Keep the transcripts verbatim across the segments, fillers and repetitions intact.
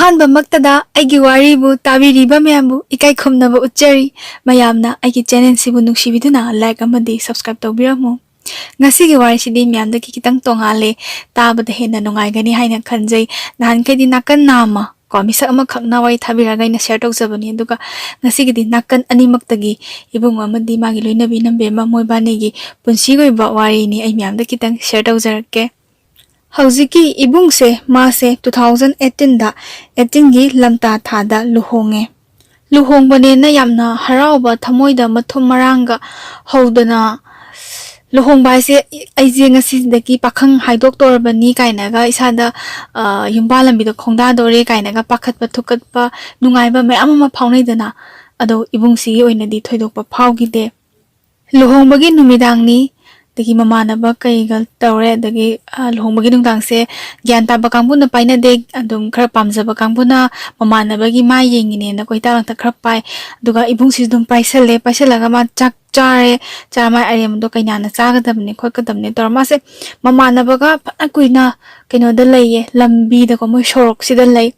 ꯑꯍꯥꯟꯕꯃꯛꯇꯗ ꯑꯩꯒꯤ ꯋꯥꯔꯤꯕꯨ ꯇꯥꯕꯤꯔꯤꯕ ꯃꯌꯥꯝꯕꯨ ꯏꯀꯥꯏ ꯈꯨꯝꯅꯕ ꯎꯠꯆꯔꯤ꯫ ꯃꯌꯥꯝꯅ ꯑꯩꯒꯤ ꯆꯦꯅꯦꯜꯁꯤꯕꯨ ꯅꯨꯡꯁꯤꯕꯤꯗꯨꯅ ꯂꯥꯏꯛ ꯑꯃꯗꯤ ꯁꯕꯁꯀ꯭ꯔꯥꯏꯕ ꯇꯧꯕꯤꯔꯝꯃꯨ꯫ ꯉꯁꯤꯒꯤ ꯋꯥꯔꯤꯁꯤꯗꯤ ꯃꯌꯥꯝꯗꯒꯤ ꯈꯤꯇꯪ ꯇꯣꯡꯉꯥꯜꯂꯦ, ꯇꯥꯕꯗ ꯍꯦꯟꯅ ꯅꯨꯡꯉꯥꯏꯒꯅꯤ ꯍꯥꯏꯅ ꯈꯟꯖꯩ꯫ ꯅꯍꯥꯟꯈꯩꯗꯤ ꯅꯥꯀꯟ ꯅꯥꯝꯃ ꯀꯣ, ꯃꯤꯁꯛ ꯑꯃꯈꯛꯅ ꯋꯥꯔꯤ ꯊꯥꯕꯤꯔꯒ ꯑꯩꯅ ꯁꯤꯌꯔ ꯇꯧꯖꯕꯅꯤ, ꯑꯗꯨꯒ ꯉꯁꯤꯒꯤꯗꯤ ꯅꯥꯀꯟ ꯑꯅꯤꯃꯛꯇꯒꯤ ꯏꯕꯨꯡ ꯑꯃꯗꯤ ꯃꯥꯒꯤ ꯂꯣꯏꯅꯕꯤ ꯏꯅꯝꯕꯦꯝꯃ ꯃꯣꯏꯕꯥꯅꯤꯒꯤ ꯄꯨꯟꯁꯤꯒꯤ ꯑꯣꯏꯕ ꯋꯥꯔꯤꯅꯤ ꯑꯩ ꯃꯌꯥꯝꯗ ꯈꯤꯇꯪ ꯁꯤꯌꯔ ꯇꯧꯖꯔꯛꯀꯦ꯫ ꯍꯧꯖꯤꯛꯀꯤ ꯏꯕꯨꯡꯁꯦ, ꯃꯥꯁꯦ two thousand eighteenꯗ, eighteenꯒꯤ ꯂꯝꯇꯥ ꯊꯥꯗ ꯂꯨꯍꯣꯡꯉꯦ꯫ ꯂꯨꯍꯣꯡꯕꯅꯦꯅ ꯌꯥꯝꯅ ꯍꯔꯥꯎꯕ ꯊꯃꯣꯏꯗ ꯃꯊꯨꯝ ꯃꯔꯥꯡꯒ ꯍꯧꯗꯅ, ꯂꯨꯍꯣꯡꯕ ꯍꯥꯏꯁꯦ ꯑꯩꯁꯦ ꯉꯁꯤꯗꯒꯤ ꯄꯥꯈꯪ ꯍꯥꯏꯗꯣꯛꯇꯧꯔꯕꯅꯤ ꯀꯥꯏꯅꯒ ꯏꯁꯥꯗ, ꯑ, ꯌꯨꯝꯕꯥꯜ ꯂꯝꯕꯤꯗ ꯈꯣꯡꯗꯥꯗꯧꯔꯦ ꯀꯥꯏꯅꯒ ꯄꯥꯈꯠꯄ ꯊꯨꯀꯠꯄ ꯅꯨꯡꯉꯥꯏꯕ ꯃꯌꯥꯝ ꯑꯃ ꯐꯥꯎꯅꯩꯗꯅ꯫ ꯑꯗꯣ ꯏꯕꯨꯡꯁꯤꯒꯤ ꯑꯣꯏꯅꯗꯤ ꯊꯣꯏꯗꯣꯛꯄ ꯐꯥꯎꯈꯤꯗꯦ꯫ ꯂꯨꯍꯣꯡꯕꯒꯤ ꯅꯨꯃꯤꯗꯥꯡꯅꯤ, ꯑꯗꯒꯤ ꯃꯃꯥꯟꯅꯕ ꯀꯩꯒ ꯇꯧꯔꯦ, ꯑꯗꯒꯤ, ꯑ, ꯂꯨꯍꯣꯡꯕꯒꯤ ꯅꯨꯡꯗꯥꯡꯁꯦ ꯒ꯭ꯌꯥꯟ ꯇꯥꯕ ꯀꯥꯡꯕꯨꯅ ꯄꯥꯏꯅꯗꯦ, ꯑꯗꯨꯝ ꯈꯔ ꯄꯥꯝꯖꯕ ꯀꯥꯡꯕꯨꯅ ꯃꯃꯥꯟꯅꯕꯒꯤ ꯃꯥꯏ ꯌꯦꯡꯉꯤꯅꯦꯅ ꯀꯣꯏꯇꯥ ꯂꯥꯡꯇ ꯈꯔ ꯄꯥꯏ, ꯑꯗꯨꯒ ꯏꯕꯨꯡꯁꯤꯁꯨ ꯑꯗꯨꯝ ꯄꯥꯏꯁꯜꯂꯦ, ꯄꯥꯏꯁꯜꯂꯒ ꯃꯥ ꯆꯥꯛ ꯆꯥꯔꯦ, ꯆꯥ ꯃꯥꯏ ꯑꯔꯦꯝꯕꯗꯣ ꯀꯩꯅꯥꯅ ꯆꯥꯒꯗꯕꯅꯦ ꯈꯣꯠꯀꯗꯕꯅꯦ ꯇꯧꯔ ꯃꯥꯁꯦ ꯃꯃꯥꯟꯅꯕꯒ ꯐꯅ ꯀꯨꯏꯅ ꯀꯩꯅꯣꯗ ꯂꯩꯌꯦ, ꯂꯝꯕꯤꯗꯀꯣ, ꯃꯣꯏ ꯁꯣꯔꯣꯛꯁꯤꯗ ꯂꯩ꯫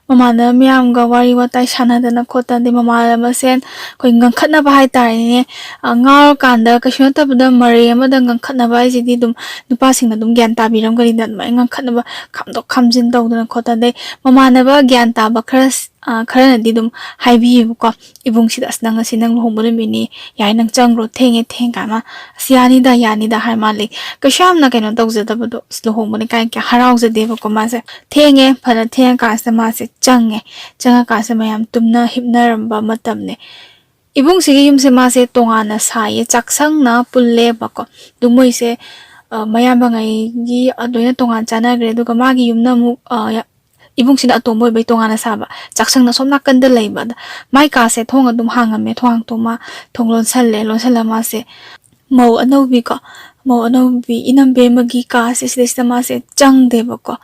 ꯃꯃꯥꯟꯅꯕ ꯃꯌꯥꯝꯒ ꯋꯥꯔꯤ ꯋꯥꯇꯥꯏ ꯁꯥꯟꯅꯗꯅ ꯈꯣꯠꯇꯅ, ꯑꯗꯩ ꯃꯃꯥꯟꯅꯕ ꯃꯁꯦꯟ ꯑꯩꯈꯣꯏ ꯉꯥꯡꯈꯠꯅꯕ ꯍꯥꯏꯇꯥꯔꯦꯅꯦ꯫ ꯑ, ꯉꯥꯎꯔꯀꯥꯟꯗ ꯀꯩꯁꯨ ꯅꯠꯇꯕꯗ ꯃꯔꯩ ꯑꯃꯗ ꯉꯥꯡꯈꯠꯅꯕ ꯍꯥꯏꯁꯤꯗꯤ ꯑꯗꯨꯝ ꯅꯨꯄꯥꯁꯤꯡꯅ ꯑꯗꯨꯝ ꯒ꯭ꯌꯥꯟ ꯇꯥꯕꯤꯔꯝꯒꯅꯤꯗ, ꯑꯗꯨꯃꯥꯏꯅ ꯉꯥꯡꯈꯠꯅꯕ ꯈꯥꯝꯗꯣꯛ ꯈꯥꯝꯖꯤꯟ ꯇꯧꯗꯅ ꯈꯣꯠꯇꯅ, ꯑꯗꯩ ꯃꯃꯥꯟꯅꯕ ꯒ꯭ꯌꯥꯟ ꯇꯥꯕ ꯈꯔ, ꯑ, ꯈꯔꯅꯗꯤ ꯑꯗꯨꯝ ꯍꯥꯏꯕꯤꯌꯦꯕꯀꯣ, ꯏꯕꯨꯡꯁꯤꯗ, "ꯑꯁ, ꯅꯪ ꯉꯁꯤ ꯅꯪ ꯂꯨꯍꯣꯡꯕ ꯅꯨꯃꯤꯠꯅꯤ, ꯌꯥꯏ, ꯅꯪ ꯆꯪꯈ꯭ꯔꯣ, ꯊꯦꯡꯉꯦ, ꯊꯦꯡ ꯀꯥꯏꯅ, ꯑꯁ, ꯌꯥꯅꯤꯗ, ꯌꯥꯅꯤꯗ" ꯍꯥꯏ ꯃꯥꯜꯂꯤ꯫ ꯀꯩꯁꯨ ꯌꯥꯝꯅ ꯀꯩꯅꯣ ꯇꯧꯖꯗꯕꯗꯣ, ꯑꯁ, ꯂꯨꯍꯣꯡꯕꯅꯤ ꯀꯥꯏꯅ ꯀꯌꯥ ꯍꯔꯥꯎꯖꯗꯦꯕꯀꯣ ꯃꯥꯁꯦ꯫ ꯊꯦꯡꯉꯦ, ꯐꯅ ꯊꯦꯡꯉꯀꯥꯟꯁꯤꯗ ꯃꯥꯁꯦ ꯆꯪꯉꯦ꯫ ꯆꯪꯉꯀꯥꯟꯁꯤꯗ ꯃꯌꯥꯝ ꯇꯨꯝꯅ ꯍꯤꯞꯅꯔꯝꯕ ꯃꯇꯝꯅꯦ꯫ ꯏꯕꯨꯡꯁꯤꯒꯤ ꯌꯨꯝꯁꯦ ꯃꯥꯁꯦ ꯇꯣꯉꯥꯟꯅ ꯁꯥꯏꯌꯦ, ꯆꯥꯛꯁꯪꯅ ꯄꯨꯜꯂꯦꯕꯀꯣ꯫ ꯑꯗꯨ ꯃꯣꯏꯁꯦ, ꯑ, ꯃꯌꯥꯝꯕꯉꯩꯒꯤ, ꯑ, ꯂꯣꯏꯅ ꯇꯣꯉꯥꯟ ꯆꯥꯟꯅꯈ꯭ꯔꯦ꯫ ꯑꯗꯨꯒ ꯃꯥꯒꯤ ꯌꯨꯝꯅ ꯑꯃꯨꯛ, ꯑ, ꯌꯥ-, ꯏꯕꯨꯡꯁꯤꯅ ꯑꯇꯣꯝꯕ ꯑꯣꯏꯕꯩ ꯇꯣꯉꯥꯟꯅ ꯁꯥꯕ, ꯆꯥꯛꯁꯪꯅ ꯁꯣꯝ ꯅꯥꯀꯟꯗ ꯂꯩꯕ꯫ ꯑꯗ ꯃꯥꯏ ꯀꯥꯁꯦ ꯊꯣꯡ ꯑꯗꯨꯝ ꯍꯥꯡꯉꯝꯃꯦ, ꯊꯣꯡ ꯍꯥꯡꯇꯣꯛꯑ ꯃꯥ ꯊꯣꯡ ꯂꯣꯟꯁꯜꯂꯦ꯫ ꯂꯣꯟꯁꯜꯂ ꯃꯥꯁꯦ ꯃꯧ ꯑꯅꯧꯕꯤꯀꯣ, ꯃꯧ ꯑꯅꯧꯕꯤ ꯏꯅꯝꯕꯦꯝꯃꯒꯤ ꯀꯥꯁꯦ ꯁꯤꯗꯩꯁꯤꯗ ꯃꯥꯁꯦ ꯆꯪꯗꯦꯕꯀꯣ꯫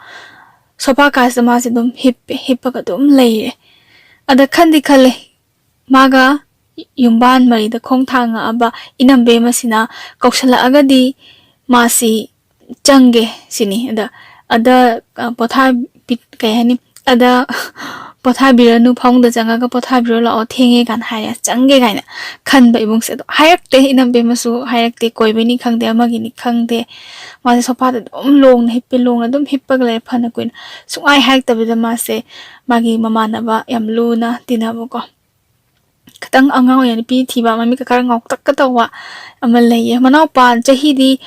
ꯁꯣꯐꯥ ꯀꯥꯁꯤꯗ ꯃꯥꯁꯦ ꯑꯗꯨꯝ ꯍꯤꯞꯄꯦ, ꯍꯤꯞꯄꯒ ꯑꯗꯨꯝ ꯂꯩꯔꯦ꯫ ꯑꯗ ꯈꯟꯗꯤ ꯈꯜꯂꯦ, ꯃꯥꯒ ꯌꯨꯝꯕꯥꯟ ꯃꯔꯤꯗ ꯈꯣꯡ ꯊꯥꯡꯉꯛꯑꯕ ꯏꯅꯝꯕꯦꯝꯃꯁꯤꯅ ꯀꯧꯁꯜꯂꯛꯑꯒꯗꯤ ꯃꯥꯁꯤ ꯆꯪꯒꯦ ꯁꯤꯅꯤ꯫ ꯑꯗ, ꯑꯗ, ꯑ, ꯄꯣꯊꯥ-, ꯄꯤ-, ꯀꯩ ꯍꯥꯏꯅꯤ, ꯑꯗ "ꯄꯣꯊꯥꯕꯤꯔꯅꯨ, ꯐꯃꯨꯡꯗ ꯆꯪꯉꯒ ꯄꯣꯊꯥꯕꯤꯔꯣ ꯂꯥꯛꯑꯣ, ꯊꯦꯡꯉꯦ" ꯀꯥꯏꯅ ꯍꯥꯏꯔꯦ꯫ ꯆꯪꯒꯦ ꯀꯥꯏꯅ ꯈꯟꯕ ꯏꯕꯨꯡꯁꯦ꯫ ꯑꯗꯣ ꯍꯥꯏꯔꯛꯇꯦ, ꯏꯅꯝꯕꯦꯝꯃꯁꯨ ꯍꯥꯏꯔꯛꯇꯦ, ꯀꯣꯏꯕꯅꯤ ꯈꯪꯗꯦ, ꯑꯃꯒꯤꯅꯤ ꯈꯪꯗꯦ, ꯃꯥꯁꯦ ꯁꯣꯐꯥꯗ ꯑꯗꯨꯝ ꯂꯣꯡꯅ ꯍꯤꯞꯄꯦ, ꯂꯣꯡꯅ ꯑꯗꯨꯝ ꯍꯤꯞꯄꯒ ꯂꯩꯔꯦ ꯐꯅ ꯀꯨꯏꯅ꯫ ꯁꯨꯡꯍꯥꯏ ꯍꯥꯏꯔꯛꯇꯕꯤꯗ ꯃꯥꯁꯦ ꯃꯥꯒꯤ ꯃꯃꯥꯟꯅꯕ ꯌꯥꯝ ꯂꯨꯅ ꯇꯤꯟꯅꯕꯀꯣ, ꯈꯤꯇꯪ ꯑꯉꯥꯡ ꯑꯣꯏꯅ ꯅꯨꯄꯤ ꯊꯤꯕ, ꯃꯃꯤꯠꯀ ꯈꯔ ꯉꯥꯎꯇꯛꯀ ꯇꯧꯕ ꯑꯃ ꯂꯩꯌꯦ꯫ ꯃꯅꯥꯎꯄꯥ ꯆꯍꯤꯗꯤ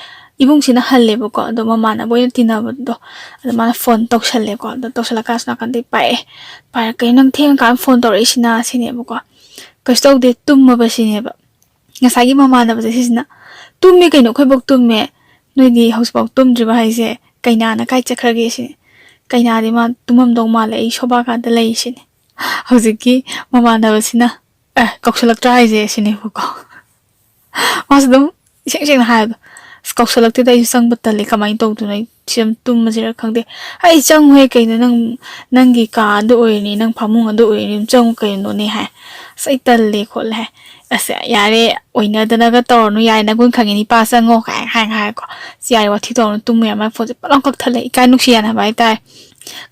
ꯏꯕꯨꯡꯁꯤꯅ ꯍꯜꯂꯦꯕꯀꯣ, ꯑꯗꯣ ꯃꯃꯥꯟꯅꯕ ꯑꯣꯏꯅ ꯇꯤꯟꯅꯕꯗꯣ, ꯑꯗꯣ ꯃꯥꯅ ꯐꯣꯟ ꯇꯧꯁꯜꯂꯦꯀꯣ꯫ ꯑꯗꯣ ꯇꯧꯁꯜꯂꯀꯥꯟꯁꯤ ꯅꯥꯀꯟꯗꯩ ꯄꯥꯏꯔꯛꯑꯦ꯫ ꯄꯥꯏꯔꯛ "ꯀꯩꯅꯣ ꯅꯪ ꯊꯦꯡꯉꯀꯥꯟꯗ ꯐꯣꯟ ꯇꯧꯔꯛꯏꯁꯤꯅ?" ꯁꯤꯅꯦꯕꯀꯣ꯫ "ꯀꯩꯁꯨ ꯇꯧꯗꯦ, ꯇꯨꯝꯃꯕ" ꯁꯤꯅꯦꯕ꯫ ꯉꯁꯥꯏꯒꯤ ꯃꯃꯥꯟꯅꯕꯁꯦ ꯁꯤꯁꯤꯅ "ꯇꯨꯝꯃꯦ ꯀꯩꯅꯣ, ꯑꯩꯈꯣꯏꯐꯧ ꯇꯨꯝꯃꯦ, ꯅꯣꯏꯗꯤ ꯍꯧꯖꯤꯛꯐꯥꯎ ꯇꯨꯝꯗ꯭ꯔꯤꯕ ꯍꯥꯏꯁꯦ, ꯀꯩꯅꯥꯅ ꯀꯥꯏ ꯆꯠꯈ꯭ꯔꯒꯦ?" ꯁꯤꯅꯤ꯫ "ꯀꯩꯅꯥꯗꯤ ꯃꯥ ꯇꯨꯝꯃꯝꯗꯧ ꯃꯥꯜꯂꯦ, ꯑꯩ ꯁꯣꯐꯥ ꯀꯥꯗ ꯂꯩ" ꯁꯤꯅꯤ꯫ ꯍꯧꯖꯤꯛꯀꯤ ꯃꯃꯥꯟꯅꯕꯁꯤꯅ "ꯑꯦ, ꯀꯧꯁꯜꯂꯛꯇ꯭ꯔꯥ ꯍꯥꯏꯁꯦ?" ꯁꯤꯅꯦꯕꯀꯣ꯫ ꯃꯥꯁꯨ ꯑꯗꯨꯝ ꯏꯁꯦꯡ ꯁꯦꯡꯅ ꯍꯥꯏꯕꯗꯣ, "ꯑꯁ, ꯀꯧꯁꯜꯂꯛꯇꯦꯗ, ꯑꯩꯁꯨ ꯆꯪꯕ ꯇꯜꯂꯦ, ꯀꯃꯥꯏꯅ ꯇꯧꯗꯣꯏꯅꯣ, ꯑꯩ ꯁꯤꯗ ꯑꯗꯨꯝ ꯇꯨꯝꯃꯁꯤꯔ ꯈꯪꯗꯦ꯫" "ꯑꯩ ꯆꯪꯉꯨꯍꯦ, ꯀꯩꯅꯣ, ꯅꯪ, ꯅꯪꯒꯤ ꯀꯥ ꯑꯗꯨ ꯑꯣꯏꯔꯅꯤ, ꯅꯪ ꯐꯃꯨꯡ ꯑꯗꯨ ꯑꯣꯏꯔꯅꯤ, ꯑꯗꯨꯝ ꯆꯪꯉꯨ ꯀꯩꯅꯣꯅꯦ" ꯍꯥꯏ꯫ "ꯑꯁ, ꯑꯩ ꯇꯜꯂꯦ ꯈꯣꯠꯂꯦ" ꯍꯥꯏ꯫ "ꯑꯁ, ꯌꯥꯔꯦ, ꯑꯣꯏꯅꯗꯅꯒ ꯇꯧꯔꯅꯨ, ꯌꯥꯔꯦ, ꯅꯒꯨꯟ ꯈꯪꯉꯦ, ꯅꯤꯄꯥ ꯆꯪꯉꯣ" ꯀꯥꯏ ꯍꯥꯏ ꯍꯥꯏꯔꯀꯣ꯫ "ꯑꯁ, ꯌꯥꯔꯦ, ꯋꯥꯊꯤ ꯇꯧꯔꯅꯨ, ꯇꯨꯝꯃꯨ ꯌꯥꯔꯦ", ꯃꯥꯏ ꯐꯣꯟꯁꯦ ꯄꯠ ꯂꯥꯎ ꯀꯛꯊꯠꯂꯦ, ꯏꯀꯥꯏ ꯅꯨꯡꯁꯤ ꯌꯥꯅꯕ ꯍꯥꯏꯇꯥꯔꯦ꯫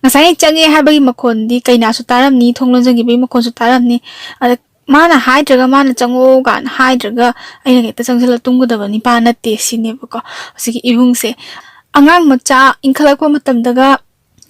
ꯉꯁꯥꯏ ꯆꯪꯉꯦ ꯍꯥꯏꯕꯒꯤ ꯃꯈꯣꯟꯗꯤ, ꯀꯩꯅꯥꯁꯨ ꯇꯥꯔꯝꯅꯤ, ꯊꯣꯡ ꯂꯣꯟꯖꯟꯈꯤꯕꯒꯤ ꯃꯈꯣꯟꯁꯨ ꯇꯥꯔꯝꯅꯤ, ꯑꯗ ꯃꯥꯅ ꯍꯥꯏꯗ꯭ꯔꯒ, ꯃꯥꯅ "ꯆꯪꯉꯛꯑꯣ" ꯀꯥꯏꯅ ꯍꯥꯏꯗ꯭ꯔꯒ ꯑꯩꯅ ꯍꯦꯛꯇ ꯆꯪꯁꯤꯜꯂ ꯇꯨꯝꯒꯗꯕ ꯅꯤꯄꯥ ꯅꯠꯇꯦ ꯁꯤꯅꯦꯕꯀꯣ꯫ ꯍꯧꯖꯤꯛꯀꯤ ꯏꯕꯨꯡꯁꯦ ꯑꯉꯥꯡ ꯃꯆꯥ ꯏꯟꯈꯠꯂꯛꯄ ꯃꯇꯝꯗꯒ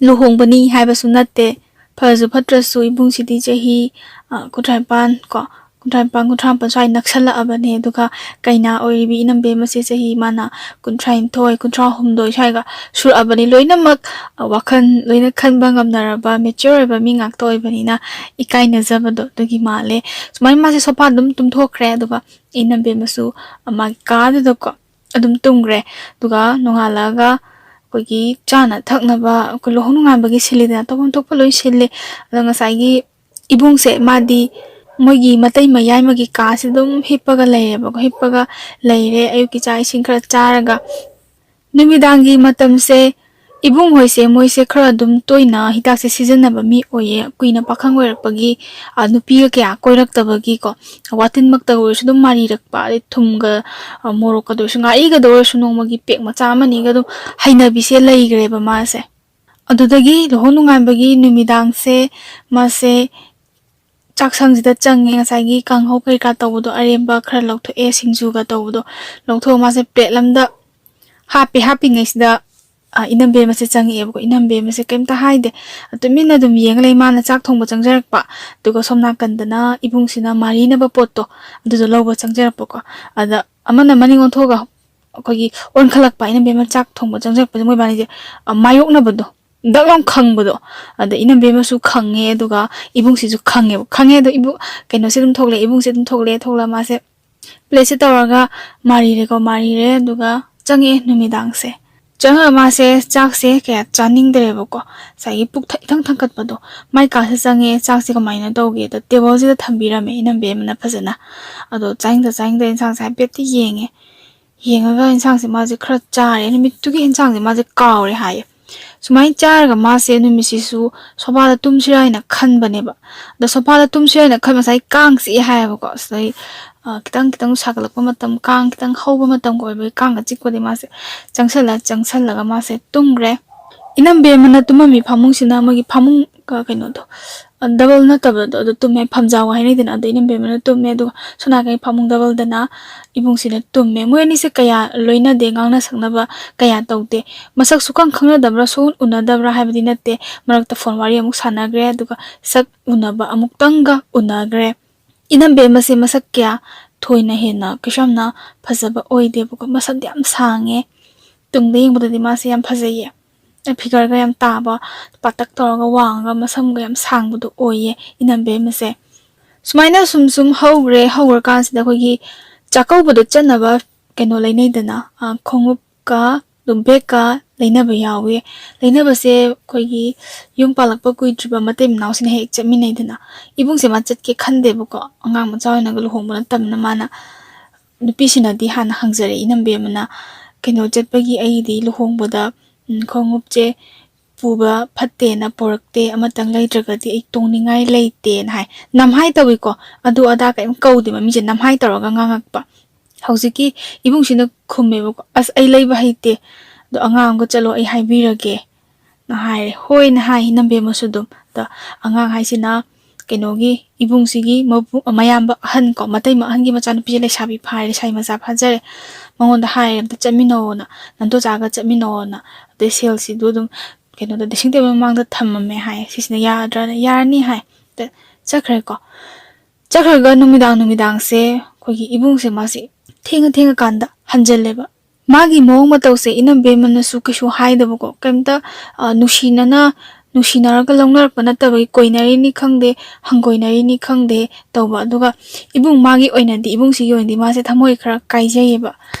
ꯂꯨꯍꯣꯡꯕꯅꯤ ꯍꯥꯏꯕꯁꯨ ꯅꯠꯇꯦ꯫ ꯐꯔꯁꯨ ꯐꯠꯇ꯭ꯔꯁꯨ ꯏꯕꯨꯡꯁꯤꯗꯤ ꯆꯍꯤ, ꯑ, ꯀꯨꯟꯊ꯭ꯔꯥ ꯅꯤꯄꯥꯟ ꯀꯣ, ꯀꯨꯟꯊ꯭ꯔꯥ ꯅꯤꯄꯥꯟ, ꯀꯨꯟꯊ꯭ꯔꯥ ꯃꯥꯄꯟ ꯁ꯭ꯋꯥꯏ ꯅꯛꯁꯜꯂꯛꯑꯕꯅꯦ꯫ ꯑꯗꯨꯒ ꯀꯩꯅꯥ ꯑꯣꯏꯔꯤꯕꯤ ꯏꯅꯝꯕꯦꯝꯃꯁꯦ ꯆꯍꯤ ꯃꯥꯅ ꯀꯨꯟꯊ꯭ꯔꯥ ꯅꯤꯊꯣꯏ, ꯀꯨꯟꯊ꯭ꯔꯥ ꯍꯨꯝꯗꯣꯏ ꯁ꯭ꯋꯥꯏꯒ ꯁꯨꯔꯛꯑꯕꯅꯤ꯫ ꯂꯣꯏꯅꯃꯛ, ꯑ, ꯋꯥꯈꯜ ꯂꯣꯏꯅ ꯈꯟꯕ ꯉꯝꯅꯔꯕ, mature ꯑꯣꯏꯕ ꯃꯤ ꯉꯥꯛꯇ ꯑꯣꯏꯕꯅꯤꯅ ꯏꯀꯥꯏꯅꯖꯕꯗꯣ ꯑꯗꯨꯒꯤ ꯃꯥꯜꯂꯦ꯫ ꯁꯨꯃꯥꯏꯅ ꯃꯥꯁꯦ ꯁꯣꯐꯥꯗ ꯑꯗꯨꯝ ꯇꯨꯝꯊꯣꯛꯈ꯭ꯔꯦ꯫ ꯑꯗꯨꯒ ꯏꯅꯝꯕꯦꯝꯃꯁꯨ, ꯑ, ꯃꯥꯒꯤ ꯀꯥꯗꯨꯗꯀꯣ ꯑꯗꯨꯝ ꯇꯨꯝꯈ꯭ꯔꯦ꯫ ꯑꯗꯨꯒ ꯅꯣꯡꯉꯥꯜꯂꯒ ꯑꯩꯈꯣꯏꯒꯤ ꯆꯥꯅ ꯊꯛꯅꯕ, ꯑꯩꯈꯣꯏ ꯂꯨꯍꯣꯡ ꯅꯣꯡꯉꯥꯟꯕꯒꯤ ꯁꯤꯜꯂꯤꯗꯅ, ꯇꯧꯐꯝ ꯊꯣꯛꯄ ꯂꯣꯏ ꯁꯤꯜꯂꯦ꯫ ꯑꯗꯣ ꯉꯁꯥꯏꯒꯤ ꯏꯕꯨꯡꯁꯦ, ꯃꯥꯗꯤ ꯃꯣꯏꯒꯤ ꯃꯇꯩ ꯃꯌꯥꯏꯃꯒꯤ ꯀꯥꯁꯦ ꯑꯗꯨꯝ ꯍꯤꯞꯄꯒ ꯂꯩꯔꯦꯕꯀꯣ꯫ ꯍꯤꯞꯄꯒ ꯂꯩꯔꯦ, ꯑꯌꯨꯛꯀꯤ ꯆꯥꯛ ꯏꯁꯤꯡ ꯈꯔ ꯆꯥꯔꯒ꯫ ꯅꯨꯃꯤꯗꯥꯡꯒꯤ ꯃꯇꯝꯁꯦ ꯏꯕꯨꯡ ꯍꯣꯏꯁꯦ, ꯃꯣꯏꯁꯦ ꯈꯔ ꯑꯗꯨꯝ ꯇꯣꯏꯅ ꯍꯤꯗꯥꯛꯁꯦ ꯁꯤꯖꯤꯟꯅꯕ ꯃꯤ ꯑꯣꯏꯌꯦ꯫ ꯀꯨꯏꯅ ꯄꯥꯈꯪ ꯑꯣꯏꯔꯛꯄꯒꯤ, ꯑ, ꯅꯨꯄꯤꯒ ꯀꯌꯥ ꯀꯣꯏꯔꯛꯇꯕꯒꯤꯀꯣ, ꯋꯥꯇꯤꯟꯃꯛꯇ ꯑꯣꯏꯔꯁꯨ ꯑꯗꯨꯝ ꯃꯥꯔꯤꯔꯛꯄ, ꯑꯗꯩ ꯊꯨꯝꯒ, ꯑ, ꯃꯣꯔꯣꯛꯀꯗ ꯑꯣꯏꯔꯁꯨ, ꯉꯥꯔꯤꯒꯗ ꯑꯣꯏꯔꯁꯨ ꯅꯣꯡꯃꯒꯤ ꯄꯦꯛ ꯃꯆꯥ ꯑꯃꯅꯤꯒ ꯑꯗꯨꯝ ꯍꯩꯅꯕꯤꯁꯦ ꯂꯩꯈ꯭ꯔꯦꯕ ꯃꯥꯁꯦ꯫ ꯑꯗꯨꯗꯒꯤ ꯂꯨꯍꯣꯡ ꯅꯣꯡꯉꯥꯟꯕꯒꯤ ꯅꯨꯃꯤꯗꯥꯡꯁꯦ ꯃꯥꯁꯦ ꯆꯥꯛꯁꯪꯁꯤꯗ ꯆꯪꯉꯦ꯫ ꯉꯁꯥꯏꯒꯤ ꯀꯥꯡꯍꯧ ꯀꯩꯀꯥ ꯇꯧꯕꯗꯣ, ꯑꯔꯦꯝꯕ ꯈꯔ ꯂꯧꯊꯣꯛꯑꯦ, ꯁꯤꯡꯖꯨꯒ ꯇꯧꯕꯗꯣ ꯂꯧꯊꯣꯛꯑ ꯃꯥꯁꯦ ꯄ꯭ꯂꯦꯠ ꯑꯃꯗ ꯍꯥꯞꯄꯦ꯫ ꯍꯥꯞꯄꯤꯉꯩꯁꯤꯗ ꯑ, ꯏꯅꯝꯕꯦꯝꯃꯁꯦ ꯆꯪꯉꯛꯑꯦꯕꯀꯣ꯫ ꯏꯅꯝꯕꯦꯝꯃꯁꯦ ꯀꯩꯝꯇ ꯍꯥꯏꯗꯦ, ꯇꯨꯃꯤꯟꯅ ꯑꯗꯨꯝ ꯌꯦꯡꯉ ꯂꯩ꯫ ꯃꯥꯅ ꯆꯥꯛ ꯊꯣꯡꯕ ꯆꯪꯖꯔꯛꯄ, ꯑꯗꯨꯒ ꯁꯣꯝ ꯅꯥꯀꯟꯗꯅ ꯏꯕꯨꯡꯁꯤꯅ ꯃꯥꯔꯤꯅꯕ ꯄꯣꯠꯇꯣ ꯑꯗꯨꯗꯣ ꯂꯧꯕ ꯆꯪꯖꯔꯛꯄꯀꯣ꯫ ꯑꯗ ꯑꯃꯅ ꯃꯅꯤꯡ ꯑꯣꯟꯊꯣꯛꯑꯒ ꯑꯩꯈꯣꯏꯒꯤ ꯑꯣꯟꯈꯠꯂꯛꯄ, ꯏꯅꯝꯕꯦꯝꯃ ꯆꯥꯛ ꯊꯣꯡꯕ ꯆꯪꯖꯔꯛꯄꯁꯦ ꯃꯣꯏꯕꯥꯅꯤꯁꯦ ꯑ, ꯃꯥꯌꯣꯛꯅꯕꯗꯣ, ꯗꯛ ꯂꯥꯎ ꯈꯪꯕꯗꯣ꯫ ꯑꯗ ꯏꯅꯝꯕꯦꯝꯃꯁꯨ ꯈꯪꯉꯦ, ꯑꯗꯨꯒ ꯏꯕꯨꯡꯁꯤꯁꯨ ꯈꯪꯉꯦꯕ꯫ ꯈꯪꯉꯦ ꯑꯗꯣ ꯏꯕꯨꯡ ꯀꯩꯅꯣꯁꯦ ꯑꯗꯨꯝ ꯊꯣꯛꯂꯛꯑꯦ, ꯏꯕꯨꯡꯁꯦ ꯑꯗꯨꯝ ꯊꯣꯛꯂꯛꯑꯦ꯫ ꯊꯣꯛꯂꯛꯑ ꯃꯥꯁꯦ ꯄ꯭ꯂꯦꯠꯁꯦ ꯇꯧꯔꯒ ꯃꯥꯔꯤꯔꯦꯀꯣ, ꯃꯥꯔꯤꯔꯦ꯫ ꯑꯗꯨꯒ ꯆꯪꯉꯛꯑꯦ ꯅꯨꯃꯤꯗꯥꯡꯁꯦ꯫ ꯆꯪꯉꯛꯑ ꯃꯥꯁꯦ ꯆꯥꯛꯁꯦ ꯀꯌꯥ ꯆꯥꯅꯤꯡꯗ꯭ꯔꯦꯕꯀꯣ꯫ ꯉꯁꯥꯏꯒꯤ ꯄꯨꯛ ꯊ-, ꯏꯊꯪ ꯊꯪꯀꯠꯄꯗꯣ꯫ ꯃꯥꯏ ꯀꯥꯁꯦ ꯆꯪꯉꯦ, ꯆꯥꯛꯁꯦ ꯀꯃꯥꯏꯅ ꯇꯧꯒꯦꯗ ꯇꯦꯕꯜꯁꯤꯗ ꯊꯝꯕꯤꯔꯝꯃꯦ ꯏꯅꯝꯕꯦꯝꯃꯅ ꯐꯖꯅ꯫ ꯑꯗꯣ ꯆꯥꯅꯤꯡꯗ ꯆꯥꯅꯤꯡꯗ ꯏꯟꯁꯥꯡꯁꯦ ꯍꯥꯏꯐꯦꯠꯇꯤ ꯌꯦꯡꯉꯦ꯫ ꯌꯦꯡꯉꯒ ꯏꯟꯁꯥꯡꯁꯦ ꯃꯥꯁꯦ ꯈꯔ ꯆꯥꯔꯦ꯫ ꯅꯨꯃꯤꯠꯇꯨꯒꯤ ꯏꯟꯁꯥꯡꯁꯦ ꯃꯥꯁꯦ ꯀꯥꯎꯔꯦ ꯍꯥꯏꯌꯦ꯫ ꯁꯨꯃꯥꯏꯅ ꯆꯥꯔꯒ ꯃꯥꯁꯦ ꯅꯨꯃꯤꯠꯁꯤꯁꯨ ꯁꯣꯐꯥꯗ ꯇꯨꯝꯁꯤꯔꯥ ꯍꯥꯏꯅ ꯈꯟꯕꯅꯦꯕ꯫ ꯑꯗꯣ ꯁꯣꯐꯥꯗ ꯇꯨꯝꯁꯤꯔꯥ ꯍꯥꯏꯅ ꯈꯟꯕ, ꯉꯁꯥꯏ ꯀꯥꯡ ꯆꯤꯛꯑꯦ ꯍꯥꯏꯌꯦꯕꯀꯣ꯫ ꯁꯤꯗꯩ, ꯑ, ꯈꯤꯇꯪ ꯈꯤꯇꯪ ꯁꯥꯒꯠꯂꯛꯄ ꯃꯇꯝ, ꯀꯥꯡ ꯈꯤꯇꯪ ꯍꯧꯕ ꯃꯇꯝꯒ ꯑꯣꯏꯕꯒꯤ ꯀꯥꯡꯒ ꯆꯤꯛꯄꯗꯤ ꯃꯥꯁꯦ ꯆꯪꯁꯜꯂ, ꯆꯪꯁꯜꯂꯒ ꯃꯥꯁꯦ ꯇꯨꯝꯈ꯭ꯔꯦ꯫ ꯏꯅꯝꯕꯦꯝꯃꯅ ꯇꯨꯝꯃꯝꯃꯤ ꯐꯃꯨꯡꯁꯤꯅ ꯃꯣꯏꯒꯤ ꯐꯃꯨꯡ, ꯑ, ꯀꯩꯅꯣꯗꯣ, ꯑ, ꯗꯕꯜ ꯅꯠꯇꯕꯗꯣ ꯑꯗꯨ ꯇꯨꯝꯃꯦ, ꯐꯝꯖꯥꯎ ꯍꯥꯏꯅꯩꯗꯅ, ꯑꯗꯣ ꯏꯅꯝꯕꯦꯝꯃꯅ ꯇꯨꯝꯃꯦ꯫ ꯑꯗꯨꯒ ꯁꯣꯝ ꯅꯥꯀꯟꯒꯤ ꯐꯃꯨꯡ ꯗꯕꯜꯗꯅ ꯏꯕꯨꯡꯁꯤꯅ ꯇꯨꯝꯃꯦ꯫ ꯃꯣꯏ ꯑꯅꯤꯁꯦ ꯀꯌꯥ ꯂꯣꯏꯅꯗꯦ, ꯉꯥꯡꯅ ꯁꯛꯅꯕ ꯀꯌꯥ ꯇꯧꯗꯦ꯫ ꯃꯁꯛ ꯁꯨꯛꯈꯪ ꯈꯪꯅꯗꯕ꯭ꯔꯥ, ꯁꯨꯛꯎꯟ ꯎꯅꯗꯕ꯭ꯔꯥ ꯍꯥꯏꯕꯗꯤ ꯅꯠꯇꯦ꯫ ꯃꯔꯛꯇ ꯐꯣꯟ ꯋꯥꯔꯤ ꯑꯃꯨꯛ ꯁꯥꯟꯅꯈ꯭ꯔꯦ, ꯑꯗꯨꯒ ꯁꯛ ꯎꯅꯕ ꯑꯃꯨꯛꯇꯪꯒ ꯎꯅꯈ꯭ꯔꯦ꯫ ꯏꯅꯝꯕꯦꯝꯃꯁꯦ ꯃꯁꯛ ꯀꯌꯥ ꯊꯣꯏꯅ ꯍꯦꯟꯅ ꯀꯩꯁꯨ ꯌꯥꯝꯅ ꯐꯖꯕ ꯑꯣꯏꯗꯦꯕꯀꯣ꯫ ꯃꯁꯝꯗꯤ ꯌꯥꯝ ꯁꯥꯡꯉꯦ꯫ ꯇꯨꯡꯗ ꯌꯦꯡꯕꯗꯗꯤ ꯃꯥꯁꯦ ꯌꯥꯝ ꯐꯖꯩꯌꯦ꯫ ꯐꯤꯒꯔꯒ ꯌꯥꯝ ꯇꯥꯕ, ꯄꯥꯇꯛ ꯇꯧꯔꯒ ꯋꯥꯡꯉꯒ ꯃꯁꯝꯒ ꯌꯥꯝ ꯁꯥꯡꯕꯗꯣ ꯑꯣꯏꯌꯦ ꯏꯅꯝꯕꯦꯝꯃꯁꯦ꯫ ꯁꯨꯃꯥꯏꯅ ꯁꯨꯝ ꯁꯨꯝ ꯍꯧꯈ꯭ꯔꯦ꯫ ꯍꯧꯈ꯭ꯔꯀꯥꯟꯁꯤꯗ ꯑꯩꯈꯣꯏꯒꯤ ꯆꯥꯛꯀꯧꯕꯗ ꯆꯠꯅꯕ ꯀꯩꯅꯣ ꯂꯩꯅꯩꯗꯅ, ꯑ, ꯈꯣꯡꯎꯞꯀ ꯑꯗꯨꯝ ꯕꯦꯒꯀ ꯂꯩꯅꯕ ꯌꯥꯎꯋꯦ꯫ ꯂꯩꯅꯕꯁꯦ ꯑꯩꯈꯣꯏꯒꯤ ꯌꯨꯝ ꯄꯥꯜꯂꯛꯄ ꯀꯨꯏꯗ꯭ꯔꯤꯕ ꯃꯇꯩ ꯃꯅꯥꯎꯁꯤꯅ ꯍꯦꯛ ꯆꯠꯃꯤꯟꯅꯩꯗꯅ꯫ ꯏꯕꯨꯡꯁꯦ ꯃꯥ ꯆꯠꯀꯦ ꯈꯟꯗꯦꯕꯀꯣ, ꯑꯉꯥꯡ ꯃꯆꯥ ꯑꯣꯏꯅꯒ ꯂꯨꯍꯣꯡꯕ ꯅꯠꯇꯕꯅꯤꯅ ꯃꯥꯅ꯫ ꯅꯨꯄꯤꯁꯤꯅꯗꯤ ꯍꯥꯟꯅ ꯍꯪꯖꯔꯦ ꯏꯅꯝꯕꯦꯝꯃꯅ, "ꯀꯩꯅꯣ ꯆꯠꯄꯒꯤ ꯑꯩꯗꯤ ꯂꯨꯍꯣꯡꯕꯗ, ꯎꯝ, ꯈꯣꯡꯎꯞꯁꯦ ꯄꯨꯕ ꯐꯠꯇꯦꯅ ꯄꯨꯔꯛꯇꯦ, ꯑꯃꯇꯪ ꯂꯩꯗ꯭ꯔꯒꯗꯤ ꯑꯩ ꯇꯣꯡꯅꯤꯡꯉꯥꯏ ꯂꯩꯇꯦꯅ" ꯍꯥꯏ꯫ ꯅꯝꯍꯥꯏ ꯇꯧꯏꯀꯣ, ꯑꯗꯨ ꯑꯗꯥ ꯀꯔꯤꯝ ꯀꯧꯗꯦ, ꯃꯃꯤꯁꯦ ꯅꯝꯍꯥꯏ ꯇꯧꯔꯒ ꯉꯥꯡꯉꯛꯄ꯫ ꯍꯧꯖꯤꯛꯀꯤ ꯏꯕꯨꯡꯁꯤꯅ ꯈꯨꯝꯃꯦꯕꯀꯣ, "ꯑꯁ, ꯑꯩ ꯂꯩꯕ ꯍꯩꯇꯦ, ꯑꯗꯣ ꯑꯉꯥꯡ ꯑꯃꯒ ꯆꯠꯂꯣ, ꯑꯩ ꯍꯥꯏꯕꯤꯔꯒꯦ" ꯍꯥꯏꯔꯦ꯫ ꯍꯣꯏꯅ ꯍꯥꯏ ꯏꯅꯝꯕꯦꯝꯃꯁꯨ ꯑꯗꯨꯝ꯫ ꯑꯗ ꯑꯉꯥꯡ ꯍꯥꯏꯁꯤꯅ ꯀꯩꯅꯣꯒꯤ ꯏꯕꯨꯡꯁꯤꯒꯤ ꯃꯕꯨ-, ꯃꯌꯥꯝꯕ ꯑꯍꯟ ꯀꯣ, ꯃꯇꯩꯃ ꯑꯍꯟꯒꯤ ꯃꯆꯥꯅꯨꯄꯤꯁꯦ ꯂꯩꯁꯥꯕꯤ ꯐꯥꯔꯦ, ꯂꯩꯁꯥꯕꯤ ꯃꯆꯥ ꯐꯥꯖꯔꯦ꯫ ꯃꯉꯣꯟꯗ ꯍꯥꯏꯔꯦ, "ꯑꯝꯇ ꯆꯠꯃꯤꯟꯅꯧꯅ, ꯅꯟꯗꯣꯆꯥꯒ ꯆꯠꯃꯤꯟꯅꯧꯅ꯫ ꯑꯗꯩ ꯁꯦꯜꯁꯤꯗꯨ ꯑꯗꯨꯝ ꯀꯩꯅꯣꯗ ꯗ꯭ꯔꯦꯁꯤꯡ ꯇꯦꯕꯜ ꯃꯃꯥꯡꯗ ꯊꯝꯃꯝꯃꯦ" ꯍꯥꯏ꯫ ꯁꯤꯁꯤꯅ ꯌꯥꯗ꯭ꯔꯥꯅ, "ꯌꯥꯔꯅꯤ" ꯍꯥꯏ꯫ ꯑꯗ ꯆꯠꯈ꯭ꯔꯦꯀꯣ꯫ ꯆꯠꯈ꯭ꯔꯒ ꯅꯨꯃꯤꯗꯥꯡ ꯅꯨꯃꯤꯗꯥꯡꯁꯦ ꯑꯩꯈꯣꯏꯒꯤ ꯏꯕꯨꯡꯁꯦ ꯃꯥꯁꯦ ꯊꯦꯡꯉ ꯊꯦꯡꯉꯀꯥꯟꯗ ꯍꯟꯖꯜꯂꯦꯕ꯫ ꯃꯥꯒꯤ ꯃꯑꯣꯡ ꯃꯇꯧꯁꯦ ꯏꯅꯝꯕꯦꯝꯃꯅꯁꯨ ꯀꯩꯁꯨ ꯍꯥꯏꯗꯕꯀꯣ, ꯀꯩꯝꯇ, ꯑ, ꯅꯨꯡꯁꯤꯅꯅ, ꯅꯨꯡꯁꯤꯅꯔꯒ ꯂꯧꯅꯔꯛꯄ ꯅꯠꯇꯕꯒꯤ ꯀꯣꯏꯅꯔꯤꯅꯤ ꯈꯪꯗꯦ, ꯍꯪꯒꯣꯏꯅꯔꯤꯅꯤ ꯈꯪꯗꯦ ꯇꯧꯕ꯫ ꯑꯗꯨꯒ ꯏꯕꯨꯡ ꯃꯥꯒꯤ ꯑꯣꯏꯅꯗꯤ, ꯏꯕꯨꯡꯁꯤꯒꯤ ꯑꯣꯏꯅꯗꯤ ꯃꯥꯁꯦ ꯊꯃꯣꯏ ꯈꯔ ꯀꯥꯏꯖꯩꯌꯦꯕ꯫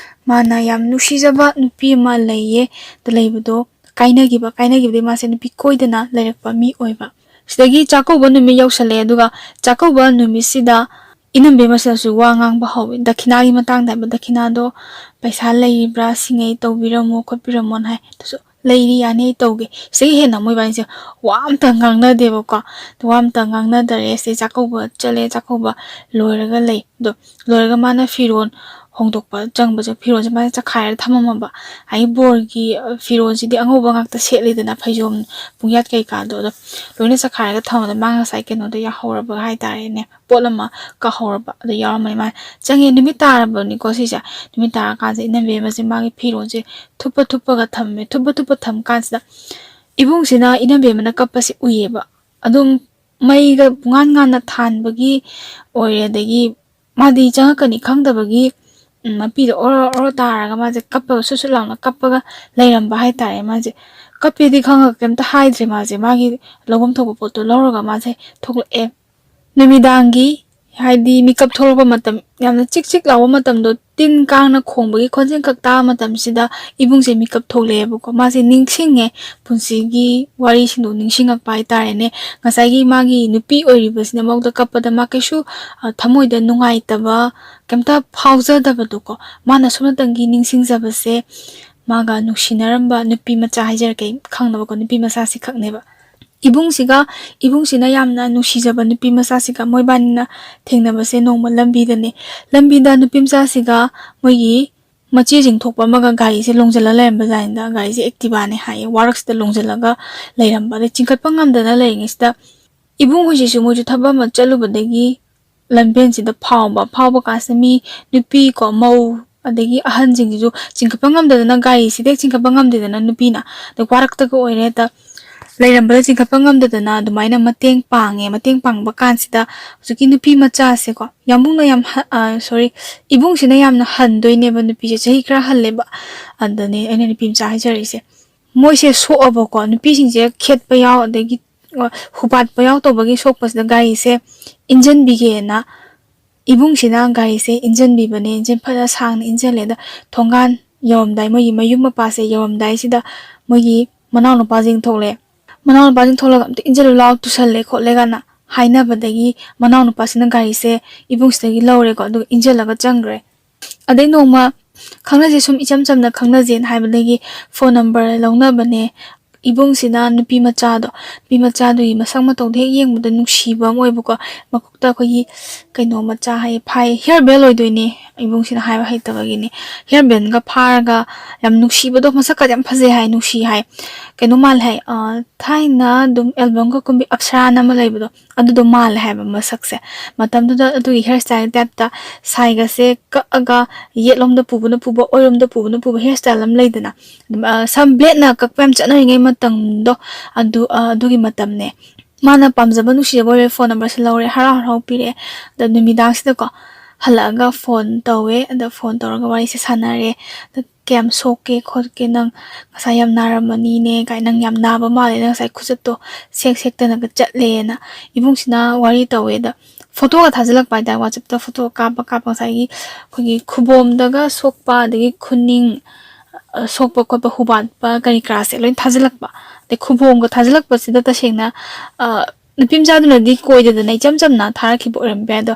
ꯃꯥꯅ ꯌꯥꯝ ꯅꯨꯡꯁꯤꯖꯕ ꯅꯨꯄꯤ ꯑꯃ ꯂꯩꯌꯦ, ꯑꯗꯨ ꯂꯩꯕꯗꯣ ꯀꯥꯏꯅꯈꯤꯕ, ꯀꯥꯏꯅꯈꯤꯕꯗꯒꯤ ꯃꯥꯁꯦ ꯅꯨꯄꯤ ꯀꯣꯏꯗꯅ ꯂꯩꯔꯛꯄ ꯃꯤ ꯑꯣꯏꯕ꯫ ꯁꯤꯗꯒꯤ ꯆꯥꯛꯀꯧꯕ ꯅꯨꯃꯤꯠ ꯌꯧꯁꯜꯂꯛꯑꯦ, ꯑꯗꯨꯒ ꯆꯥꯛꯀꯧꯕ ꯅꯨꯃꯤꯠꯁꯤꯗ ꯏꯅꯝꯕꯦꯝꯃꯁꯤꯅꯁꯨ ꯋꯥ ꯉꯥꯡꯕ ꯍꯧꯋꯤ꯫ ꯗꯈꯤꯅꯥꯒꯤ ꯃꯇꯥꯡꯗ ꯍꯥꯏꯕ, "ꯗꯈꯤꯅꯥꯗꯣ ꯄꯩꯁꯥ ꯂꯩꯔꯤꯕ꯭ꯔꯥ? ꯁꯤꯉꯩ ꯇꯧꯕꯤꯔꯝꯃꯣ ꯈꯣꯠꯄꯤꯔꯝꯃꯣꯅ" ꯍꯥꯏ꯫ ꯑꯗꯨꯁꯨ, "ꯂꯩꯔꯤ, ꯌꯥꯅꯤ, ꯑꯩ ꯇꯧꯒꯦ"꯫ ꯁꯤꯗꯒꯤ ꯍꯦꯟꯅ ꯃꯣꯏꯕꯥꯅꯤꯁꯦ ꯋꯥ ꯑꯝꯇ ꯉꯥꯡꯅꯗꯦꯕꯀꯣ꯫ ꯋꯥ ꯑꯝꯇ ꯉꯥꯡꯅꯗꯔꯦ꯫ ꯁꯤꯗꯩ ꯆꯥꯛꯀꯧꯕ ꯆꯠꯂꯦ, ꯆꯥꯛꯀꯧꯕ ꯂꯣꯏꯔꯒ ꯂꯩ꯫ ꯑꯗꯣ ꯂꯣꯏꯔꯒ ꯃꯥꯅ ꯐꯤꯔꯣꯜ ꯍꯣꯡꯗꯣꯛꯄ ꯆꯪꯕꯁꯦ, ꯐꯤꯔꯣꯜꯁꯦ ꯃꯥꯅ ꯆꯈꯥꯏꯔ ꯊꯝꯃꯝꯃꯕ꯫ ꯍꯥꯏꯗꯤ ꯕꯣꯔꯒꯤ, ꯑ, ꯐꯤꯔꯣꯜꯁꯤꯗꯤ ꯑꯉꯧꯕ ꯉꯥꯛꯇ ꯁꯦꯠꯂꯤꯗꯅ, ꯐꯩꯖꯣꯝ, ꯄꯨꯡꯌꯥꯠ ꯀꯩꯀꯥꯗꯣ꯫ ꯑꯗꯣ ꯂꯣꯏꯅ ꯆꯈꯥꯏꯔꯒ ꯊꯝꯃꯝꯕꯗ ꯃꯥ ꯉꯁꯥꯏ ꯀꯩꯅꯣꯗ ꯌꯥꯍꯧꯔꯕ ꯍꯥꯏꯇꯥꯔꯦꯅꯦ, ꯄꯣꯠ ꯑꯃ ꯀꯥꯎꯍꯧꯔꯕ꯫ ꯑꯗꯣ ꯌꯥꯎꯔꯝꯃꯅꯤ꯫ ꯃꯥꯅ ꯆꯪꯉꯦ, ꯅꯨꯃꯤꯠ ꯇꯥꯔꯕꯅꯤꯀꯣ ꯁꯤꯁꯦ꯫ ꯅꯨꯃꯤꯠ ꯇꯥꯔꯀꯥꯟꯁꯤꯗ ꯏꯅꯝꯕꯦꯝꯃꯁꯦ ꯃꯥꯒꯤ ꯐꯤꯔꯣꯜꯁꯦ ꯊꯨꯞꯄ ꯊꯨꯞꯄꯒ ꯊꯝꯃꯦ꯫ ꯊꯨꯞꯄ ꯊꯨꯞꯄ ꯊꯝ ꯀꯥꯟꯁꯤꯗ ꯏꯕꯨꯡꯁꯤꯅ ꯏꯅꯝꯕꯦꯝꯃꯅ ꯀꯞꯄꯁꯦ ꯎꯏꯌꯦꯕ꯫ ꯑꯗꯨꯝ ꯃꯩꯒ ꯄꯨꯡꯉꯥꯟ ꯉꯥꯟꯅ ꯊꯥꯟꯕꯒꯤ ꯑꯣꯏꯔꯦ, ꯑꯗꯒꯤ ꯃꯥꯗꯤ ꯆꯪꯉꯛꯀꯅꯤ ꯈꯪꯗꯕꯒꯤ, ꯎꯝ, ꯃꯄꯤꯗꯣ ꯑꯣꯔꯣ ꯑꯣꯔꯣ ꯇꯥꯔꯒ ꯃꯥꯁꯦ ꯀꯞꯄꯒ, ꯁꯨꯠ ꯁꯨꯠ ꯂꯥꯎꯅ ꯀꯞꯄꯒ ꯂꯩꯔꯝꯕ ꯍꯥꯏꯇꯥꯔꯦ꯫ ꯃꯥꯁꯦ ꯀꯞꯄꯦꯗꯤ ꯈꯪꯉꯒ ꯀꯩꯝꯇ ꯍꯥꯏꯗ꯭ꯔꯦ꯫ ꯃꯥꯁꯦ ꯃꯥꯒꯤ ꯂꯧꯐꯝ ꯊꯣꯛꯄ ꯄꯣꯠꯇꯣ ꯂꯧꯔꯒ ꯃꯥꯁꯦ ꯊꯣꯛꯂꯛꯑꯦ꯫ ꯅꯨꯃꯤꯗꯥꯡꯒꯤ, ꯍꯥꯏꯗꯤ ꯃꯤꯀꯞ ꯊꯣꯛꯂꯛꯄ ꯃꯇꯝ, ꯌꯥꯝꯅ ꯆꯤꯛ ꯆꯤꯛ ꯂꯥꯎꯕ ꯃꯇꯝꯗꯣ, ꯇꯤꯟ ꯀꯥꯡꯅ ꯈꯣꯡꯕꯒꯤ ꯈꯣꯟꯖꯦꯜ ꯈꯛ ꯇꯥꯕ ꯃꯇꯝꯁꯤꯗ ꯏꯕꯨꯡꯁꯦ ꯃꯤꯀꯞ ꯊꯣꯛꯂꯛꯑꯦꯕꯀꯣ꯫ ꯃꯥꯁꯦ ꯅꯤꯡꯁꯤꯡꯉꯦ, ꯄꯨꯟꯁꯤꯒꯤ ꯋꯥꯔꯤꯁꯤꯡꯗꯣ ꯅꯤꯡꯁꯤꯡꯉꯛꯄ ꯍꯥꯏꯇꯥꯔꯦꯅꯦ꯫ ꯉꯁꯥꯏꯒꯤ ꯃꯥꯒꯤ ꯅꯨꯄꯤ ꯑꯣꯏꯔꯤꯕꯁꯤꯅ ꯃꯉꯣꯟꯗ ꯀꯞꯄꯗ ꯃꯥ ꯀꯩꯁꯨ, ꯑ, ꯊꯃꯣꯏꯗ ꯅꯨꯡꯉꯥꯏꯇꯕ ꯀꯩꯝꯇ ꯐꯥꯎꯖꯗꯕꯗꯣꯀꯣ꯫ ꯃꯥꯅ ꯁꯣꯝꯅꯇꯪꯒꯤ ꯅꯤꯡꯁꯤꯡꯖꯕꯁꯦ ꯃꯥꯒ ꯅꯨꯡꯁꯤꯅꯔꯝꯕ ꯅꯨꯄꯤ ꯃꯆꯥ ꯍꯥꯏꯖꯔꯛꯀꯦ, ꯈꯪꯅꯕꯀꯣ, ꯅꯨꯄꯤ ꯃꯆꯥꯁꯤ ꯈꯛꯅꯦꯕ꯫ ꯏꯕꯨꯡꯁꯤꯒ, ꯏꯕꯨꯡꯁꯤꯅ ꯌꯥꯝꯅ ꯅꯨꯡꯁꯤꯖꯕ ꯅꯨꯄꯤ ꯃꯆꯥꯁꯤꯒ ꯃꯣꯏꯕꯥꯅꯤꯅ ꯊꯦꯡꯅꯕꯁꯦ ꯅꯣꯡꯃ ꯂꯝꯕꯤꯗꯅꯦ꯫ ꯂꯝꯕꯤꯗ ꯅꯨꯄꯤ ꯃꯆꯥꯁꯤꯒ ꯃꯣꯏꯒꯤ ꯃꯆꯦꯁꯤꯡ ꯊꯣꯛꯄ ꯑꯃꯒ ꯒꯥꯔꯤꯁꯦ ꯂꯣꯡꯁꯤꯜꯂ ꯂꯩꯔꯝꯕ ꯖꯥꯠꯅꯤꯗ꯫ ꯒꯥꯔꯤꯁꯦ Activa-ꯅꯦ ꯍꯥꯏꯌꯦ, ꯋꯥꯔꯛꯁꯤꯗ ꯂꯣꯡꯁꯤꯜꯂꯒ ꯂꯩꯔꯝꯕ꯫ ꯑꯗꯩ ꯆꯤꯡꯈꯠꯄ ꯉꯝꯗꯅ ꯂꯩꯔꯤꯉꯩꯁꯤꯗ ꯏꯕꯨꯡ ꯍꯣꯏꯁꯤꯁꯨ ꯃꯣꯏꯁꯨ ꯊꯕꯛ ꯑꯃ ꯆꯠꯂꯨꯕꯗꯒꯤ ꯂꯝꯕꯦꯟꯁꯤꯗ ꯐꯥꯎꯕ, ꯐꯥꯎꯕ ꯀꯥꯟꯁꯤꯗ ꯃꯤ ꯅꯨꯄꯤ ꯀꯣ, ꯃꯧ, ꯑꯗꯒꯤ ꯑꯍꯟꯁꯤꯡꯁꯤꯁꯨ ꯆꯤꯡꯈꯠꯄ ꯉꯝꯗꯗꯅ, ꯒꯥꯔꯤꯁꯤꯗ ꯍꯦꯛ ꯆꯤꯡꯈꯠꯄ ꯉꯝꯗꯦꯗꯅ ꯅꯨꯄꯤꯅ, ꯑꯗ ꯋꯥꯔꯛꯇꯒ ꯑꯣꯏꯔꯦ, ꯍꯦꯛꯇ ꯂꯩꯔꯝꯕꯗ ꯆꯤꯡꯈꯠꯄ ꯉꯝꯗꯗꯅ ꯑꯗꯨꯃꯥꯏꯅ ꯃꯇꯦꯡ ꯄꯥꯡꯉꯦ꯫ ꯃꯇꯦꯡ ꯄꯥꯡꯕ ꯀꯥꯟꯁꯤꯗ ꯍꯧꯖꯤꯛꯀꯤ ꯅꯨꯄꯤ ꯃꯆꯥꯁꯦꯀꯣ, ꯌꯥꯝꯕꯨꯡꯅ ꯌꯥꯝ ꯍ-, ꯑ, sorry, ꯏꯕꯨꯡꯁꯤꯅ ꯌꯥꯝꯅ ꯍꯟꯗꯣꯏꯅꯦꯕ, ꯅꯨꯄꯤꯁꯦ ꯆꯍꯤ ꯈꯔ ꯍꯜꯂꯦꯕ꯫ ꯑꯗꯅꯦ ꯑꯩꯅ ꯅꯨꯄꯤ ꯃꯆꯥ ꯍꯥꯏꯖꯔꯛꯏꯁꯦ꯫ ꯃꯣꯏꯁꯦ ꯁꯣꯛꯑꯕꯀꯣ, ꯅꯨꯄꯤꯁꯤꯡꯁꯦ ꯈꯦꯠꯄ ꯌꯥꯎ, ꯑꯗꯒꯤ, ꯑ, ꯍꯨꯕꯥꯠꯄ ꯌꯥꯎ ꯇꯧꯕꯒꯤ ꯁꯣꯛꯄꯁꯤꯗ ꯒꯥꯔꯤꯁꯦ ꯏꯟꯖꯟꯕꯤꯒꯦꯅ ꯏꯕꯨꯡꯁꯤꯅ ꯒꯥꯔꯤꯁꯦ ꯏꯟꯖꯟꯕꯤꯕꯅꯦ꯫ ꯏꯟꯖꯟ ꯐꯖꯅ ꯁꯥꯡꯅ ꯏꯟꯖꯜꯂꯦ꯫ ꯑꯗ ꯊꯣꯡꯒꯥꯟ ꯌꯧꯔꯝꯗꯥꯏ, ꯃꯣꯏꯒꯤ ꯃꯌꯨꯝ ꯃꯄꯥꯁꯦ ꯌꯧꯔꯝꯗꯥꯏꯁꯤꯗ ꯃꯣꯏꯒꯤ ꯃꯅꯥꯎꯅꯨꯄꯥꯁꯤꯡ ꯊꯣꯛꯂꯛꯑꯦ꯫ ꯃꯅꯥꯎꯅꯨꯄꯥꯁꯤꯡ ꯊꯣꯛꯂꯒ "ꯑꯝꯇ ꯏꯟꯖꯜꯂꯨ ꯂꯥꯎ, ꯇꯨꯁꯜꯂꯦ ꯈꯣꯠꯂꯦ" ꯀꯥꯏꯅ ꯍꯥꯏꯅꯕꯗꯒꯤ ꯃꯅꯥꯎꯅꯨꯄꯥꯁꯤꯅ ꯒꯥꯔꯤꯁꯦ ꯏꯕꯨꯡꯁꯤꯗꯒꯤ ꯂꯧꯔꯦꯀꯣ, ꯑꯗꯨꯒ ꯏꯟꯖꯜꯂꯒ ꯆꯪꯈ꯭ꯔꯦ꯫ ꯑꯗꯩ ꯅꯣꯡꯃ ꯈꯪꯅꯁꯦ, ꯁꯨꯝ ꯏꯆꯝ ꯆꯝꯅ ꯈꯪꯅꯁꯦꯅ ꯍꯥꯏꯕꯗꯒꯤ ꯐꯣꯟ ꯅꯝꯕꯔ ꯂꯧꯅꯕꯅꯦ꯫ ꯏꯕꯨꯡꯁꯤꯅ ꯅꯨꯄꯤ ꯃꯆꯥꯗꯣ, ꯅꯨꯄꯤ ꯃꯆꯥꯗꯨꯒꯤ ꯃꯁꯛ ꯃꯇꯧꯗꯣ ꯍꯦꯛ ꯌꯦꯡꯕꯗ ꯅꯨꯡꯁꯤꯕ ꯑꯃ ꯑꯣꯏꯕꯀꯣ, ꯃꯀꯣꯛꯇ ꯑꯩꯈꯣꯏꯒꯤ ꯀꯩꯅꯣ ꯃꯆꯥ ꯍꯥꯏꯌꯦ, ꯐꯥꯏ, ꯍꯤꯌꯔ ꯕꯦꯜ ꯑꯣꯏꯗꯣꯏꯅꯦ, ꯏꯕꯨꯡꯁꯤꯅ ꯍꯥꯏꯕ ꯍꯩꯇꯕꯒꯤꯅꯦ꯫ ꯍꯤꯌꯔ ꯕꯦꯜꯒ ꯐꯥꯔꯒ ꯌꯥꯝ ꯅꯨꯡꯁꯤꯕꯗꯣ, ꯃꯁꯛꯀꯗꯤ ꯌꯥꯝ ꯐꯖꯩ ꯍꯥꯏ, ꯅꯨꯡꯁꯤ ꯍꯥꯏ, ꯀꯩꯅꯣ ꯃꯥꯜꯂꯦ ꯍꯥꯏ, ꯑ, ꯊꯥꯏꯅ ꯑꯗꯨꯝ ꯑꯦꯜꯕꯝꯒ ꯀꯨꯝꯕꯤ ꯑꯞꯁꯔꯥꯅ ꯑꯃ ꯂꯩꯕꯗꯣ, ꯑꯗꯨꯗꯣ ꯃꯥꯜꯂꯦ ꯍꯥꯏꯕ ꯃꯁꯛꯁꯦ꯫ ꯃꯇꯝꯗꯨꯗ ꯑꯗꯨꯒꯤ ꯍꯤꯌꯔ ꯁ꯭ꯇꯥꯏꯜ ꯇꯥꯏꯞꯇ ꯁꯥꯏꯒꯁꯦ ꯀꯛꯑꯒ ꯌꯦꯠꯂꯣꯝꯗ ꯄꯨꯕꯅ ꯄꯨꯕ, ꯑꯣꯏꯔꯣꯝꯗ ꯄꯨꯕꯅ ꯄꯨꯕ ꯍꯤꯌꯔ ꯁ꯭ꯇꯥꯏꯜ ꯑꯃ ꯂꯩꯗꯅ, ꯑꯗꯨꯝ, ꯑ, ꯁꯝ ꯕ꯭ꯂꯦꯗꯅ ꯀꯛꯄ ꯌꯥꯝ ꯆꯠꯅꯔꯤꯉꯩ ꯃꯇꯝꯗꯣ, ꯑꯗꯨ, ꯑ, ꯑꯗꯨꯒꯤ ꯃꯇꯝꯅꯦ꯫ ꯃꯥꯅ ꯄꯥꯝꯖꯕ ꯅꯨꯡꯁꯤꯖꯕ ꯑꯣꯏꯔꯦ, ꯐꯣꯟ ꯅꯝꯕꯔꯁꯦ ꯂꯧꯔꯦ, ꯍꯔꯥꯎ ꯍꯔꯥꯎ ꯄꯤꯔꯛꯑꯦ꯫ ꯑꯗ ꯅꯨꯃꯤꯗꯥꯡꯁꯤꯗꯀꯣ ꯍꯜꯂꯛꯑꯒ ꯐꯣꯟ ꯇꯧꯋꯦ꯫ ꯑꯗ ꯐꯣꯟ ꯇꯧꯔꯒ ꯋꯥꯔꯤꯁꯦ ꯁꯥꯟꯅꯔꯦ꯫ ꯑꯗ "ꯀꯌꯥꯝ ꯁꯣꯛꯀꯦ ꯈꯣꯠꯀꯦ, ꯅꯪ ꯉꯁꯥꯏ ꯌꯥꯝ ꯅꯥꯔꯝꯃꯅꯤꯅꯦ" ꯀꯥꯏ, "ꯅꯪ ꯌꯥꯝ ꯅꯥꯕ ꯃꯥꯜꯂꯦ, ꯅꯪ ꯉꯁꯥꯏ ꯈꯨꯆꯠꯇꯣ ꯁꯦꯛ ꯁꯦꯛꯇꯅꯒ ꯆꯠꯂꯦꯅ" ꯏꯕꯨꯡꯁꯤꯅ ꯋꯥꯔꯤ ꯇꯧꯋꯦ꯫ ꯑꯗ ꯐꯣꯇꯣꯒ ꯊꯥꯖꯤꯜꯂꯛꯄ ꯍꯥꯏꯇꯥꯔꯦ, WhatsApp-ꯇ ꯐꯣꯇꯣ ꯀꯥꯞꯄ ꯀꯥꯞꯄ ꯉꯁꯥꯏꯒꯤ ꯑꯩꯈꯣꯏꯒꯤ ꯈꯨꯕꯣꯝꯗꯒ ꯁꯣꯛꯄ, ꯑꯗꯒꯤ ꯈꯨꯅꯤꯡ, ꯑ, ꯁꯣꯛꯄ ꯈꯣꯠꯄ, ꯍꯨꯕꯥꯠꯄ ꯀꯔꯤ ꯀꯔꯥꯁꯦ ꯂꯣꯏ ꯊꯥꯖꯤꯜꯂꯛꯄ꯫ ꯑꯗꯩ ꯈꯨꯕꯣꯝꯒ ꯊꯥꯖꯤꯜꯂꯛꯄꯁꯤꯗ ꯇꯁꯦꯡꯅ, ꯑ, ꯅꯨꯄꯤ ꯃꯆꯥꯗꯨꯅꯗꯤ ꯀꯣꯏꯗꯗꯅ ꯏꯆꯝ ꯆꯝꯅ ꯊꯥꯔꯛꯈꯤꯕ ꯑꯣꯏꯔꯝꯕ ꯌꯥꯏ꯫ ꯑꯗꯣ,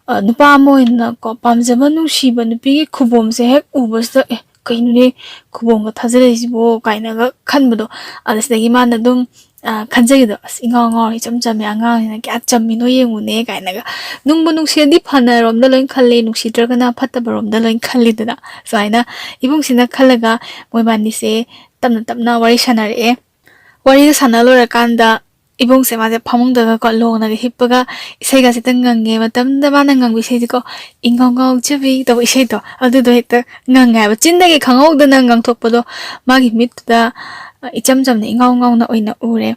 ꯑ, ꯅꯨꯄꯥ ꯑꯃ ꯑꯣꯏꯅꯀꯣ, ꯄꯥꯝꯖꯕ ꯅꯨꯡꯁꯤꯕ ꯅꯨꯄꯤꯒꯤ ꯈꯨꯕꯣꯝꯁꯦ ꯍꯦꯛ ꯎꯕꯁꯤꯗ, "ꯑꯦ, ꯀꯩꯅꯣꯅꯦ ꯈꯨꯕꯣꯝꯒ ꯊꯥꯖꯤꯜꯂꯛꯏꯁꯤꯕꯣ?" ꯀꯥꯏꯅꯒ ꯈꯟꯕꯗꯣ꯫ ꯑꯗ ꯁꯤꯗꯒꯤ ꯃꯥꯅ ꯑꯗꯨꯝ, ꯈꯟꯖꯩꯗꯣ, ꯑꯁ, ꯏꯉꯥꯎ ꯉꯥꯎꯔ ꯏꯆꯝ ꯆꯝꯃꯦ, ꯑꯉꯥꯡꯅꯤꯅ ꯀꯌꯥ ꯆꯝꯃꯤꯅꯣ ꯌꯦꯡꯉꯨꯅꯦ ꯀꯥꯏꯅꯒ꯫ ꯅꯨꯡꯕꯨ ꯅꯨꯡꯁꯤꯔꯗꯤ ꯐꯅꯔꯣꯝꯗ ꯂꯣꯏ ꯈꯜꯂꯦ, ꯅꯨꯡꯁꯤꯗ꯭ꯔꯒꯅ ꯐꯠꯇꯕꯔꯣꯝꯗ ꯂꯣꯏ ꯈꯜꯂꯤꯗꯅ꯫ ꯁꯨꯃꯥꯏꯅ ꯏꯕꯨꯡꯁꯤꯅ ꯈꯜꯂꯒ ꯃꯣꯏꯕꯥꯅꯤꯁꯦ ꯇꯞꯅ ꯇꯞꯅ ꯋꯥꯔꯤ ꯁꯥꯟꯅꯔꯛꯑꯦ꯫ ꯋꯥꯔꯤꯒ ꯁꯥꯟꯅ ꯂꯣꯏꯔꯀꯥꯟꯗ ꯏꯕꯨꯡꯁꯦ ꯃꯥꯁꯦ ꯐꯃꯨꯡꯗꯒꯀꯣ ꯂꯣꯡꯅꯒ ꯍꯤꯞꯄꯒ ꯏꯁꯩꯒꯁꯦ ꯍꯦꯛꯇ ꯉꯪꯉꯦ꯫ ꯃꯇꯝꯗ ꯃꯥꯅ ꯉꯪꯕ ꯏꯁꯩꯁꯦꯀꯣ, "ꯏꯉꯥꯎ ꯉꯥꯎꯖꯕꯤ" ꯇꯧꯕ ꯏꯁꯩꯗꯣ, ꯑꯗꯨꯗꯣ ꯍꯦꯛꯇ ꯉꯪꯉꯦ ꯍꯥꯏꯕ꯫ ꯆꯤꯟꯗꯒꯤ ꯈꯪꯍꯧꯗꯅ ꯉꯪꯊꯣꯛꯄꯗꯣ ꯃꯥꯒꯤ ꯃꯤꯠꯇꯨꯗ, ꯑ, ꯏꯆꯝ ꯆꯝꯅ ꯏꯉꯥꯎ ꯉꯥꯎꯅ ꯑꯣꯏꯅ ꯎꯔꯦ꯫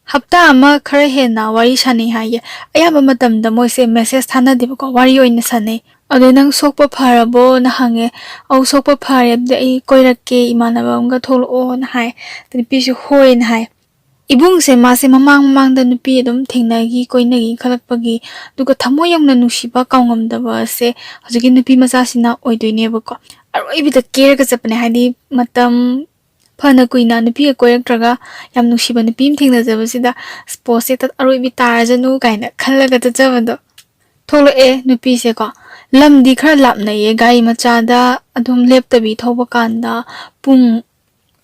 ꯍꯞꯇꯥ ꯑꯃ ꯈꯔ ꯍꯦꯟꯅ ꯋꯥꯔꯤ ꯁꯥꯟꯅꯩ ꯍꯥꯏꯌꯦ꯫ ꯑꯌꯥꯝꯕ ꯃꯇꯝꯗ ꯃꯣꯏꯁꯦ ꯃꯦꯁꯦꯖ ꯊꯥꯅꯗꯦꯕꯀꯣ, ꯋꯥꯔꯤ ꯑꯣꯏꯅ ꯁꯥꯟꯅꯩ꯫ ꯑꯗꯩ "ꯅꯪ ꯁꯣꯛꯄ ꯐꯔꯕꯣꯅ?" ꯍꯪꯉꯦ꯫ "ꯑꯧ, ꯁꯣꯛꯄ ꯐꯔꯦ, ꯑꯗꯨꯗꯤ ꯑꯩ ꯀꯣꯏꯔꯛꯀꯦ, ꯏꯃꯥꯟꯅꯕ ꯑꯃꯒ ꯊꯣꯛꯂꯛꯑꯣꯅ" ꯍꯥꯏ꯫ ꯑꯗ ꯅꯨꯄꯤꯁꯨ "ꯍꯣꯏꯅ" ꯍꯥꯏ꯫ ꯏꯕꯨꯡꯁꯦ ꯃꯥꯁꯦ ꯃꯃꯥꯡ ꯃꯃꯥꯡꯗ ꯅꯨꯄꯤ ꯑꯗꯨꯝ ꯊꯦꯡꯅꯈꯤ, ꯀꯣꯏꯅꯈꯤ ꯈꯜꯂꯛꯄꯒꯤ, ꯑꯗꯨꯒ ꯊꯃꯣꯏ ꯌꯧꯅ ꯅꯨꯡꯁꯤꯕ ꯀꯥꯎꯉꯝꯗꯕꯁꯦ ꯍꯧꯖꯤꯛꯀꯤ ꯅꯨꯄꯤ ꯃꯆꯥꯁꯤꯅ ꯑꯣꯏꯗꯣꯏꯅꯦꯕꯀꯣ꯫ ꯑꯔꯣꯏꯕꯤꯗ ꯀꯦꯔꯒ ꯆꯠꯄꯅꯦ, ꯍꯥꯏꯗꯤ ꯃꯇꯝ ꯐꯅ ꯀꯨꯏꯅ ꯅꯨꯄꯤꯒ ꯀꯣꯏꯔꯛꯇ꯭ꯔꯒ ꯌꯥꯝ ꯅꯨꯡꯁꯤꯕ ꯅꯨꯄꯤ ꯑꯃ ꯊꯦꯡꯅꯖꯕꯁꯤꯗ ꯄꯣꯁꯁꯦ ꯍꯦꯛꯇ ꯑꯔꯣꯏꯕꯤ ꯇꯥꯔꯖꯅꯨ ꯀꯥꯏꯅ ꯈꯜꯂꯒ ꯆꯠꯆꯕꯗꯣ꯫ ꯊꯣꯛꯂꯛꯑꯦ ꯅꯨꯄꯤꯁꯦꯀꯣ꯫ ꯂꯝꯗꯤ ꯈꯔ ꯂꯥꯞꯅꯩꯌꯦ, ꯒꯥꯔꯤ ꯃꯆꯥꯗ ꯑꯗꯨꯝ ꯂꯦꯞꯇꯕꯤ ꯊꯧꯕ ꯀꯥꯟꯗ ꯄꯨꯡ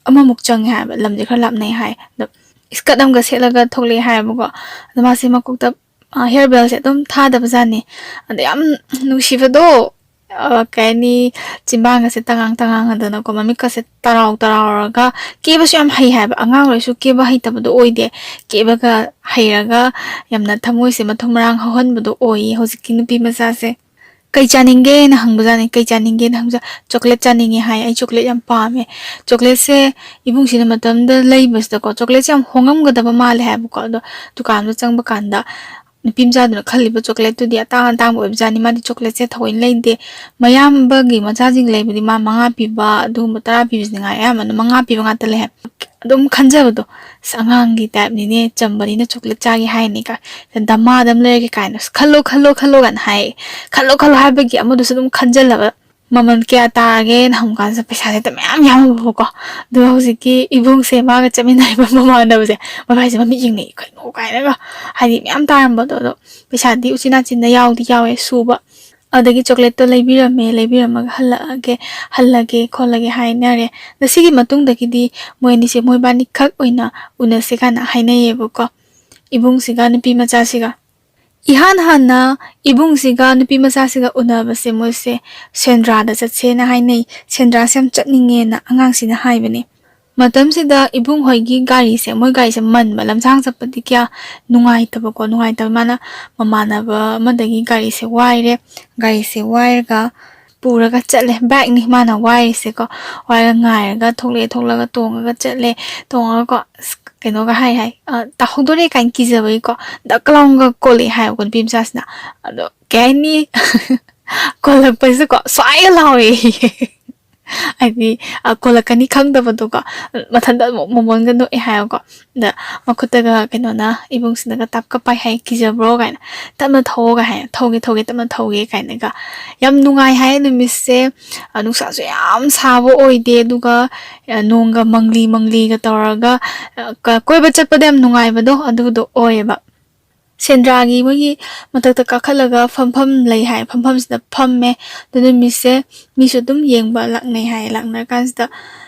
ꯑꯃꯃꯨꯛ ꯆꯪꯉꯦ ꯍꯥꯏꯕ, ꯂꯝꯁꯦ ꯈꯔ ꯂꯥꯞꯅꯩ ꯍꯥꯏ꯫ ꯑꯗꯣ ꯏꯁꯀꯔꯠ ꯑꯃꯒ ꯁꯦꯠꯂꯒ ꯊꯣꯛꯂꯛꯑꯦ ꯍꯥꯏꯌꯦꯕꯀꯣ꯫ ꯑꯗꯣ ꯃꯥꯁꯦ ꯃꯀꯣꯛꯇ, ꯑ, ꯍꯤꯌꯔ ꯕꯦꯜꯁꯦ ꯑꯗꯨꯝ ꯊꯥꯗꯕꯖꯥꯠꯅꯤ꯫ ꯑꯗ ꯌꯥꯝ ꯅꯨꯡꯁꯤꯕꯗꯣ, ꯑ, ꯀꯩ ꯍꯥꯏꯅꯤ, ꯆꯤꯟꯕꯥꯡꯒꯁꯦ ꯇꯉꯥꯡ ꯇꯉꯥꯡꯉꯗꯅꯀꯣ, ꯃꯃꯤꯠꯀꯁꯦ ꯇꯔꯥꯎ ꯇꯔꯥꯎꯔꯒ, ꯀꯦꯕꯁꯨ ꯌꯥꯝ ꯍꯩ ꯍꯥꯏꯕ꯫ ꯑꯉꯥꯡ ꯑꯣꯏꯔꯁꯨ ꯀꯦꯕ ꯍꯩꯇꯕꯗꯣ ꯑꯣꯏꯗꯦ꯫ ꯀꯦꯕꯒ ꯍꯩꯔꯒ ꯌꯥꯝꯅ ꯊꯃꯣꯏꯁꯦ ꯃꯊꯨꯝ ꯃꯔꯥꯡ ꯍꯧꯍꯟꯕꯗꯣ ꯑꯣꯏꯌꯦ ꯍꯧꯖꯤꯛꯀꯤ ꯅꯨꯄꯤ ꯃꯆꯥꯁꯦ꯫ "ꯀꯩ ꯆꯥꯅꯤꯡꯒꯦꯅ?" ꯍꯪꯕꯖꯥꯠꯅꯤ꯫ "ꯀꯩ ꯆꯥꯅꯤꯡꯒꯦꯅ?" ꯍꯪꯕꯁꯦ, "ꯆꯣꯀ꯭ꯂꯦꯠ ꯆꯥꯅꯤꯡꯉꯦ" ꯍꯥꯏ꯫ "ꯑꯩ ꯆꯣꯀ꯭ꯂꯦꯠ ꯌꯥꯝ ꯄꯥꯝꯃꯦ"꯫ ꯆꯣꯀ꯭ꯂꯦꯠꯁꯦ ꯏꯕꯨꯡꯁꯤꯅ ꯃꯇꯝꯗ ꯂꯩꯕꯁꯤꯗꯀꯣ, ꯆꯣꯀ꯭ꯂꯦꯠꯁꯦ ꯌꯥꯝ ꯍꯣꯡꯉꯝꯒꯗꯕ ꯃꯥꯜꯂꯦ ꯍꯥꯏꯕꯀꯣ꯫ ꯑꯗꯣ ꯗꯨꯀꯥꯟꯗ ꯆꯪꯕ ꯀꯥꯟꯗ ꯅꯨꯄꯤ ꯃꯆꯥꯗꯨꯅ ꯈꯜꯂꯤꯕ ꯆꯣꯀ꯭ꯂꯦꯠꯇꯨꯗꯤ ꯑꯇꯥꯡ ꯑꯇꯥꯡꯕ ꯑꯣꯏꯕꯖꯥꯠꯅꯤ꯫ ꯃꯥꯗꯤ ꯆꯣꯀ꯭ꯂꯦꯠꯁꯦ ꯊꯑꯣꯏꯅ ꯂꯩꯗꯦ꯫ ꯃꯌꯥꯝꯕꯒꯤ ꯃꯆꯥꯁꯤꯡ ꯂꯩꯕꯗꯤ ꯃꯥ ꯃꯉꯥ ꯄꯤꯕ, ꯑꯗꯨꯒꯨꯝꯕ ꯇꯔꯥ ꯄꯤꯕꯁꯤꯅ ꯉꯥꯏ, ꯑꯌꯥꯝꯕꯅ ꯃꯉꯥ ꯄꯤꯕ ꯉꯥꯛꯇ ꯂꯩ ꯍꯥꯏ꯫ ꯑꯗꯨꯝ ꯈꯟꯖꯕꯗꯣ, "ꯑꯁ, ꯑꯉꯥꯡꯒꯤ ꯇꯥꯏꯞꯅꯤꯅꯦ, ꯆꯝꯕꯅꯤꯅ ꯆꯣꯀ꯭ꯂꯦꯠ ꯆꯥꯒꯦ ꯍꯥꯏꯅꯤ" ꯀꯥꯏ, "ꯗꯃꯥꯗ ꯑꯃ ꯂꯩꯔꯒꯦ" ꯀꯥꯏꯅ, "ꯑꯁ, ꯈꯜꯂꯣ, ꯈꯜꯂꯣ, ꯈꯜꯂꯣ" ꯀꯥꯏꯅ ꯍꯥꯏ꯫ "ꯈꯜꯂꯣ, ꯈꯜꯂꯣ" ꯍꯥꯏꯕꯒꯤ ꯑꯃꯗꯨꯁꯨ ꯑꯗꯨꯝ ꯈꯟꯖꯜꯂꯕ꯫ ꯃꯃꯜ ꯀꯌꯥ ꯇꯥꯔꯒꯦꯅ ꯍꯪꯕ ꯀꯥꯟꯁꯤꯗ ꯄꯩꯁꯥꯁꯦ ꯍꯦꯛꯇ ꯃꯌꯥꯝ ꯌꯥꯝꯃꯕꯀꯣ꯫ ꯑꯗꯨꯒ ꯍꯧꯖꯤꯛꯀꯤ ꯏꯕꯨꯡꯁꯦ ꯃꯥꯒ ꯆꯠꯃꯤꯟꯅꯔꯤꯕ ꯃꯃꯥꯟꯅꯕꯁꯦ, ꯃꯕꯥꯏꯁꯦ ꯃꯃꯤꯠ ꯌꯦꯡꯅꯩ, "ꯀꯩꯅꯣ?" ꯀꯥꯏꯅꯒ, ꯍꯥꯏꯗꯤ ꯃꯌꯥꯝ ꯇꯥꯔꯝꯕꯗꯣ꯫ ꯑꯗꯣ ꯄꯩꯁꯥꯗꯤ ꯎꯆꯤꯟ ꯅꯥꯆꯤꯟꯅ ꯌꯥꯎꯗꯤ ꯌꯥꯎꯋꯦ ꯁꯨꯕ꯫ ꯑꯗꯒꯤ ꯆꯣꯀ꯭ꯂꯦꯠꯇꯣ ꯂꯩꯕꯤꯔꯝꯃꯦ, ꯂꯩꯕꯤꯔꯝꯃꯒ ꯍꯜꯂꯛꯑꯒꯦ, ꯍꯜꯂꯒꯦ ꯈꯣꯠꯂꯒꯦ ꯍꯥꯏꯅꯔꯦ꯫ ꯑꯗ ꯁꯤꯒꯤ ꯃꯇꯨꯡꯗꯒꯤꯗꯤ ꯃꯣꯏ ꯑꯅꯤꯁꯦ ꯃꯣꯏꯕꯥꯅꯤ ꯈꯛ ꯑꯣꯏꯅ ꯎꯅꯁꯦ ꯀꯥꯏꯅ ꯍꯥꯏꯅꯩꯌꯦꯕꯀꯣ, ꯏꯕꯨꯡꯁꯤꯒ ꯅꯨꯄꯤ ꯃꯆꯥꯁꯤꯒ꯫ ꯏꯍꯥꯟ ꯍꯥꯟꯅ ꯏꯕꯨꯡꯁꯤꯒ ꯅꯨꯄꯤ ꯃꯆꯥꯁꯤꯒ ꯎꯅꯕꯁꯦ ꯃꯣꯏꯁꯦ ꯁꯦꯟꯗ꯭ꯔꯥꯗ ꯆꯠꯁꯦꯅ ꯍꯥꯏꯅꯩ꯫ ꯁꯦꯟꯗ꯭ꯔꯥꯁꯦ ꯌꯥꯝ ꯆꯠꯅꯤꯡꯉꯦꯅ ꯑꯉꯥꯡꯁꯤꯅ ꯍꯥꯏꯕꯅꯦ꯫ ꯃꯇꯝꯁꯤꯗ ꯏꯕꯨꯡ ꯍꯣꯏꯒꯤ ꯒꯥꯔꯤꯁꯦ, ꯃꯣꯏ ꯒꯥꯔꯤꯁꯦ ꯃꯟꯕ, ꯂꯝꯁꯥꯡ ꯆꯠꯄꯗꯤ ꯀꯌꯥ ꯅꯨꯡꯉꯥꯏꯇꯕꯀꯣ, ꯅꯨꯡꯉꯥꯏꯇꯕ꯫ ꯃꯥꯅ ꯃꯃꯥꯟꯅꯕ ꯑꯃꯗꯒꯤ ꯒꯥꯔꯤꯁꯦ ꯋꯥꯏꯔꯦ, ꯒꯥꯔꯤꯁꯦ ꯋꯥꯏꯔꯒ ꯄꯨꯔꯒ ꯆꯠꯂꯦ꯫ ꯕꯥꯏꯛꯅꯤ ꯃꯥꯅ ꯋꯥꯏꯔꯤꯁꯦꯀꯣ꯫ ꯋꯥꯏꯔꯒ ꯉꯥꯏꯔꯒ ꯊꯣꯛꯂꯛꯑꯦ, ꯊꯣꯛꯂꯛꯑꯒ ꯇꯣꯡꯉꯒ ꯆꯠꯂꯦ, ꯇꯣꯡꯉꯒꯀꯣ, ꯑꯁ, ꯀꯩꯅꯣꯒ ꯍꯥꯏ ꯍꯥꯏ, "ꯑ, ꯇꯥꯍꯧꯗꯣꯔꯦ" ꯀꯥꯏꯅ ꯀꯤꯖꯕꯒꯤꯀꯣ, ꯗꯛ ꯂꯥꯎꯅꯒ ꯀꯣꯜꯂꯛꯑꯦ ꯍꯥꯏꯌꯦꯕꯀꯣ ꯅꯨꯄꯤ ꯃꯆꯥꯁꯤꯅ꯫ ꯑꯗꯣ ꯀꯩ ꯍꯥꯏꯅꯤ? ꯀꯣꯜꯂꯛꯄꯁꯤꯗꯀꯣ ꯁ꯭ꯋꯥꯏꯒ ꯂꯥꯎꯔꯦ꯫ ꯍꯥꯏꯗꯤ, ꯑ, ꯀꯣꯜꯂꯛꯀꯅꯤ ꯈꯪꯗꯕꯗꯣꯀꯣ, ꯃꯊꯟꯇ ꯑꯗꯨꯝ ꯃꯣꯃꯣꯟꯒ ꯅꯣꯛꯑꯦ ꯍꯥꯏꯌꯦꯕꯀꯣ꯫ ꯑꯗ ꯃꯈꯨꯠꯇꯒ ꯀꯩꯅꯣꯅ, ꯏꯕꯨꯡꯁꯤꯅꯒ ꯇꯞꯀ ꯄꯥꯏ ꯍꯥꯏ, "ꯀꯤꯖꯕ꯭ꯔꯣ?" ꯀꯥꯏꯅ, "ꯇꯞꯅ ꯊꯧꯑꯣ" ꯀꯥꯏ ꯍꯥꯏ, "ꯊꯧꯒꯦ, ꯊꯧꯒꯦ, ꯇꯞꯅ ꯊꯧꯒꯦ" ꯀꯥꯏꯅꯒ꯫ ꯌꯥꯝ ꯅꯨꯡꯉꯥꯏ ꯍꯥꯏ ꯅꯨꯃꯤꯠꯁꯦ꯫ ꯑ, ꯅꯨꯡꯁꯥꯁꯨ ꯌꯥꯝ ꯁꯥꯕ ꯑꯣꯏꯗꯦ, ꯑꯗꯨꯒ, ꯑ, ꯅꯣꯡꯒ ꯃꯪꯂꯤ ꯃꯪꯂꯤꯒ ꯇꯧꯔꯒ, ꯑ, ꯀ-, ꯀꯣꯏꯕ ꯆꯠꯄꯗ ꯌꯥꯝ ꯅꯨꯡꯉꯥꯏꯕꯗꯣ ꯑꯗꯨꯗꯣ ꯑꯣꯏꯌꯦꯕ꯫ ꯁꯦꯟꯗ꯭ꯔꯥꯒꯤ ꯃꯣꯏꯒꯤ ꯃꯊꯛꯇ ꯀꯥꯈꯠꯂꯒ ꯐꯝꯐꯝ ꯂꯩ ꯍꯥꯏ, ꯐꯝꯐꯝꯁꯤꯗ ꯐꯝꯃꯦ꯫ ꯑꯗꯨ ꯅꯨꯃꯤꯠꯁꯦ ꯃꯤꯁꯨ ꯑꯗꯨꯝ ꯌꯦꯡꯕ ꯂꯥꯛꯅꯩ ꯍꯥꯏ꯫ ꯂꯥꯛꯅꯔꯀꯥꯟꯁꯤꯗ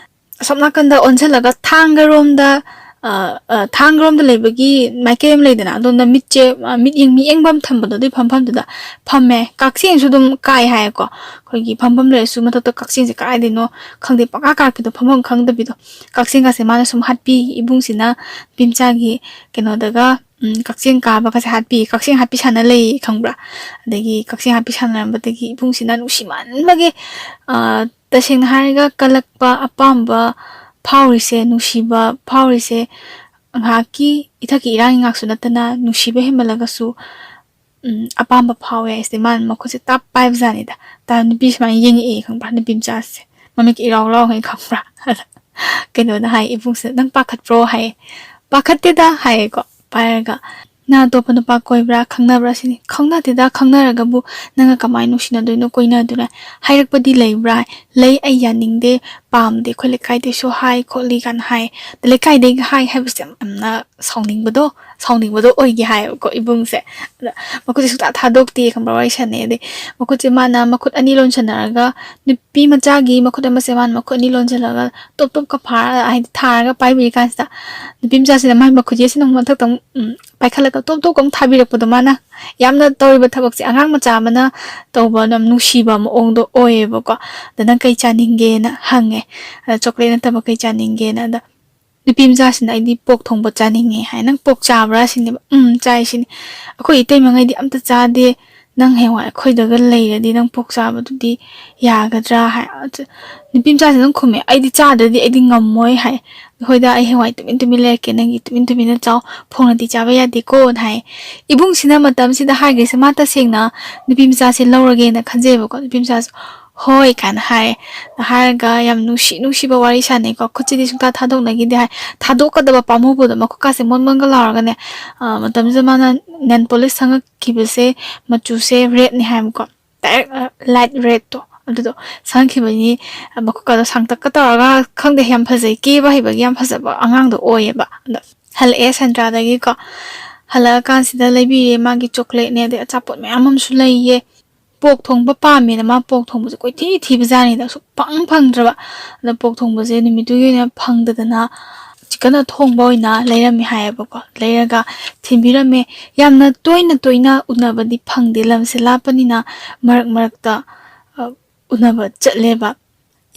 ꯑꯁꯣꯝ ꯅꯥꯀꯟꯗ ꯑꯣꯟꯁꯤꯜꯂꯒ ꯊꯥꯡꯒꯔꯣꯝꯗ, ꯑ, ꯑ, ꯊꯥꯡꯒꯔꯣꯝꯗ ꯂꯩꯕꯒꯤ ꯃꯥꯏꯀꯩ ꯑꯃ ꯂꯩꯗꯅ, ꯑꯗꯣꯝꯗ ꯃꯤꯠꯁꯦ, ꯑ, ꯃꯤꯠꯌꯦꯡ, ꯃꯤꯠꯌꯦꯡꯐꯝ ꯊꯝꯕꯗꯣ ꯑꯗꯨꯒꯤ ꯐꯝꯐꯝꯗꯨꯗ ꯐꯝꯃꯦ꯫ ꯀꯛꯆꯦꯡꯁꯨ ꯑꯗꯨꯝ ꯀꯥꯏ ꯍꯥꯏꯌꯦꯀꯣ꯫ ꯑꯩꯈꯣꯏꯒꯤ ꯐꯝꯐꯝ ꯂꯩꯔꯁꯨ ꯃꯊꯛꯇ ꯀꯛꯆꯦꯡꯁꯦ ꯀꯥꯏꯗꯩꯅꯣ ꯈꯪꯗꯦ, ꯄꯪꯀꯥ ꯀꯥꯔꯛꯄꯤꯗꯣ, ꯐꯝꯐꯝ ꯈꯪꯗꯕꯤꯗꯣ꯫ ꯀꯛꯆꯦꯡꯒꯁꯦ ꯃꯥꯅ ꯁꯨꯝ ꯍꯥꯠꯄꯤ, ꯏꯕꯨꯡꯁꯤꯅ ꯅꯨꯄꯤ ꯃꯆꯥꯒꯤ ꯀꯩꯅꯣꯗꯒ, ꯎꯝ, ꯀꯛꯆꯦꯡ ꯀꯥꯕꯒꯁꯦ ꯍꯥꯠꯄꯤ, ꯀꯛꯆꯦꯡ ꯍꯥꯠꯄꯤ ꯁꯥꯟꯅ ꯂꯩ, ꯈꯪꯕ꯭ꯔꯥ? ꯑꯗꯒꯤ ꯀꯛꯆꯦꯡ ꯍꯥꯠꯄꯤ ꯁꯥꯟꯅꯔꯝꯕꯗꯒꯤ ꯏꯕꯨꯡꯁꯤꯅ ꯅꯨꯡꯁꯤꯃꯟꯕꯒꯤ, ꯑ, ꯇꯁꯦꯡꯅ ꯍꯥꯏꯔꯒ ꯀꯜꯂꯛꯄ ꯑꯄꯥꯝꯕ ꯐꯥꯎꯔꯤꯁꯦ, ꯅꯨꯡꯁꯤꯕ ꯐꯥꯎꯔꯤꯁꯦ ꯉꯥꯏꯍꯥꯛꯀꯤ ꯏꯊꯛꯀꯤ ꯏꯔꯥꯡꯒꯤ ꯉꯥꯛꯁꯨ ꯅꯠꯇꯅ ꯅꯨꯡꯁꯤꯕ ꯍꯦꯟꯃꯜꯂꯒꯁꯨ, ꯎꯝ, ꯑꯄꯥꯝꯕ ꯐꯥꯎꯋꯦ ꯍꯥꯏꯁꯦ꯫ ꯃꯥꯅ ꯃꯈꯨꯠꯁꯦ ꯇꯞ ꯄꯥꯏꯕꯖꯥꯠꯅꯤꯗ꯫ ꯇꯥ ꯅꯨꯄꯤ ꯁꯨꯃꯥꯏꯅ ꯌꯦꯡꯉꯛꯑꯦ ꯈꯪꯕ꯭ꯔꯥ? ꯅꯨꯄꯤ ꯃꯆꯥꯁꯦ ꯃꯃꯤꯠꯀ ꯏꯔꯥꯎ ꯂꯥꯎꯉꯩ ꯈꯪꯕ꯭ꯔꯥ? ꯑꯗ ꯀꯩꯅꯣꯅ ꯍꯥꯏ, ꯏꯕꯨꯡꯁꯤꯅ, "ꯅꯪ ꯄꯥꯈꯠꯄ꯭ꯔꯣ?" ꯍꯥꯏꯌꯦ꯫ "ꯄꯥꯈꯠꯇꯦꯗ" ꯍꯥꯏꯌꯦꯀꯣ꯫ ꯄꯥꯏꯔꯒ, "ꯅꯪ ꯑꯇꯣꯞꯄ ꯅꯨꯄꯥ ꯀꯣꯏꯕ꯭ꯔꯥ, ꯈꯪꯅꯕ꯭ꯔꯥ?" ꯁꯤꯅꯤ꯫ "ꯈꯪꯅꯗꯦꯗ, ꯈꯪꯅꯔꯒꯕꯨ ꯅꯪꯒ ꯀꯃꯥꯏꯅ ꯅꯨꯡꯁꯤꯅꯗꯣꯏꯅꯣ, ꯀꯣꯏꯅꯗꯣꯏꯅꯣ?" "ꯍꯥꯏꯔꯛꯄꯗꯤ ꯂꯩꯕ꯭ꯔꯥ?" "ꯂꯩ, ꯑꯩ ꯌꯥꯅꯤꯡꯗꯦ, ꯄꯥꯝꯗꯦ, ꯑꯩꯈꯣꯏ ꯂꯩꯀꯥꯏꯗꯩꯁꯨ ꯍꯥꯏ ꯈꯣꯠꯂꯤ" ꯀꯥꯏꯅ ꯍꯥꯏ꯫ ꯑꯗ ꯂꯩꯀꯥꯏꯗꯩꯒ ꯍꯥꯏ ꯍꯥꯏꯕꯁꯦ ꯌꯥꯝꯅ ꯁꯥꯎꯅꯤꯡꯕꯗꯣ, ꯁꯥꯎꯅꯤꯡꯕꯗꯣ ꯑꯣꯏꯒꯦ ꯍꯥꯏꯌꯦꯕꯀꯣ ꯏꯕꯨꯡꯁꯦ꯫ ꯑꯗ ꯃꯈꯨꯠꯁꯦ ꯁꯨꯡꯊꯥ ꯊꯥꯗꯣꯛꯇꯦ ꯈꯪꯕ꯭ꯔꯥ, ꯋꯥꯔꯤ ꯁꯥꯟꯅꯩ꯫ ꯑꯗꯩ ꯃꯈꯨꯠꯁꯦ ꯃꯥꯅ ꯃꯈꯨꯠ ꯑꯅꯤ ꯂꯣꯟꯁꯟꯅꯔꯒ, ꯅꯨꯄꯤ ꯃꯆꯥꯒꯤ ꯃꯈꯨꯠ ꯑꯃꯁꯦ ꯃꯥꯅ ꯃꯈꯨꯠ ꯑꯅꯤ ꯂꯣꯟꯁꯤꯜꯂꯒ ꯇꯣꯞ ꯇꯣꯞꯀ ꯐꯥꯔ, ꯍꯥꯏꯗꯤ ꯊꯥꯔꯒ ꯄꯥꯏꯕꯤꯔꯤ ꯀꯥꯟꯁꯤꯗ, ꯅꯨꯄꯤ ꯃꯆꯥꯁꯤꯅ ꯃꯥꯏ ꯃꯈꯨꯠ ꯌꯦꯠꯁꯤꯅ ꯑꯃꯨꯛ ꯃꯊꯛꯇ ꯑꯃꯨꯛ, ꯎꯝ, ꯄꯥꯏꯈꯠꯂꯒ ꯇꯣꯞ ꯇꯣꯞꯀ ꯑꯃꯨꯛ ꯊꯥꯕꯤꯔꯛꯄꯗꯣ꯫ ꯃꯥꯅ ꯌꯥꯝꯅ ꯇꯧꯔꯤꯕ ꯊꯕꯛꯁꯦ ꯑꯉꯥꯡ ꯃꯆꯥ ꯑꯃꯅ ꯇꯧꯕ ꯌꯥꯝ ꯅꯨꯡꯁꯤꯕ ꯃꯑꯣꯡꯗꯣ ꯑꯣꯏꯌꯦꯕꯀꯣ꯫ ꯑꯗ "ꯅꯪ ꯀꯩ ꯆꯥꯅꯤꯡꯒꯦꯅ?" ꯍꯪꯉꯦ꯫ ꯑꯗ "ꯆꯣꯀ꯭ꯂꯦꯠ ꯅꯠꯇꯕ ꯀꯩ ꯆꯥꯅꯤꯡꯒꯦꯅ?" ꯑꯗ ꯅꯨꯄꯤ ꯃꯆꯥꯁꯤꯅ "ꯑꯩꯗꯤ ꯄꯣꯛ ꯊꯣꯡꯕ ꯆꯥꯅꯤꯡꯉꯦ" ꯍꯥꯏ꯫ "ꯅꯪ ꯄꯣꯛ ꯆꯥꯕ꯭ꯔꯥ?" ꯁꯤꯅꯦꯕ꯫ "ꯎꯝ, ꯆꯥꯏ" ꯁꯤꯅꯤ꯫ "ꯑꯩꯈꯣꯏ ꯏꯇꯩꯃꯉꯩꯗꯤ ꯑꯝꯇ ꯆꯥꯗꯦ, ꯅꯪ ꯍꯌꯦꯡꯋꯥꯏ ꯑꯩꯈꯣꯏꯗꯒ ꯂꯩꯔꯗꯤ ꯅꯪ ꯄꯣꯛ ꯆꯥꯕꯗꯨꯗꯤ ꯌꯥꯒꯗ꯭ꯔꯥ?" ꯍꯥꯏ꯫ ꯑꯗꯨ ꯅꯨꯄꯤ ꯃꯆꯥꯁꯤꯅ ꯑꯗꯨꯝ ꯈꯨꯝꯃꯦ, "ꯑꯩꯗꯤ ꯆꯥꯗ꯭ꯔꯗꯤ ꯑꯩꯗꯤ ꯉꯝꯃꯣꯏ" ꯍꯥꯏ꯫ "ꯍꯣꯏꯗ, ꯑꯩ ꯍꯌꯦꯡꯋꯥꯏ ꯇꯨꯃꯤꯟ ꯇꯨꯃꯤꯟ ꯂꯩꯔꯛꯀꯦ, ꯅꯪꯒꯤ ꯇꯨꯃꯤꯟ ꯇꯨꯃꯤꯟꯅ ꯆꯥꯎ, ꯐꯣꯡꯅꯗꯤ ꯆꯥꯕ ꯌꯥꯗꯦꯀꯣꯅ" ꯍꯥꯏ꯫ ꯏꯕꯨꯡꯁꯤꯅ ꯃꯇꯝꯁꯤꯗ ꯍꯥꯏꯈ꯭ꯔꯤꯁꯦ, ꯃꯥ ꯇꯁꯦꯡꯅ ꯅꯨꯄꯤ ꯃꯆꯥꯁꯦ ꯂꯧꯔꯒꯦꯅ ꯈꯟꯖꯩꯕꯀꯣ꯫ ꯅꯨꯄꯤ ꯃꯆꯥꯁꯨ "ꯍꯣꯏ" ꯀꯥꯏꯅ ꯍꯥꯏꯔꯦ꯫ ꯍꯥꯏꯔꯒ ꯌꯥꯝ ꯅꯨꯡꯁꯤ ꯅꯨꯡꯁꯤꯕ ꯋꯥꯔꯤ ꯁꯥꯟꯅꯩꯀꯣ꯫ ꯈꯨꯠꯁꯤꯗꯤ ꯁꯨꯡꯊꯥ ꯊꯥꯗꯣꯛꯅꯈꯤꯗꯦ ꯍꯥꯏ꯫ ꯊꯥꯗꯣꯛꯀꯗꯕ ꯄꯥꯝꯃꯨꯕꯗꯣ, ꯃꯈꯨꯠꯀꯥꯁꯦ ꯃꯣꯟ ꯃꯣꯟꯒ ꯂꯥꯎꯔꯒꯅꯦ, ꯑ, ꯃꯇꯝꯁꯤꯗ ꯃꯥꯅ ꯅꯦꯜ ꯄꯣꯂꯤꯁ ꯁꯪꯉꯛꯈꯤꯕꯁꯦ, ꯃꯆꯨꯁꯦ ꯔꯦꯗꯅꯤ ꯍꯥꯏꯕꯀꯣ, ꯗꯥꯏꯔꯦꯛ, ꯑ, ꯂꯥꯏꯠ ꯔꯦꯗꯇꯣ ꯑꯗꯨꯗꯣ ꯁꯪꯉꯛꯈꯤꯕꯅꯤ꯫ ꯃꯈꯨꯠꯀꯗꯣ ꯁꯥꯡꯇꯛꯀ ꯇꯧꯔꯒ, ꯈꯪꯗꯦ, ꯌꯥꯝ ꯐꯖꯩ, ꯀꯦꯕ ꯍꯩꯕꯒꯤ ꯌꯥꯝ ꯐꯖꯕ ꯑꯉꯥꯡꯗꯣ ꯑꯣꯏꯌꯦꯕ꯫ ꯑꯗꯣ ꯍꯜꯂꯛꯑꯦ ꯁꯦꯟꯗ꯭ꯔꯥꯗꯒꯤꯀꯣ꯫ ꯍꯜꯂꯛꯑꯀꯥꯟꯁꯤꯗ ꯂꯩꯕꯤꯔꯦ ꯃꯥꯒꯤ ꯆꯣꯀ꯭ꯂꯦꯠꯅꯦ, ꯑꯗꯩ ꯑꯆꯥꯄꯣꯠ ꯃꯌꯥꯝ ꯑꯃꯁꯨ ꯂꯩꯌꯦ꯫ ꯄꯣꯛ ꯊꯣꯡꯕ ꯄꯥꯝꯃꯦꯅ ꯃꯥ ꯄꯣꯛ ꯊꯣꯡꯕꯁꯦ ꯀꯣꯏꯊꯤ ꯊꯤꯕꯖꯥꯠꯅꯤꯗ, ꯁꯨꯛꯐꯪ ꯐꯪꯗ꯭ꯔꯕ꯫ ꯑꯗ ꯄꯣꯛ ꯊꯣꯡꯕꯁꯦ ꯅꯨꯃꯤꯠꯇꯨꯒꯤ ꯑꯣꯏꯅ ꯐꯪꯗꯗꯅ ꯆꯤꯛꯀꯟ ꯑꯊꯣꯡꯕ ꯑꯣꯏꯅ ꯂꯩꯔꯝꯃꯦ ꯍꯥꯏꯌꯦꯕꯀꯣ꯫ ꯂꯩꯔꯒ ꯊꯤꯟꯕꯤꯔꯝꯃꯦ꯫ ꯌꯥꯝꯅ ꯇꯣꯏꯅ ꯇꯣꯏꯅ ꯎꯅꯕꯗꯤ ꯐꯪꯗꯦ, ꯂꯝꯁꯦ ꯂꯥꯞꯄꯅꯤꯅ ꯃꯔꯛ ꯃꯔꯛꯇ, ꯑ, ꯎꯅꯕ ꯆꯠꯂꯦꯕ꯫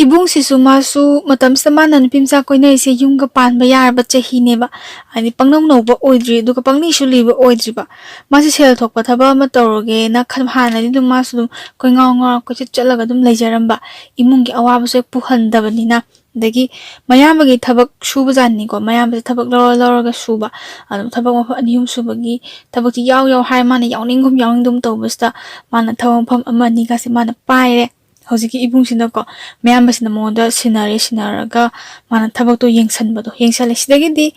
ꯏꯕꯨꯡꯁꯤꯁꯨ ꯃꯥꯁꯨ ꯃꯇꯝꯁꯤꯗ ꯃꯥꯅ ꯅꯨꯄꯤ ꯃꯆꯥ ꯀꯣꯏꯅꯔꯤꯁꯦ ꯌꯨꯝꯒ ꯄꯥꯟꯕ ꯌꯥꯔꯕ ꯆꯍꯤꯅꯦꯕ, ꯍꯥꯏꯗꯤ ꯄꯪꯅꯧ ꯅꯧꯕ ꯑꯣꯏꯗ꯭ꯔꯤ, ꯑꯗꯨꯒ ꯄꯪꯂꯤꯁꯨ ꯂꯤꯕ ꯑꯣꯏꯗ꯭ꯔꯤꯕ꯫ ꯃꯥꯁꯦ ꯁꯦꯜ ꯊꯣꯛꯄ ꯊꯕꯛ ꯑꯃ ꯇꯧꯔꯒꯦꯅ ꯈꯟ-, ꯍꯥꯟꯅꯗꯤ ꯑꯗꯨꯝ ꯃꯥꯁꯨ ꯑꯗꯨꯝ ꯀꯣꯏꯉꯥꯎ ꯉꯥꯎꯔ ꯀꯣꯏꯆꯠ ꯆꯠꯂꯒ ꯑꯗꯨꯝ ꯂꯩꯖꯔꯝꯕ, ꯏꯃꯨꯡꯒꯤ ꯑꯋꯥꯕꯁꯨ ꯍꯦꯛ ꯄꯨꯍꯟꯗꯕꯅꯤꯅ꯫ ꯑꯗꯒꯤ ꯃꯌꯥꯝꯕꯒꯤ ꯊꯕꯛ ꯁꯨꯕꯖꯥꯠꯅꯤꯀꯣ, ꯃꯌꯥꯝꯕꯁꯦ ꯊꯕꯛ ꯂꯧꯔ ꯂꯧꯔꯒ ꯁꯨꯕ, ꯑꯗꯨꯝ ꯊꯕꯛ ꯃꯐꯝ ꯑꯅꯤ ꯑꯍꯨꯝ ꯁꯨꯕꯒꯤ ꯊꯕꯛꯁꯤ ꯌꯥꯎ ꯌꯥꯎ ꯍꯥꯏꯔ ꯃꯥꯅ ꯌꯥꯎꯅꯤꯡꯒꯨꯝ ꯌꯥꯎꯅꯤꯡꯗꯒꯨꯝ ꯇꯧꯕꯁꯤꯗ ꯃꯥꯅ ꯊꯕꯛ ꯃꯐꯝ ꯑꯃ ꯑꯅꯤꯒꯁꯦ ꯃꯥꯅ ꯄꯥꯏꯔꯦ꯫ ꯍꯧꯖꯤꯛꯀꯤ ꯏꯕꯨꯡꯁꯤꯅꯀꯣ, ꯃꯌꯥꯝꯕꯁꯤꯅ ꯃꯉꯣꯟꯗ ꯁꯤꯟꯅꯔꯦ, ꯁꯤꯟꯅꯔꯒ ꯃꯥꯅ ꯊꯕꯛꯇꯣ ꯌꯦꯡꯁꯟꯕꯗꯣ, ꯌꯦꯡꯁꯜꯂꯦ꯫ ꯁꯤꯗꯒꯤꯗꯤ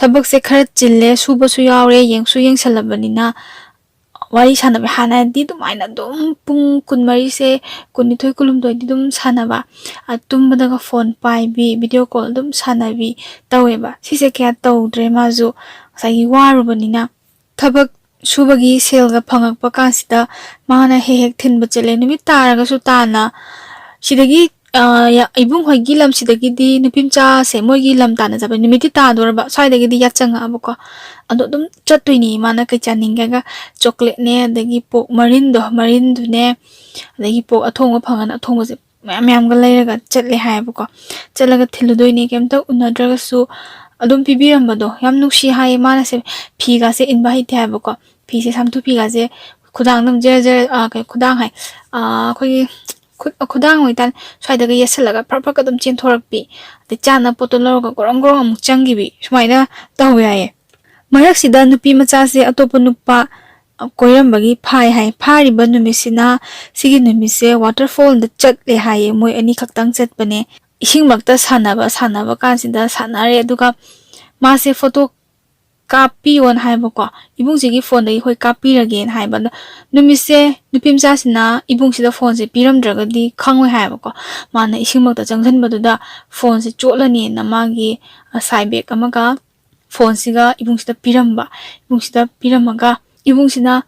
ꯊꯕꯛꯁꯦ ꯈꯔ ꯆꯤꯜꯂꯦ, ꯁꯨꯕꯁꯨ ꯌꯥꯎꯔꯦ, ꯌꯦꯡꯁꯨ ꯌꯦꯡꯁꯜꯂꯕꯅꯤꯅ ꯋꯥꯔꯤ ꯁꯥꯟꯅꯕ, ꯍꯥꯟꯅꯗꯤ ꯑꯗꯨꯃꯥꯏꯅ ꯑꯗꯨꯝ ꯄꯨꯡ ꯀꯨꯟꯃꯔꯤꯁꯦ, ꯀꯨꯟꯅꯤꯊꯣꯏ, ꯀꯨꯟꯍꯨꯝꯗꯣꯏꯗꯤ ꯑꯗꯨꯝ ꯁꯥꯟꯅꯕ, ꯑ, ꯇꯨꯝꯕꯗꯒ ꯐꯣꯟ ꯄꯥꯏꯕꯤ, ꯚꯤꯗꯤꯑꯣ ꯀꯣꯜ ꯑꯗꯨꯝ ꯁꯥꯟꯅꯕꯤ ꯇꯧꯋꯦꯕ꯫ ꯁꯤꯁꯦ ꯀꯌꯥ ꯇꯧꯗ꯭ꯔꯦ ꯃꯥꯁꯨ꯫ ꯉꯁꯥꯏꯒꯤ ꯋꯥꯔꯨꯕꯅꯤꯅ ꯊꯕꯛ ꯁꯨꯕꯒꯤ ꯁꯦꯜꯒ ꯐꯪꯉꯛꯄ ꯀꯥꯟꯁꯤꯗ ꯃꯥꯅ ꯍꯦꯛ ꯍꯦꯛ ꯊꯤꯟꯕ ꯆꯠꯂꯦ꯫ ꯅꯨꯃꯤꯠ ꯇꯥꯔꯒꯁꯨ ꯇꯥꯅ ꯁꯤꯗꯒꯤ, ꯑ, ꯌꯥ-, ꯏꯕꯨꯡ ꯍꯣꯏꯒꯤ ꯂꯝꯁꯤꯗꯒꯤꯗꯤ ꯅꯨꯄꯤ ꯃꯆꯥꯁꯦ ꯃꯣꯏꯒꯤ ꯂꯝ ꯇꯥꯅ ꯆꯠꯄ ꯅꯨꯃꯤꯠꯇꯤ ꯇꯥꯗꯣꯔꯕ, ꯁ꯭ꯋꯥꯏꯗꯒꯤꯗꯤ ꯌꯥꯆꯪꯉꯛꯑꯕꯀꯣ꯫ ꯑꯗꯣ ꯑꯗꯨꯝ ꯆꯠꯇꯣꯏꯅꯤ꯫ ꯃꯥꯅ ꯀꯩ ꯆꯥꯅꯤꯡꯒꯦꯒ ꯆꯣꯀ꯭ꯂꯦꯠꯅꯦ, ꯑꯗꯒꯤ ꯄꯣꯛ ꯃꯔꯤꯟꯗꯣ, ꯃꯔꯤꯟꯗꯨꯅꯦ, ꯑꯗꯒꯤ ꯄꯣꯛ ꯑꯊꯣꯡꯕ ꯐꯪꯉꯅ ꯑꯊꯣꯡꯕꯁꯦ ꯃꯌꯥꯝ ꯃꯌꯥꯝꯒ ꯂꯩꯔꯒ ꯆꯠꯂꯦ ꯍꯥꯏꯌꯦꯕꯀꯣ꯫ ꯆꯠꯂꯒ ꯊꯤꯜꯂꯨꯗꯣꯏꯅꯦ, ꯀꯩꯝꯇ ꯎꯅꯗ꯭ꯔꯒꯁꯨ ꯑꯗꯨꯝ ꯄꯤꯕꯤꯔꯝꯕꯗꯣ ꯌꯥꯝ ꯅꯨꯡꯁꯤ ꯍꯥꯏꯌꯦ꯫ ꯃꯥꯅꯁꯦ ꯐꯤꯒꯥꯁꯦ ꯏꯟꯕ ꯍꯩꯇꯦ ꯍꯥꯏꯕꯀꯣ꯫ ꯐꯤꯁꯦ, ꯁꯥꯝꯇꯨ ꯐꯤꯒꯥꯁꯦ ꯈꯨꯗꯥꯡ ꯑꯗꯨꯝ ꯖꯔ ꯖꯔ, ꯑ, ꯀꯩ, ꯈꯨꯗꯥꯡ ꯍꯥꯏ, ꯑ, ꯑꯩꯈꯣꯏꯒꯤ ꯈꯨꯠ, ꯈꯨꯗꯥꯡ ꯑꯣꯏꯇꯥꯔꯦ, ꯁ꯭ꯋꯥꯏꯗꯒ ꯌꯦꯠꯁꯜꯂꯒ ꯐ꯭ꯔꯛ ꯐ꯭ꯔꯛ ꯑꯗꯨꯝ ꯆꯦꯟꯊꯣꯔꯛꯄꯤ, ꯑꯗꯩ ꯆꯥꯅꯕ ꯄꯣꯠꯇꯣ ꯂꯧꯔꯒ ꯒꯣꯔꯣꯡ ꯒꯣꯔꯣꯡ ꯑꯃꯨꯛ ꯆꯪꯈꯤꯕꯤ, ꯁꯨꯃꯥꯏꯅ ꯇꯧꯋꯦ ꯍꯥꯏꯌꯦ꯫ ꯃꯔꯛꯁꯤꯗ ꯅꯨꯄꯤ ꯃꯆꯥꯁꯦ ꯑꯇꯣꯞꯄ ꯅꯨꯄꯥ, ꯑ, ꯀꯣꯏꯔꯝꯕꯒꯤ ꯐꯥꯏ ꯍꯥꯏ꯫ ꯐꯥꯔꯤꯕ ꯅꯨꯃꯤꯠꯁꯤꯅ, ꯁꯤꯒꯤ ꯅꯨꯃꯤꯠꯁꯦ waterfallꯗ ꯆꯠꯂꯦ ꯍꯥꯏꯌꯦ꯫ ꯃꯣꯏ ꯑꯅꯤꯈꯛꯇꯪ ꯆꯠꯄꯅꯦ꯫ ꯏꯁꯤꯡꯃꯛꯇ ꯁꯥꯟꯅꯕ, ꯁꯥꯟꯅꯕ ꯀꯥꯟꯁꯤꯗ ꯁꯥꯟꯅꯔꯦ꯫ ꯑꯗꯨꯒ ꯃꯥꯁꯦ ꯐꯣꯇꯣ ꯀꯥꯞꯄꯤꯌꯣꯅ ꯍꯥꯏꯕꯀꯣ꯫ ꯏꯕꯨꯡꯁꯤꯒꯤ ꯐꯣꯟꯗꯒꯤ ꯑꯩꯈꯣꯏ ꯀꯥꯞꯄꯤꯔꯒꯦꯅ ꯍꯥꯏꯕ꯫ ꯑꯗꯣ ꯅꯨꯃꯤꯠꯁꯦ ꯅꯨꯄꯤ ꯃꯆꯥꯁꯤꯅ ꯏꯕꯨꯡꯁꯤꯗ ꯐꯣꯟꯁꯦ ꯄꯤꯔꯝꯗ꯭ꯔꯒꯗꯤ ꯈꯪꯉꯣꯏ ꯍꯥꯏꯕꯀꯣ꯫ ꯃꯥꯅ ꯏꯁꯤꯡꯃꯛꯇ ꯆꯪꯁꯤꯟꯕꯗꯨꯗ ꯐꯣꯟꯁꯦ ꯆꯣꯠꯂꯅꯤꯅ ꯃꯥꯒꯤ, ꯑ, ꯁꯥꯏ ꯕꯦꯒ ꯑꯃꯒ ꯐꯣꯟꯁꯤꯒ ꯏꯕꯨꯡꯁꯤꯗ ꯄꯤꯔꯝꯕ꯫ ꯏꯕꯨꯡꯁꯤꯗ ꯄꯤꯔꯝꯃꯒ ꯏꯕꯨꯡꯁꯤꯅ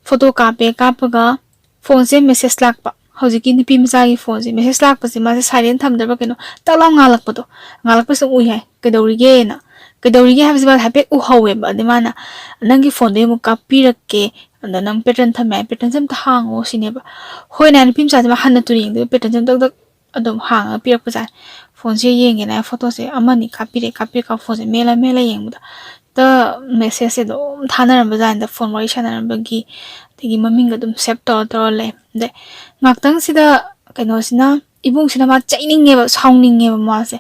ꯐꯣꯇꯣ ꯀꯥꯞꯄꯦ, ꯀꯥꯞꯄꯒ ꯐꯣꯟꯁꯦ ꯃꯦꯁꯦꯖ ꯂꯥꯛꯄ꯫ ꯍꯧꯖꯤꯛꯀꯤ ꯅꯨꯄꯤ ꯃꯆꯥꯒꯤ ꯐꯣꯟꯁꯦ ꯃꯦꯁꯦꯖ ꯂꯥꯛꯄꯁꯦ ꯃꯥꯁꯦ ꯁꯥꯏꯂꯦꯟ ꯊꯝꯗ꯭ꯔꯕ ꯀꯩꯅꯣ ꯇꯛ ꯂꯥꯎ ꯉꯥꯜꯂꯛꯄꯗꯣ, ꯉꯥꯜꯂꯛꯄꯁꯦ ꯑꯗꯨꯝ ꯎꯏ ꯍꯥꯏ꯫ ꯀꯩꯗꯧꯔꯤꯒꯦꯅ, ꯀꯩꯗꯧꯔꯤꯒꯦ ꯍꯥꯏꯕꯁꯦ ꯃꯥ ꯍꯥꯏꯐꯦꯠ ꯎꯍꯧꯋꯦꯕ꯫ ꯑꯗꯩ ꯃꯥꯅ, "ꯅꯪꯒꯤ ꯐꯣꯟꯗꯩ ꯑꯃꯨꯛ ꯀꯥꯞꯄꯤꯔꯛꯀꯦ, ꯑꯗ ꯅꯪ ꯄꯦꯇꯔꯟ ꯊꯝꯃꯦ ꯍꯥꯏ, ꯄꯦꯇꯔꯟꯁꯦ ꯑꯝꯇ ꯍꯥꯡꯉꯣ" ꯁꯤꯅꯦꯕ꯫ ꯍꯣꯏꯅꯦ ꯍꯥꯏꯅ ꯅꯨꯄꯤ ꯃꯆꯥꯁꯦ ꯃꯥ ꯍꯟꯅ ꯇꯨꯅ ꯌꯦꯡꯗꯕ ꯄꯦꯇꯔꯟꯁꯦ ꯑꯃ ꯇꯛ ꯇꯛ ꯑꯗꯨꯝ ꯍꯥꯡꯉꯒ ꯄꯤꯔꯛꯄꯖꯥꯠꯅꯤ꯫ ꯐꯣꯟꯁꯦ ꯌꯦꯡꯒꯦꯅ ꯐꯣꯇꯣꯁꯦ ꯑꯃꯅꯤ ꯀꯥꯞꯄꯤꯔꯦ, ꯀꯥꯞꯄꯤꯔꯦ, ꯀꯥꯞ ꯐꯣꯟꯁꯦ ꯃꯦꯜꯂ ꯃꯦꯜꯂ ꯌꯦꯡꯕꯗ ꯍꯦꯛꯇ ꯃꯦꯁꯦꯖꯁꯦ ꯑꯗꯨꯝ ꯊꯥꯅꯔꯝꯕꯖꯥꯠꯅꯤꯗ, ꯐꯣꯟ ꯋꯥꯔꯤ ꯁꯥꯟꯅꯔꯝꯕꯒꯤ, ꯑꯗꯒꯤ ꯃꯃꯤꯡꯒ ꯑꯗꯨꯝ ꯁꯦꯞ ꯇꯧꯔ ꯇꯧꯔ ꯂꯩ꯫ ꯑꯗꯩ ꯉꯥꯛꯇꯪꯁꯤꯗ ꯀꯩꯅꯣꯁꯤꯅ, ꯏꯕꯨꯡꯁꯤꯅ ꯃꯥ ꯆꯩꯅꯤꯡꯉꯦꯕ, ꯁꯥꯎꯅꯤꯡꯉꯦꯕ ꯃꯥꯁꯦ꯫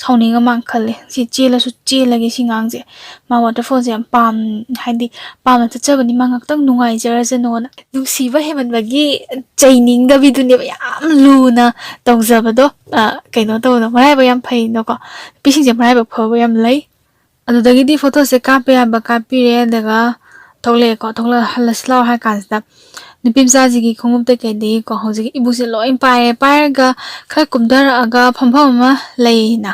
ꯁꯥꯎꯅꯤꯡꯉ ꯃꯥꯅ ꯈꯜꯂꯦ, "ꯁꯤ ꯆꯦꯜꯂꯁꯨ ꯆꯦꯜꯂꯒꯦ ꯁꯤ ꯉꯥꯡꯁꯦ꯫ ꯃꯥ waterfallꯁꯦ ꯌꯥꯝ ꯄꯥꯝ-, ꯍꯥꯏꯗꯤ ꯄꯥꯝꯅ ꯆꯠꯆꯕꯅꯤ, ꯃꯥ ꯉꯥꯛꯇꯪ ꯅꯨꯡꯉꯥꯏꯖꯔꯁꯅꯣꯅ"꯫ ꯅꯨꯡꯁꯤꯕ ꯍꯦꯟꯃꯟꯕꯒꯤ ꯆꯩꯅꯤꯡꯗꯕꯤꯗꯨꯅꯦꯕ ꯌꯥꯝ ꯂꯨꯅ ꯇꯧꯖꯕꯗꯣ꯫ ꯑ, ꯀꯩꯅꯣ ꯇꯧꯕꯗꯣ, ꯃꯔꯥꯏꯕꯛ ꯌꯥꯝ ꯐꯩꯅꯀꯣ꯫ ꯅꯨꯄꯤꯁꯤꯡꯁꯦ ꯃꯔꯥꯏꯕꯛ ꯐꯕ ꯌꯥꯝ ꯂꯩ꯫ ꯑꯗꯨꯗꯒꯤꯗꯤ ꯐꯣꯇꯣꯁꯦ ꯀꯥꯞꯄ ꯌꯥꯕ ꯀꯥꯞꯄꯤꯔꯦ, ꯑꯗꯨꯒ ꯊꯣꯛꯂꯛꯑꯦꯀꯣ꯫ ꯊꯣꯛꯂꯛꯑ ꯍꯜꯂꯁꯤ ꯂꯥꯛꯑꯣ ꯍꯥꯏ ꯀꯥꯟꯁꯤꯗ ꯅꯨꯄꯤ ꯃꯆꯥꯁꯤꯒꯤ ꯈꯣꯡꯎꯞꯇ ꯀꯩꯗꯒꯤꯀꯣ ꯍꯧꯖꯤꯛꯀꯤ ꯏꯕꯨꯡꯁꯦ ꯂꯣꯏ ꯄꯥꯏꯔꯦ꯫ ꯄꯥꯏꯔꯒ ꯈꯔ ꯀꯨꯝꯊꯔꯛꯑꯒ ꯐꯝꯐꯝ ꯑꯃ ꯂꯩꯅ,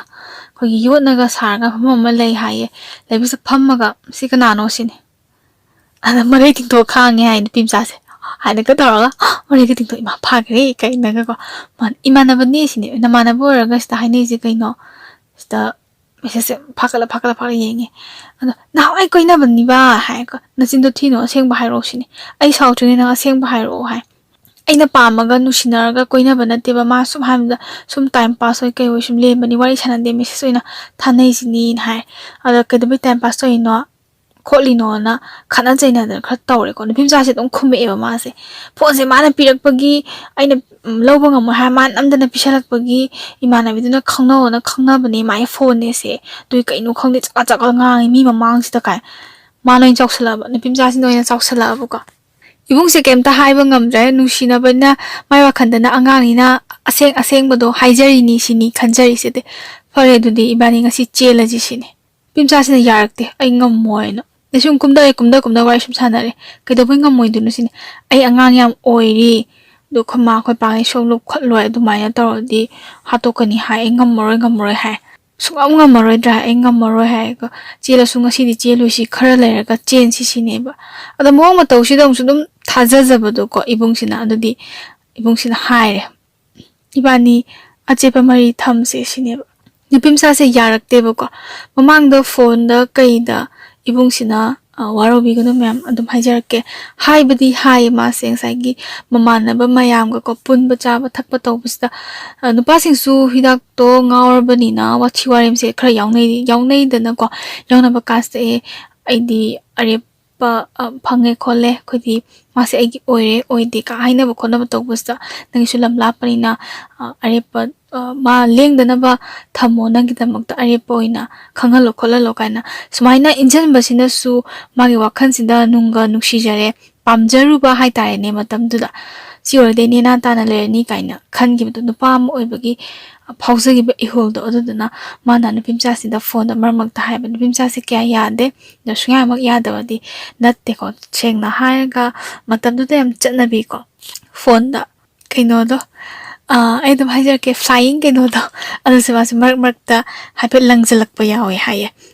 ꯑꯩꯈꯣꯏꯒꯤ ꯌꯣꯠꯅꯒ ꯁꯥꯔꯒ ꯐꯝꯐꯝ ꯑꯃ ꯂꯩ ꯍꯥꯏꯌꯦ꯫ ꯂꯩꯕꯁꯤꯗ ꯐꯝꯃꯒ "ꯁꯤ ꯀꯅꯥꯅꯣ?" ꯁꯤꯅꯤ꯫ ꯑꯗ ꯃꯔꯩ ꯇꯤꯡꯊꯣꯛꯑ ꯈꯥꯡꯉꯦ ꯍꯥꯏ ꯅꯨꯄꯤ ꯃꯆꯥꯁꯦ꯫ ꯍꯥꯏꯅꯒ ꯇꯧꯔꯒ ꯃꯔꯩꯒ ꯇꯤꯡꯊꯣꯛ, "ꯏꯃꯥ ꯐꯥꯈ꯭ꯔꯦ" ꯀꯥꯏꯅꯒꯀꯣ꯫ ꯃꯥꯅ, "ꯏꯃꯥꯟꯅꯕꯅꯦ" ꯁꯤꯅꯦ꯫ "ꯅꯃꯥꯟꯅꯕ ꯑꯣꯏꯔꯒ ꯁꯤꯗ ꯍꯥꯏꯅꯩꯁꯦ ꯀꯩꯅꯣ?" ꯁꯤꯗ ꯃꯦꯁꯦꯖꯁꯦ ꯐꯥꯒꯠꯂ ꯐꯥꯒꯠꯂ ꯐꯥꯒꯠꯂ ꯌꯦꯡꯉꯦ꯫ ꯑꯗꯣ "ꯅꯍꯥꯟꯋꯥꯏ ꯀꯣꯏꯅꯕꯅꯤꯕ" ꯍꯥꯏꯀꯣ꯫ "ꯅꯆꯤꯟꯗꯣ ꯊꯤꯅꯣ, ꯑꯁꯦꯡꯕ ꯍꯥꯏꯔꯛꯑꯣ" ꯁꯤꯅꯤ꯫ "ꯑꯩ ꯁꯥꯎꯗ꯭ꯔꯤꯉꯩ ꯅꯪ ꯑꯁꯦꯡꯕ ꯍꯥꯏꯔꯛꯑꯣ" ꯍꯥꯏ꯫ "ꯑꯩꯅ ꯄꯥꯝꯃꯒ ꯅꯨꯡꯁꯤꯅꯔꯒ ꯀꯣꯏꯅꯕ ꯅꯠꯇꯦꯕ", ꯃꯥ ꯁꯨꯝ ꯍꯥꯏꯕꯗ "ꯁꯨꯝ ꯇꯥꯏꯝ ꯄꯥꯁ ꯑꯣꯏ ꯀꯩ ꯑꯣꯏ ꯁꯨꯝ ꯂꯦꯟꯕꯅꯤ, ꯋꯥꯔꯤ ꯁꯥꯟꯅꯗꯦ, ꯃꯦꯁꯦꯖ ꯑꯣꯏꯅ ꯊꯥꯅꯩꯁꯤꯅꯤꯅ" ꯍꯥꯏ꯫ "ꯑꯗ ꯀꯩꯗꯧꯕꯩ ꯇꯥꯏꯝ ꯄꯥꯁ ꯇꯧꯔꯤꯅꯣ ꯈꯣꯠꯂꯤꯅꯣꯅ" ꯈꯠꯅ ꯆꯩꯅꯗꯅ ꯈꯔ ꯇꯧꯔꯦꯀꯣ꯫ ꯅꯨꯄꯤ ꯃꯆꯥꯁꯦ ꯑꯗꯨꯝ ꯈꯨꯝꯃꯛꯑꯦꯕ ꯃꯥꯁꯦ꯫ "ꯐꯣꯟꯁꯦ ꯃꯥꯅ ꯄꯤꯔꯛꯄꯒꯤ ꯑꯩꯅ, ꯎꯝ, ꯂꯧꯕ ꯉꯝꯃꯣꯏ ꯍꯥꯏꯔ ꯃꯥꯅ ꯅꯝꯗꯅ ꯄꯤꯁꯜꯂꯛꯄꯒꯤ ꯏꯃꯥꯟꯅꯕꯤꯗꯨꯅ ꯈꯪꯅꯧꯅ ꯈꯪꯅꯕꯅꯦ, ꯃꯥꯒꯤ ꯐꯣꯟꯅꯦ ꯁꯦ, ꯑꯗꯨꯏ ꯀꯩꯅꯣ ꯈꯪꯗꯦ ꯆꯒꯠ ꯆꯒꯠ ꯉꯥꯡꯉꯤ ꯃꯤ ꯃꯃꯥꯡꯁꯤꯗ" ꯀꯥꯏ꯫ ꯃꯥꯅ ꯑꯣꯏꯅ ꯆꯥꯎꯁꯜꯂꯛꯑꯕ, ꯅꯨꯄꯤ ꯃꯆꯥꯁꯤꯅ ꯑꯣꯏꯅ ꯆꯥꯎꯁꯜꯂꯛꯑꯕꯀꯣ꯫ ꯏꯕꯨꯡꯁꯦ ꯀꯩꯝꯇ ꯍꯥꯏꯕ ꯉꯝꯗ꯭ꯔꯦ, ꯅꯨꯡꯁꯤꯅꯕꯅ ꯃꯥꯏ ꯋꯥꯈꯜꯗꯅ ꯑꯉꯥꯡꯅꯤꯅ ꯑꯁꯦꯡ ꯑꯁꯦꯡꯕꯗꯣ ꯍꯥꯏꯖꯔꯤꯅꯤ ꯁꯤꯅꯤ ꯈꯟꯖꯔꯤꯁꯦ꯫ "ꯑꯗꯩ ꯐꯔꯦ ꯑꯗꯨꯗꯤ ꯏꯕꯥꯅꯤ ꯉꯁꯤ ꯆꯦꯜꯂꯁꯤ" ꯁꯤꯅꯤ꯫ ꯅꯨꯄꯤ ꯃꯆꯥꯁꯤꯅ "ꯌꯥꯔꯛꯇꯦ, ꯑꯩ ꯉꯝꯃꯣꯏꯅ"꯫ ꯑꯗꯩ ꯁꯨꯝ ꯀꯨꯝꯗꯔꯦ, ꯀꯨꯝꯗ ꯀꯨꯝꯗ ꯋꯥꯔꯤ ꯁꯨꯝ ꯁꯥꯟꯅꯔꯦ꯫ "ꯀꯩꯗꯧꯕꯩ ꯉꯝꯃꯣꯏꯗꯣꯏꯅꯣ?" ꯁꯤꯅꯤ꯫ "ꯑꯩ ꯑꯉꯥꯡ ꯌꯥꯝ ꯑꯣꯏꯔꯤ, ꯑꯗꯣ ꯑꯩꯈꯣꯏ ꯃꯥ ꯑꯩꯈꯣꯏ ꯄꯥꯉꯩ ꯁꯣꯛꯂꯨ ꯈꯣꯠꯂꯣꯏ, ꯑꯗꯨꯃꯥꯏꯅ ꯇꯧꯔꯗꯤ ꯍꯥꯠꯇꯣꯛꯀꯅꯤ ꯍꯥꯏ, ꯑꯩ ꯉꯝꯃꯔꯣꯏ, ꯉꯝꯃꯔꯣꯏ" ꯍꯥꯏ꯫ "ꯁꯨꯡꯉꯝ ꯉꯝꯃꯔꯣꯏꯗ꯭ꯔꯥ? ꯑꯩ ꯉꯝꯃꯔꯣꯏ" ꯍꯥꯏ꯫ "ꯆꯦꯜꯂꯁꯨ ꯉꯁꯤꯗꯤ ꯆꯦꯜꯂꯣꯏꯁꯤ, ꯈꯔ ꯂꯩꯔꯒ ꯆꯦꯟꯁꯤ" ꯁꯤꯅꯦꯕ꯫ ꯑꯗꯣ ꯃꯑꯣꯡ ꯃꯇꯧꯁꯤꯗ ꯑꯃꯨꯛꯁꯨ ꯑꯗꯨꯝ ꯊꯥꯖꯖꯕꯗꯣꯀꯣ ꯏꯕꯨꯡꯁꯤꯅ꯫ ꯑꯗꯨꯗꯤ ꯏꯕꯨꯡꯁꯤꯅ ꯍꯥꯏꯔꯦ, "ꯏꯕꯥꯅꯤ ꯑꯆꯦꯠꯄ ꯃꯔꯤ ꯊꯝꯁꯦ" ꯁꯤꯅꯦꯕ꯫ ꯅꯨꯄꯤ ꯃꯆꯥꯁꯦ ꯌꯥꯔꯛꯇꯦꯕꯀꯣ꯫ ꯃꯃꯥꯡꯗ ꯐꯣꯟꯗ ꯀꯩꯗ ꯏꯕꯨꯡꯁꯤꯅ, ꯑ, ꯋꯥꯔꯧꯕꯤꯒꯅꯨ ꯃꯌꯥꯝ, ꯑꯗꯨꯝ ꯍꯥꯏꯖꯔꯛꯀꯦ, ꯍꯥꯏꯕꯗꯤ ꯍꯥꯏꯌꯦ ꯃꯥꯁꯦ ꯉꯁꯥꯏꯒꯤ ꯃꯃꯥꯟꯅꯕ ꯃꯌꯥꯝꯒꯀꯣ ꯄꯨꯟꯕ ꯆꯥꯕ ꯊꯛꯄ ꯇꯧꯕꯁꯤꯗ, ꯑ, ꯅꯨꯄꯥꯁꯤꯡꯁꯨ ꯍꯤꯗꯥꯛꯇꯣ ꯉꯥꯎꯔꯕꯅꯤꯅ ꯋꯥꯊꯤ ꯋꯥꯔꯦꯝꯁꯦ ꯈꯔ ꯌꯥꯎꯅꯩ, ꯌꯥꯎꯅꯩꯗꯅꯀꯣ꯫ ꯌꯥꯎꯅꯕ ꯀꯥꯟꯁꯤꯗ "ꯑꯦ, ꯑꯩꯗꯤ ꯑꯔꯦꯞ ꯄ, ꯑ, ꯐꯪꯉꯦ ꯈꯣꯠꯂꯦ, ꯑꯩꯈꯣꯏꯗꯤ ꯃꯥꯁꯦ ꯑꯩꯒꯤ ꯑꯣꯏꯔꯦ ꯑꯣꯏꯗꯦ" ꯀ ꯍꯥꯏꯅꯕ ꯈꯣꯠꯅꯕ ꯇꯧꯕꯁꯤꯗ, "ꯅꯪꯒꯤꯁꯨ ꯂꯝ ꯂꯥꯞꯄꯅꯤꯅ, ꯑ, ꯑꯔꯦꯞꯄ, ꯑ, ꯃꯥ ꯂꯦꯡꯗꯅꯕ ꯊꯝꯃꯣ, ꯅꯪꯒꯤꯗꯃꯛꯇ ꯑꯔꯦꯞꯄ ꯑꯣꯏꯅ ꯈꯪꯍꯜꯂꯣ ꯈꯣꯠꯍꯜꯂꯣ" ꯀꯥꯏꯅ ꯁꯨꯃꯥꯏꯅ ꯏꯟꯖꯟꯕꯁꯤꯅꯁꯨ ꯃꯥꯒꯤ ꯋꯥꯈꯜꯁꯤꯗ ꯅꯨꯡꯒ ꯅꯨꯡꯁꯤꯖꯔꯦ, ꯄꯥꯝꯖꯔꯨꯕ ꯍꯥꯏꯇꯥꯔꯦꯅꯦ ꯃꯇꯝꯗꯨꯗ꯫ "ꯁꯤ ꯑꯣꯏꯔꯗꯤ ꯅꯦꯅꯥ ꯇꯥꯅ ꯂꯩꯔꯅꯤ" ꯀꯥꯏꯅ ꯈꯟꯈꯤꯕꯗꯣ, ꯅꯨꯄꯥ ꯑꯃ ꯑꯣꯏꯕꯒꯤ ꯐꯥꯎꯖꯈꯤꯕ ꯏꯍꯨꯜꯗꯣ꯫ ꯑꯗꯨꯗꯨꯅ ꯃꯥꯅ ꯅꯨꯄꯤ ꯃꯆꯥꯁꯤꯗ ꯐꯣꯟꯗꯣ ꯃꯔꯛ ꯃꯔꯛꯇ ꯍꯥꯏꯕ, ꯅꯨꯄꯤ ꯃꯆꯥꯁꯦ ꯀꯌꯥ ꯌꯥꯗꯦ꯫ ꯑꯗꯣ ꯁꯨꯡꯌꯥꯃꯛ ꯌꯥꯗꯕꯗꯤ ꯅꯠꯇꯦꯀꯣ꯫ ꯁꯦꯡꯅ ꯍꯥꯏꯔꯒ ꯃꯇꯝꯗꯨꯗ ꯌꯥꯝ ꯆꯠꯅꯕꯤꯀꯣ꯫ ꯐꯣꯟꯗ ꯀꯩꯅꯣꯗꯣ, ꯑꯥ, ꯑꯩ ꯑꯗꯨꯝ ꯍꯥꯏꯖꯔꯛꯀꯦ, flying ꯀꯩꯅꯣꯗꯣ, ꯑꯗꯨꯁꯨ ꯃꯥꯁꯦ ꯃꯔꯛ ꯃꯔꯛꯇ ꯍꯥꯏꯐꯦꯠ ꯂꯪꯁꯤꯜꯂꯛꯄ ꯌꯥꯎꯋꯦ ꯍꯥꯏꯌꯦ꯫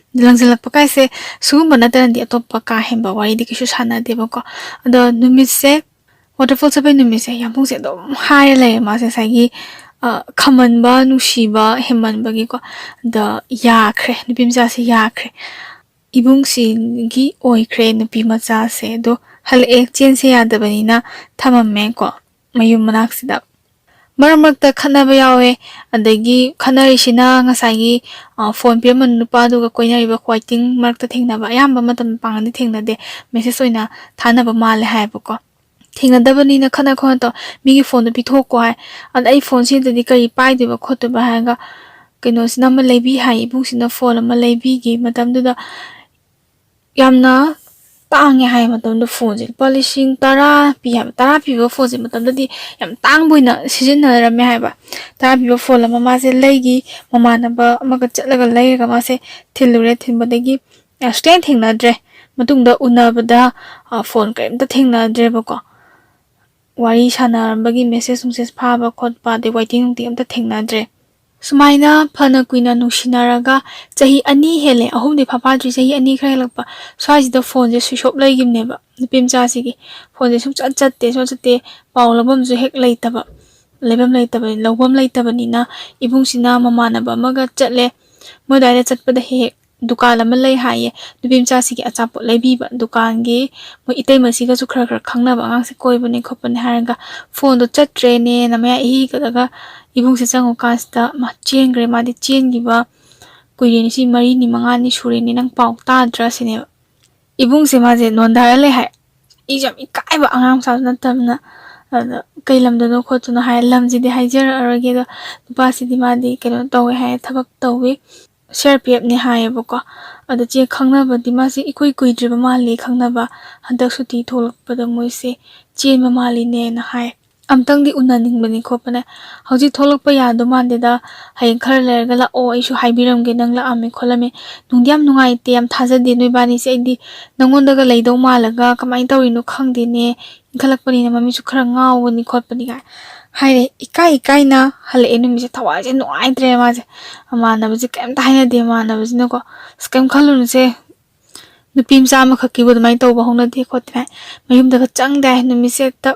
ꯂꯪꯁꯤꯜꯂꯛꯄ ꯀꯥꯏꯁꯦ ꯁꯤꯒꯨꯝꯕ ꯅꯠꯇꯅꯗꯤ ꯑꯇꯣꯞꯄ ꯀꯥ ꯍꯦꯟꯕ ꯋꯥꯔꯤꯗꯤ ꯀꯩꯁꯨ ꯁꯥꯟꯅꯗꯦꯕꯀꯣ꯫ ꯑꯗꯣ ꯅꯨꯃꯤꯠꯁꯦ, waterfall ꯆꯠꯄꯩ ꯅꯨꯃꯤꯠꯁꯦ ꯌꯥꯝꯕꯨꯡꯁꯦ ꯑꯗꯨꯝ ꯍꯥꯏꯔ ꯂꯩꯔꯦ ꯃꯥꯁꯦ, ꯉꯁꯥꯏꯒꯤ, ꯑ, ꯈꯝꯃꯟꯕ, ꯅꯨꯡꯁꯤꯕ ꯍꯦꯟꯃꯟꯕꯒꯤꯀꯣ꯫ ꯑꯗ ꯌꯥꯈ꯭ꯔꯦ, ꯅꯨꯄꯤ ꯃꯆꯥꯁꯦ ꯌꯥꯈ꯭ꯔꯦ꯫ ꯏꯕꯨꯡꯁꯤꯒꯤ ꯑꯣꯏꯈ꯭ꯔꯦ ꯅꯨꯄꯤ ꯃꯆꯥꯁꯦ꯫ ꯑꯗꯣ ꯍꯜꯂꯛꯑꯦ, ꯆꯦꯟꯁꯦ ꯌꯥꯗꯕꯅꯤꯅ ꯊꯝꯃꯝꯃꯦꯀꯣ ꯃꯌꯨꯝ ꯃꯅꯥꯛꯁꯤꯗ꯫ ꯃꯔꯛ ꯃꯔꯛꯇ ꯈꯠꯅꯕ ꯌꯥꯎꯋꯦ꯫ ꯑꯗꯒꯤ ꯈꯠꯅꯔꯤꯁꯤꯅ ꯉꯁꯥꯏꯒꯤ, ꯑ, ꯐꯣꯟ ꯄꯤꯔꯝꯕ ꯅꯨꯄꯥꯗꯨꯒ ꯀꯣꯏꯅꯔꯤꯕ ꯋꯥꯏꯇꯤꯡ ꯃꯔꯛꯇ ꯊꯦꯡꯅꯕ꯫ ꯑꯌꯥꯝꯕ ꯃꯇꯝꯗ ꯄꯥꯡꯒꯜꯗꯤ ꯊꯦꯡꯅꯗꯦ, ꯃꯦꯁꯦꯖ ꯑꯣꯏꯅ ꯊꯥꯅꯕ ꯃꯥꯜꯂꯦ ꯍꯥꯏꯌꯦꯕꯀꯣ꯫ ꯊꯦꯡꯅꯗꯕꯅꯤꯅ ꯈꯠꯅ ꯈꯣꯠꯅ ꯇꯧ, ꯃꯤꯒꯤ ꯐꯣꯟꯗꯣ ꯄꯤꯊꯣꯛꯀꯣ ꯍꯥꯏ꯫ ꯑꯗ ꯑꯩ ꯐꯣꯟꯁꯤꯗꯗꯤ ꯀꯔꯤ ꯄꯥꯏꯗꯣꯏꯕ ꯈꯣꯠꯇꯣꯏꯕ ꯍꯥꯏꯔꯒ, ꯀꯩꯅꯣꯁꯤꯅ ꯑꯃ ꯂꯩꯕꯤ ꯍꯥꯏ, ꯏꯕꯨꯡꯁꯤꯅ ꯐꯣꯟ ꯑꯃ ꯂꯩꯕꯤꯒꯤ ꯃꯇꯝꯗꯨꯗ꯫ ꯌꯥꯝꯅ ꯇꯥꯡꯉꯦ ꯍꯥꯏ ꯃꯇꯝꯗ ꯐꯣꯟꯁꯦ, ꯂꯨꯄꯥ ꯂꯤꯁꯤꯡ ꯇꯔꯥ ꯄꯤ ꯍꯥꯏꯕ꯫ ꯇꯔꯥ ꯄꯤꯕ ꯐꯣꯟꯁꯦ ꯃꯇꯝꯗꯗꯤ ꯌꯥꯝ ꯇꯥꯡꯕ ꯑꯣꯏꯅ ꯁꯤꯖꯤꯟꯅꯔꯝꯃꯦ ꯍꯥꯏꯕ꯫ ꯇꯔꯥ ꯄꯤꯕ ꯐꯣꯟ ꯑꯃ ꯃꯥꯁꯦ ꯂꯩꯈꯤ, ꯃꯃꯥꯟꯅꯕ ꯑꯃꯒ ꯆꯠꯂꯒ ꯂꯩꯔꯒ ꯃꯥꯁꯦ ꯊꯤꯜꯂꯨꯔꯦ꯫ ꯊꯤꯟꯕꯗꯒꯤ, ꯑ, ꯁꯨꯛꯊꯦꯡ ꯊꯦꯡꯅꯗ꯭ꯔꯦ꯫ ꯃꯇꯨꯡꯗ ꯎꯅꯕꯗ, ꯑ, ꯐꯣꯟ ꯀꯔꯤꯝꯇ ꯊꯦꯡꯅꯗ꯭ꯔꯦꯕꯀꯣ꯫ ꯋꯥꯔꯤ ꯁꯥꯟꯅꯔꯝꯕꯒꯤ ꯃꯦꯁꯦꯖ ꯅꯨꯡꯁꯦꯖ ꯐꯥꯕ ꯈꯣꯠꯄ, ꯑꯗꯩ ꯋꯥꯏꯇꯤꯡ ꯅꯨꯡꯇꯤꯡ ꯑꯝꯇ ꯊꯦꯡꯅꯗ꯭ꯔꯦ꯫ ꯁꯨꯃꯥꯏꯅ ꯐꯅ ꯀꯨꯏꯅ ꯅꯨꯡꯁꯤꯅꯔꯒ ꯆꯍꯤ ꯑꯅꯤ ꯍꯦꯜꯂꯦ, ꯑꯍꯨꯝꯗꯤ ꯐꯥꯐꯥꯗ꯭ꯔꯤ, ꯆꯍꯤ ꯑꯅꯤ ꯈꯔ ꯍꯦꯜꯂꯛꯄ ꯁ꯭ꯋꯥꯏꯁꯤꯗ ꯐꯣꯟꯁꯦ switch off ꯂꯩꯈꯤꯕꯅꯦꯕ ꯅꯨꯄꯤ ꯃꯆꯥꯁꯤꯒꯤ꯫ ꯐꯣꯟꯁꯦ ꯁꯨꯡꯆꯠ ꯆꯠꯇꯦ, ꯁꯨꯡꯆꯠ ꯆꯠꯇꯦ, ꯄꯥꯎ ꯂꯧꯐꯝꯁꯨ ꯍꯦꯛ ꯂꯩꯇꯕ, ꯂꯩꯐꯝ ꯂꯩꯇꯕ, ꯂꯧꯐꯝ ꯂꯩꯇꯕꯅꯤꯅ ꯏꯕꯨꯡꯁꯤꯅ ꯃꯃꯥꯟꯅꯕ ꯑꯃꯒ ꯆꯠꯂꯦ꯫ ꯃꯣꯏ ꯑꯗꯨꯋꯥꯏꯗ ꯆꯠꯄꯗ ꯍꯦꯛ ꯍꯦꯛ ꯗꯨꯀꯥꯟ ꯑꯃ ꯂꯩ ꯍꯥꯏꯌꯦ, ꯅꯨꯄꯤ ꯃꯆꯥꯁꯤꯒꯤ ꯑꯆꯥꯄꯣꯠ ꯂꯩꯕꯤꯕ꯫ ꯗꯨꯀꯥꯟꯒꯤ ꯃꯣꯏ ꯏꯇꯩꯃꯁꯤꯒꯁꯨ ꯈꯔ ꯈꯔ ꯈꯪꯅꯕ ꯑꯉꯥꯡꯁꯦ ꯀꯣꯏꯕꯅꯦ ꯈꯣꯠꯄꯅꯦ ꯍꯥꯏꯔꯒ ꯐꯣꯟꯗꯣ ꯆꯠꯇ꯭ꯔꯦꯅꯦꯅ ꯃꯌꯥ ꯏꯍꯤ ꯍꯤꯒꯠꯂꯒ ꯏꯕꯨꯡꯁꯦ ꯆꯪꯉꯨꯀꯥꯟꯁꯤꯗ ꯃꯥ ꯆꯦꯟꯈ꯭ꯔꯦ꯫ ꯃꯥꯗꯤ ꯆꯦꯟꯈꯤꯕ ꯀꯨꯏꯔꯦꯅꯦ, ꯁꯤ ꯃꯔꯤꯅꯤ ꯃꯉꯥꯅꯤ ꯁꯨꯔꯦꯅꯦ, ꯅꯪ ꯄꯥꯎ ꯇꯥꯗ꯭ꯔꯥ ꯁꯤꯅꯦꯕ꯫ ꯏꯕꯨꯡꯁꯦ ꯃꯥꯁꯦ ꯅꯣꯟꯊꯔ ꯂꯩ ꯍꯥꯏ꯫ ꯑꯩꯁꯨ ꯌꯥꯝ ꯏꯀꯥꯏꯕ, ꯑꯉꯥꯡ ꯃꯆꯥꯁꯨ ꯅꯠꯇꯕꯅꯤꯅ꯫ ꯑꯗ ꯀꯩ ꯂꯝꯗꯅꯣ ꯈꯣꯠꯇꯅꯣ ꯍꯥꯏ, ꯂꯝꯁꯤꯗꯤ ꯍꯥꯏꯖꯔꯛꯑꯔꯣꯏꯒꯦ꯫ ꯑꯗꯣ ꯅꯨꯄꯥꯁꯤꯗꯤ ꯃꯥꯗꯤ ꯀꯩꯅꯣ ꯇꯧꯋꯦ ꯍꯥꯏ, ꯊꯕꯛ ꯇꯧꯋꯤ, ꯁꯤ ꯑꯥꯔ ꯄꯤ ꯑꯦꯐꯅꯦ ꯍꯥꯏꯌꯦꯕꯀꯣ꯫ ꯑꯗꯣ ꯆꯦ ꯈꯪꯅꯕꯗꯤ ꯃꯥꯁꯦ ꯏꯀꯨꯏ ꯀꯨꯏꯗ꯭ꯔꯤꯕ ꯃꯥꯜꯂꯦ ꯈꯪꯅꯕ, ꯍꯟꯗꯛ ꯁꯨꯇꯤ ꯊꯣꯛꯂꯛꯄꯗ ꯃꯣꯏꯁꯦ ꯆꯦꯟꯕ ꯃꯥꯜꯂꯤꯅꯦꯅ ꯍꯥꯏ꯫ ꯑꯝꯇꯪꯗꯤ ꯎꯅꯅꯤꯡꯕꯅꯤ ꯈꯣꯠꯄꯅꯦ꯫ ꯍꯧꯖꯤꯛ ꯊꯣꯛꯂꯛꯄ ꯌꯥꯗꯧ ꯃꯥꯟꯗꯦꯗ, ꯍꯌꯦꯡ ꯈꯔ ꯂꯩꯔꯒ ꯂꯥꯛꯑꯣ, ꯑꯩꯁꯨ ꯍꯥꯏꯕꯤꯔꯝꯒꯦ ꯅꯪ ꯂꯥꯛꯑꯝꯃꯦ ꯈꯣꯠꯂꯝꯃꯦ꯫ ꯅꯨꯡꯗꯤ ꯌꯥꯝ ꯅꯨꯡꯉꯥꯏꯇꯦ, ꯌꯥꯝ ꯊꯥꯖꯗꯦ ꯅꯣꯏꯕꯥꯅꯤꯁꯦ, ꯑꯩꯗꯤ ꯅꯪꯉꯣꯟꯗꯒ ꯂꯩꯗꯧ ꯃꯥꯜꯂꯒ ꯀꯃꯥꯏꯅ ꯇꯧꯔꯤꯅꯣ ꯈꯪꯗꯦꯅꯦ, ꯏꯟꯈꯠꯂꯛꯄꯅꯤꯅ ꯃꯃꯤꯠꯁꯨ ꯈꯔ ꯉꯥꯎꯕꯅꯤ ꯈꯣꯠꯄꯅꯤ ꯀꯥꯏ꯫ ꯍꯥꯏꯔꯦ꯫ ꯏꯀꯥꯏ ꯏꯀꯥꯏꯅ ꯍꯜꯂꯛꯑꯦ꯫ ꯅꯨꯃꯤꯠꯁꯦ ꯊꯋꯥꯏꯁꯦ ꯅꯨꯡꯉꯥꯏꯇ꯭ꯔꯦ ꯃꯥꯁꯦ꯫ ꯃꯃꯥꯟꯅꯕꯁꯦ ꯀꯩꯝꯇ ꯍꯥꯏꯅꯗꯦ꯫ ꯃꯃꯥꯟꯅꯕꯁꯤꯅꯀꯣ, "ꯑꯁ, ꯀꯩꯝ ꯈꯜꯂꯨꯅꯨꯁꯦ, ꯅꯨꯄꯤ ꯃꯆꯥ ꯑꯃꯈꯛꯀꯤꯕꯨ ꯑꯗꯨꯃꯥꯏꯅ ꯇꯧꯕ ꯍꯧꯅꯗꯦ" ꯈꯣꯠꯇꯦ ꯍꯥꯏ꯫ ꯃꯌꯨꯝꯗꯒ ꯆꯪꯗꯦ ꯍꯥꯏ꯫ ꯅꯨꯃꯤꯠꯁꯦ ꯍꯦꯛꯇ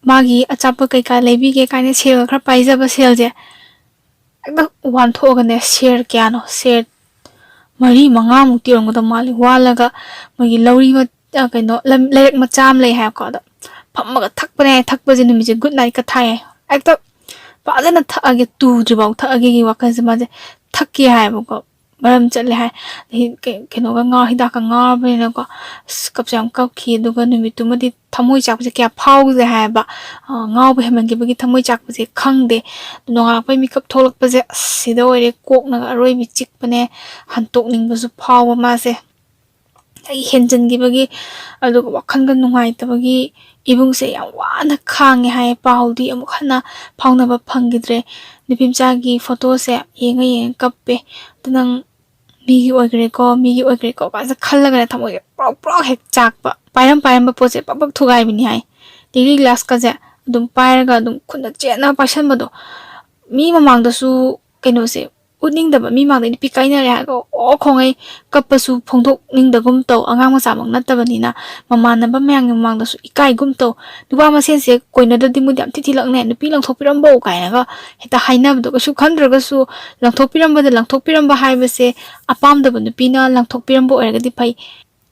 ꯃꯥꯒꯤ ꯑꯆꯥꯄꯣꯠ ꯀꯩꯀꯥ ꯂꯩꯕꯤꯒꯦ ꯀꯥꯏꯅ ꯁꯦꯜꯒ ꯈꯔ ꯄꯥꯏꯖꯕ ꯁꯦꯜꯁꯦ ꯍꯦꯛꯇ ꯋꯥꯟꯊꯣꯛꯑꯒꯅꯦ, ꯁꯦꯔ ꯀꯌꯥꯅꯣ, ꯁꯦꯔ ꯃꯔꯤ ꯃꯉꯥꯃꯨꯛꯇꯤ ꯑꯣꯏꯔꯝꯒꯗꯕ ꯃꯥꯜꯂꯤ, ꯋꯥꯜꯂꯒ ꯃꯣꯏꯒꯤ ꯂꯧꯔꯤ ꯃ-, ꯑ, ꯀꯩꯅꯣ, ꯂꯝ-, ꯂꯩꯔꯛ ꯃꯆꯥ ꯑꯃ ꯂꯩ ꯍꯥꯏꯕꯀꯣ, ꯑꯗꯣ ꯐꯝꯃꯒ ꯊꯛꯄꯅꯦ ꯍꯥꯏ꯫ ꯊꯛꯄꯁꯦ ꯅꯨꯃꯤꯠꯁꯦ ꯒꯨꯗ ꯅꯥꯏꯠꯀ ꯊꯥꯏ ꯍꯥꯏ꯫ ꯍꯦꯛꯇ ꯐꯖꯅ ꯊꯛꯑꯒꯦ, ꯇꯨꯗ꯭ꯔꯤꯐꯥꯎ ꯊꯛꯑꯒꯦꯒꯤ ꯋꯥꯈꯜꯁꯦ ꯃꯥꯁꯦ ꯊꯛꯀꯦ ꯍꯥꯏꯌꯦꯕꯀꯣ꯫ ꯃꯔꯝ ꯆꯠꯂꯦ ꯍꯥꯏ꯫ ꯑꯗꯩ ꯀꯩ-, ꯀꯩꯅꯣꯒ ꯉꯥꯎ-, ꯍꯤꯗꯥꯛꯀ ꯉꯥꯎꯔꯕꯅꯤꯅꯀꯣ, ꯑꯁ, ꯀꯞꯁꯦ ꯌꯥꯝ ꯀꯞꯈꯤ꯫ ꯑꯗꯨꯒ ꯅꯨꯃꯤꯠꯇꯨꯃꯗꯤ ꯊꯃꯣꯏ ꯆꯥꯛꯄꯁꯦ ꯀꯌꯥ ꯐꯥꯎꯗꯦ ꯍꯥꯏꯌꯦꯕ꯫ ꯑ, ꯉꯥꯎꯕ ꯍꯦꯟꯃꯟꯈꯤꯕꯒꯤ ꯊꯃꯣꯏ ꯆꯥꯛꯄꯁꯦ ꯈꯪꯗꯦ꯫ ꯅꯣꯡꯉꯥꯜꯂꯛꯄꯩ ꯃꯤꯀꯞ ꯊꯣꯛꯂꯛꯄꯁꯦ, ꯑꯁ, ꯁꯤꯗ ꯑꯣꯏꯔꯦ, ꯀꯣꯛꯅꯒ ꯑꯔꯣꯏꯕꯤ ꯆꯤꯛꯄꯅꯦ, ꯍꯟꯇꯣꯛꯅꯤꯡꯕꯁꯨ ꯐꯥꯎꯕ ꯃꯥꯁꯦ꯫ ꯑꯩ ꯍꯦꯟꯖꯟꯈꯤꯕꯒꯤ, ꯑꯗꯨꯒ ꯋꯥꯈꯜꯒ ꯅꯨꯡꯉꯥꯏꯇꯕꯒꯤ ꯏꯕꯨꯡꯁꯦ ꯌꯥꯝ ꯋꯥꯅ ꯈꯥꯡꯉꯦ ꯍꯥꯏꯌꯦ꯫ ꯄꯥꯎꯗꯤ ꯑꯃꯨꯛ ꯍꯟꯅ ꯐꯥꯎꯅꯕ ꯐꯪꯈꯤꯗ꯭ꯔꯦ꯫ ꯅꯨꯄꯤ ꯃꯆꯥꯒꯤ ꯐꯣꯇꯣꯁꯦ ꯌꯦꯡꯉ ꯌꯦꯡꯉ ꯀꯞꯄꯦ꯫ "ꯑꯗꯨ ꯅꯪ ꯃꯤꯒꯤ ꯑꯣꯏꯈ꯭ꯔꯦꯀꯣ, ꯃꯤꯒꯤ ꯑꯣꯏꯈ꯭ꯔꯦꯀꯣ" ꯀꯥꯏꯅ ꯈꯜꯂꯒꯅꯦ ꯊꯃꯣꯏꯁꯦ ꯄ꯭ꯔꯣꯛ ꯄ꯭ꯔꯣꯛ ꯍꯦꯛ ꯆꯥꯛꯄ꯫ ꯄꯥꯏꯔꯝ ꯄꯥꯏꯔꯝꯕ ꯄꯣꯠꯁꯦ ꯄꯛ ꯄꯛ ꯊꯨꯒꯥꯏꯕꯤꯅꯤ ꯍꯥꯏ꯫ ꯂꯤꯛꯂꯤ ꯒ꯭ꯂꯥꯁꯀꯁꯦ ꯑꯗꯨꯝ ꯄꯥꯏꯔꯒ ꯑꯗꯨꯝ ꯈꯨꯠꯅ ꯆꯦꯠꯅ ꯄꯥꯏꯁꯟꯕꯗꯣ꯫ ꯃꯤ ꯃꯃꯥꯡꯗꯁꯨ ꯀꯩꯅꯣꯁꯦ ꯎꯠꯅꯤꯡꯗꯕ, ꯃꯤ ꯃꯥꯡꯗ ꯅꯨꯄꯤ ꯀꯥꯏꯅꯔꯦ ꯍꯥꯏꯔꯒ ꯑꯣ ꯈꯣꯡꯉꯩ ꯀꯞꯄꯁꯨ ꯐꯣꯡꯗꯣꯛꯅꯤꯡꯗꯒꯨꯝ ꯇꯧ꯫ ꯑꯉꯥꯡ ꯃꯆꯥꯃꯛ ꯅꯠꯇꯕꯅꯤꯅ ꯃꯃꯥꯟꯅꯕ ꯃꯌꯥꯝꯒꯤ ꯃꯃꯥꯡꯗꯁꯨ ꯏꯀꯥꯏꯒꯨꯝ ꯇꯧ꯫ ꯅꯨꯄꯥ ꯃꯁꯦꯟꯁꯦ ꯀꯣꯏꯅꯗ꯭ꯔꯗꯤ ꯃꯣꯏꯗꯤ ꯌꯥꯝ ꯊꯤ ꯊꯤꯂꯛꯅꯦ꯫ "ꯅꯨꯄꯤ ꯂꯪꯊꯣꯛꯄꯤꯔꯝꯕꯧ" ꯀꯥꯏꯅꯒ ꯍꯦꯛꯇ ꯍꯥꯏꯅꯕꯗꯣ ꯀꯩꯁꯨ ꯈꯟꯗ꯭ꯔꯒꯁꯨ, ꯂꯪꯊꯣꯛꯄꯤꯔꯝꯕꯗ ꯂꯪꯊꯣꯛꯄꯤꯔꯝꯕ ꯍꯥꯏꯕꯁꯦ ꯑꯄꯥꯝꯗꯕ ꯅꯨꯄꯤꯅ ꯂꯪꯊꯣꯛꯄꯤꯔꯝꯕ ꯑꯣꯏꯔꯒꯗꯤ ꯐꯩ꯫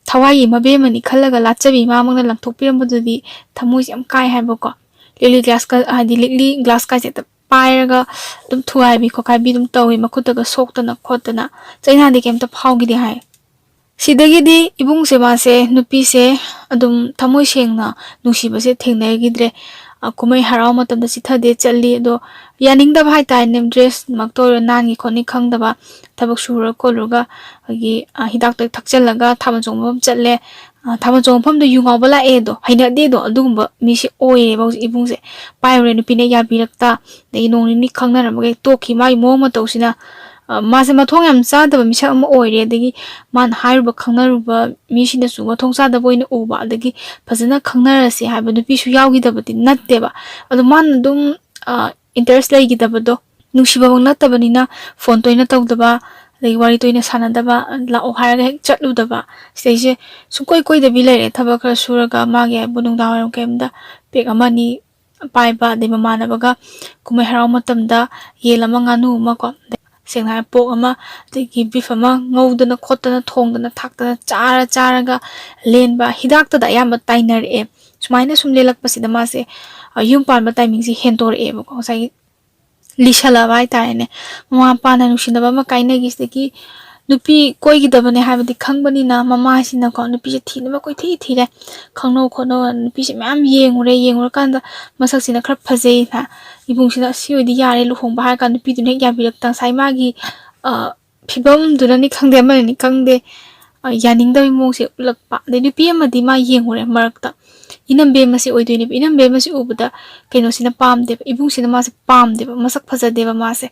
ꯊꯋꯥꯏꯒꯤ ꯃꯕꯦꯝꯃꯅꯤ ꯈꯜꯂꯒ ꯂꯥꯠꯆꯕꯤ ꯏꯃꯥꯃꯛꯅ ꯂꯪꯊꯣꯛꯄꯤꯔꯝꯕꯗꯨꯗꯤ ꯊꯃꯣꯏꯁꯦ ꯌꯥꯝ ꯀꯥꯏ ꯍꯥꯏꯕꯀꯣ꯫ ꯂꯤꯛꯂꯤ ꯒ꯭ꯂꯥꯁꯀ-, ꯍꯥꯏꯗꯤ ꯂꯤꯛꯂꯤ ꯒ꯭ꯂꯥꯁꯀꯥꯁꯦ ꯍꯦꯛꯇ ꯄꯥꯏꯔꯒ ꯑꯗꯨꯝ ꯊꯨꯒꯥꯏꯕꯤ ꯈꯣꯠꯀꯥꯏꯕꯤ ꯑꯗꯨꯝ ꯇꯧꯋꯤ, ꯃꯈꯨꯠꯇꯒ ꯁꯣꯛꯇꯅ ꯈꯣꯠꯇꯅ꯫ ꯆꯩꯅꯥꯗꯤ ꯀꯩꯝꯇ ꯐꯥꯎꯈꯤꯗꯦ ꯍꯥꯏ꯫ ꯁꯤꯗꯒꯤꯗꯤ ꯏꯕꯨꯡꯁꯦ, ꯃꯥꯁꯦ, ꯅꯨꯄꯤꯁꯦ ꯑꯗꯨꯝ ꯊꯃꯣꯏ ꯁꯦꯡꯅ ꯅꯨꯡꯁꯤꯕꯁꯦ ꯊꯦꯡꯅꯈꯤꯗ꯭ꯔꯦ꯫ ꯑ, ꯀꯨꯝꯍꯩ ꯍꯔꯥꯎ ꯃꯇꯝꯗ ꯆꯤꯠꯊꯗꯦ ꯆꯠꯂꯤ꯫ ꯑꯗꯣ ꯌꯥꯅꯤꯡꯗꯕ ꯍꯥꯏꯇꯥꯔꯦꯅꯦ, ꯗ꯭ꯔꯦꯁꯃꯛꯇ ꯑꯣꯏꯔꯣ ꯅꯥꯟꯒꯤ ꯈꯣꯠꯅꯤ ꯈꯪꯗꯕ, ꯊꯕꯛ ꯁꯨꯔ ꯈꯣꯠꯂꯨꯔꯒ ꯑꯩꯈꯣꯏꯒꯤ, ꯑ, ꯍꯤꯗꯥꯛꯇ ꯊꯛꯆꯜꯂꯒ ꯊꯥꯕꯜ ꯆꯣꯡꯕ ꯃꯐꯝ ꯆꯠꯂꯦ꯫ ꯑ, ꯊꯥꯕꯜ ꯆꯣꯡꯕ ꯃꯐꯝꯗ ꯌꯨ ꯉꯥꯎꯕ ꯂꯥꯛꯑꯦ ꯑꯗꯣ, ꯍꯩꯅꯗꯦ ꯑꯗꯣ, ꯑꯗꯨꯒꯨꯝꯕ ꯃꯤꯁꯦ ꯑꯣꯏꯔꯦꯕ ꯍꯧꯖꯤꯛ ꯏꯕꯨꯡꯁꯦ꯫ ꯄꯥꯏꯔꯨꯔꯦ, ꯅꯨꯄꯤꯅ ꯌꯥꯕꯤꯔꯛꯇ, ꯑꯗꯒꯤ ꯅꯣꯡ ꯅꯤꯅꯤ ꯈꯪꯅꯔꯝꯃꯒ ꯍꯦꯛ ꯇꯣꯛꯈꯤ꯫ ꯃꯥꯒꯤ ꯃꯑꯣꯡ ꯃꯇꯧꯁꯤꯅ, ꯑ, ꯃꯥꯁꯦ ꯃꯊꯣꯡ ꯌꯥꯝ ꯆꯥꯗꯕ ꯃꯤꯁꯛ ꯑꯃ ꯑꯣꯏꯔꯦ꯫ ꯑꯗꯒꯤ ꯃꯥꯅ ꯍꯥꯏꯔꯨꯕ ꯈꯪꯅꯔꯨꯕ ꯃꯤꯁꯤꯡꯅꯁꯨ ꯃꯊꯣꯡ ꯆꯥꯗꯕ ꯑꯣꯏꯅ ꯎꯕ, ꯑꯗꯒꯤ ꯐꯖꯅ ꯈꯪꯅꯔꯁꯦ ꯍꯥꯏꯕ ꯅꯨꯄꯤꯁꯨ ꯌꯥꯎꯈꯤꯗꯕꯗꯤ ꯅꯠꯇꯦꯕ꯫ ꯑꯗꯣ ꯃꯥꯅ ꯑꯗꯨꯝ ꯏꯟꯇꯔꯦꯁ ꯂꯩꯈꯤꯗꯕꯗꯣ, ꯅꯨꯡꯁꯤꯕꯃꯛ ꯅꯠꯇꯕꯅꯤꯅ ꯐꯣꯟ ꯇꯣꯏꯅ ꯇꯧꯗꯕ, ꯑꯗꯒꯤ ꯋꯥꯔꯤ ꯇꯣꯏꯅ ꯁꯥꯟꯅꯗꯕ, ꯂꯥꯛꯑꯣ ꯍꯥꯏꯔꯒ ꯍꯦꯛ ꯆꯠꯂꯨꯗꯕ, ꯁꯤꯗꯩꯁꯦ ꯁꯨꯡꯀꯣꯏ ꯀꯣꯏꯗꯕꯤ ꯂꯩꯔꯦ꯫ ꯊꯕꯛ ꯈꯔ ꯁꯨꯔꯒ ꯃꯥꯒꯤ ꯍꯥꯏꯕꯨ ꯅꯨꯡꯗꯥꯡ ꯋꯥꯏꯔꯝ ꯀꯩꯝꯗ ꯄꯦꯛ ꯑꯃ ꯑꯅꯤ ꯄꯥꯏꯕ, ꯑꯗꯩ ꯃꯃꯥꯟꯅꯕꯒ ꯀꯨꯝꯍꯩ ꯍꯔꯥꯎ ꯃꯇꯝꯗ ꯌꯦꯟ ꯑꯃ, ꯉꯥꯅꯨ ꯑꯃ ꯀꯣ, ꯁꯦꯡꯅ ꯍꯥꯏꯔ ꯄꯣꯛ ꯑꯃ, ꯑꯗꯒꯤ ꯕꯤꯐ ꯑꯃ ꯉꯧꯗꯅ ꯈꯣꯠꯇꯅ ꯊꯣꯡꯗꯅ ꯊꯥꯛꯇꯅ ꯆꯥꯔ ꯆꯥꯔꯒ ꯂꯦꯟꯕ, ꯍꯤꯗꯥꯛꯇꯗ ꯑꯌꯥꯝꯕ ꯇꯥꯏꯅꯔꯛꯑꯦ꯫ ꯁꯨꯃꯥꯏꯅ ꯁꯨꯝ ꯂꯦꯜꯂꯛꯄꯁꯤꯗ ꯃꯥꯁꯦ, ꯑ, ꯌꯨꯝ ꯄꯥꯟꯕ ꯇꯥꯏꯃꯤꯡꯁꯦ ꯍꯦꯟꯗꯣꯔꯛꯑꯦꯕꯀꯣ꯫ ꯉꯁꯥꯏꯒꯤ ꯂꯤꯁꯜꯂꯛꯑꯕ ꯍꯥꯏꯇꯥꯔꯦꯅꯦ꯫ ꯃꯃꯥ ꯃꯄꯥꯅ ꯅꯨꯡꯁꯤꯅꯕ ꯑꯃ ꯀꯥꯏꯅꯈꯤꯁꯤꯗꯒꯤ ꯅꯨꯄꯤ ꯀꯣꯏꯈꯤꯗꯕꯅꯦ ꯍꯥꯏꯕꯗꯤ ꯈꯪꯕꯅꯤꯅ ꯃꯃꯥꯁꯤꯅꯀꯣ ꯅꯨꯄꯤꯁꯦ ꯊꯤꯅꯕ ꯀꯣꯏꯊꯤ ꯊꯤꯔꯦ꯫ ꯈꯪꯅꯧ ꯈꯣꯠꯅꯧ ꯅꯨꯄꯤꯁꯦ ꯃꯌꯥꯝ ꯌꯦꯡꯉꯨꯔꯦ꯫ ꯌꯦꯡꯉꯨꯔꯀꯥꯟꯗ ꯃꯁꯛꯁꯤꯅ ꯈꯔ ꯐꯖꯩꯅ ꯏꯕꯨꯡꯁꯤꯅ "ꯑꯁꯤ ꯑꯣꯏꯗꯤ ꯌꯥꯔꯦ ꯂꯨꯍꯣꯡꯕ" ꯍꯥꯏꯔ ꯀꯥꯟꯗ ꯅꯨꯄꯤꯗꯨꯅ ꯍꯦꯛ ꯌꯥꯕꯤꯔꯛꯇ ꯉꯁꯥꯏ ꯃꯥꯒꯤ, ꯑ, ꯐꯤꯕꯝꯗꯨꯅꯅꯤ ꯈꯪꯗꯦ, ꯑꯃꯅꯅꯤ ꯈꯪꯗꯦ, ꯑ, ꯌꯥꯅꯤꯡꯗꯕꯒꯤ ꯃꯑꯣꯡꯁꯦ ꯎꯠꯂꯛꯄ꯫ ꯑꯗꯩ ꯅꯨꯄꯤ ꯑꯃꯗꯤ ꯃꯥ ꯌꯦꯡꯉꯨꯔꯦ ꯃꯔꯛꯇ, ꯏꯅꯝꯕꯦꯝꯃꯁꯤ ꯑꯣꯏꯗꯣꯏꯅꯦꯕ꯫ ꯏꯅꯝꯕꯦꯝꯃꯁꯤ ꯎꯕꯗ ꯀꯩꯅꯣꯁꯤꯅ ꯄꯥꯝꯗꯦꯕ, ꯏꯕꯨꯡꯁꯤꯅ ꯃꯥꯁꯦ ꯄꯥꯝꯗꯦꯕ, ꯃꯁꯛ ꯐꯖꯗꯦꯕ ꯃꯥꯁꯦ꯫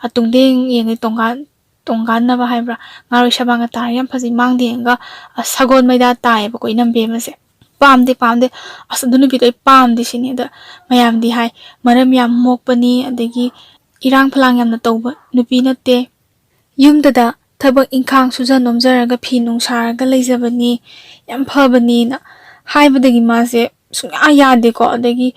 ꯑ, ꯇꯨꯡꯗꯦꯡ ꯌꯦꯡꯉꯦ, ꯇꯣꯡꯒꯥꯟ ꯇꯣꯡꯒꯥꯟꯅꯕ ꯍꯥꯏꯕ꯭ꯔꯥ, ꯉꯥꯔꯣꯏ ꯁꯕꯥꯡꯒ ꯇꯥꯔ ꯌꯥꯝ ꯐꯖꯩ꯫ ꯃꯥꯡꯗ ꯌꯦꯡꯉꯒ, ꯑ, ꯁꯒꯣꯜ ꯃꯩꯗꯥ ꯇꯥꯏꯌꯦꯕꯀꯣ ꯏꯅꯝꯕꯦꯝꯃꯁꯦ꯫ ꯄꯥꯝꯗꯦ, ꯄꯥꯝꯗꯦ, "ꯑꯁ, ꯑꯗꯨ ꯅꯨꯄꯤꯗꯣ ꯑꯩ ꯄꯥꯝꯗꯦ" ꯁꯤꯅꯤ꯫ ꯑꯗ ꯃꯌꯥꯝꯗꯤ ꯍꯥꯏ, "ꯃꯔꯝ ꯌꯥꯝ ꯃꯣꯛꯄꯅꯤ, ꯑꯗꯒꯤ ꯏꯔꯥꯡ ꯐꯂꯥꯡ ꯌꯥꯝꯅ ꯇꯧꯕ ꯅꯨꯄꯤ ꯅꯠꯇꯦ, ꯌꯨꯝꯗꯗ ꯊꯕꯛ ꯏꯪꯈꯥꯡ ꯁꯨꯖ ꯅꯣꯝꯖꯔꯒ ꯐꯤ ꯅꯨꯡ ꯁꯥꯔꯒ ꯂꯩꯖꯕꯅꯤ, ꯌꯥꯝ ꯐꯕꯅꯤꯅ" ꯍꯥꯏꯕꯗꯒꯤ ꯃꯥꯁꯦ ꯁꯨꯡꯌꯥ ꯌꯥꯗꯦꯀꯣ꯫ ꯑꯗꯒꯤ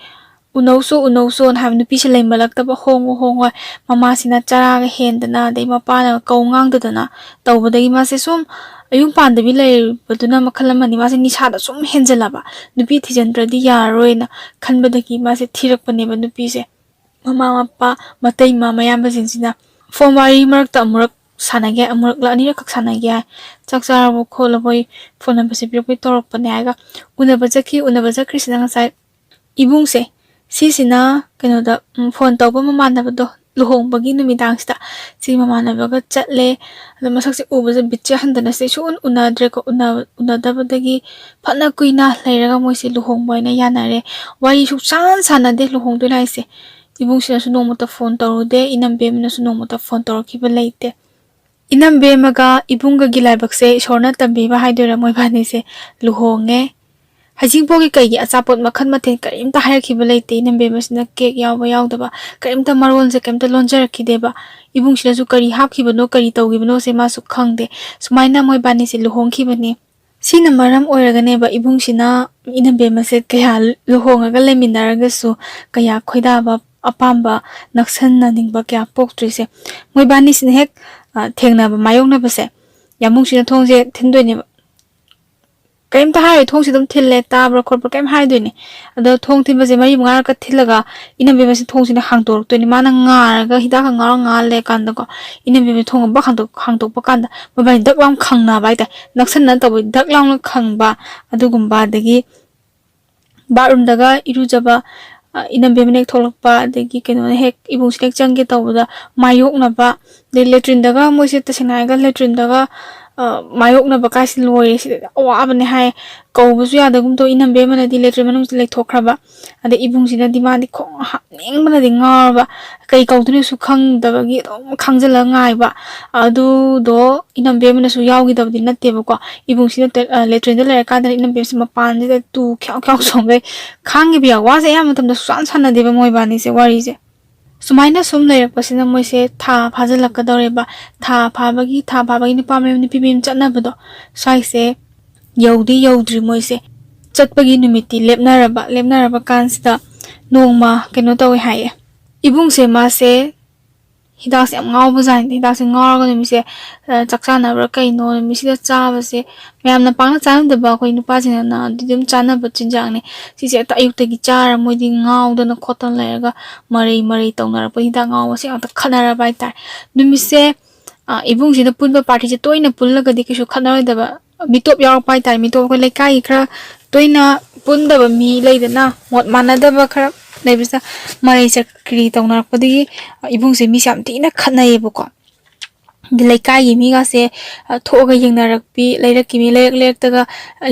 "ꯎꯅꯧꯁꯨ ꯎꯅꯧꯁꯨꯅ" ꯍꯥꯏꯕ ꯅꯨꯄꯤꯁꯦ ꯂꯩꯃꯜꯂꯛꯇꯕ, ꯍꯣꯡꯉꯣ ꯍꯣꯡꯉꯣ ꯍꯥꯏ꯫ ꯃꯃꯥꯁꯤꯅ ꯆꯔꯥꯒ ꯍꯦꯟꯗꯅ, ꯑꯗꯩ ꯃꯄꯥꯅ ꯀꯧ ꯉꯥꯡꯗꯗꯅ ꯇꯧꯕꯗꯒꯤ ꯃꯥꯁꯦ ꯁꯨꯝ ꯌꯨꯝ ꯄꯥꯟꯗꯕꯤ ꯂꯩꯕꯗꯨꯅ ꯃꯈꯜ ꯑꯃꯅꯤ, ꯃꯥꯁꯦ ꯅꯤꯁꯥꯗ ꯁꯨꯝ ꯍꯦꯟꯖꯜꯂꯕ, ꯅꯨꯄꯤ ꯊꯤꯖꯤꯟꯗ꯭ꯔꯗꯤ ꯌꯥꯔꯔꯣꯏꯅ ꯈꯟꯕꯗꯒꯤ ꯃꯥꯁꯦ ꯊꯤꯔꯛꯄꯅꯦꯕ ꯅꯨꯄꯤꯁꯦ꯫ ꯃꯃꯥ ꯃꯄꯥ, ꯃꯇꯩꯃ, ꯃꯌꯥꯝꯕꯁꯤꯡꯁꯤꯅ ꯐꯣꯟ ꯋꯥꯔꯤ ꯃꯔꯛꯇ ꯑꯃꯨꯔꯛ ꯁꯥꯟꯅꯒꯦ, ꯑꯃꯨꯔꯛꯂ ꯑꯅꯤꯔꯛꯈꯛ ꯁꯥꯟꯅꯒꯦ ꯍꯥꯏ꯫ "ꯆꯥꯛ ꯆꯥꯔꯕꯣ ꯈꯣꯠꯂꯕꯣ, ꯑꯩ ꯐꯣꯟ ꯅꯝꯕꯔꯁꯦ ꯄꯤꯔꯛꯄꯩ ꯇꯧꯔꯛꯄꯅꯦ" ꯍꯥꯏꯔꯒ ꯎꯅꯕ ꯆꯠꯈꯤ꯫ ꯎꯅꯕ ꯆꯠꯈ꯭ꯔꯤꯁꯤꯅ ꯉꯁꯥꯏ ꯏꯕꯨꯡꯁꯦ, ꯁꯤꯁꯤꯅ ꯀꯩꯅꯣꯗ, ꯎꯝ, ꯐꯣꯟ ꯇꯧꯕ ꯃꯃꯥꯟꯅꯕꯗꯣ, ꯂꯨꯍꯣꯡꯕꯒꯤ ꯅꯨꯃꯤꯗꯥꯡꯁꯤꯗ ꯁꯤ ꯃꯃꯥꯟꯅꯕꯒ ꯆꯠꯂꯦ꯫ ꯑꯗꯣ ꯃꯁꯛꯁꯦ ꯎꯕꯁꯦ ꯕꯤꯠꯁꯦ ꯍꯟꯗꯅ ꯁꯤꯗꯩ ꯁꯨꯛꯎꯟ ꯎꯅꯗ꯭ꯔꯦꯀꯣ꯫ ꯎꯅ-, ꯎꯅꯗꯕꯗꯒꯤ ꯐꯅ ꯀꯨꯏꯅ ꯂꯩꯔꯒ ꯃꯣꯏꯁꯦ ꯂꯨꯍꯣꯡꯕ ꯑꯣꯏꯅ ꯌꯥꯅꯔꯦ꯫ ꯋꯥꯔꯤ ꯁꯨꯛꯁꯥꯟ ꯁꯥꯟꯅꯗꯦ ꯂꯨꯍꯣꯡꯗꯣꯏꯅꯦ ꯍꯥꯏꯁꯦ꯫ ꯏꯕꯨꯡꯁꯤꯅꯁꯨ ꯅꯣꯡꯃꯇ ꯐꯣꯟ ꯇꯧꯔꯨꯗꯦ, ꯏꯅꯝꯕꯦꯝꯃꯅꯁꯨ ꯅꯣꯡꯃꯇ ꯐꯣꯟ ꯇꯧꯔꯛꯈꯤꯕ ꯂꯩꯇꯦ꯫ ꯏꯅꯝꯕꯦꯝꯃꯒ ꯏꯕꯨꯡꯒꯒꯤ ꯂꯥꯏꯕꯛꯁꯦ ꯏꯁꯣꯔꯅ ꯇꯝꯕꯤꯕ ꯍꯥꯏꯗꯣꯏꯔꯥ, ꯃꯣꯏꯕꯥꯅꯤꯁꯦ ꯂꯨꯍꯣꯡꯉꯦ꯫ ꯍꯩꯖꯤꯡꯄꯣꯠꯀꯤ ꯀꯩꯒꯤ ꯑꯆꯥꯄꯣꯠ ꯃꯈꯜ ꯃꯊꯦꯜ ꯀꯔꯤꯝꯇ ꯍꯥꯏꯔꯛꯈꯤꯕ ꯂꯩꯇꯦ꯫ ꯏꯅꯝꯕꯦꯝꯃꯁꯤꯅ ꯀꯦꯛ ꯌꯥꯎꯕ ꯌꯥꯎꯗꯕ ꯀꯔꯤꯝꯇ ꯃꯔꯣꯜꯁꯦ ꯀꯔꯤꯝꯇ ꯂꯣꯟꯖꯔꯛꯈꯤꯗꯦꯕ꯫ ꯏꯕꯨꯡꯁꯤꯅꯁꯨ ꯀꯔꯤ ꯍꯥꯞꯈꯤꯕꯅꯣ ꯀꯔꯤ ꯇꯧꯈꯤꯕꯅꯣꯁꯦ ꯃꯥꯁꯨ ꯈꯪꯗꯦ꯫ ꯁꯨꯃꯥꯏꯅ ꯃꯣꯏꯕꯥꯅꯤꯁꯦ ꯂꯨꯍꯣꯡꯈꯤꯕꯅꯤ꯫ ꯁꯤꯅ ꯃꯔꯝ ꯑꯣꯏꯔꯒꯅꯦꯕ ꯏꯕꯨꯡꯁꯤꯅ ꯏꯅꯝꯕꯦꯝꯃꯁꯦ ꯀꯌꯥ ꯂꯨꯍꯣꯡꯉꯒ ꯂꯩꯃꯤꯟꯅꯔꯒꯁꯨ ꯀꯌꯥ ꯈꯣꯏꯗꯥꯕ ꯑꯄꯥꯝꯕ ꯅꯛꯁꯟꯅꯅꯤꯡꯕ ꯀꯌꯥ ꯄꯣꯛꯇ꯭ꯔꯤꯁꯦ꯫ ꯃꯣꯏꯕꯥꯅꯤꯁꯤꯅ ꯍꯦꯛ, ꯑ, ꯊꯦꯡꯅꯕ ꯃꯥꯌꯣꯛꯅꯕꯁꯦ ꯌꯥꯝꯕꯨꯡꯁꯤꯅ ꯊꯣꯡꯁꯦ ꯊꯤꯟꯗꯣꯏꯅꯦꯕ꯫ ꯀꯔꯤꯝꯇ ꯍꯥꯏꯔꯣꯏ, ꯊꯣꯡꯁꯦ ꯑꯗꯨꯝ ꯊꯤꯜꯂꯦ, ꯇꯥꯕ꯭ꯔꯥ ꯈꯣꯠꯄ꯭ꯔꯥ ꯀꯔꯤꯝ ꯍꯥꯏꯗꯣꯏꯅꯦ꯫ ꯑꯗꯣ ꯊꯣꯡ ꯊꯤꯟꯕꯁꯦ ꯃꯔꯤ ꯃꯉꯥꯔꯛꯀ ꯊꯤꯜꯂꯒ ꯏꯅꯝꯕꯦꯝꯃꯁꯦ ꯊꯣꯡꯁꯤꯅ ꯍꯥꯡꯗꯣꯔꯛꯇꯣꯏꯅꯦ꯫ ꯃꯥꯅ ꯉꯥꯔꯒ ꯍꯤꯗꯥꯛꯀ ꯉꯥꯔ ꯉꯥꯔ ꯂꯩꯔꯀꯥꯟꯗꯀꯣ ꯏꯅꯝꯕꯦꯝꯃ ꯊꯣꯡ ꯑꯃꯨꯛ ꯍꯥꯡꯗꯣꯛ-, ꯍꯥꯡꯗꯣꯛꯄ ꯀꯥꯟꯗ ꯃꯕꯥꯅꯤ ꯗꯛ ꯂꯥꯎꯅ ꯈꯪꯅꯕ ꯍꯥꯏꯇꯥꯔꯦ꯫ ꯅꯛꯁꯟꯅ ꯇꯧꯕ ꯗꯛ ꯂꯥꯎꯅ ꯈꯪꯕ ꯑꯗꯨꯒꯨꯝꯕ, ꯑꯗꯒꯤ ꯕꯥꯠꯔꯨꯝꯗꯒ ꯏꯔꯨꯖꯕ, ꯑ, ꯏꯅꯝꯕꯦꯝꯃꯅ ꯍꯦꯛ ꯊꯣꯛꯂꯛꯄ, ꯑꯗꯒꯤ ꯀꯩꯅꯣꯅ ꯍꯦꯛ ꯏꯕꯨꯡꯁꯤꯅ ꯍꯦꯛ ꯆꯪꯒꯦ ꯇꯧꯕꯗ ꯃꯥꯌꯣꯛꯅꯕ, ꯑꯗꯩ ꯂꯦꯇ꯭ꯔꯤꯟꯗꯒ ꯃꯣꯏꯁꯦ ꯇꯁꯦꯡꯅ ꯍꯥꯏꯔꯒ ꯂꯦꯇ꯭ꯔꯤꯟꯗꯒ, ꯑ, ꯃꯥꯌꯣꯛꯅꯕ ꯀꯥꯏꯁꯦ ꯂꯣꯏꯔꯦ꯫ ꯁꯤꯗ ꯑꯋꯥꯕꯅꯦ ꯍꯥꯏ, ꯀꯧꯕꯁꯨ ꯌꯥꯗꯒꯨꯝ ꯇꯧ, ꯏꯅꯝꯕꯦꯝꯃꯅꯗꯤ ꯂꯦꯇ꯭ꯔꯤꯟ ꯃꯅꯨꯡꯁꯤꯗ ꯂꯩꯊꯣꯛꯈ꯭ꯔꯕ, ꯑꯗꯩ ꯏꯕꯨꯡꯁꯤꯅꯗꯤ ꯃꯥꯗꯤ ꯈꯣꯡ ꯍꯥꯞꯅꯤꯡꯕꯅꯗꯤ ꯉꯥꯎꯔꯕ, ꯀꯩ ꯀꯧꯗꯣꯏꯅꯣꯁꯨ ꯈꯪꯗꯕꯒꯤ ꯑꯗꯨꯝ ꯈꯥꯡꯖꯜꯂꯒ ꯉꯥꯏꯕ꯫ ꯑꯗꯨꯗꯣ ꯏꯅꯝꯕꯦꯝꯃꯅꯁꯨ ꯌꯥꯎꯈꯤꯗꯕꯗꯤ ꯅꯠꯇꯦꯕꯀꯣ꯫ ꯏꯕꯨꯡꯁꯤꯅ ꯇꯣꯏ-, ꯑ, ꯂꯦꯇ꯭ꯔꯤꯟꯗ ꯂꯩꯔꯀꯥꯟꯗꯗꯤ ꯏꯅꯝꯕꯦꯝꯃꯁꯤ ꯃꯄꯥꯟꯁꯤꯗ ꯇꯨ ꯈ꯭ꯌꯥꯎ ꯈ꯭ꯌꯥꯎ ꯆꯣꯡꯈꯩ ꯈꯥꯡꯈꯤꯕ ꯌꯥꯎ꯫ ꯋꯥꯁꯦ ꯑꯌꯥꯝꯕ ꯃꯇꯝꯗ ꯁꯨꯛꯁꯥꯟ ꯁꯥꯟꯅꯗꯦꯕ ꯃꯣꯏꯕꯥꯅꯤꯁꯦ ꯋꯥꯔꯤꯁꯦ꯫ ꯁꯨꯃꯥꯏꯅ ꯁꯨꯝ ꯂꯩꯔꯛꯄꯁꯤꯅ ꯃꯣꯏꯁꯦ ꯊꯥ ꯐꯥꯖꯤꯜꯂꯛꯀꯗꯧꯔꯦꯕ꯫ ꯊꯥ ꯐꯥꯕꯒꯤ, ꯊꯥ ꯐꯥꯕꯒꯤ ꯅꯨꯄꯥ ꯃꯌꯨꯝ ꯅꯨꯄꯤ ꯃꯌꯨꯝ ꯆꯠꯅꯕꯗꯣ ꯁ꯭ꯋꯥꯏꯁꯦ ꯌꯧꯗꯤ ꯌꯧꯗ꯭ꯔꯤ ꯃꯣꯏꯁꯦ꯫ ꯆꯠꯄꯒꯤ ꯅꯨꯃꯤꯠꯇꯤ ꯂꯦꯞꯅꯔꯕ, ꯂꯦꯞꯅꯔꯕ ꯀꯥꯟꯁꯤꯗ ꯅꯣꯡꯃ ꯀꯩꯅꯣ ꯇꯧꯋꯦ ꯍꯥꯏꯌꯦ꯫ ꯏꯕꯨꯡꯁꯦ ꯃꯥꯁꯦ ꯍꯤꯗꯥꯛꯁꯦ ꯌꯥꯝ ꯉꯥꯎꯕꯖꯥꯠꯅꯤ꯫ ꯍꯤꯗꯥꯛꯁꯦ ꯉꯥꯎꯔꯒ ꯅꯨꯃꯤꯠꯁꯦ, ꯑ, ꯆꯥꯛ ꯆꯥꯅꯕ꯭ꯔꯥ ꯀꯩꯅꯣ, ꯅꯨꯃꯤꯠꯁꯤꯗ ꯆꯥꯕꯁꯦ ꯃꯌꯥꯝꯅ ꯄꯥꯛꯅ ꯆꯥꯅꯗꯕ ꯑꯩꯈꯣꯏ ꯅꯨꯄꯥꯁꯤꯡꯅ ꯑꯗꯨꯝ ꯆꯥꯅꯕ ꯆꯤꯟꯖꯥꯛꯅꯦ꯫ ꯁꯤꯁꯦ ꯍꯦꯛꯇ ꯑꯌꯨꯛꯇꯒꯤ ꯆꯥꯔ ꯃꯣꯏꯗꯤ ꯉꯥꯎꯗꯅ ꯈꯣꯠꯇꯅ ꯂꯩꯔꯒ ꯃꯔꯩ ꯃꯔꯩ ꯇꯧꯅꯔꯛꯄ, ꯍꯤꯗꯥꯛ ꯉꯥꯎꯕꯁꯦ ꯉꯥꯛꯇ ꯈꯠꯅꯔꯕ ꯍꯥꯏꯇꯥꯔꯦ꯫ ꯅꯨꯃꯤꯠꯁꯦ, ꯑ, ꯏꯕꯨꯡꯁꯤꯗ ꯄꯨꯟꯕ ꯄꯥꯔꯇꯤꯁꯦ ꯇꯣꯏꯅ ꯄꯨꯜꯂꯒꯗꯤ ꯀꯩꯁꯨ ꯈꯠꯅꯔꯣꯏꯗꯕ, ꯃꯤꯇꯣꯞ ꯌꯥꯎꯔꯛꯄ ꯍꯥꯏꯇꯥꯔꯦ꯫ ꯃꯤꯇꯣꯞ ꯑꯩꯈꯣꯏ ꯂꯩꯀꯥꯏꯒꯤ ꯈꯔ ꯇꯣꯏꯅ ꯄꯨꯟꯗꯕ ꯃꯤ ꯂꯩꯗꯅ, ꯃꯣꯠ ꯃꯥꯟꯅꯗꯕ ꯈꯔ ꯂꯩꯕꯁꯤꯗ ꯃꯔꯩ ꯆꯀ꯭ꯔꯤ ꯇꯧꯅꯔꯛꯄꯗꯒꯤ ꯏꯕꯨꯡꯁꯦ ꯃꯤꯁꯦ ꯌꯥꯝ ꯊꯤꯅ ꯈꯠꯅꯩꯌꯦꯕꯀꯣ꯫ ꯑꯗꯩ ꯂꯩꯀꯥꯏꯒꯤ ꯃꯤꯒꯥꯁꯦ, ꯑ, ꯊꯣꯛꯑꯒ ꯌꯦꯡꯅꯔꯛꯄꯤ, ꯂꯩꯔꯛꯀꯤ ꯃꯤ ꯂꯩꯔꯛ ꯂꯩꯔꯛꯇꯒ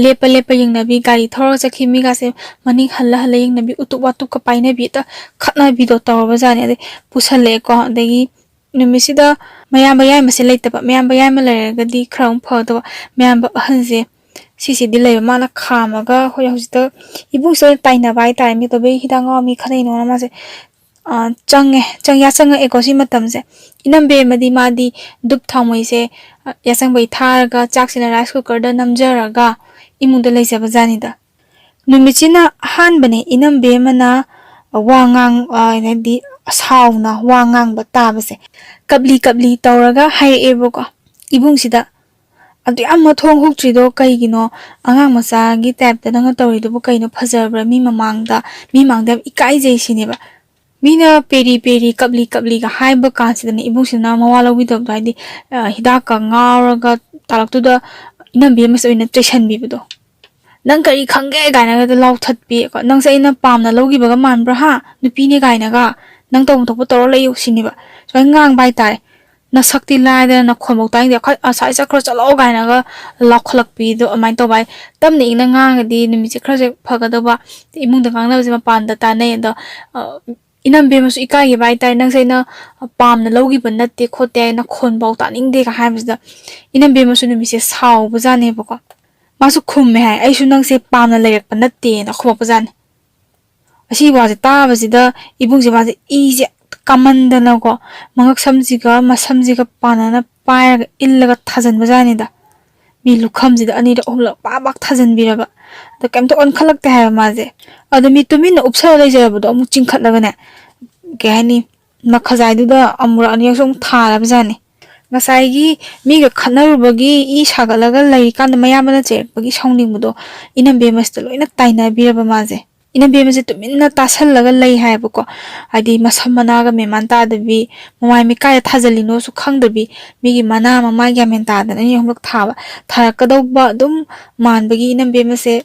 ꯂꯦꯞꯄ ꯂꯦꯞꯄ ꯌꯦꯡꯅꯕꯤ, ꯒꯥꯔꯤ ꯊꯧꯔꯒ ꯆꯠꯈꯤꯕ ꯃꯤꯒꯥꯁꯦ ꯃꯅꯤꯡ ꯍꯜꯂ ꯍꯜꯂ ꯌꯦꯡꯅꯕꯤ, ꯎꯇꯨꯞ ꯋꯥꯇꯨꯞꯀ ꯄꯥꯏꯅꯕꯤ, ꯍꯦꯛꯇ ꯈꯠꯅꯕꯤꯗꯣ ꯇꯧꯔꯕꯖꯥꯠꯅꯤ꯫ ꯑꯗꯩ ꯄꯨꯁꯜꯂꯛꯑꯦꯀꯣ꯫ ꯑꯗꯒꯤ ꯅꯨꯃꯤꯠꯁꯤꯗ ꯃꯌꯥꯝꯕ ꯌꯥꯏꯃꯁꯦ ꯂꯩꯇꯕ, ꯃꯌꯥꯝꯕ ꯌꯥꯏꯃ ꯂꯩꯔꯒꯗꯤ ꯈꯔ ꯑꯃꯨꯛ ꯐꯒꯗꯕ, ꯃꯌꯥꯝꯕ ꯑꯍꯟꯁꯦ ꯁꯤꯁꯤꯗꯤ ꯂꯩꯕ ꯃꯥꯅ ꯈꯥꯝꯃꯒ ꯑꯩꯈꯣꯏ ꯍꯧꯖꯤꯛꯇ ꯏꯕꯨꯡꯁꯦ ꯑꯣꯏꯅ ꯇꯥꯏꯅꯕ ꯍꯥꯏꯇꯥꯔꯦ꯫ ꯃꯤ ꯑꯇꯣꯞꯄꯒꯤ ꯍꯤꯗꯥꯛ ꯉꯥꯎ ꯃꯤ ꯈꯟꯅꯩꯅꯣꯅ ꯃꯥꯁꯦ, ꯑ, ꯆꯪꯉꯦ, ꯆꯪ-, ꯌꯥꯆꯪꯉꯛꯑꯦꯀꯣ ꯁꯤ ꯃꯇꯝꯁꯦ꯫ ꯏꯅꯝꯕꯦꯝꯃꯗꯤ ꯃꯥꯗꯤ ꯙꯨꯞ ꯊꯥꯎꯃꯩꯁꯦ, ꯑ, ꯌꯥꯆꯪꯕꯩ ꯊꯥꯔꯒ ꯆꯥꯛꯁꯤꯅ rice cookerꯗ ꯅꯝꯖꯔꯒ ꯏꯃꯨꯡꯗ ꯂꯩꯖꯕ ꯖꯥꯠꯅꯤꯗ꯫ ꯅꯨꯃꯤꯠꯁꯤꯅ ꯑꯍꯥꯟꯕꯅꯦ ꯏꯅꯝꯕꯦꯝꯃꯅ ꯋꯥ ꯉꯥꯡ-, ꯑ, ꯍꯥꯏꯗꯤ ꯁꯥꯎꯅ ꯋꯥ ꯉꯥꯡꯕ ꯇꯥꯕꯁꯦ꯫ ꯀꯞꯂꯤ ꯀꯞꯂꯤ ꯇꯧꯔꯒ ꯍꯥꯏꯔꯛꯑꯦꯕꯀꯣ ꯏꯕꯨꯡꯁꯤꯗ, "ꯑꯗꯨ ꯌꯥꯝ ꯃꯊꯣꯡ ꯍꯨꯛꯇ꯭ꯔꯤꯗꯣ ꯀꯩꯒꯤꯅꯣ? ꯑꯉꯥꯡ ꯃꯆꯥꯒꯤ typeꯇ ꯅꯪꯅ ꯇꯧꯔꯤꯗꯨꯕꯨ ꯀꯩꯅꯣ? ꯐꯖꯕ꯭ꯔꯥ? ꯃꯤ ꯃꯃꯥꯡꯗ, ꯃꯤ ꯃꯥꯡꯗ ꯌꯥꯝ ꯏꯀꯥꯏꯖꯩ ꯁꯤꯅꯦꯕ꯫" ꯃꯤꯅ ꯄꯦꯔꯤ ꯄꯦꯔꯤ ꯀꯞꯂꯤ ꯀꯞꯂꯤꯒ ꯍꯥꯏꯕ ꯀꯥꯟꯁꯤꯗꯅꯦ ꯏꯕꯨꯡꯁꯤꯅ ꯃꯋꯥ ꯂꯧꯕꯤꯗꯕꯗꯣ, ꯍꯥꯏꯗꯤ, ꯑ, ꯍꯤꯗꯥꯛꯀ ꯉꯥꯎꯔꯒ ꯇꯥꯂꯛꯇꯨꯗ ꯏꯅꯝꯕꯦꯝꯃꯁꯦ ꯑꯣꯏꯅ ꯆꯩꯁꯟꯕꯤꯕꯗꯣ꯫ "ꯅꯪ ꯀꯔꯤ ꯈꯪꯒꯦ?" ꯀꯥꯏꯅꯒ ꯂꯥꯎꯊꯠꯄꯤ꯫ "ꯅꯪꯁꯦ ꯑꯩꯅ ꯄꯥꯝꯅ ꯂꯧꯈꯤꯕꯒ ꯃꯥꯟꯕ꯭ꯔꯥ ꯍꯥ? ꯅꯨꯄꯤꯅꯦ ꯀꯥꯏꯅꯒ ꯅꯪ ꯇꯧꯐꯝ ꯊꯣꯛꯄ ꯇꯧꯔ ꯂꯩꯌꯨ" ꯁꯤꯅꯦꯕ꯫ ꯁꯨꯃꯥꯏꯅ ꯉꯥꯡꯕ ꯍꯥꯏꯇꯥꯔꯦ꯫ "ꯅꯁꯛꯇꯤ ꯂꯥꯏꯗꯅ ꯅꯈꯣꯟꯐꯧ ꯇꯥꯅꯤꯡꯗꯦ, ꯈ꯭ꯋꯥꯏ ꯑꯁꯥꯏ ꯆꯠꯈ꯭ꯔꯣ ꯆꯠꯂꯣ" ꯀꯥꯏꯅꯒ ꯂꯥꯎꯈꯠꯂꯛꯄꯤꯗꯣ ꯑꯗꯨꯃꯥꯏꯅ ꯇꯧꯕ ꯍꯥꯏ꯫ ꯇꯞꯅ ꯏꯪꯅ ꯉꯥꯡꯉꯗꯤ ꯅꯨꯃꯤꯠꯁꯦ ꯈꯔꯁꯦ ꯐꯒꯗꯧꯕ꯫ ꯏꯃꯨꯡꯗ ꯉꯥꯡꯅꯕꯁꯦ ꯃꯄꯥꯟꯗ ꯇꯥꯟꯅꯩ꯫ ꯑꯗꯣ, ꯑ, ꯏꯅꯝꯕꯦꯝꯃꯁꯨ ꯏꯀꯥꯏꯈꯤꯕ ꯍꯥꯏꯇꯥꯔꯦ꯫ "ꯅꯪꯁꯦ ꯑꯩꯅ ꯄꯥꯝꯅ ꯂꯧꯈꯤꯕ ꯅꯠꯇꯦ ꯈꯣꯠꯇꯦ, ꯅꯈꯣꯟꯐꯧ ꯇꯥꯅꯤꯡꯗꯦꯒ" ꯍꯥꯏꯕꯁꯤꯗ ꯏꯅꯝꯕꯦꯝꯃꯁꯨ ꯅꯨꯃꯤꯠꯁꯦ ꯁꯥꯎꯕꯖꯥꯠꯅꯦꯕꯀꯣ꯫ ꯃꯥꯁꯨ ꯈꯨꯝꯃꯦ ꯍꯥꯏ, "ꯑꯩꯁꯨ ꯅꯪꯁꯦ ꯄꯥꯝꯅ ꯂꯩꯔꯛꯄ ꯅꯠꯇꯦꯅ" ꯈꯨꯝꯃꯛꯄꯖꯥꯠꯅꯤ꯫ ꯑꯁꯤ ꯋꯥꯁꯦ ꯇꯥꯕꯁꯤꯗ ꯏꯕꯨꯡꯁꯦ ꯃꯥꯁꯦ ꯏꯁꯦ ꯀꯥꯃꯟꯗꯅꯀꯣ, ꯃꯉꯛ ꯁꯝꯁꯤꯒ ꯃꯁꯝꯁꯤꯒ ꯄꯥꯟꯅꯅ ꯄꯥꯏꯔꯒ ꯏꯜꯂꯒ ꯊꯥꯖꯤꯟꯕꯖꯥꯠꯅꯤꯗ꯫ ꯃꯤ ꯂꯨꯈꯝꯁꯤꯗ ꯑꯅꯤꯔꯛ ꯑꯍꯨꯝꯂꯛ ꯄꯥꯛ ꯄꯥꯛ ꯊꯥꯖꯤꯟꯕꯤꯔꯕ꯫ ꯑꯗꯣ ꯀꯩꯝꯇ ꯑꯣꯟꯈꯠꯂꯛꯇꯦ ꯍꯥꯏꯕ ꯃꯥꯁꯦ꯫ ꯑꯗꯣ ꯃꯤ ꯇꯨꯃꯤꯟꯅ ꯎꯞꯁꯜꯂ ꯂꯩꯖꯔꯕꯗꯣ ꯑꯃꯨꯛ ꯆꯤꯡꯈꯠꯂꯒꯅꯦ, ꯀꯩ ꯍꯥꯏꯅꯤ, ꯃꯈꯖꯥꯏꯗꯨꯗ ꯑꯃꯨꯔꯛ ꯑꯅꯤꯔꯛꯁꯨ ꯑꯃꯨꯛ ꯊꯥꯔꯕꯖꯥꯠꯅꯤ꯫ ꯉꯁꯥꯏꯒꯤ ꯃꯤꯒ ꯈꯠꯅꯔꯨꯕꯒꯤ ꯏ ꯁꯥꯒꯠꯂꯒ ꯂꯩꯔꯤꯀꯥꯟꯗ ꯃꯌꯥꯝꯕꯅ ꯆꯩꯔꯛꯄꯒꯤ ꯁꯥꯎꯅꯤꯡꯕꯗꯣ ꯏꯅꯝꯕꯦꯝꯃꯁꯤꯗ ꯂꯣꯏꯅ ꯇꯥꯏꯅꯕꯤꯔꯕ ꯃꯥꯁꯦ꯫ ꯏꯅꯝꯕꯦꯝꯃꯁꯦ ꯇꯨꯃꯤꯟꯅ ꯇꯥꯁꯜꯂꯒ ꯂꯩ ꯍꯥꯏꯌꯦꯕꯀꯣ꯫ ꯍꯥꯏꯗꯤ ꯃꯁꯝ ꯃꯅꯥꯒ ꯃꯦꯟꯃꯥꯟ ꯇꯥꯗꯕꯤ, ꯃꯃꯥꯏ ꯃꯤꯠ ꯀꯥꯏꯗ ꯊꯥꯖꯤꯜꯂꯤꯅꯣꯁꯨ ꯈꯪꯗꯕꯤ, ꯃꯤꯒꯤ ꯃꯅꯥ ꯃꯃꯥꯏ ꯒ꯭ꯌꯥꯟ ꯃꯦꯟ ꯇꯥꯗꯅ ꯑꯅꯤ ꯑꯍꯨꯝꯂꯛ ꯊꯥꯕ, ꯊꯥꯔꯛꯀꯗꯧꯕ ꯑꯗꯨꯝ ꯃꯥꯟꯕꯒꯤ ꯏꯅꯝꯕꯦꯝꯃꯁꯦ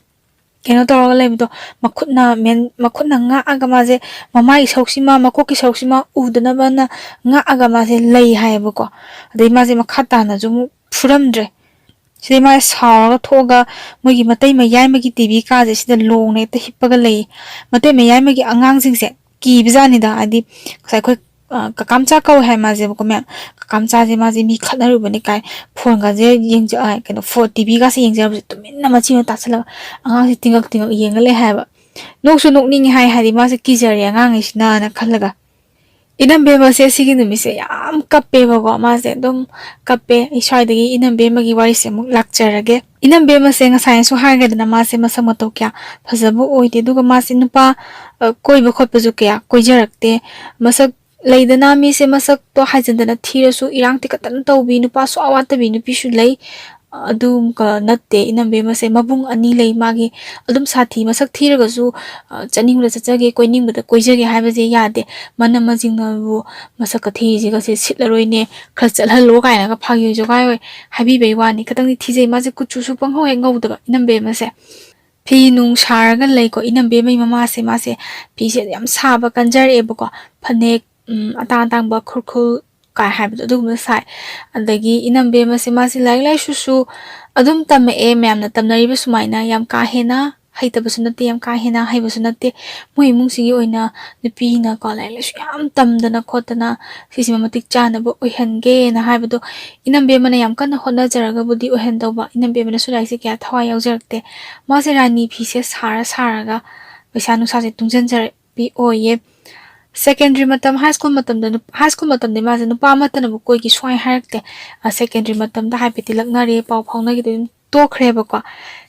ꯀꯩꯅꯣ ꯇꯧꯔꯒ ꯂꯩꯕꯗꯣ, ꯃꯈꯨꯠꯅ ꯃꯦꯟ-, ꯃꯈꯨꯠꯅ ꯉꯥꯛꯑꯒ ꯃꯥꯁꯦ ꯃꯃꯥꯏꯒꯤ ꯁꯔꯨꯛꯁꯤꯃ, ꯃꯀꯣꯛꯀꯤ ꯁꯔꯨꯛꯁꯤꯃ ꯎꯗꯅꯕꯅ ꯉꯥꯛꯑꯒ ꯃꯥꯁꯦ ꯂꯩ ꯍꯥꯏꯌꯦꯕꯀꯣ꯫ ꯑꯗꯩ ꯃꯥꯁꯦ ꯃꯈꯥ ꯇꯥꯅꯁꯨ ꯑꯃꯨꯛ ꯐꯨꯔꯝꯗ꯭ꯔꯦ꯫ ꯁꯤꯗꯩ ꯃꯥꯁꯦ ꯁꯥꯎꯔꯒ ꯊꯣꯛꯑꯒ ꯃꯣꯏꯒꯤ ꯃꯇꯩ ꯃꯌꯥꯏꯃꯒꯤ ꯇꯤ ꯚꯤ ꯀꯥꯁꯦ ꯁꯤꯗ ꯂꯣꯡꯅ ꯍꯦꯛꯇ ꯍꯤꯞꯄꯒ ꯂꯩ꯫ ꯃꯇꯩ ꯃꯌꯥꯏꯃꯒꯤ ꯑꯉꯥꯡꯁꯤꯡꯁꯦ ꯀꯤꯕꯖꯥꯠꯅꯤꯗ, ꯍꯥꯏꯗꯤ ꯉꯁꯥꯏ ꯑꯩꯈꯣꯏ ꯀꯀꯥꯝꯆꯥ ꯀꯧꯋꯦ ꯍꯥꯏ ꯃꯥꯁꯦꯕꯀꯣ ꯃꯌꯥꯝ꯫ ꯀꯀꯥꯝꯆꯥꯁꯦ ꯃꯥꯁꯦ ꯃꯤ ꯈꯠꯅꯔꯨꯕꯅꯦ ꯀꯥꯏ, ꯐꯣꯟꯒꯁꯦ ꯌꯦꯡꯖ ꯀꯩꯅꯣ ꯐꯣꯟ ꯇꯤꯚꯤꯒꯁꯦ ꯌꯦꯡꯖꯔꯕꯁꯦ ꯇꯨꯃꯤꯟꯅ ꯃꯆꯤꯟꯗ ꯇꯥꯁꯜꯂꯒ ꯑꯉꯥꯡꯁꯦ ꯇꯤꯡꯉꯛ ꯇꯤꯡꯉꯛ ꯌꯦꯡꯉ ꯂꯩ ꯍꯥꯏꯕ꯫ ꯅꯣꯛꯁꯨ ꯅꯣꯛꯅꯤꯡꯉꯦ ꯍꯥꯏ, ꯍꯥꯏꯗꯤ ꯃꯥꯁꯦ ꯀꯤꯖꯔꯦ ꯑꯉꯥꯡꯉꯩꯁꯤꯅꯅ ꯈꯜꯂꯒ꯫ ꯏꯅꯝꯕꯦꯝꯃꯁꯦ ꯁꯤꯒꯤ ꯅꯨꯃꯤꯠꯁꯦ ꯌꯥꯝ ꯀꯞꯄꯦꯕꯀꯣ꯫ ꯃꯥꯁꯦ ꯑꯗꯨꯝ ꯀꯞꯄꯦ꯫ ꯑꯩ ꯁ꯭ꯋꯥꯏꯗꯒꯤ ꯏꯅꯝꯕꯦꯝꯃꯒꯤ ꯋꯥꯔꯤꯁꯦ ꯑꯃꯨꯛ ꯂꯥꯛꯆꯔꯒꯦ꯫ ꯏꯅꯝꯕꯦꯝꯃꯁꯦ ꯉꯁꯥꯏꯅꯁꯨ ꯍꯥꯏꯈ꯭ꯔꯦꯗꯅ, ꯃꯥꯁꯦ ꯃꯁꯛ ꯃꯇꯧ ꯀꯌꯥ ꯐꯖꯕ ꯑꯣꯏꯗꯦ, ꯑꯗꯨꯒ ꯃꯥꯁꯦ ꯅꯨꯄꯥ ꯀꯣꯏꯕ ꯈꯣꯠꯄꯁꯨ ꯀꯌꯥ ꯀꯣꯏꯖꯔꯛꯇꯦ꯫ ꯃꯁꯛ ꯂꯩꯗꯅ, ꯃꯤꯁꯦ ꯃꯁꯛꯇꯣ ꯍꯥꯏꯖꯤꯟꯗꯅ ꯊꯤꯔꯁꯨ ꯏꯔꯥꯡ ꯇꯤꯀꯠꯇꯅ ꯇꯧꯕꯤ, ꯅꯨꯄꯥ ꯁꯨꯛꯋꯥꯠ ꯋꯥꯠꯇꯕꯤ ꯅꯨꯄꯤꯁꯨ ꯂꯩ꯫ ꯑꯗꯨꯒ ꯅꯠꯇꯦ, ꯏꯅꯝꯕꯦꯝꯃꯁꯦ ꯃꯕꯨꯡ ꯑꯅꯤ ꯂꯩ ꯃꯥꯒꯤ꯫ ꯑꯗꯨꯝ ꯁꯥꯊꯤ, ꯃꯁꯛ ꯊꯤꯔꯒꯁꯨ ꯆꯠꯅꯤꯡꯕꯗ ꯆꯠꯆꯒꯦ, ꯀꯣꯏꯅꯤꯡꯕꯗ ꯀꯣꯏꯖꯒꯦ ꯍꯥꯏꯕꯁꯦ ꯌꯥꯗꯦ꯫ ꯃꯅꯝ ꯃꯁꯤꯡꯅꯕꯨ ꯃꯁꯛ ꯀꯊꯤꯁꯤꯒꯁꯦ ꯁꯤꯠꯂꯔꯣꯏꯅꯦ, ꯈꯔ ꯆꯠꯍꯜꯂꯣ ꯀꯥꯏꯅꯒ ꯐꯥꯒꯤ ꯖꯣꯒꯥꯏ ꯑꯣꯏ ꯍꯥꯏꯕꯤꯕꯩ ꯋꯥꯅꯤ꯫ ꯈꯤꯇꯪꯗꯤ ꯊꯤꯖꯩ꯫ ꯃꯥꯁꯦ ꯀꯨꯆꯨꯁꯨ ꯄꯪꯍꯧ ꯍꯦꯛ ꯉꯧꯗꯕ ꯏꯅꯝꯕꯦꯝꯃꯁꯦ꯫ ꯐꯤ ꯅꯨꯡ ꯁꯥꯔꯒ ꯂꯩꯀꯣ ꯏꯅꯝꯕꯦꯝꯃꯩ ꯃꯃꯥꯁꯦ꯫ ꯃꯥꯁꯦ ꯐꯤꯁꯦ ꯌꯥꯝ ꯁꯥꯕ ꯀꯟꯖꯔꯛꯑꯦꯕꯀꯣ꯫ ꯐꯅꯦꯛ ꯑꯇꯥꯡ ꯑꯇꯥꯡꯕ ꯈꯨꯔꯈꯨꯜ ꯀꯥꯏ ꯍꯥꯏꯕꯗꯣ ꯑꯗꯨꯒꯨꯝꯕ ꯁꯥꯏ꯫ ꯑꯗꯒꯤ ꯏꯅꯝꯕꯦꯝꯃꯁꯦ ꯃꯥꯁꯦ ꯂꯥꯏꯔꯤꯛ ꯂꯥꯏꯁꯨꯁꯨ ꯑꯗꯨꯝ ꯇꯝꯃꯛꯑꯦ, ꯃꯌꯥꯝꯅ ꯇꯝꯅꯔꯤꯕ ꯁꯨꯃꯥꯏꯅ꯫ ꯌꯥꯝ ꯀꯥ ꯍꯦꯟꯅ ꯍꯩꯇꯕꯁꯨ ꯅꯠꯇꯦ, ꯌꯥꯝ ꯀꯥ ꯍꯦꯟꯅ ꯍꯩꯕꯁꯨ ꯅꯠꯇꯦ꯫ ꯃꯣꯏ ꯏꯃꯨꯡꯁꯤꯒꯤ ꯑꯣꯏꯅ ꯅꯨꯄꯤꯅꯀꯣ ꯂꯥꯏꯔꯤꯛ ꯂꯥꯏꯁꯨ ꯌꯥꯝ ꯇꯝꯗꯅ ꯈꯣꯠꯇꯅ ꯁꯤꯁꯤꯃ ꯃꯇꯤꯛ ꯆꯥꯅꯕ ꯑꯣꯏꯍꯟꯒꯦꯅ ꯍꯥꯏꯕꯗꯣ ꯏꯅꯝꯕꯦꯝꯃꯅ ꯌꯥꯝ ꯀꯟꯅ ꯍꯣꯠꯅꯖꯔꯒꯕꯨꯗꯤ ꯑꯣꯏꯍꯟꯗꯧꯕ꯫ ꯏꯅꯝꯕꯦꯝꯃꯅꯁꯨ ꯂꯥꯏꯔꯤꯛꯁꯦ ꯀꯌꯥ ꯊꯋꯥꯏ ꯌꯥꯎꯖꯔꯛꯇꯦ꯫ ꯃꯥꯁꯦ ꯔꯥꯅꯤ ꯐꯤꯁꯦ ꯁꯥꯔ ꯁꯥꯔꯒ ꯄꯩꯁꯥ ꯅꯨꯡꯁꯥꯁꯦ ꯇꯨꯡꯁꯤꯟꯖꯔꯛꯄꯤ ꯑꯣꯏꯌꯦ꯫ ꯁꯦꯀꯦꯟꯗꯔꯤ ꯃꯇꯝ, ꯍꯥꯏ ꯁ꯭ꯀꯨꯜ ꯃꯇꯝꯗ ꯅꯨꯞ-, ꯍꯥꯏ ꯁ꯭ꯀꯨꯜ ꯃꯇꯝꯗ ꯃꯥꯁꯦ ꯅꯨꯄꯥ ꯑꯃꯠꯇꯅꯕꯨ ꯀꯣꯏꯒꯦ ꯁꯨꯡꯍꯥꯏ ꯍꯥꯏꯔꯛꯇꯦ꯫ ꯁꯦꯀꯦꯟꯗꯔꯤ ꯃꯇꯝꯗ ꯍꯥꯏꯐꯦꯠꯇꯤ ꯂꯛꯅꯔꯦ, ꯄꯥꯎ ꯐꯥꯎꯅꯈꯤꯗꯦ, ꯑꯗꯨꯝ ꯇꯣꯛꯈ꯭ꯔꯦꯕꯀꯣ꯫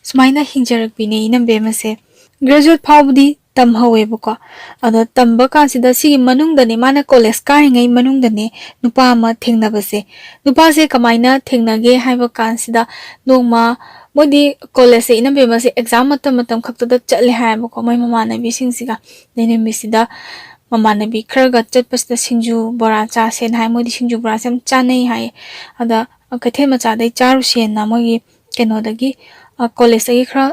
ꯁꯨꯃꯥꯏꯅ ꯍꯤꯡꯖꯔꯛꯄꯤꯅꯦ ꯏꯅꯝꯕꯦꯝꯃꯁꯦ꯫ ꯒ꯭ꯔꯦꯖꯨꯋꯦꯠ ꯐꯥꯎꯕꯗꯤ ꯇꯝꯍꯧꯋꯦꯕꯀꯣ꯫ ꯑꯗꯣ ꯇꯝꯕ ꯀꯥꯟꯁꯤꯗ ꯁꯤꯒꯤ ꯃꯅꯨꯡꯗꯅꯦ, ꯃꯥꯅ ꯀꯣꯂꯦꯖ ꯀꯥꯔꯤꯉꯩ ꯃꯅꯨꯡꯗꯅꯦ ꯅꯨꯄꯥ ꯑꯃ ꯊꯦꯡꯅꯕꯁꯦ꯫ ꯅꯨꯄꯥꯁꯦ ꯀꯃꯥꯏꯅ ꯊꯦꯡꯅꯒꯦ ꯍꯥꯏꯕ ꯀꯥꯟꯁꯤꯗ, ꯅꯣꯡꯃ ꯃꯣꯏꯗꯤ ꯀꯣꯂꯦꯖꯁꯦ ꯏꯅꯝꯕꯦꯝꯃꯁꯦ ꯑꯦꯛꯖꯥꯝ ꯃꯇꯝ ꯃꯇꯝ ꯈꯛꯇꯗ ꯆꯠꯂꯦ ꯍꯥꯏꯌꯦꯕꯀꯣ, ꯃꯣꯏ ꯃꯃꯥꯟꯅꯕꯤꯁꯤꯡꯁꯤꯒ꯫ ꯑꯗꯩ ꯅꯨꯃꯤꯠꯁꯤꯗ ꯃꯃꯥꯟꯅꯕꯤ ꯈꯔꯒ ꯆꯠꯄꯁꯤꯗ ꯁꯤꯡꯖꯨ ꯕꯣꯔꯥ ꯆꯥꯁꯦꯅ ꯍꯥꯏ꯫ ꯃꯣꯏꯗꯤ ꯁꯤꯡꯖꯨ ꯕꯣꯔꯥꯁꯦ ꯌꯥꯝ ꯆꯥꯅꯩ ꯍꯥꯏꯌꯦ꯫ ꯑꯗ ꯀꯩꯊꯦꯜ ꯃꯆꯥꯗꯩ ꯆꯥꯔꯨꯁꯦꯅ ꯃꯣꯏꯒꯤ ꯀꯩꯅꯣꯗꯒꯤ, ꯀꯣꯂꯦꯖꯇꯒꯤ ꯈꯔ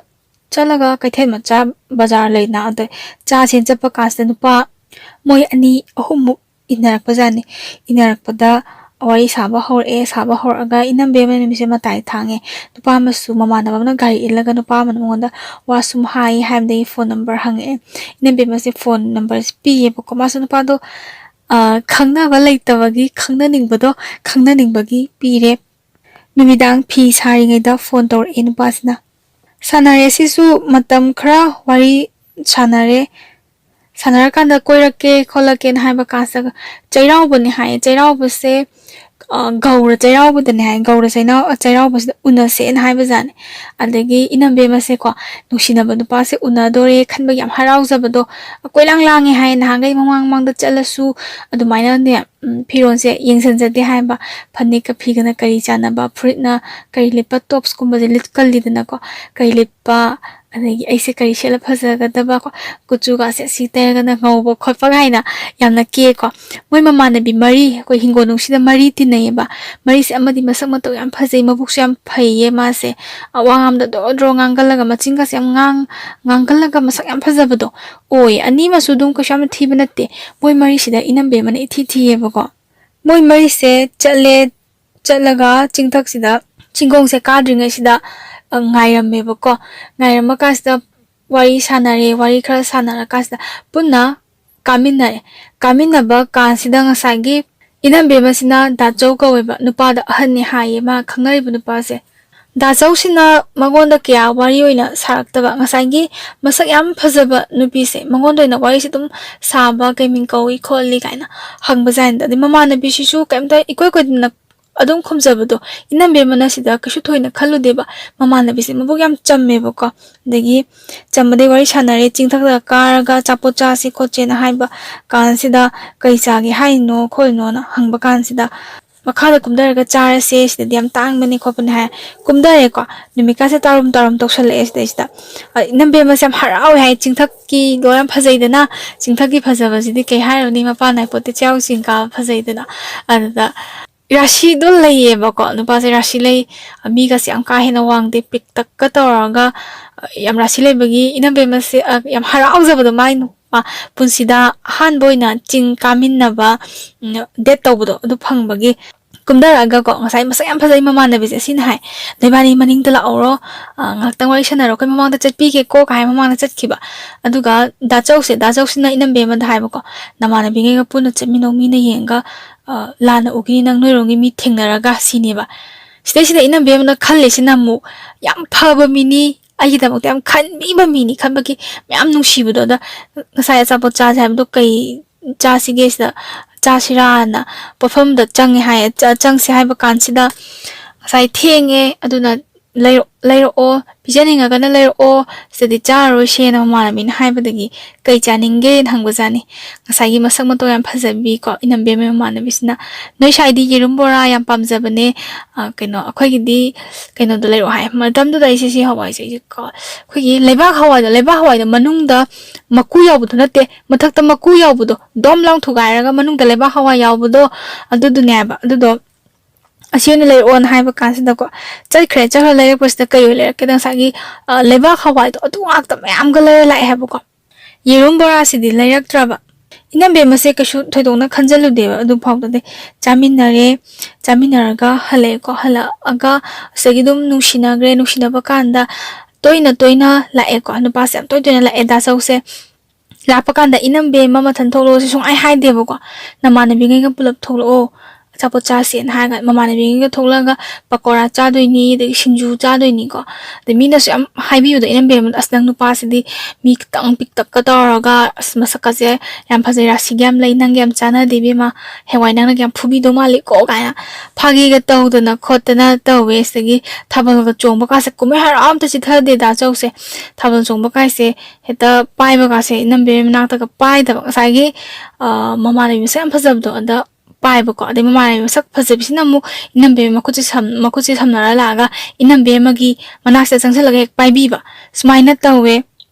ꯆꯠꯂꯒ ꯀꯩꯊꯦꯜ ꯃꯆꯥ ꯕꯖꯥꯔ ꯂꯩꯅ, ꯑꯗ ꯆꯥꯁꯦꯅ ꯆꯠꯄ ꯀꯥꯟꯁꯤꯗ ꯅꯨꯄꯥ ꯃꯣꯏ ꯑꯅꯤ ꯑꯍꯨꯝꯃꯨꯛ ꯏꯟꯅꯔꯛꯄꯖꯥꯠꯅꯤ꯫ ꯏꯟꯅꯔꯛꯄꯗ ꯋꯥꯔꯤ ꯁꯥꯕ ꯍꯧꯔꯛꯑꯦ꯫ ꯁꯥꯕ ꯍꯧꯔꯛꯑꯒ ꯏꯅꯝꯕꯦꯝꯃ ꯅꯨꯃꯤꯠꯁꯦ ꯃꯇꯥꯏ ꯊꯥꯡꯉꯦ꯫ ꯅꯨꯄꯥ ꯑꯃꯁꯨ, ꯃꯃꯥꯟꯅꯕ ꯑꯃꯅ ꯒꯥꯔꯤ ꯏꯜꯂꯒ ꯅꯨꯄꯥ ꯑꯃꯅ ꯃꯉꯣꯟꯗ ꯋꯥ ꯁꯨꯝ ꯍꯥꯏ ꯍꯥꯏꯕꯗꯒꯤ ꯐꯣꯟ ꯅꯝꯕꯔ ꯍꯪꯉꯛꯑꯦ꯫ ꯏꯅꯝꯕꯦꯝꯃꯁꯦ ꯐꯣꯟ ꯅꯝꯕꯔꯁꯦ ꯄꯤꯌꯦꯕꯀꯣ꯫ ꯃꯥꯁꯨ ꯅꯨꯄꯥꯗꯣ ꯈꯪꯅꯕ ꯂꯩꯇꯕꯒꯤ ꯈꯪꯅꯅꯤꯡꯕꯗꯣ, ꯈꯪꯅꯅꯤꯡꯕꯒꯤ ꯄꯤꯔꯦ꯫ ꯅꯨꯃꯤꯗꯥꯡ ꯐꯤ ꯁꯥꯔꯤꯉꯩꯗ ꯐꯣꯟ ꯇꯧꯔꯛꯑꯦ ꯅꯨꯄꯥꯁꯤꯅ꯫ ꯁꯥꯟꯅꯔꯦ꯫ ꯁꯤꯁꯨ ꯃꯇꯝ ꯈꯔ ꯋꯥꯔꯤ ꯁꯥꯟꯅꯔꯦ꯫ ꯁꯥꯟꯅꯔꯀꯥꯟꯗ ꯀꯣꯏꯔꯛꯀꯦ ꯈꯣꯠꯂꯛꯀꯦꯅ ꯍꯥꯏꯕ ꯀꯥꯟꯁꯤꯗ ꯆꯩꯔꯥꯎꯕꯅꯦ ꯍꯥꯏꯌꯦ꯫ ꯆꯩꯔꯥꯎꯕꯁꯦ ꯒꯧꯔ ꯆꯩꯔꯥꯎꯕꯗꯅꯦ ꯍꯥꯏ꯫ ꯒꯧꯔ ꯆꯩꯅꯥꯎ ꯆꯩꯔꯥꯎꯕꯁꯤꯗ ꯎꯅꯁꯦꯅ ꯍꯥꯏꯕꯖꯥꯠꯅꯦ꯫ ꯑꯗꯒꯤ ꯏꯅꯝꯕꯦꯝꯃꯁꯦꯀꯣ, ꯅꯨꯡꯁꯤꯅꯕ ꯅꯨꯄꯥꯁꯦ ꯎꯅꯗꯣꯔꯦ ꯈꯟꯕꯒꯤ ꯌꯥꯝ ꯍꯔꯥꯎꯖꯕꯗꯣ, ꯀꯣꯏꯂꯥꯡ ꯂꯥꯡꯉꯦ ꯍꯥꯏ꯫ ꯅꯍꯥꯟꯈꯩ ꯃꯃꯥꯡ ꯃꯃꯥꯡꯗ ꯆꯠꯂꯁꯨ ꯑꯗꯨꯃꯥꯏꯅꯅꯦ, ꯐꯤꯔꯣꯜꯁꯦ ꯌꯦꯡꯁꯤꯟꯖꯗꯦ ꯍꯥꯏꯕ꯫ ꯐꯅꯦꯛꯀ ꯐꯤꯒꯅ ꯀꯔꯤ ꯆꯥꯟꯅꯕ, ꯐꯨꯔꯤꯠꯅ ꯀꯔꯤ ꯂꯤꯠꯄ, ꯇꯣꯞꯁꯀꯨꯝꯕꯁꯦ ꯂꯤꯠꯀꯜꯂꯤꯗꯅꯀꯣ, ꯀꯔꯤ ꯂꯤꯠꯄ, ꯑꯗꯒꯤ ꯑꯩꯁꯦ ꯀꯔꯤ ꯁꯦꯠꯂ ꯐꯖꯒꯗꯕ, ꯀꯨꯆꯨꯒꯥꯁꯦ ꯁꯤ ꯇꯩꯔꯒꯅ ꯉꯧꯕ ꯈꯣꯠꯄ ꯀꯥꯏꯅ ꯌꯥꯝꯅ ꯀꯦꯀꯣ꯫ ꯃꯣꯏ ꯃꯃꯥꯟꯅꯕꯤ ꯃꯔꯤ, ꯑꯩꯈꯣꯏ ꯍꯤꯡꯒꯣꯜ ꯅꯨꯡꯁꯤꯗ ꯃꯔꯤ ꯇꯤꯟꯅꯩꯌꯦꯕ꯫ ꯃꯔꯤꯁꯦ ꯑꯃꯗꯤ ꯃꯁꯛ ꯃꯇꯧ ꯌꯥꯝ ꯐꯖꯩ, ꯃꯕꯨꯛꯁꯨ ꯌꯥꯝ ꯐꯩꯌꯦ ꯃꯥꯁꯦ꯫ ꯋꯥ ꯉꯥꯡꯗ ꯗ꯭ꯔꯣ ꯗ꯭ꯔꯣ ꯉꯥꯡꯒꯜꯂꯒ, ꯃꯆꯤꯟꯒꯁꯦ ꯌꯥꯝ ꯉꯥꯡ ꯉꯥꯡꯒꯜꯂꯒ ꯃꯁꯛ ꯌꯥꯝ ꯐꯖꯕꯗꯣ ꯑꯣꯏ꯫ ꯑꯅꯤꯃꯁꯨ ꯑꯗꯨꯝ ꯀꯩꯁꯨ ꯌꯥꯝꯅ ꯊꯤꯕ ꯅꯠꯇꯦ꯫ ꯃꯣꯏ ꯃꯔꯤꯁꯤꯗ ꯏꯅꯝꯕꯦꯝꯃꯅ ꯏꯊꯤ ꯊꯤꯌꯦꯕꯀꯣ꯫ ꯃꯣꯏ ꯃꯔꯤꯁꯦ ꯆꯠꯂꯦ꯫ ꯆꯠꯂꯒ ꯆꯤꯡꯊꯛꯁꯤꯗ, ꯆꯤꯡꯒꯣꯡꯁꯦ ꯀꯥꯗ꯭ꯔꯤꯉꯩꯁꯤꯗ ꯉꯥꯏꯔꯝꯃꯦꯕꯀꯣ꯫ ꯉꯥꯏꯔꯝꯃ ꯀꯥꯟꯁꯤꯗ ꯋꯥꯔꯤ ꯁꯥꯟꯅꯔꯦ꯫ ꯋꯥꯔꯤ ꯈꯔ ꯁꯥꯟꯅꯔꯀꯥꯟꯁꯤꯗ ꯄꯨꯟꯅ ꯀꯥꯃꯤꯟꯅꯔꯦ꯫ ꯀꯥꯃꯤꯟꯅꯕ ꯀꯥꯟꯁꯤꯗ ꯉꯁꯥꯏꯒꯤ ꯏꯅꯝꯕꯦꯝꯃꯁꯤꯅ ꯗꯥꯆꯧ ꯀꯧꯋꯦꯕ, ꯅꯨꯄꯥꯗ ꯑꯍꯟꯅꯤ ꯍꯥꯏꯌꯦ꯫ ꯃꯥ ꯈꯪꯅꯔꯤꯕ ꯅꯨꯄꯥꯁꯦ꯫ ꯗꯥꯆꯧꯁꯤꯅ ꯃꯉꯣꯟꯗ ꯀꯌꯥ ꯋꯥꯔꯤ ꯑꯣꯏꯅ ꯁꯥꯔꯛꯇꯕ, ꯉꯁꯥꯏꯒꯤ ꯃꯁꯛ ꯌꯥꯝ ꯐꯖꯕ ꯅꯨꯄꯤꯁꯦ, ꯃꯉꯣꯟꯗ ꯑꯣꯏꯅ ꯋꯥꯔꯤꯁꯦ ꯑꯗꯨꯝ ꯁꯥꯕ, ꯀꯩ ꯃꯤꯡ ꯀꯧꯏ ꯈꯣꯠꯂꯤ ꯀꯥꯏꯅ ꯍꯪꯕꯖꯥꯠꯅꯤꯗ꯫ ꯑꯗꯩ ꯃꯃꯥꯟꯅꯕꯤꯁꯤꯁꯨ ꯀꯩꯝꯇ ꯏꯀꯣꯏ ꯀꯣꯏꯗꯅ ꯑꯗꯨꯝ ꯈꯨꯝꯖꯕꯗꯣ, ꯏꯅꯝꯕꯦꯝꯃꯅ ꯁꯤꯗ ꯀꯩꯁꯨ ꯊꯣꯏꯅ ꯈꯜꯂꯨꯗꯦꯕ꯫ ꯃꯃꯥꯟꯅꯕꯤꯁꯦ ꯃꯕꯨꯛ ꯌꯥꯝ ꯆꯝꯃꯦꯕꯀꯣ꯫ ꯑꯗꯒꯤ ꯆꯝꯕꯗꯩ ꯋꯥꯔꯤ ꯁꯥꯟꯅꯔꯦ, ꯆꯤꯡꯊꯛꯇ ꯀꯥꯔꯒ ꯑꯆꯥꯄꯣꯠ ꯆꯥꯁꯤ ꯈꯣꯠꯁꯦꯅ ꯍꯥꯏꯕ ꯀꯥꯟꯁꯤꯗ, "ꯀꯩ ꯆꯥꯒꯦ ꯍꯥꯏꯅꯣ ꯈꯣꯠꯂꯤꯅꯣꯅ?" ꯍꯪꯕ ꯀꯥꯟꯁꯤꯗ, "ꯃꯈꯥꯗ ꯀꯨꯝꯊꯔꯒ ꯆꯥꯔꯁꯦ, ꯁꯤꯗꯗꯤ ꯌꯥꯝ ꯇꯥꯡꯕꯅꯦ ꯈꯣꯠꯄꯅꯦ" ꯍꯥꯏ꯫ ꯀꯨꯝꯊꯔꯦꯀꯣ꯫ ꯅꯨꯃꯤꯠꯀꯥꯁꯦ ꯇꯥꯔꯨꯝ ꯇꯥꯔꯨꯝ ꯇꯧꯁꯜꯂꯛꯑꯦ꯫ ꯁꯤꯗꯩꯁꯤꯗ, ꯑ, ꯏꯅꯝꯕꯦꯝꯃꯁꯦ ꯌꯥꯝ ꯍꯔꯥꯎꯋꯦ ꯍꯥꯏ꯫ ꯆꯤꯡꯊꯛꯀꯤꯗꯣ ꯌꯥꯝ ꯐꯖꯩꯗꯅ, ꯆꯤꯡꯊꯛꯀꯤ ꯐꯖꯕꯁꯤꯗꯤ ꯀꯩ ꯍꯥꯏꯔꯨꯅꯤ, ꯃꯄꯥꯟ ꯅꯥꯏꯄꯣꯠꯇ ꯆꯩꯔꯥꯎ ꯆꯤꯡ ꯀꯥꯕ ꯐꯖꯩꯗꯅ꯫ ꯑꯗꯨꯗ ꯔꯥꯁꯤꯗꯣ ꯂꯩꯌꯦꯕꯀꯣ, ꯅꯨꯄꯥꯁꯦ ꯔꯥꯁꯤ ꯂꯩ꯫ ꯃꯤꯒꯁꯦ ꯌꯥꯝ ꯀꯥ ꯍꯦꯟꯅ ꯋꯥꯡꯗꯦ, ꯄꯤꯛꯇꯛꯀ ꯇꯧꯔꯒ, ꯌꯥꯝ ꯔꯥꯁꯤ ꯂꯩꯕꯒꯤ ꯏꯅꯝꯕꯦꯝꯃꯁꯦ, ꯑ, ꯌꯥꯝ ꯍꯔꯥꯎꯖꯕꯗꯣ, ꯃꯥꯏ ꯅꯨꯄꯥ ꯄꯨꯟꯁꯤꯗ ꯑꯍꯥꯟꯕ ꯑꯣꯏꯅ ꯆꯤꯡ ꯀꯥꯃꯤꯟꯅꯕ, ꯎꯝ, date ꯇꯧꯕꯗꯣ ꯑꯗꯨ ꯐꯪꯕꯒꯤ꯫ ꯀꯨꯝꯊꯔꯛꯑꯒꯀꯣ, ꯉꯁꯥꯏ ꯃꯁꯛ ꯌꯥꯝ ꯐꯖꯩ ꯃꯃꯥꯟꯅꯕꯤꯁꯦ, ꯁꯤꯅ ꯍꯥꯏ, "ꯅꯣꯏꯕꯥꯅꯤ ꯃꯅꯤꯡꯗ ꯂꯥꯛꯍꯧꯔꯣ, ꯑ, ꯉꯥꯏꯍꯥꯛꯇꯪ ꯋꯥꯔꯤ ꯁꯥꯟꯅꯔꯣ, ꯑꯩꯈꯣꯏ ꯃꯃꯥꯡꯗ ꯆꯠꯄꯤꯒꯦꯀꯣ" ꯀꯥꯏ ꯃꯃꯥꯡꯗ ꯆꯠꯈꯤꯕ꯫ ꯑꯗꯨꯒ ꯗꯥ ꯆꯧꯁꯦ, ꯗꯥ ꯆꯧꯁꯤꯅ ꯏꯅꯝꯕꯦꯝꯃꯗ ꯍꯥꯏꯕꯀꯣ, "ꯅꯃꯥꯟꯅꯕꯤꯈꯩꯒ ꯄꯨꯟꯅ ꯆꯠꯃꯤꯟꯅꯧ, ꯃꯤꯅ ꯌꯦꯡꯉꯒ, ꯑ, ꯂꯥꯟꯅ ꯎꯈꯤꯅꯤ ꯅꯪ ꯅꯣꯏꯔꯣꯝꯒꯤ ꯃꯤ ꯊꯦꯡꯅꯔꯒ" ꯁꯤꯅꯦꯕ꯫ ꯁꯤꯗꯩꯁꯤꯗ ꯏꯅꯝꯕꯦꯝꯃꯅ ꯈꯜꯂꯤꯁꯤꯅ ꯑꯃꯨꯛ, "ꯌꯥꯝ ꯐꯕ ꯃꯤꯅꯤ, ꯑꯩꯒꯤꯗꯃꯛꯇ ꯌꯥꯝ ꯈꯟꯕꯤꯕ ꯃꯤꯅꯤ" ꯈꯟꯕꯒꯤ ꯃꯌꯥꯝ ꯅꯨꯡꯁꯤꯕꯗꯣ꯫ ꯑꯗ ꯉꯁꯥꯏ ꯑꯆꯥꯄꯣꯠ ꯆꯥꯁꯦ ꯍꯥꯏꯕꯗꯣ ꯀꯩ ꯆꯥꯁꯤꯒꯦ ꯁꯤꯗ, ꯆꯥꯁꯤꯔꯥꯅ ꯄꯣꯠꯐꯝꯗ ꯆꯪꯉꯦ ꯍꯥꯏꯌꯦ꯫ ꯆ-, ꯆꯪꯁꯦ ꯍꯥꯏꯕ ꯀꯥꯟꯁꯤꯗ ꯉꯁꯥꯏ ꯊꯦꯡꯉꯦ, ꯑꯗꯨꯅ ꯂꯩꯔꯛ-, ꯂꯩꯔꯛꯑꯣ, ꯄꯤꯖꯅꯤꯡꯉꯒꯅ ꯂꯩꯔꯛꯑꯣ, ꯁꯤꯗꯗꯤ ꯆꯥꯔꯔꯣꯏꯁꯦꯅ ꯃꯃꯥꯟꯅꯕꯤꯅ ꯍꯥꯏꯕꯗꯒꯤ "ꯀꯩ ꯆꯥꯅꯤꯡꯒꯦꯅ" ꯍꯪꯕꯖꯥꯠꯅꯤ꯫ ꯉꯁꯥꯏꯒꯤ ꯃꯁꯛ ꯃꯇꯧ ꯌꯥꯝ ꯐꯖꯕꯤ ꯀꯣ, ꯏꯅꯝꯕꯦꯝꯃ ꯃꯃꯥꯟꯅꯕꯤꯁꯤꯅ, "ꯅꯣꯏ ꯁ꯭ꯋꯥꯏꯗꯤ ꯌꯦꯔꯨꯝ ꯕꯣꯔꯥ ꯌꯥꯝ ꯄꯥꯝꯖꯕꯅꯦ, ꯑ, ꯀꯩꯅꯣ, ꯑꯩꯈꯣꯏꯒꯤꯗꯤ ꯀꯩꯅꯣꯗꯣ ꯂꯩꯔꯛꯑꯣ" ꯍꯥꯏ꯫ ꯃꯇꯝꯗꯨꯗ ꯑꯩꯁꯦ ꯁꯤ ꯍꯋꯥꯏꯁꯦ ꯑꯩꯁꯦ ꯀꯥꯎ-, ꯑꯩꯈꯣꯏꯒꯤ ꯂꯩꯕꯥꯛ ꯍꯋꯥꯏꯗꯣ, ꯂꯩꯕꯥꯛ ꯍꯋꯥꯏꯗꯣ ꯃꯅꯨꯡꯗ ꯃꯀꯨ ꯌꯥꯎꯕꯗꯣ ꯅꯠꯇꯦ, ꯃꯊꯛꯇ ꯃꯀꯨ ꯌꯥꯎꯕꯗꯣ, ꯗꯣꯝ ꯂꯥꯎ ꯊꯨꯒꯥꯏꯔꯒ ꯃꯅꯨꯡꯗ ꯂꯩꯕꯥꯛ ꯍꯋꯥꯏ ꯌꯥꯎꯕꯗꯣ, ꯑꯗꯨꯗꯨꯅꯦꯕ꯫ ꯑꯗꯨꯗꯣ ꯑꯁꯤ ꯑꯣꯏꯅ ꯂꯩꯔꯛꯑꯣꯅ ꯍꯥꯏꯕ ꯀꯥꯟꯁꯤꯗꯀꯣ, ꯆꯠꯈ꯭ꯔꯦ꯫ ꯆꯠꯈ꯭ꯔ ꯂꯩꯔꯛꯄꯁꯤꯗ ꯀꯩ ꯑꯣꯏ ꯂꯩꯔꯛꯀꯦꯗ, ꯉꯁꯥꯏꯒꯤ, ꯑ, ꯂꯩꯕꯥꯛ ꯍꯋꯥꯏꯗꯣ ꯑꯗꯨ ꯉꯥꯛꯇ ꯃꯌꯥꯝꯒ ꯂꯩꯔ ꯂꯥꯛꯑꯦ ꯍꯥꯏꯕꯀꯣ꯫ ꯌꯦꯔꯨꯝ ꯕꯣꯔꯥꯁꯤꯗꯤ ꯂꯩꯔꯛꯇ꯭ꯔꯕ꯫ ꯏꯅꯝꯕꯦꯝꯃꯁꯦ ꯀꯩꯁꯨ ꯊꯣꯏꯗꯣꯛꯅ ꯈꯟꯖꯜꯂꯨꯗꯦꯕ ꯑꯗꯨ ꯐꯥꯎꯗꯗꯤ꯫ ꯆꯥꯃꯤꯟꯅꯔꯦ, ꯆꯥꯃꯤꯟꯅꯔꯒ ꯍꯜꯂꯛꯑꯦꯀꯣ꯫ ꯍꯜꯂꯛꯑꯒ ꯁꯤꯗꯒꯤ ꯑꯗꯨꯝ ꯅꯨꯡꯁꯤꯅꯈ꯭ꯔꯦ꯫ ꯅꯨꯡꯁꯤꯅꯕ ꯀꯥꯟꯗ ꯇꯣꯏꯅ ꯇꯣꯏꯅ ꯂꯥꯛꯑꯦꯀꯣ꯫ ꯅꯨꯄꯥꯁꯦ ꯌꯥꯝ ꯇꯣꯏ ꯇꯣꯏꯅ ꯂꯥꯛꯑꯦ ꯗꯥ ꯆꯧꯁꯦ꯫ ꯂꯥꯛꯄ ꯀꯥꯟꯗ "ꯏꯅꯝꯕꯦꯝꯃ ꯃꯊꯟ ꯊꯣꯛꯂꯛꯑꯣꯁꯦ" ꯁꯨꯡꯍꯥꯏ ꯍꯥꯏꯗꯦꯕꯀꯣ꯫ "ꯅꯃꯥꯟꯅꯕꯤꯉꯩꯒ ꯄꯨꯂꯞ ꯊꯣꯛꯂꯛꯑꯣ, ꯑꯆꯥꯄꯣꯠ ꯆꯥꯁꯦꯅ" ꯍꯥꯏꯔꯒ ꯃꯃꯥꯟꯅꯕꯤꯉꯩꯒ ꯊꯣꯛꯂꯛꯑꯒ ꯄꯀꯣꯔꯥ ꯆꯥꯗꯣꯏꯅꯤ, ꯑꯗꯒꯤ ꯁꯤꯡꯖꯨ ꯆꯥꯗꯣꯏꯅꯤꯀꯣ꯫ ꯑꯗꯩ ꯃꯤꯅꯁꯨ ꯌꯥꯝ ꯍꯥꯏꯕꯤꯕꯗꯣ, "ꯏꯅꯝꯕꯦꯝꯃ, ꯑꯁ, ꯅꯪ ꯅꯨꯄꯥꯁꯤꯗꯤ ꯃꯤ ꯈꯤꯇꯪ ꯄꯤꯛꯇꯛꯀ ꯇꯧꯔꯒ, ꯑꯁ, ꯃꯁꯛꯀꯁꯦ ꯌꯥꯝ ꯐꯖꯩ, ꯔꯥꯁꯤꯒ ꯌꯥꯝ ꯂꯩ, ꯅꯪꯒ ꯌꯥꯝ ꯆꯥꯟꯅꯗꯦ ꯏꯕꯦꯝꯃ, ꯍꯌꯦꯡꯋꯥꯏ ꯅꯪꯅ ꯌꯥꯝ ꯐꯨꯕꯤꯗꯧ ꯃꯥꯜꯂꯤꯀꯣ" ꯀꯥꯏꯅ ꯐꯥꯒꯤꯒ ꯇꯧꯗꯅ ꯈꯣꯠꯇꯅ ꯇꯧꯋꯦ꯫ ꯁꯤꯗꯒꯤ ꯊꯥꯕꯜꯒ ꯆꯣꯡꯕ ꯀꯥꯁꯦ ꯀꯨꯝꯍꯩ ꯍꯔꯥꯎ ꯑꯝꯇ ꯆꯤꯊꯗꯦ ꯗꯥ ꯆꯧꯁꯦ꯫ ꯊꯥꯕꯜ ꯆꯣꯡꯕ ꯀꯥꯏꯁꯦ ꯍꯦꯛꯇ ꯄꯥꯏꯕꯒꯥꯁꯦ ꯏꯅꯝꯕꯦꯝ ꯃꯅꯥꯛꯇꯒ ꯄꯥꯏꯗꯕ꯫ ꯉꯁꯥꯏꯒꯤ, ꯑ, ꯃꯃꯥꯟꯅꯕꯤ ꯃꯁꯛ ꯌꯥꯝ ꯐꯖꯕꯗꯣ ꯑꯗ ꯄꯥꯏꯕꯀꯣ꯫ ꯑꯗꯩ ꯃꯃꯥꯟꯅꯕꯤ ꯃꯁꯛ ꯐꯖꯕꯤꯁꯤꯅ ꯑꯃꯨꯛ ꯏꯅꯝꯕꯦꯝ ꯃꯈꯨꯠꯁꯦ ꯁꯝ-, ꯃꯈꯨꯠꯁꯦ ꯁꯝꯅꯔ ꯂꯥꯛꯑꯒ ꯏꯅꯝꯕꯦꯝ ꯑꯃꯒꯤ ꯃꯅꯥꯛꯁꯤꯗ ꯆꯪꯁꯤꯜꯂꯒ ꯍꯦꯛ ꯄꯥꯏꯕꯤꯕ꯫ ꯁꯨꯃꯥꯏꯅ ꯇꯧꯋꯦ꯫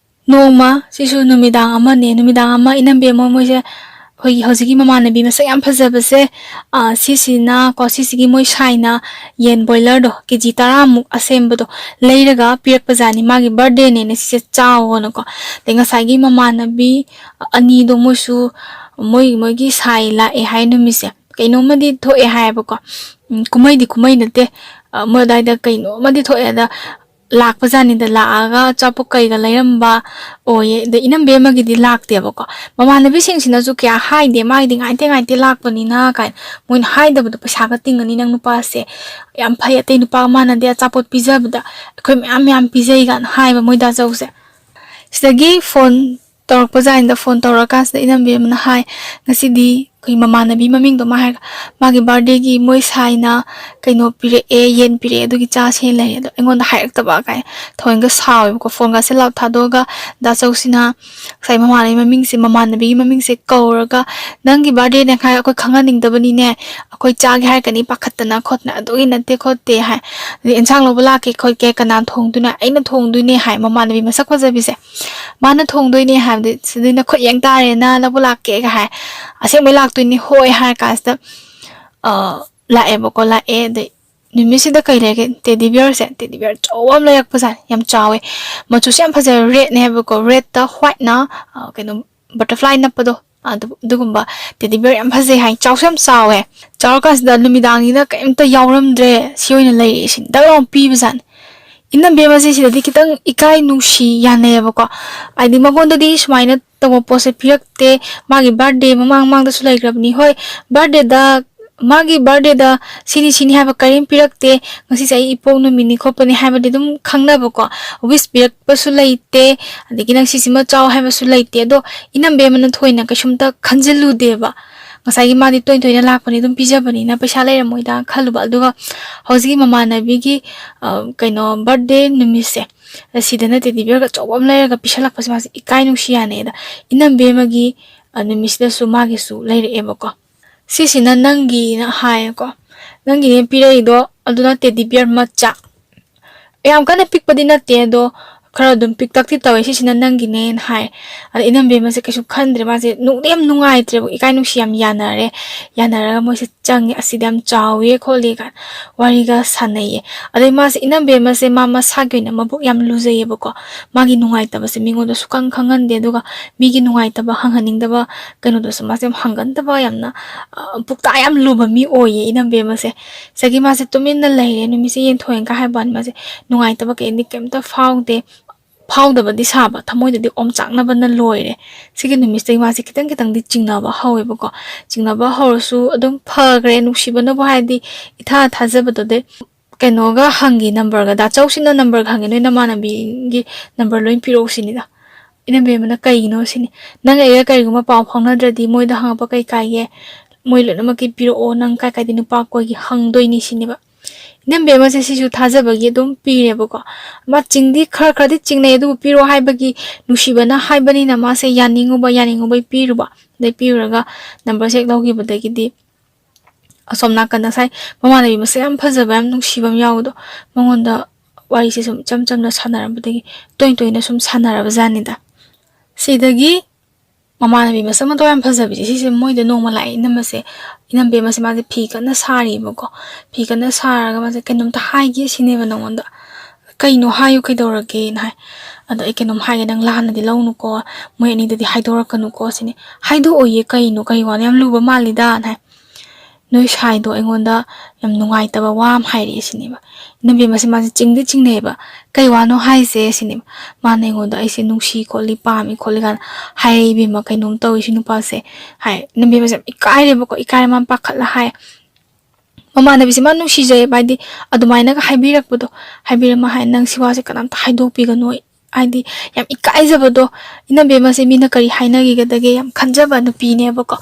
ꯅꯣꯡꯃ, ꯁꯤꯁꯨ ꯅꯨꯃꯤꯗꯥꯡ ꯑꯃꯅꯦ, ꯅꯨꯃꯤꯗꯥꯡ ꯑꯃ ꯏꯅꯝꯕꯦꯝ ꯑꯃ ꯃꯣꯏꯁꯦ, ꯑꯩꯈꯣꯏꯒꯤ ꯍꯧꯖꯤꯛꯀꯤ ꯃꯃꯥꯟꯅꯕꯤ ꯃꯁꯛ ꯌꯥꯝ ꯐꯖꯕꯁꯦ, ꯑ, ꯁꯤꯁꯤꯅ ꯀꯣ, ꯁꯤꯁꯤꯒꯤ ꯃꯣꯏ ꯁꯥꯏꯅ ꯌꯦꯟ ꯕꯣꯏꯂꯔꯗꯣ ꯀꯦ ꯖꯤ ꯇꯔꯥꯃꯨꯛ ꯑꯁꯦꯝꯕꯗꯣ ꯂꯩꯔꯒ ꯄꯤꯔꯛꯄꯖꯥꯠꯅꯤ꯫ ꯃꯥꯒꯤ ꯕꯥꯔꯗꯦꯅꯦꯅ ꯁꯤꯁꯦ ꯆꯥꯎꯋꯣꯅꯀꯣ꯫ ꯑꯗꯩ ꯉꯁꯥꯏꯒꯤ ꯃꯃꯥꯟꯅꯕꯤ ꯑꯅꯤꯗꯣ ꯃꯣꯏꯁꯨ ꯃꯣꯏ, ꯃꯣꯏꯒꯤ ꯁꯥꯏ ꯂꯥꯛꯑꯦ ꯍꯥꯏ ꯅꯨꯃꯤꯠꯁꯦ꯫ ꯀꯩꯅꯣꯝꯃꯗꯤ ꯊꯣꯛꯑꯦ ꯍꯥꯏꯌꯦꯕꯀꯣ꯫ ꯎꯝ, ꯀꯨꯝꯍꯩꯗꯤ ꯀꯨꯝꯍꯩ ꯅꯠꯇꯦ꯫ ꯑ, ꯃꯣꯏ ꯑꯗꯥꯏꯗ ꯀꯩꯅꯣꯝꯃꯗꯤ ꯊꯣꯛꯑꯦ꯫ ꯑꯗ ꯂꯥꯛꯄꯖꯥꯠꯅꯤꯗ, ꯂꯥꯛꯑꯒ ꯑꯆꯥꯄꯣꯠ ꯀꯩꯒ ꯂꯩꯔꯝꯕ ꯑꯣꯏꯌꯦ꯫ ꯑꯗ ꯏꯅꯝꯕꯦꯝꯃꯒꯤꯗꯤ ꯂꯥꯛꯇꯦꯕꯀꯣ꯫ ꯃꯃꯥꯟꯅꯕꯤꯁꯤꯡꯁꯤꯅꯁꯨ ꯀꯌꯥ ꯍꯥꯏꯗꯦ, "ꯃꯥꯒꯤꯗꯤ ꯉꯥꯏꯇꯦ ꯉꯥꯏꯇꯦ ꯂꯥꯛꯄꯅꯤꯅ" ꯀꯥꯏꯅ꯫ ꯃꯣꯏꯅ ꯍꯥꯏꯗꯕꯗꯣ ꯄꯩꯁꯥꯒ ꯇꯤꯡꯉꯅꯤ, "ꯅꯪ ꯅꯨꯄꯥꯁꯦ ꯌꯥꯝ ꯐꯩ, ꯑꯇꯩ ꯅꯨꯄꯥꯒ ꯃꯥꯟꯅꯗꯦ, ꯑꯆꯥꯄꯣꯠ ꯄꯤꯖꯕꯗ ꯑꯩꯈꯣꯏ ꯃꯌꯥꯝ ꯃꯌꯥꯝ ꯄꯤꯖꯩ" ꯀꯥꯏꯅ ꯍꯥꯏꯕ ꯃꯣꯏ ꯗꯥꯆꯧꯁꯦ꯫ ꯁꯤꯗꯒꯤ ꯐꯣꯟ ꯇꯧꯔꯛꯄꯖꯥꯠꯅꯤꯗ꯫ ꯐꯣꯟ ꯇꯧꯔꯀꯥꯟꯁꯤꯗ ꯏꯅꯝꯕꯦꯝꯃꯅ ꯍꯥꯏ, "ꯉꯁꯤꯗꯤ ꯑꯩꯈꯣꯏ ꯃꯃꯥꯟꯅꯕꯤ ꯃꯃꯤꯡꯗꯣ ꯃꯥ ꯍꯥꯏꯔꯒ, ꯃꯥꯒꯤ ꯕꯥꯔꯗꯦꯒꯤ ꯃꯣꯏ ꯁꯥꯏꯅ ꯀꯩꯅꯣ ꯄꯤꯔꯛꯑꯦ, ꯌꯦꯟ ꯄꯤꯔꯛꯑꯦ, ꯑꯗꯨꯒꯤ ꯆꯥꯁꯦꯅ ꯂꯩꯔꯦ, ꯑꯗꯣ ꯑꯩꯉꯣꯟꯗ ꯍꯥꯏꯔꯛꯇꯕ" ꯀꯥꯏ ꯊꯑꯣꯏꯅꯒ ꯁꯥꯎꯋꯦꯕꯀꯣ꯫ ꯐꯣꯟꯒꯁꯦ ꯂꯥꯎ ꯊꯥꯗꯣꯛꯑꯒ ꯗꯥꯆꯧꯁꯤꯅ ꯉꯁꯥꯏ ꯃꯃꯥꯟꯅꯕꯤ ꯃꯃꯤꯡꯁꯦ, ꯃꯃꯥꯟꯅꯕꯤꯒꯤ ꯃꯃꯤꯡꯁꯦ ꯀꯧꯔꯒ, "ꯅꯪꯒꯤ ꯕꯥꯔꯗꯦꯅꯦ ꯍꯥꯏꯔꯒ ꯑꯩꯈꯣꯏ ꯈꯪꯍꯟꯅꯤꯡꯗꯕꯅꯤꯅꯦ, ꯑꯩꯈꯣꯏ ꯆꯥꯒꯦ ꯍꯥꯏꯔꯛꯀꯅꯤ ꯄꯥꯈꯠꯇꯅ ꯈꯣꯠꯇꯅ, ꯑꯗꯨꯒꯤ ꯅꯠꯇꯦ ꯈꯣꯠꯇꯦ" ꯍꯥꯏ꯫ ꯑꯗꯩ "ꯑꯦꯟꯁꯥꯡ ꯂꯧꯕ ꯂꯥꯛꯀꯦ ꯈꯣꯠꯀꯦ, ꯀꯅꯥ ꯊꯣꯡꯗꯣꯏꯅꯣ?" "ꯑꯩꯅ ꯊꯣꯡꯗꯣꯏꯅꯦ" ꯍꯥꯏ ꯃꯃꯥꯟꯅꯕꯤ ꯃꯁꯛ ꯐꯖꯕꯤꯁꯦ꯫ "ꯃꯥꯅ ꯊꯣꯡꯗꯣꯏꯅꯦ" ꯍꯥꯏꯕꯗꯤ, "ꯁꯤꯗꯤ ꯅꯈꯨꯠ ꯌꯦꯡ ꯇꯥꯔꯦꯅ, ꯂꯧꯕ ꯂꯥꯛꯀꯦꯒ" ꯍꯥꯏ꯫ "ꯑꯁꯦꯡꯕꯩ ꯂꯥꯛꯇꯣꯏꯅꯤ ꯍꯣꯏ" ꯍꯥꯏꯔ ꯀꯥꯟꯁꯤꯗ, ꯑ, ꯂꯥꯛꯑꯦꯕꯀꯣ꯫ ꯂꯥꯛꯑꯦ, ꯑꯗꯩ ꯅꯨꯃꯤꯠꯁꯤꯗ ꯀꯩ ꯂꯩꯒꯦ? ꯇꯦꯗꯤ ꯕꯤꯌꯔꯁꯦ, ꯇꯦꯗꯤ ꯕꯤꯌꯔ ꯑꯆꯧꯕ ꯑꯃ ꯂꯩꯔꯛꯄꯖꯥꯠꯅꯤ꯫ ꯌꯥꯝ ꯆꯥꯎꯋꯦ꯫ ꯃꯆꯨꯁꯦ ꯌꯥꯝ ꯐꯖꯩ, ꯔꯦꯗꯅꯦ ꯍꯥꯏꯕꯀꯣ꯫ ꯔꯦꯗꯇ ꯋꯥꯏꯠꯅ, ꯑ, ꯀꯩꯅꯣ, ꯕꯇꯔꯐ꯭ꯂꯥꯏ ꯅꯞꯄꯗꯣ, ꯑꯗꯨ-, ꯑꯗꯨꯒꯨꯝꯕ ꯇꯦꯗꯤ ꯕꯤꯌꯔ ꯌꯥꯝ ꯐꯖꯩ ꯍꯥꯏ꯫ ꯆꯥꯎꯁꯨ ꯌꯥꯝ ꯆꯥꯎꯋꯦ꯫ ꯆꯥꯎꯔꯀꯥꯟꯁꯤꯗ ꯅꯨꯃꯤꯗꯥꯡꯅꯤꯅ ꯀꯩꯝꯇ ꯌꯥꯎꯔꯝꯗ꯭ꯔꯦ, ꯁꯤ ꯑꯣꯏꯅ ꯂꯩꯔꯛꯑꯦ ꯁꯤꯅꯤ꯫ ꯗꯛ ꯂꯥꯎꯅ ꯄꯤꯕꯖꯥꯠꯅꯤ꯫ ꯏꯅꯝꯕꯦꯝꯃꯁꯦ ꯁꯤꯗꯗꯤ ꯈꯤꯇꯪ ꯏꯀꯥꯏ ꯅꯨꯡꯁꯤ ꯌꯥꯅꯩꯌꯦꯕꯀꯣ꯫ ꯍꯥꯏꯗꯤ ꯃꯉꯣꯟꯗꯗꯤ ꯁꯨꯃꯥꯏꯅ ꯇꯧꯕ ꯄꯣꯠꯁꯦ ꯄꯤꯔꯛꯇꯦ꯫ ꯃꯥꯒꯤ ꯕꯥꯔꯗꯦ ꯃꯃꯥꯡ ꯃꯃꯥꯡꯗꯁꯨ ꯂꯩꯈ꯭ꯔꯕꯅꯤ꯫ ꯍꯣꯏ, ꯕꯥꯔꯗꯦꯗ, ꯃꯥꯒꯤ ꯕꯥꯔꯗꯦꯗ ꯁꯤꯅꯤ ꯁꯤꯅꯤ ꯍꯥꯏꯕ ꯀꯔꯤꯝ ꯄꯤꯔꯛꯇꯦ꯫ "ꯉꯁꯤꯁꯦ ꯑꯩ ꯏꯄꯣꯛ ꯅꯨꯃꯤꯠꯅꯤ" ꯈꯣꯠꯄꯅꯤ ꯍꯥꯏꯕꯗꯤ ꯑꯗꯨꯝ ꯈꯪꯅꯕꯀꯣ꯫ ꯋꯤꯁ ꯄꯤꯔꯛꯄꯁꯨ ꯂꯩꯇꯦ, ꯑꯗꯒꯤ "ꯅꯪ ꯁꯤꯁꯤꯃ ꯆꯥꯎ" ꯍꯥꯏꯕꯁꯨ ꯂꯩꯇꯦ꯫ ꯑꯗꯣ ꯏꯅꯝꯕꯦꯝꯃꯅ ꯊꯣꯏꯅ ꯀꯩꯁꯨꯝꯇ ꯈꯟꯖꯤꯜꯂꯨꯗꯦꯕ꯫ ꯉꯁꯥꯏꯒꯤ ꯃꯥꯗꯤ ꯇꯣꯏ ꯇꯣꯏꯅ ꯂꯥꯛꯄꯅꯤ, ꯑꯗꯨꯝ ꯄꯤꯖꯕꯅꯤꯅ ꯄꯩꯁꯥ ꯂꯩꯔꯝꯃꯣꯏꯗ ꯈꯜꯂꯨꯕ꯫ ꯑꯗꯨꯒ ꯍꯧꯖꯤꯛꯀꯤ ꯃꯃꯥꯟꯅꯕꯤꯒꯤ, ꯑ, ꯀꯩꯅꯣ, ꯕꯥꯔꯗꯦ ꯅꯨꯃꯤꯠꯁꯦ, ꯑꯁꯤꯗꯅ ꯇꯦꯗꯤ ꯕꯤꯌꯔꯒ ꯑꯆꯧꯕ ꯑꯃ ꯂꯩꯔꯒ ꯄꯤꯁꯜꯂꯛꯄꯁꯦ ꯃꯥꯁꯦ ꯏꯀꯥꯏ ꯅꯨꯡꯁꯤ ꯌꯥꯅꯩ꯫ ꯑꯗ ꯏꯅꯝꯕꯦꯝꯃꯒꯤ, ꯑ, ꯅꯨꯃꯤꯠꯁꯤꯗꯁꯨ ꯃꯥꯒꯤꯁꯨ ꯂꯩꯔꯛꯑꯦꯕꯀꯣ꯫ "ꯁꯤꯁꯤꯅ ꯅꯪꯒꯤꯅ" ꯍꯥꯏꯌꯦꯀꯣ꯫ "ꯅꯪꯒꯤꯅꯦ ꯄꯤꯔꯛꯏꯗꯣ, ꯑꯗꯨꯅ ꯇꯦꯗꯤ ꯕꯤꯌꯔ ꯃꯆꯥ꯫ ꯌꯥꯝ ꯀꯟꯅ ꯄꯤꯛꯄꯗꯤ ꯅꯠꯇꯦ, ꯑꯗꯣ ꯈꯔ ꯑꯗꯨꯝ ꯄꯤꯛꯇꯛꯇꯤ ꯇꯧꯋꯦ, "ꯁꯤꯁꯤꯅ ꯅꯪꯒꯤꯅꯦꯅ" ꯍꯥꯏ꯫ ꯑꯗ ꯏꯅꯝꯕꯦꯝꯃꯁꯦ ꯀꯩꯁꯨ ꯈꯟꯗ꯭ꯔꯦ, ꯃꯥꯁꯦ ꯅꯨꯡꯗꯤ ꯌꯥꯝ ꯅꯨꯡꯉꯥꯏꯇ꯭ꯔꯦꯕ, ꯏꯀꯥꯏ ꯅꯨꯡꯁꯤ ꯌꯥꯝ ꯌꯥꯅꯔꯦ꯫ ꯌꯥꯅꯔꯒ ꯃꯣꯏꯁꯦ ꯆꯪꯉꯦ, "ꯑꯁꯤꯗꯤ ꯌꯥꯝ ꯆꯥꯎꯋꯦ" ꯈꯣꯠꯂꯦ ꯀꯥꯏꯅ ꯋꯥꯔꯤꯒ ꯁꯥꯟꯅꯩꯌꯦ꯫ ꯑꯗꯩ ꯃꯥꯁꯦ, ꯏꯅꯝꯕꯦꯝꯃꯁꯦ ꯃꯥ ꯃꯁꯥꯒꯤ ꯑꯣꯏꯅ ꯃꯕꯨꯛ ꯌꯥꯝ ꯂꯨꯖꯩꯌꯦꯕꯀꯣ, ꯃꯥꯒꯤ ꯅꯨꯡꯉꯥꯏꯇꯕꯁꯦ ꯃꯤꯉꯣꯟꯗ ꯁꯨꯛꯈꯪ ꯈꯪꯍꯟꯗꯦ, ꯑꯗꯨꯒ ꯃꯤꯒꯤ ꯅꯨꯡꯉꯥꯏꯇꯕ ꯍꯪꯍꯟꯅꯤꯡꯗꯕ ꯀꯩꯅꯣꯗꯨꯁꯨ ꯃꯥꯁꯦ ꯌꯥꯝ ꯍꯪꯒꯟꯗꯕ, ꯌꯥꯝꯅ, ꯑ, ꯄꯨꯛꯇ ꯌꯥꯝ ꯂꯨꯕ ꯃꯤ ꯑꯣꯏꯌꯦ ꯏꯅꯝꯕꯦꯝꯃꯁꯦ꯫ ꯁꯤꯗꯒꯤ ꯃꯥꯁꯦ ꯇꯨꯃꯤꯟꯅ ꯂꯩꯔꯦ, ꯅꯨꯃꯤꯠꯁꯦ ꯌꯦꯟꯊꯣꯛꯑꯦꯅ ꯍꯥꯏꯕ ꯋꯥꯅꯤ, ꯃꯥꯁꯦ ꯅꯨꯡꯉꯥꯏꯇꯕ ꯀꯩꯗꯤ ꯀꯩꯝꯇ ꯐꯥꯎꯗꯦ꯫ ꯐꯥꯎꯗꯕꯗꯤ ꯁꯥꯕ, ꯊꯃꯣꯏꯗꯗꯤ ꯑꯣꯝꯆꯥꯛꯅꯕꯅ ꯂꯣꯏꯔꯦ꯫ ꯁꯤꯒꯤ ꯅꯨꯃꯤꯠꯁꯤꯗꯒꯤ ꯃꯥꯁꯦ ꯈꯤꯇꯪ ꯈꯤꯇꯪꯗꯤ ꯆꯤꯡꯅꯕ ꯍꯧꯋꯦꯕꯀꯣ꯫ ꯆꯤꯡꯅꯕ ꯍꯧꯔꯁꯨ ꯑꯗꯨꯝ ꯐꯈ꯭ꯔꯦ, ꯅꯨꯡꯁꯤꯕꯅꯕꯨ ꯍꯥꯏꯗꯤ ꯏꯊꯥ ꯊꯥꯖꯕꯗꯨꯗꯩ꯫ ꯀꯩꯅꯣꯒ ꯍꯪꯒꯦ, ꯅꯝꯕꯔꯒ, ꯗꯥ ꯆꯧꯁꯤꯅ ꯅꯝꯕꯔꯒ ꯍꯪꯉꯦ, "ꯅꯣꯏ ꯅꯃꯥꯟꯅꯕꯤꯒꯤ ꯅꯝꯕꯔ ꯂꯣꯏ ꯄꯤꯔꯛꯑꯣ" ꯁꯤꯅꯤꯗ꯫ ꯏꯅꯝꯕꯦꯝꯃꯅ "ꯀꯩꯒꯤꯅꯣ?" ꯁꯤꯅꯤ꯫ "ꯅꯪ ꯑꯩꯒ ꯀꯔꯤꯒꯨꯝꯕ ꯄꯥꯎ ꯐꯥꯎꯅꯗ꯭ꯔꯗꯤ ꯃꯣꯏꯗ ꯍꯪꯉꯛꯄ ꯀꯩ ꯀꯥꯏꯒꯦ? ꯃꯣꯏ ꯂꯣꯏꯅꯃꯛꯀꯤ ꯄꯤꯔꯛꯑꯣ, ꯅꯪ ꯀꯥꯏ ꯀꯥꯏꯗ ꯅꯨꯄꯥ ꯀꯣꯏꯒꯦ ꯍꯪꯗꯣꯏꯅꯤ" ꯁꯤꯅꯦꯕ꯫ ꯏꯅꯝꯕꯦꯝꯃꯁꯦ ꯁꯤꯁꯨ ꯊꯥꯖꯕꯒꯤ ꯑꯗꯨꯝ ꯄꯤꯔꯦꯕꯀꯣ꯫ ꯃꯥ ꯆꯤꯡꯗꯤ ꯈꯔ ꯈꯔꯗꯤ ꯆꯤꯡꯅꯩ, ꯑꯗꯨꯕꯨ ꯄꯤꯔꯛꯑꯣ ꯍꯥꯏꯕꯒꯤ ꯅꯨꯡꯁꯤꯕꯅ ꯍꯥꯏꯕꯅꯤꯅ ꯃꯥꯁꯦ ꯌꯥꯅꯤꯡꯉꯨꯕ, ꯌꯥꯅꯤꯡꯉꯨꯕꯩ ꯄꯤꯔꯨꯕ꯫ ꯑꯗꯩ ꯄꯤꯔꯨꯔꯒ ꯅꯝꯕꯔꯁꯦ ꯍꯦꯛ ꯂꯧꯈꯤꯕꯗꯒꯤꯗꯤ ꯑꯁꯣꯝ ꯅꯥꯀꯟꯗ ꯉꯁꯥꯏ ꯃꯃꯥꯟꯅꯕꯤ ꯃꯁꯛ ꯌꯥꯝ ꯐꯖꯕ, ꯌꯥꯝ ꯅꯨꯡꯁꯤꯕ ꯑꯃ ꯌꯥꯎꯕꯗꯣ, ꯃꯉꯣꯟꯗ ꯋꯥꯔꯤꯁꯦ ꯁꯨꯝ ꯏꯆꯝ ꯆꯝꯅ ꯁꯥꯟꯅꯔꯝꯕꯗꯒꯤ ꯇꯣꯏꯅ ꯇꯣꯏꯅ ꯁꯨꯝ ꯁꯥꯟꯅꯔꯕ ꯖꯥꯠꯅꯤꯗ꯫ ꯁꯤꯗꯒꯤ ꯃꯃꯥꯟꯅꯕꯤ ꯃꯁꯛ ꯃꯇꯧ ꯌꯥꯝ ꯐꯖꯕꯤꯁꯦ, ꯁꯤꯁꯦ ꯃꯣꯏꯗ ꯅꯣꯡꯃ ꯂꯥꯛꯑꯦ, ꯏꯅꯝꯃꯁꯦ, ꯏꯅꯝꯕꯦꯝꯃꯁꯦ ꯃꯥꯁꯦ ꯐꯤ ꯀꯟꯅ ꯁꯥꯔꯤꯕꯀꯣ꯫ ꯐꯤ ꯀꯟꯅ ꯁꯥꯔꯒ ꯃꯥꯁꯦ, "ꯀꯩꯅꯣꯝꯇ ꯍꯥꯏꯒꯦ ꯁꯤꯅꯦꯕ ꯅꯉꯣꯟꯗ"꯫ "ꯀꯩꯅꯣ ꯍꯥꯏꯌꯨ, ꯀꯩꯗꯧꯔꯒꯦꯅ" ꯍꯥꯏ꯫ ꯑꯗꯣ, "ꯑꯩ ꯀꯩꯅꯣꯝ ꯍꯥꯏꯒꯦ, ꯅꯪ ꯂꯥꯟꯅꯗꯤ ꯂꯧꯅꯨꯀꯣ, ꯃꯣꯏ ꯑꯅꯤꯗꯗꯤ ꯍꯥꯏꯗꯣꯔꯛꯀꯅꯨꯀꯣ" ꯁꯤꯅꯤ꯫ "ꯍꯥꯏꯗꯣꯛꯑꯣꯏꯌꯦ, ꯀꯩꯅꯣ, ꯀꯩ ꯋꯥꯅꯣ, ꯌꯥꯝ ꯂꯨꯕ ꯃꯥꯜꯂꯤꯗꯅ" ꯍꯥꯏ꯫ "ꯅꯣꯏ ꯁꯥꯏꯗꯣ ꯑꯩꯉꯣꯟꯗ ꯌꯥꯝ ꯅꯨꯡꯉꯥꯏꯇꯕ ꯋꯥ ꯑꯃ ꯍꯥꯏꯔꯛꯑꯦ" ꯁꯤꯅꯦꯕ꯫ ꯏꯅꯝꯕꯦꯝꯃꯁꯦ ꯃꯥꯁꯦ ꯆꯤꯡꯗꯤ ꯆꯤꯡꯅꯩꯌꯦꯕ꯫ "ꯀꯩ ꯋꯥꯅꯣ ꯍꯥꯏꯁꯦ?" ꯁꯤꯅꯦꯕ꯫ "ꯃꯥꯅ ꯑꯩꯉꯣꯟꯗ ꯑꯩꯁꯦ ꯅꯨꯡꯁꯤ ꯈꯣꯠꯂꯤ, ꯄꯥꯝꯃꯤ ꯈꯣꯠꯂꯤ ꯀꯥꯏꯅ ꯍꯥꯏꯔꯛꯏ ꯏꯕꯦꯝꯃ, ꯀꯩꯅꯣꯝ ꯇꯧꯏ ꯁꯤ ꯅꯨꯄꯥꯁꯦ" ꯍꯥꯏ꯫ ꯏꯅꯝꯕꯦꯝꯃꯁꯦ ꯌꯥꯝ ꯏꯀꯥꯏꯔꯦꯕꯀꯣ, ꯏꯀꯥꯏꯔꯦ, ꯃꯥ ꯄꯥꯈꯠꯂ ꯍꯥꯏ꯫ ꯃꯃꯥꯟꯅꯕꯤꯁꯦ ꯃꯥ ꯅꯨꯡꯁꯤꯖꯩꯌꯦꯕ, ꯍꯥꯏꯗꯤ ꯑꯗꯨꯃꯥꯏꯅꯒ ꯍꯥꯏꯕꯤꯔꯛꯄꯗꯣ, ꯍꯥꯏꯕꯤꯔꯝꯃ ꯍꯥꯏ, "ꯅꯪ ꯁꯤ ꯋꯥꯁꯦ ꯀꯅꯥꯝꯇ ꯍꯥꯏꯗꯣꯛꯄꯤꯒꯅꯨ", ꯍꯥꯏꯗꯤ ꯌꯥꯝ ꯏꯀꯥꯏꯖꯕꯗꯣ, ꯏꯅꯝꯕꯦꯝꯃꯁꯦ ꯃꯤꯅ ꯀꯔꯤ ꯍꯥꯏꯅꯈꯤꯒꯗꯒꯦ ꯌꯥꯝ ꯈꯟꯖꯕ ꯅꯨꯄꯤꯅꯦꯕꯀꯣ꯫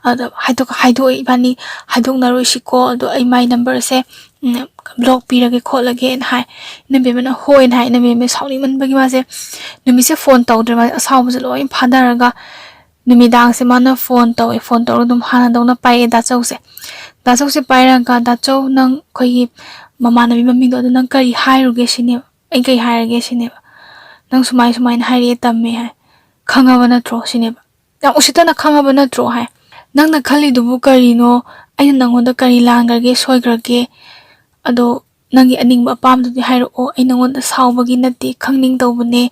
ꯑꯗ ꯍꯥꯏꯗꯣꯛ-, "ꯍꯥꯏꯗꯣꯛꯑꯦ, ꯏꯕꯥꯅꯤ ꯍꯥꯏꯗꯣꯛꯅꯔꯣꯏꯁꯤꯀꯣ, ꯑꯗꯣ ꯑꯩ ꯃꯥꯏ ꯅꯝꯕꯔꯁꯦ, ꯎꯝ, ꯕ꯭ꯂꯣꯛ ꯄꯤꯔꯒꯦ ꯈꯣꯠꯂꯒꯦꯅ" ꯍꯥꯏ꯫ ꯏꯅꯝꯕꯦꯝꯃꯅ "ꯍꯣꯏꯅ" ꯍꯥꯏ꯫ ꯏꯅꯝꯕꯦꯝꯃ ꯁꯥꯎꯅꯤꯡꯃꯟꯕꯒꯤ ꯃꯥꯁꯦ ꯅꯨꯃꯤꯠꯁꯦ ꯐꯣꯟ ꯇꯧꯗ꯭ꯔꯦ, ꯃꯥꯁꯦ ꯑꯁꯥꯎꯕꯁꯦ ꯂꯣꯏ ꯐꯥꯗꯔꯒ ꯅꯨꯃꯤꯗꯥꯡꯁꯦ ꯃꯥꯅ ꯐꯣꯟ ꯇꯧꯋꯦ꯫ ꯐꯣꯟ ꯇꯧꯔꯒ ꯑꯗꯨꯝ ꯍꯥꯟꯅꯗꯧꯅ ꯄꯥꯏꯔꯛꯑꯦ ꯗꯥꯆꯧꯁꯦ꯫ ꯗꯥꯆꯧꯁꯦ ꯄꯥꯏꯔꯒ, "ꯗꯥꯆꯧ, ꯅꯪ ꯑꯩꯈꯣꯏꯒꯤ ꯃꯃꯥꯟꯅꯕꯤ ꯃꯃꯤꯡꯗꯣ, ꯑꯗꯨ ꯅꯪ ꯀꯔꯤ ꯍꯥꯏꯔꯨꯒꯦ ꯁꯤꯅꯦꯕ, ꯑꯩ ꯀꯔꯤ ꯍꯥꯏꯔꯒꯦ ꯁꯤꯅꯦꯕ"꯫ "ꯅꯪ ꯁꯨꯃꯥꯏ ꯁꯨꯃꯥꯏꯅ ꯍꯥꯏꯔꯛꯑꯦ ꯇꯝꯃꯦ" ꯍꯥꯏ꯫ "ꯈꯪꯉꯕ ꯅꯠꯇ꯭ꯔꯣ?" ꯁꯤꯅꯦꯕ꯫ "ꯌꯥꯝ ꯎꯁꯤꯠꯇꯅ ꯈꯪꯉꯕ ꯅꯠꯇ꯭ꯔꯣ?" ꯍꯥꯏ꯫ "ꯅꯪꯅ ꯈꯜꯂꯤꯗꯨꯕꯨ ꯀꯔꯤꯅꯣ? ꯑꯩꯅ ꯅꯪꯉꯣꯟꯗ ꯀꯔꯤ ꯂꯥꯟꯈ꯭ꯔꯒꯦ, ꯁꯣꯏꯈ꯭ꯔꯒꯦ? ꯑꯗꯣ ꯅꯪꯒꯤ ꯑꯅꯤꯡꯕ ꯑꯄꯥꯝꯕꯗꯨꯗꯤ ꯍꯥꯏꯔꯛꯑꯣ꯫ ꯑꯩ ꯅꯪꯉꯣꯟꯗ ꯁꯥꯎꯕꯒꯤ ꯅꯠꯇꯦ, ꯈꯪꯅꯤꯡ ꯇꯧꯕꯅꯦ꯫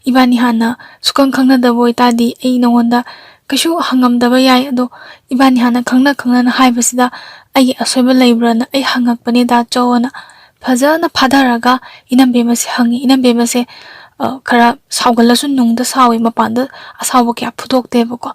ꯏꯕꯥꯅꯤ ꯍꯥꯟꯅ ꯁꯨꯛꯈꯪ ꯈꯪꯅꯗꯕ ꯑꯣꯏꯇꯥꯔꯗꯤ ꯑꯩ ꯅꯪꯉꯣꯟꯗ ꯀꯩꯁꯨ ꯍꯪꯉꯝꯗꯕ ꯌꯥꯏ꯫ ꯑꯗꯣ ꯏꯕꯥꯅꯤ ꯍꯥꯟꯅ ꯈꯪꯅ ꯈꯪꯅꯅ ꯍꯥꯏꯕꯁꯤꯗ ꯑꯩꯒꯤ ꯑꯁꯣꯏꯕ ꯂꯩꯕ꯭ꯔꯥꯅ ꯑꯩ ꯍꯪꯉꯛꯄꯅꯦ ꯗꯥ ꯆꯧ" ꯑꯅ ꯐꯖꯅ ꯐꯥꯊꯔꯒ ꯏꯅꯝꯕꯦꯝꯃꯁꯦ ꯍꯪꯉꯤ꯫ ꯏꯅꯝꯕꯦꯝꯃꯁꯦ, ꯑ, ꯈꯔ ꯁꯥꯎꯒꯜꯂꯁꯨ ꯅꯨꯡꯗ ꯁꯥꯎꯋꯤ, ꯃꯄꯥꯟꯗ ꯑꯁꯥꯎꯕ ꯀꯌꯥ ꯐꯨꯗꯣꯛꯇꯦꯕꯀꯣ꯫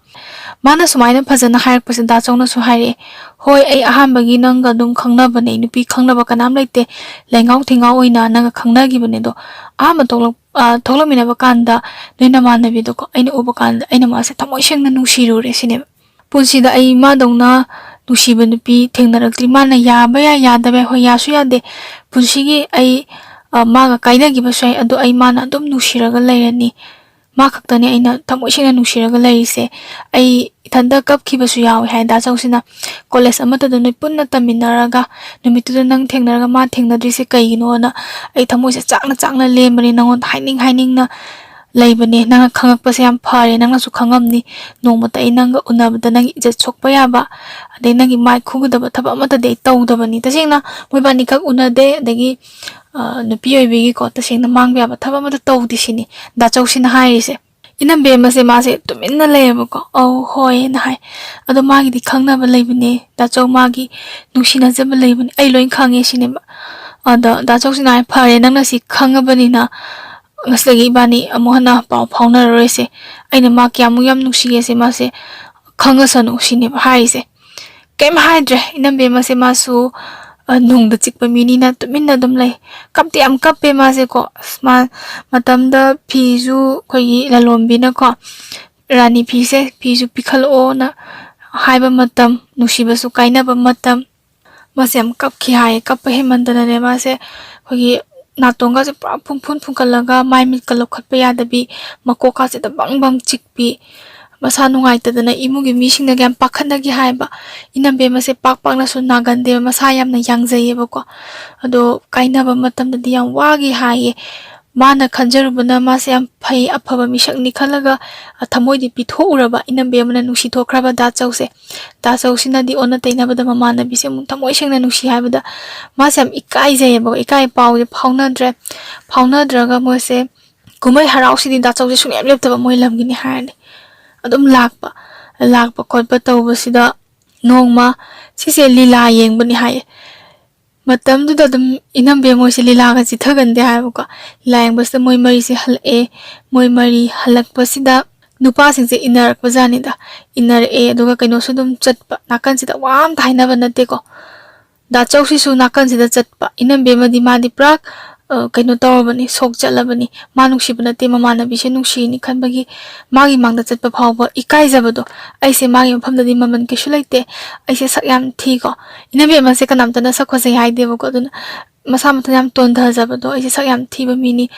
ꯃꯥꯅ ꯁꯨꯃꯥꯏꯅ ꯐꯖꯅ ꯍꯥꯏꯔꯛꯄꯁꯦ ꯗꯥ ꯆꯧꯅꯁꯨ ꯍꯥꯏꯔꯛꯑꯦ, "ꯍꯣꯏ, ꯑꯩ ꯑꯍꯥꯟꯕꯒꯤ ꯅꯪꯒ ꯑꯗꯨꯝ ꯈꯪꯅꯕꯅꯦ, ꯅꯨꯄꯤ ꯈꯪꯅꯕ ꯀꯅꯥꯝ ꯂꯩꯇꯦ, ꯂꯩꯉꯥꯎ ꯊꯤꯉꯥꯎ ꯑꯣꯏꯅ ꯅꯪꯒ ꯈꯪꯅꯈꯤꯕꯅꯦ꯫ ꯑꯗꯣ ꯑꯍꯥꯟꯕ ꯊꯣꯛꯂꯛ-, ꯑ, ꯊꯣꯛꯂꯛꯃꯤꯟꯅꯕ ꯀꯥꯟꯗ ꯅꯣꯏ ꯅꯃꯥꯟꯅꯕꯤꯗꯣꯀꯣ ꯑꯩꯅ ꯎꯕ ꯀꯥꯟꯗ ꯑꯩꯅ ꯃꯥꯁꯦ ꯊꯃꯣꯏ ꯁꯦꯡꯅ ꯅꯨꯡꯁꯤꯔꯨꯔꯦ" ꯁꯤꯅꯦꯕ꯫ "ꯄꯨꯟꯁꯤꯗ ꯑꯩ ꯃꯥꯗꯧꯅ ꯅꯨꯡꯁꯤꯕ ꯅꯨꯄꯤ ꯊꯦꯡꯅꯔꯛꯇ꯭ꯔꯤ꯫ ꯃꯥꯅ ꯌꯥꯕ ꯌꯥꯏ, ꯌꯥꯗꯕ ꯌꯥꯏ, ꯍꯣꯏ, ꯌꯥꯁꯨ ꯌꯥꯗꯦ꯫ ꯄꯨꯟꯁꯤꯒꯤ ꯑꯩ, ꯑ, ꯃꯥꯒ ꯀꯥꯏꯅꯈꯤꯕꯁꯨ ꯌꯥꯏ, ꯑꯗꯣ ꯑꯩ ꯃꯥꯅ ꯑꯗꯨꯝ ꯅꯨꯡꯁꯤꯔꯒ ꯂꯩꯔꯅꯤ꯫ ꯃꯥ ꯈꯛꯇꯅꯦ ꯑꯩꯅ ꯊꯃꯣꯏ ꯁꯦꯡꯅ ꯅꯨꯡꯁꯤꯔꯒ ꯂꯩꯔꯤꯁꯦ꯫ ꯑꯩ ꯏꯊꯟꯇ ꯀꯞꯈꯤꯕꯁꯨ ꯌꯥꯎꯋꯦ" ꯍꯥꯏ ꯗꯥ ꯆꯧꯁꯤꯅ꯫ "ꯀꯣꯂꯦꯖ ꯑꯃꯠꯇꯗ ꯅꯣꯏ ꯄꯨꯟꯅ ꯇꯝꯃꯤꯟꯅꯔꯒ ꯅꯨꯃꯤꯠꯇꯨꯗ ꯅꯪ ꯊꯦꯡꯅꯔꯒ ꯃꯥ ꯊꯦꯡꯅꯗ꯭ꯔꯤꯁꯦ ꯀꯩꯒꯤꯅꯣꯅ ꯑꯩ ꯊꯃꯣꯏꯁꯦ ꯆꯥꯛꯅ ꯆꯥꯛꯅ ꯂꯦꯟꯕꯅꯦ, ꯅꯪꯉꯣꯟꯗ ꯍꯥꯏꯅꯤꯡ ꯍꯥꯏꯅꯤꯡꯅ ꯂꯩꯕꯅꯦ꯫ ꯅꯪꯅ ꯈꯪꯉꯛꯄꯁꯦ ꯌꯥꯝ ꯐꯔꯦ꯫ ꯅꯪꯅꯁꯨ ꯈꯪꯉꯝꯅꯤ, ꯅꯣꯡꯃꯇ ꯑꯩ ꯅꯪꯒ ꯎꯅꯕꯗ ꯅꯪꯒꯤ ꯏꯖꯠ ꯁꯣꯛꯄ ꯌꯥꯕ, ꯑꯗꯩ ꯅꯪꯒꯤ ꯃꯥꯏ ꯈꯨꯒꯗꯕ ꯊꯕꯛ ꯑꯃꯠꯇꯗꯤ ꯑꯩ ꯇꯧꯗꯕꯅꯤ꯫ ꯇꯁꯦꯡꯅ ꯃꯣꯏꯕꯥꯅꯤꯈꯛ ꯎꯅꯗꯦ, ꯑꯗꯒꯤ, ꯑ, ꯅꯨꯄꯤ ꯑꯣꯏꯕꯤꯒꯤꯀꯣ ꯇꯁꯦꯡꯅ ꯃꯥꯡꯕ ꯌꯥꯕ ꯊꯕꯛ ꯑꯃꯠꯇ ꯇꯧꯗꯦ" ꯁꯤꯅꯤ ꯗꯥ ꯆꯧꯁꯤꯅ ꯍꯥꯏꯔꯤꯁꯦ꯫ ꯏꯅꯝꯕꯦꯝꯃꯁꯦ ꯃꯥꯁꯦ ꯇꯨꯃꯤꯟꯅ ꯂꯩꯌꯦꯕꯀꯣ꯫ "ꯑꯧ, ꯍꯣꯏꯅ" ꯍꯥꯏ꯫ "ꯑꯗꯣ ꯃꯥꯒꯤꯗꯤ ꯈꯪꯅꯕ ꯂꯩꯕꯅꯦ ꯗꯥ ꯆꯧ, ꯃꯥꯒꯤ ꯅꯨꯡꯁꯤꯅꯖꯕ ꯂꯩꯕꯅꯦ, ꯑꯩ ꯂꯣꯏ ꯈꯪꯉꯦ" ꯁꯤꯅꯦꯕ꯫ ꯑꯗ ꯗꯥ ꯆꯧꯁꯤꯅ ꯍꯥꯏ, "ꯐꯔꯦ, ꯅꯪꯅ ꯁꯤ ꯈꯪꯉꯕꯅꯤꯅ ꯉꯁꯤꯗꯒꯤ ꯏꯕꯥꯅꯤ ꯑꯃꯨꯛ ꯍꯟꯅ ꯄꯥꯎ ꯐꯥꯎꯅꯔꯔꯣꯏꯁꯦ꯫ ꯑꯩꯅ ꯃꯥ ꯀꯌꯥꯃꯨꯛ ꯌꯥꯝ ꯅꯨꯡꯁꯤꯒꯦꯁꯦ ꯃꯥꯁꯦ ꯈꯪꯉꯁꯅꯨ" ꯁꯤꯅꯦꯕ ꯍꯥꯏꯔꯤꯁꯦ꯫ ꯀꯩꯝ ꯍꯥꯏꯗ꯭ꯔꯦ ꯏꯅꯝꯕꯦꯝꯃꯁꯦ꯫ ꯃꯥꯁꯨ, ꯑ, ꯅꯨꯡꯗ ꯆꯤꯛꯄ ꯃꯤꯅꯤꯅ ꯇꯨꯃꯤꯟꯅ ꯑꯗꯨꯝ ꯂꯩ꯫ ꯀꯞꯇꯤ ꯌꯥꯝ ꯀꯞꯄꯦ ꯃꯥꯁꯦꯀꯣ꯫ ꯑꯁ, ꯃꯥ ꯃꯇꯝꯗ ꯐꯤꯁꯨ ꯑꯩꯈꯣꯏꯒꯤ ꯂꯂꯣꯟꯕꯤꯅꯀꯣ, "ꯔꯥꯅꯤ ꯐꯤꯁꯦ, ꯐꯤꯁꯨ ꯄꯤꯈꯠꯂꯛꯑꯣꯅ" ꯍꯥꯏꯕ ꯃꯇꯝ, ꯅꯨꯡꯁꯤꯕꯁꯨ ꯀꯥꯏꯅꯕ ꯃꯇꯝ꯫ ꯃꯥꯁꯦ ꯌꯥꯝ ꯀꯞꯈꯤ ꯍꯥꯏꯌꯦ꯫ ꯀꯞꯄ ꯍꯦꯟꯃꯟꯗꯅꯅꯦ ꯃꯥꯁꯦ ꯑꯩꯈꯣꯏꯒꯤ ꯅꯥꯇꯣꯟꯒꯁꯦ ꯄꯨꯔꯥ ꯐꯨꯟ ꯐꯨꯟ ꯐꯨꯟꯒꯠꯂꯒ ꯃꯥꯏ ꯃꯤꯠꯀ ꯂꯧꯈꯠꯄ ꯌꯥꯗꯕꯤ, ꯃꯀꯣꯛꯀꯥꯁꯤꯗ ꯕꯪ ꯕꯪ ꯆꯤꯛꯄꯤ, ꯃꯁꯥ ꯅꯨꯡꯉꯥꯏꯇꯗꯅ ꯏꯃꯨꯡꯒꯤ ꯃꯤꯁꯤꯡꯅꯒ ꯌꯥꯝ ꯄꯥꯈꯠꯅꯈꯤ ꯍꯥꯏꯕ꯫ ꯏꯅꯝꯕꯦꯝꯃꯁꯦ ꯄꯥꯛ ꯄꯥꯛꯅꯁꯨ ꯅꯥꯒꯟꯗꯦꯕ, ꯃꯁꯥ ꯌꯥꯝꯅ ꯌꯥꯡꯖꯩꯌꯦꯕꯀꯣ꯫ ꯑꯗꯣ ꯀꯥꯏꯅꯕ ꯃꯇꯝꯗꯗꯤ ꯌꯥꯝ ꯋꯥꯈꯤ ꯍꯥꯏꯌꯦ꯫ ꯃꯥꯅ ꯈꯟꯖꯔꯨꯕꯅ ꯃꯥꯁꯦ ꯌꯥꯝ ꯐꯩ, ꯑꯐꯕ ꯃꯤꯁꯛꯅꯤ ꯈꯜꯂꯒ, ꯑ, ꯊꯃꯣꯏꯗꯤ ꯄꯤꯊꯣꯛꯎꯔꯕ ꯏꯅꯝꯕꯦꯝꯃꯅ ꯅꯨꯡꯁꯤꯊꯣꯛꯈ꯭ꯔꯕ ꯗꯥ ꯆꯧꯁꯦ꯫ ꯗꯥ ꯆꯧꯁꯤꯅꯗꯤ ꯑꯣꯟꯅ ꯇꯩꯅꯕꯗ ꯃꯃꯥꯟꯅꯕꯤꯁꯦ ꯑꯃꯨꯛ ꯊꯃꯣꯏ ꯁꯦꯡꯅ ꯅꯨꯡꯁꯤ ꯍꯥꯏꯕꯗ ꯃꯥꯁꯦ ꯌꯥꯝ ꯏꯀꯥꯏꯖꯩꯌꯦꯕ, ꯏꯀꯥꯏ ꯄꯥꯎꯁꯦ ꯐꯥꯎꯅꯗ꯭ꯔꯦ꯫ ꯐꯥꯎꯅꯗ꯭ꯔꯒ ꯃꯣꯏꯁꯦ ꯀꯨꯝꯍꯩ ꯍꯔꯥꯎꯁꯤꯗꯤ ꯗꯥ ꯆꯧꯁꯦ ꯁꯨꯡꯂꯦꯞ ꯂꯦꯞꯇꯕ ꯃꯣꯏ ꯂꯝꯒꯤꯅꯤ ꯍꯥꯏꯔꯗꯤ ꯑꯗꯨꯝ ꯂꯥꯛꯄ꯫ ꯂꯥꯛꯄ ꯈꯣꯠꯄ ꯇꯧꯕꯁꯤꯗ ꯅꯣꯡꯃ ꯁꯤꯁꯦ ꯂꯤꯂꯥ ꯌꯦꯡꯕꯅꯤ ꯍꯥꯏꯌꯦ꯫ ꯃꯇꯝꯗꯨꯗ ꯑꯗꯨꯝ ꯏꯅꯝꯕꯦꯝ ꯃꯣꯏꯁꯦ ꯂꯤꯂꯥꯒ ꯆꯤꯊꯒꯟꯗꯦ ꯍꯥꯏꯕꯀꯣ꯫ ꯂꯤꯂꯥ ꯌꯦꯡꯕꯁꯤꯗ ꯃꯣꯏ ꯃꯔꯤꯁꯦ ꯍꯜꯂꯛꯑꯦ꯫ ꯃꯣꯏ ꯃꯔꯤ ꯍꯜꯂꯛꯄꯁꯤꯗ ꯅꯨꯄꯥꯁꯤꯡꯁꯦ ꯏꯟꯅꯔꯛꯄꯖꯥꯠꯅꯤꯗ꯫ ꯏꯟꯅꯔꯛꯑꯦ, ꯑꯗꯨꯒ ꯀꯩꯅꯣꯁꯨ ꯑꯗꯨꯝ ꯆꯠꯄ, ꯅꯥꯀꯟꯁꯤꯗ ꯋꯥ ꯑꯝꯇ ꯍꯥꯏꯅꯕ ꯅꯠꯇꯦꯀꯣ꯫ ꯗꯥ ꯆꯧꯁꯤꯁꯨ ꯅꯥꯀꯟꯁꯤꯗ ꯆꯠꯄ꯫ ꯏꯅꯝꯕꯦꯝꯃꯗꯤ ꯃꯥꯗꯤ ꯄꯨꯔꯥ, ꯑ, ꯀꯩꯅꯣ ꯇꯧꯔꯕꯅꯤ, ꯁꯣꯛ ꯆꯠꯂꯕꯅꯤ꯫ ꯃꯥ ꯅꯨꯡꯁꯤꯕ ꯅꯠꯇꯦ, ꯃꯃꯥꯟꯅꯕꯤꯁꯦ ꯅꯨꯡꯁꯤꯅꯤ ꯈꯟꯕꯒꯤ ꯃꯥꯒꯤ ꯃꯥꯡꯗ ꯆꯠꯄ ꯐꯥꯎꯕ ꯏꯀꯥꯏꯖꯕꯗꯣ꯫ ꯑꯩꯁꯦ ꯃꯥꯒꯤ ꯃꯐꯝꯗꯗꯤ ꯃꯃꯜ ꯀꯩꯁꯨ ꯂꯩꯇꯦ, ꯑꯩꯁꯦ ꯁꯛ ꯌꯥꯝ ꯊꯤꯀꯣ꯫ ꯏꯅꯝꯕꯦꯝꯃꯁꯦ ꯀꯅꯥꯝꯇꯅ ꯁꯛ ꯐꯖꯩ ꯍꯥꯏꯗꯦꯕꯀꯣ, ꯑꯗꯨꯅ ꯃꯁꯥ ꯃꯊꯟ ꯌꯥꯝ ꯇꯣꯟꯊꯖꯕꯗꯣ, "ꯑꯩꯁꯦ ꯁꯛ ꯌꯥꯝ ꯊꯤꯕ ꯃꯤꯅꯤ,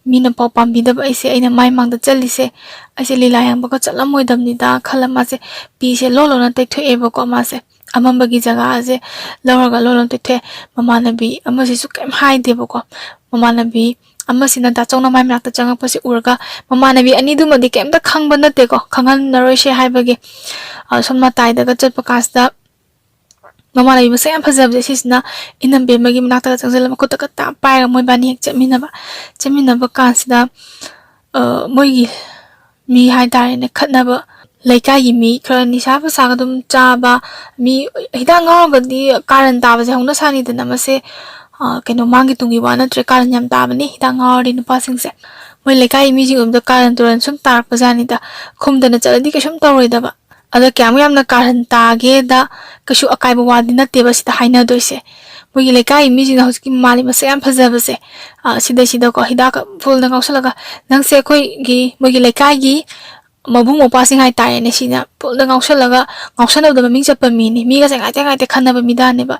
ꯃꯤꯅ ꯄꯥꯎ ꯄꯥꯝꯕꯤꯗꯕ ꯑꯩꯁꯦ, ꯑꯩꯅ ꯃꯥꯏ ꯃꯥꯡꯗ ꯆꯠꯂꯤꯁꯦ, ꯑꯩꯁꯦ ꯂꯤꯂꯥ ꯌꯦꯡꯕꯒ ꯆꯠꯂꯝꯃꯣꯏꯗꯕꯅꯤꯗ" ꯈꯜꯂ ꯃꯥꯁꯦ ꯄꯤꯁꯦ ꯂꯣꯟ ꯂꯣꯟꯅ ꯇꯩꯊꯣꯛꯑꯦꯕꯀꯣ꯫ ꯃꯥꯁꯦ ꯑꯃꯝꯕꯒꯤ ꯖꯒꯥꯁꯦ ꯂꯧꯔꯒ ꯂꯣꯟ ꯂꯣꯟꯅ ꯇꯩꯊꯣꯛꯑꯦ꯫ ꯃꯃꯥꯟꯅꯕꯤ ꯑꯃꯁꯤꯁꯨ ꯀꯩꯝ ꯍꯥꯏꯗꯦꯕꯀꯣ꯫ ꯃꯃꯥꯟꯅꯕꯤ ꯑꯃꯁꯤꯅ ꯗꯥ ꯆꯧꯅ ꯃꯥꯏ ꯃꯅꯥꯛꯇ ꯆꯪꯉꯛꯄꯁꯦ ꯎꯔꯒ, ꯃꯃꯥꯟꯅꯕꯤ ꯑꯅꯤꯗꯨꯃꯗꯤ ꯀꯩꯝꯇ ꯈꯪꯕ ꯅꯠꯇꯦꯀꯣ, ꯈꯪꯍꯟꯅꯔꯣꯏꯁꯦ ꯍꯥꯏꯕꯒꯤ, ꯑ, ꯁꯣꯝ ꯃꯇꯥꯏꯗꯒ ꯆꯠꯄ ꯀꯥꯟꯁꯤꯗ ꯃꯃꯥꯟꯅꯕꯤ ꯃꯁꯛ ꯌꯥꯝ ꯐꯖꯕꯁꯦ ꯁꯤꯁꯤꯅ ꯏꯅꯝꯕꯦꯝꯃꯒꯤ ꯃꯅꯥꯛꯇꯒ ꯆꯪꯁꯤꯜꯂꯒ ꯃꯈꯨꯠꯇꯒ ꯇꯥꯞ ꯄꯥꯏꯔꯒ ꯃꯣꯏꯕꯥꯅꯤ ꯍꯦꯛ ꯆꯠꯃꯤꯟꯅꯕ꯫ ꯆꯠꯃꯤꯟꯅꯕ ꯀꯥꯟꯁꯤꯗ, ꯑ, ꯃꯣꯏꯒꯤ ꯃꯤ ꯍꯥꯏꯇꯥꯔꯦꯅꯦ, ꯈꯠꯅꯕ, ꯂꯩꯀꯥꯏꯒꯤ ꯃꯤ ꯈꯔ ꯅꯤꯁꯥ ꯄꯁꯥꯒ ꯑꯗꯨꯝ ꯆꯥꯕ ꯃꯤ, ꯍꯤꯗꯥꯛ ꯉꯥꯎꯔꯒꯗꯤ ꯀꯥꯔꯟ ꯇꯥꯕꯁꯦ ꯍꯧꯅ ꯁꯥꯅꯤꯗꯅ꯫ ꯃꯁꯦ, ꯑ, ꯀꯩꯅꯣ, ꯃꯥꯡꯒꯤ ꯇꯨꯡꯒꯤ ꯋꯥ ꯅꯠꯇ꯭ꯔꯦ, ꯀꯥꯔꯟ ꯌꯥꯝ ꯇꯥꯕꯅꯤ ꯍꯤꯗꯥꯛ ꯉꯥꯎꯔꯗꯤ ꯅꯨꯄꯥꯁꯤꯡꯁꯦ꯫ ꯃꯣꯏ ꯂꯩꯀꯥꯏꯒꯤ ꯃꯤꯁꯤꯡ ꯑꯗꯨꯗ ꯀꯥꯔꯟ ꯇꯨꯔꯟ ꯁꯨꯝ ꯇꯥꯔꯛꯄꯖꯥꯠꯅꯤꯗ꯫ ꯈꯨꯝꯗꯅ ꯆꯠꯂꯗꯤ ꯀꯩꯁꯨꯝ ꯇꯧꯔꯣꯏꯗꯕ꯫ ꯑꯗ ꯀꯌꯥꯃꯨꯛ ꯌꯥꯝꯅ ꯀꯥꯔꯟ ꯇꯥꯒꯦꯗ ꯀꯩꯁꯨ ꯑꯀꯥꯏꯕ ꯋꯥꯗꯤ ꯅꯠꯇꯦꯕ ꯁꯤꯗ ꯍꯥꯏꯅꯗꯣꯏꯁꯦ꯫ ꯃꯣꯏꯒꯤ ꯂꯩꯀꯥꯏꯒꯤ ꯃꯤꯁꯤꯡꯅ ꯍꯧꯖꯤꯛꯀꯤ ꯃꯃꯥꯟꯅꯕꯤ ꯃꯁꯛ ꯌꯥꯝ ꯐꯖꯕꯁꯦ, ꯑ, ꯁꯤꯗꯩꯁꯤꯗꯀꯣ ꯍꯤꯗꯥꯛꯀ ꯐꯨꯜꯗ ꯉꯥꯎꯁꯜꯂꯒ, "ꯅꯪꯁꯦ ꯑꯩꯈꯣꯏꯒꯤ, ꯃꯣꯏꯒꯤ ꯂꯩꯀꯥꯏꯒꯤ ꯃꯕꯨꯡ ꯃꯧꯄ꯭ꯋꯥꯁꯤꯡ ꯍꯥꯏꯇꯥꯔꯦꯅꯦ, ꯁꯤꯅ ꯄꯨꯟꯅ ꯉꯥꯎꯁꯜꯂꯒ ꯉꯥꯎꯁꯟꯅꯕꯗ ꯃꯃꯤꯡ ꯆꯠꯄ ꯃꯤꯅꯤ, ꯃꯤꯒꯁꯦ ꯉꯥꯏꯇꯦ ꯉꯥꯏꯇꯦ ꯈꯟꯅꯕ ꯃꯤꯗꯥꯅꯦꯕ꯫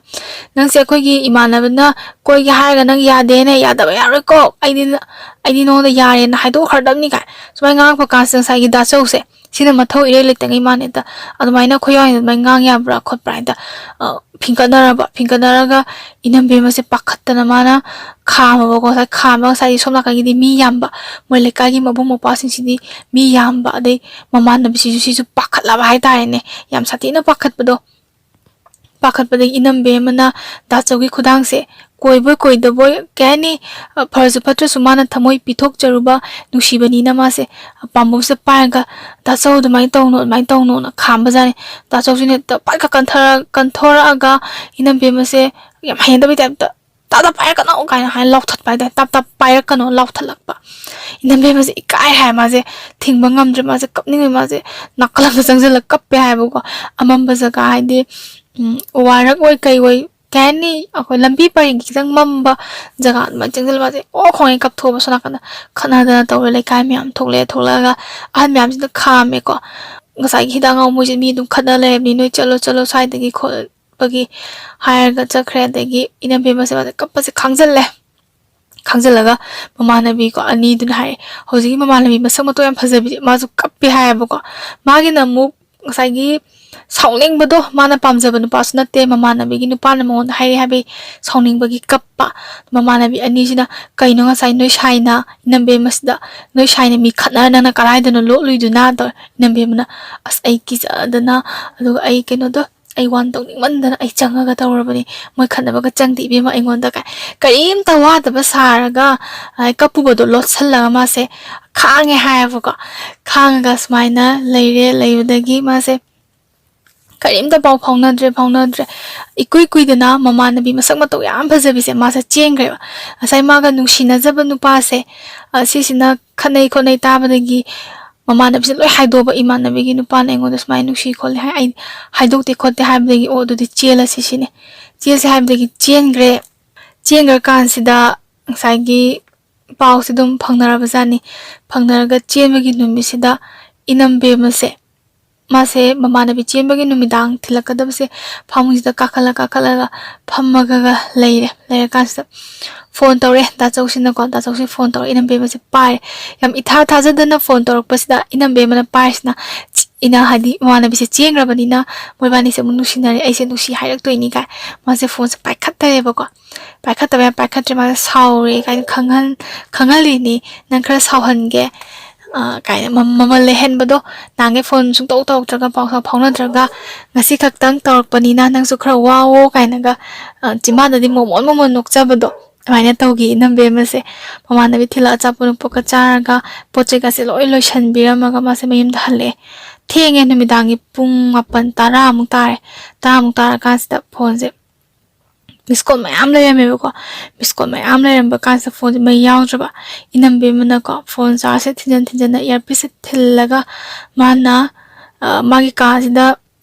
ꯅꯪꯁꯦ ꯑꯩꯈꯣꯏꯒꯤ ꯏꯃꯥꯟꯅꯕꯅ ꯀꯣꯏꯒꯦ ꯍꯥꯏꯔꯒ ꯅꯪ ꯌꯥꯗꯦꯅꯦ, ꯌꯥꯗꯕ ꯌꯥꯔꯣꯏꯀꯣ, ꯑꯩꯗꯤ, ꯑꯩꯗꯤ ꯅꯉꯣꯟꯗ ꯌꯥꯔꯦꯅ ꯍꯥꯏꯗꯣꯛꯈ꯭ꯔꯗꯕꯅꯤ" ꯀꯥꯏ ꯁꯨꯃꯥꯏꯅ ꯉꯥꯡꯉꯛꯄ ꯀꯥꯟꯁꯤꯗ ꯉꯁꯥꯏꯒꯤ ꯗꯥꯆꯧꯁꯦ, ꯁꯤꯅ ꯃꯊꯧ ꯏꯔꯩ ꯂꯩꯇꯉꯩ ꯃꯥꯅ ꯍꯦꯛꯇ ꯑꯗꯨꯃꯥꯏꯅ ꯑꯩꯈꯣꯏ ꯌꯥꯎꯔꯤꯉꯩꯗ ꯑꯗꯨꯃꯥꯏꯅ ꯉꯥꯡ ꯌꯥꯕ꯭ꯔꯥ ꯈꯣꯠꯄ꯭ꯔꯥ ꯍꯦꯛꯇ, ꯑ, ꯐꯤꯡꯒꯠꯅꯔꯕ꯫ ꯐꯤꯡꯒꯠꯅꯔꯒ ꯏꯅꯝꯕꯦꯝꯃꯁꯦ ꯄꯥꯈꯠꯇꯅ ꯃꯥꯅ ꯈꯥꯝꯃꯕꯀꯣ꯫ ꯉꯁꯥꯏ ꯈꯥꯝꯃꯒ ꯉꯁꯥꯏꯗꯤ ꯁꯣꯝ ꯅꯥꯀꯟꯒꯤꯗꯤ ꯃꯤ ꯌꯥꯝꯕ, ꯃꯣꯏ ꯂꯩꯀꯥꯏꯒꯤ ꯃꯕꯨꯡ ꯃꯧꯄ꯭ꯋꯥꯁꯤꯡꯁꯤꯗꯤ ꯃꯤ ꯌꯥꯝꯕ, ꯑꯗꯩ ꯃꯃꯥꯟꯅꯕꯤꯁꯤꯁꯨ, ꯁꯤꯁꯨ ꯄꯥꯈꯠꯂꯕ ꯍꯥꯏꯇꯥꯔꯦꯅꯦ, ꯌꯥꯝ ꯁꯥꯊꯤꯅ ꯄꯥꯈꯠꯄꯗꯣ꯫ ꯄꯥꯈꯠꯄꯗꯒꯤ ꯏꯅꯝꯕꯦꯝꯃꯅ ꯗꯥꯆꯧꯒꯤ ꯈꯨꯗꯥꯡꯁꯦ ꯀꯣꯏꯕꯣꯏ ꯀꯣꯏꯗꯕꯣꯏ, ꯀꯩ ꯍꯥꯏꯅꯤ, ꯑ, ꯐꯔꯁꯨ ꯐꯠꯇ꯭ꯔꯁꯨ ꯃꯥꯅ ꯊꯃꯣꯏ ꯄꯤꯊꯣꯛꯆꯔꯨꯕ ꯅꯨꯡꯁꯤꯕꯅꯤꯅ ꯃꯥꯁꯦ ꯄꯥꯝꯕꯣꯝꯁꯦ ꯄꯥꯏꯔꯒ, "ꯗꯥꯆꯧ, ꯑꯗꯨꯃꯥꯏꯅ ꯇꯧꯅꯨ, ꯑꯗꯨꯃꯥꯏꯅ ꯇꯧꯅꯨꯅ" ꯈꯥꯝꯕꯖꯥꯠꯅꯤ꯫ ꯗꯥꯆꯧꯁꯤꯅ ꯍꯦꯛꯇ ꯄꯥꯏꯈꯠ ꯀꯟꯊꯔ-, ꯀꯟꯊꯣꯔꯛꯑꯒ ꯏꯅꯝꯕꯦꯝꯃꯁꯦ ꯌꯥꯝ ꯍꯩꯅꯗꯕꯩ ꯇꯥꯏꯞꯇ, "ꯇꯥꯗ ꯄꯥꯏꯔꯛꯀꯅꯣ" ꯀꯥꯏꯅ ꯍꯥꯏꯅ ꯂꯥꯎꯊꯠꯄ ꯍꯥꯏꯇꯥꯔꯦ꯫ "ꯇꯞ ꯇꯞ ꯄꯥꯏꯔꯛꯀꯅꯣ" ꯂꯥꯎꯊꯠꯂꯛꯄ꯫ ꯏꯅꯝꯕꯦꯝꯃꯁꯦ ꯏꯀꯥꯏ ꯍꯥꯏ, ꯃꯥꯁꯦ ꯊꯤꯡꯕ ꯉꯝꯗ꯭ꯔꯦ, ꯃꯥꯁꯦ ꯀꯞꯅꯤꯡꯉꯦ, ꯃꯥꯁꯦ ꯅꯥꯀꯜ ꯑꯃꯗ ꯆꯪꯁꯤꯜꯂꯒ ꯀꯞꯄꯦ ꯍꯥꯏꯕꯀꯣ꯫ ꯑꯃꯝꯕ ꯖꯒꯥ ꯍꯥꯏꯗꯤ, ꯎꯝ, ꯋꯥꯔꯛ ꯑꯣꯏ ꯀꯩ ꯑꯣꯏ, ꯀꯩ ꯍꯥꯏꯅꯤ, ꯑꯩꯈꯣꯏ ꯂꯝꯕꯤ ꯄꯔꯦꯡꯒꯤ ꯈꯤꯇꯪ ꯃꯝꯕ ꯖꯒꯥ ꯑꯗꯨꯃꯥꯏꯅ ꯆꯪꯁꯤꯜꯂ ꯃꯥꯁꯦ ꯑꯣ ꯈꯣꯡꯉꯩ ꯀꯞꯊꯣꯛꯑꯕ꯫ ꯁꯣꯝ ꯅꯥꯀꯟꯗ ꯈꯠꯅꯗꯅ ꯇꯧꯔꯦ, ꯂꯩꯀꯥꯏ ꯃꯌꯥꯝ ꯊꯣꯛꯂꯛꯑꯦ꯫ ꯊꯣꯛꯂꯛꯑꯒ ꯑꯍꯟ ꯃꯌꯥꯝꯁꯤꯅ ꯈꯥꯝꯃꯦꯀꯣ꯫ ꯉꯁꯥꯏꯒꯤ ꯍꯤꯗꯥꯛ ꯉꯥꯎ ꯃꯣꯏꯁꯦ ꯃꯤ ꯑꯗꯨꯝ ꯈꯠꯅ ꯂꯩꯔꯕꯅꯤ, "ꯅꯣꯏ ꯆꯠꯂꯣ, ꯆꯠꯂꯣ ꯁ꯭ꯋꯥꯏꯗꯒꯤ" ꯈꯣꯠꯄꯒꯤ ꯍꯥꯏꯔꯒ ꯆꯠꯈ꯭ꯔꯦ꯫ ꯑꯗꯒꯤ ꯏꯅꯝꯕꯦꯝꯃꯁꯦ ꯃꯥꯁꯦ ꯀꯞꯄꯁꯦ ꯈꯥꯡꯖꯜꯂꯦ꯫ ꯈꯥꯡꯖꯜꯂꯒ ꯃꯃꯥꯟꯅꯕꯤꯀꯣ ꯑꯅꯤꯗꯨꯅ ꯍꯥꯏ, ꯍꯧꯖꯤꯛꯀꯤ ꯃꯃꯥꯟꯅꯕꯤ ꯃꯁꯛ ꯃꯇꯧ ꯌꯥꯝ ꯐꯖꯕꯤꯗꯤ ꯃꯥꯁꯨ ꯀꯞꯄꯦ ꯍꯥꯏꯌꯦꯕꯀꯣ꯫ ꯃꯥꯒꯤꯅ ꯑꯃꯨꯛ ꯉꯁꯥꯏꯒꯤ ꯁꯥꯎꯅꯤꯡꯕꯗꯣ, ꯃꯥꯅ ꯄꯥꯝꯖꯕ ꯅꯨꯄꯥꯁꯨ ꯅꯠꯇꯦ, ꯃꯃꯥꯟꯅꯕꯤꯒꯤ ꯅꯨꯄꯥꯅ ꯃꯉꯣꯟꯗ ꯍꯥꯏꯔꯦ ꯍꯥꯏꯕꯒꯤ ꯁꯥꯎꯅꯤꯡꯕꯒꯤ ꯀꯞꯄ꯫ ꯃꯃꯥꯟꯅꯕꯤ ꯑꯅꯤꯁꯤꯅ, "ꯀꯩꯅꯣ ꯉꯁꯥꯏ ꯅꯣꯏ ꯁꯥꯏꯅ ꯏꯅꯝꯕꯦꯝꯃꯁꯤꯗ, ꯅꯣꯏ ꯁꯥꯏꯅ ꯃꯤ ꯈꯠꯅꯔ ꯅꯪꯅ ꯀꯗꯥꯏꯗꯅꯣ ꯂꯣꯠꯂꯨꯏꯗꯨꯅ?" ꯇꯧꯔꯦ꯫ ꯏꯅꯝꯕꯦꯝꯃꯅ, "ꯑꯁ, ꯑꯩ ꯀꯤꯖꯗꯅ, ꯑꯗꯨꯒ ꯑꯩ ꯀꯩꯅꯣꯗꯣ, ꯑꯩ ꯋꯥꯟ ꯇꯧꯅꯤꯡꯃꯟꯗꯅ ꯑꯩ ꯆꯪꯉꯒ ꯇꯧꯔꯕꯅꯤ, ꯃꯣꯏ ꯈꯠꯅꯕꯒ ꯆꯪꯗꯦ ꯏꯕꯦꯝꯃ ꯑꯩꯉꯣꯟꯗ" ꯀꯥꯏ꯫ ꯀꯔꯤꯝꯇ ꯋꯥꯗꯕ ꯁꯥꯔꯒ, ꯑ, ꯀꯞꯄꯨꯕꯗꯣ ꯂꯣꯠꯁꯤꯜꯂꯒ ꯃꯥꯁꯦ ꯈꯥꯡꯉꯦ ꯍꯥꯏꯌꯦꯕꯀꯣ꯫ ꯈꯥꯡꯉꯒ ꯁꯨꯃꯥꯏꯅ ꯂꯩꯔꯦ꯫ ꯂꯩꯕꯗꯒꯤ ꯃꯥꯁꯦ ꯀꯔꯤꯝꯇ ꯄꯥꯎ ꯐꯥꯎꯅꯗ꯭ꯔꯦ, ꯐꯥꯎꯅꯗ꯭ꯔꯦ꯫ ꯏꯀꯨꯏ ꯀꯨꯏꯗꯅ ꯃꯃꯥꯟꯅꯕꯤ ꯃꯁꯛ ꯃꯇꯧ ꯌꯥꯝ ꯐꯖꯕꯤꯁꯦ ꯃꯥꯁꯦ ꯆꯦꯟꯈ꯭ꯔꯦꯕ꯫ ꯉꯁꯥꯏ ꯃꯥꯒ ꯅꯨꯡꯁꯤꯅꯖꯕ ꯅꯨꯄꯥꯁꯦ, ꯑ, ꯁꯤꯁꯤꯅ ꯈꯠꯅꯩ ꯈꯣꯠꯅꯩ ꯇꯥꯕꯗꯒꯤ ꯃꯃꯥꯟꯅꯕꯤꯁꯦ ꯂꯣꯏ ꯍꯥꯏꯗꯣꯛꯑꯕ꯫ ꯏꯃꯥꯟꯅꯕꯤꯒꯤ ꯅꯨꯄꯥꯅ ꯑꯩꯉꯣꯟꯗ ꯁꯨꯃꯥꯏꯅ ꯅꯨꯡꯁꯤ ꯈꯣꯠꯂꯤ ꯍꯥꯏ, ꯑꯩ ꯍꯥꯏꯗꯣꯛꯇꯦ ꯈꯣꯠꯇꯦ ꯍꯥꯏꯕꯗꯒꯤ, "ꯑꯣ, ꯑꯗꯨꯗꯤ ꯆꯦꯜꯂꯁꯤ" ꯁꯤꯅꯦ꯫ ꯆꯦꯜꯁꯦ ꯍꯥꯏꯕꯗꯒꯤ ꯆꯦꯟꯈ꯭ꯔꯦ꯫ ꯆꯦꯟꯈ꯭ꯔꯀꯥꯟꯁꯤꯗ ꯉꯁꯥꯏꯒꯤ ꯄꯥꯎꯁꯦ ꯑꯗꯨꯝ ꯐꯪꯅꯔꯕꯖꯥꯠꯅꯤ꯫ ꯐꯪꯅꯔꯒ ꯆꯦꯟꯕꯒꯤ ꯅꯨꯃꯤꯠꯁꯤꯗ ꯏꯅꯝꯕꯦꯝꯃꯁꯦ ꯃꯥꯁꯦ ꯃꯃꯥꯟꯅꯕꯤ ꯆꯦꯟꯕꯒꯤ ꯅꯨꯃꯤꯗꯥꯡ ꯊꯤꯜꯂꯛꯀꯗꯕꯁꯦ ꯐꯃꯨꯡꯁꯤꯗ ꯀꯥꯈꯠꯂ ꯀꯥꯈꯠꯂꯒ ꯐꯝꯃꯒꯒ ꯂꯩꯔꯦ꯫ ꯂꯩꯔꯀꯥꯟꯁꯤꯗ ꯐꯣꯟ ꯇꯧꯔꯛꯑꯦ ꯗꯥꯆꯧꯁꯤꯅꯀꯣ꯫ ꯗꯥꯆꯧꯁꯤ ꯐꯣꯟ ꯇꯧꯔꯛꯑꯦ, ꯏꯅꯝꯕꯦꯝꯃꯁꯦ ꯄꯥꯏꯔꯦ꯫ ꯌꯥꯝ ꯏꯊꯥ ꯊꯥꯖꯗꯅ ꯐꯣꯟ ꯇꯧꯔꯛꯄꯁꯤꯗ ꯏꯅꯝꯕꯦꯝꯃꯅ ꯄꯥꯏꯔꯤꯁꯤꯅ, ꯆꯤ-, ꯏꯅ ꯍꯥꯏꯗꯤ ꯃꯃꯥꯟꯅꯕꯤꯁꯦ ꯆꯦꯟꯈ꯭ꯔꯕꯅꯤꯅ ꯃꯣꯏꯕꯥꯅꯤꯁꯦ ꯑꯃꯨꯛ ꯅꯨꯡꯁꯤꯅꯔꯦ, ꯑꯩꯁꯦ ꯅꯨꯡꯁꯤ ꯍꯥꯏꯔꯛꯇꯣꯏꯅꯤ ꯀꯥꯏ꯫ ꯃꯥꯁꯦ ꯐꯣꯟꯁꯦ ꯄꯥꯏꯈꯠꯇꯔꯦꯕꯀꯣ꯫ ꯄꯥꯏꯈꯠꯇꯕ ꯌꯥꯝ ꯄꯥꯏꯈꯠꯇ꯭ꯔꯦ꯫ ꯃꯥꯁꯦ ꯁꯥꯎꯔꯦ ꯀꯥꯏꯅ ꯈꯪꯍꯟ-, ꯈꯪꯍꯜꯂꯤꯅꯤ, "ꯅꯪ ꯈꯔ ꯁꯥꯎꯍꯟꯒꯦ", ꯑ, ꯀꯥꯏꯅ ꯃ-, ꯃꯃꯜ ꯂꯩꯍꯟꯕꯗꯣ꯫ ꯅꯍꯥꯟꯒꯩ ꯐꯣꯟ ꯁꯨꯡꯇꯧ ꯇꯧꯔꯛꯇ꯭ꯔꯒ, ꯄꯥꯎ ꯁꯥꯎ ꯐꯥꯎꯅꯗ꯭ꯔꯒ, ꯉꯁꯤ ꯈꯛꯇꯪ ꯇꯧꯔꯛꯄꯅꯤꯅ ꯅꯪꯁꯨ ꯈꯔ ꯋꯥꯋꯣ ꯀꯥꯏꯅꯒ, ꯑ, ꯆꯤꯝꯕꯥꯟꯗꯗꯤ ꯃꯣꯃꯣꯟ ꯃꯣꯃꯣꯟ ꯅꯣꯛꯆꯕꯗꯣ꯫ ꯑꯗꯨꯃꯥꯏꯅ ꯇꯧꯈꯤ ꯏꯅꯝꯕꯦꯝꯃꯁꯦ꯫ ꯃꯃꯥꯟꯅꯕꯤ ꯊꯤꯜꯂꯛꯑ ꯑꯆꯥꯄꯣꯠ ꯅꯨꯄꯣꯠꯀ ꯆꯥꯔꯒ, ꯄꯣꯠ ꯆꯩꯒꯁꯦ ꯂꯣꯏ ꯂꯣꯏꯁꯟꯕꯤꯔꯝꯃꯒ ꯃꯥꯁꯦ ꯃꯌꯨꯝꯗ ꯍꯜꯂꯛꯑꯦ꯫ ꯊꯦꯡꯉꯦ, ꯅꯨꯃꯤꯗꯥꯡꯒꯤ ꯄꯨꯡ ꯃꯥꯄꯟ ꯇꯔꯥꯃꯨꯛ ꯇꯥꯔꯦ꯫ ꯇꯔꯥꯃꯨꯛ ꯇꯥꯔꯀꯥꯟꯁꯤꯗ ꯐꯣꯟꯁꯦ ꯃꯤꯁ ꯀꯣꯜ ꯃꯌꯥꯝ ꯂꯩꯔꯝꯃꯦꯕꯀꯣ꯫ ꯃꯤꯁ ꯀꯣꯜ ꯃꯌꯥꯝ ꯂꯩꯔꯝꯕ ꯀꯥꯟꯁꯤꯗ ꯐꯣꯟꯁꯦ ꯃꯩ ꯌꯥꯎꯗ꯭ꯔꯕ꯫ ꯏꯅꯝꯕꯦꯝꯃꯅꯀꯣ ꯐꯣꯟ ꯆꯥꯔꯖꯁꯦ ꯊꯤꯟꯖꯟ ꯊꯤꯟꯖꯟꯅ, ꯏꯌꯥꯔꯄꯤꯁꯁꯦ ꯊꯤꯜꯂꯒ ꯃꯥꯅ, ꯑ, ꯃꯥꯒꯤ ꯀꯥꯁꯤꯗ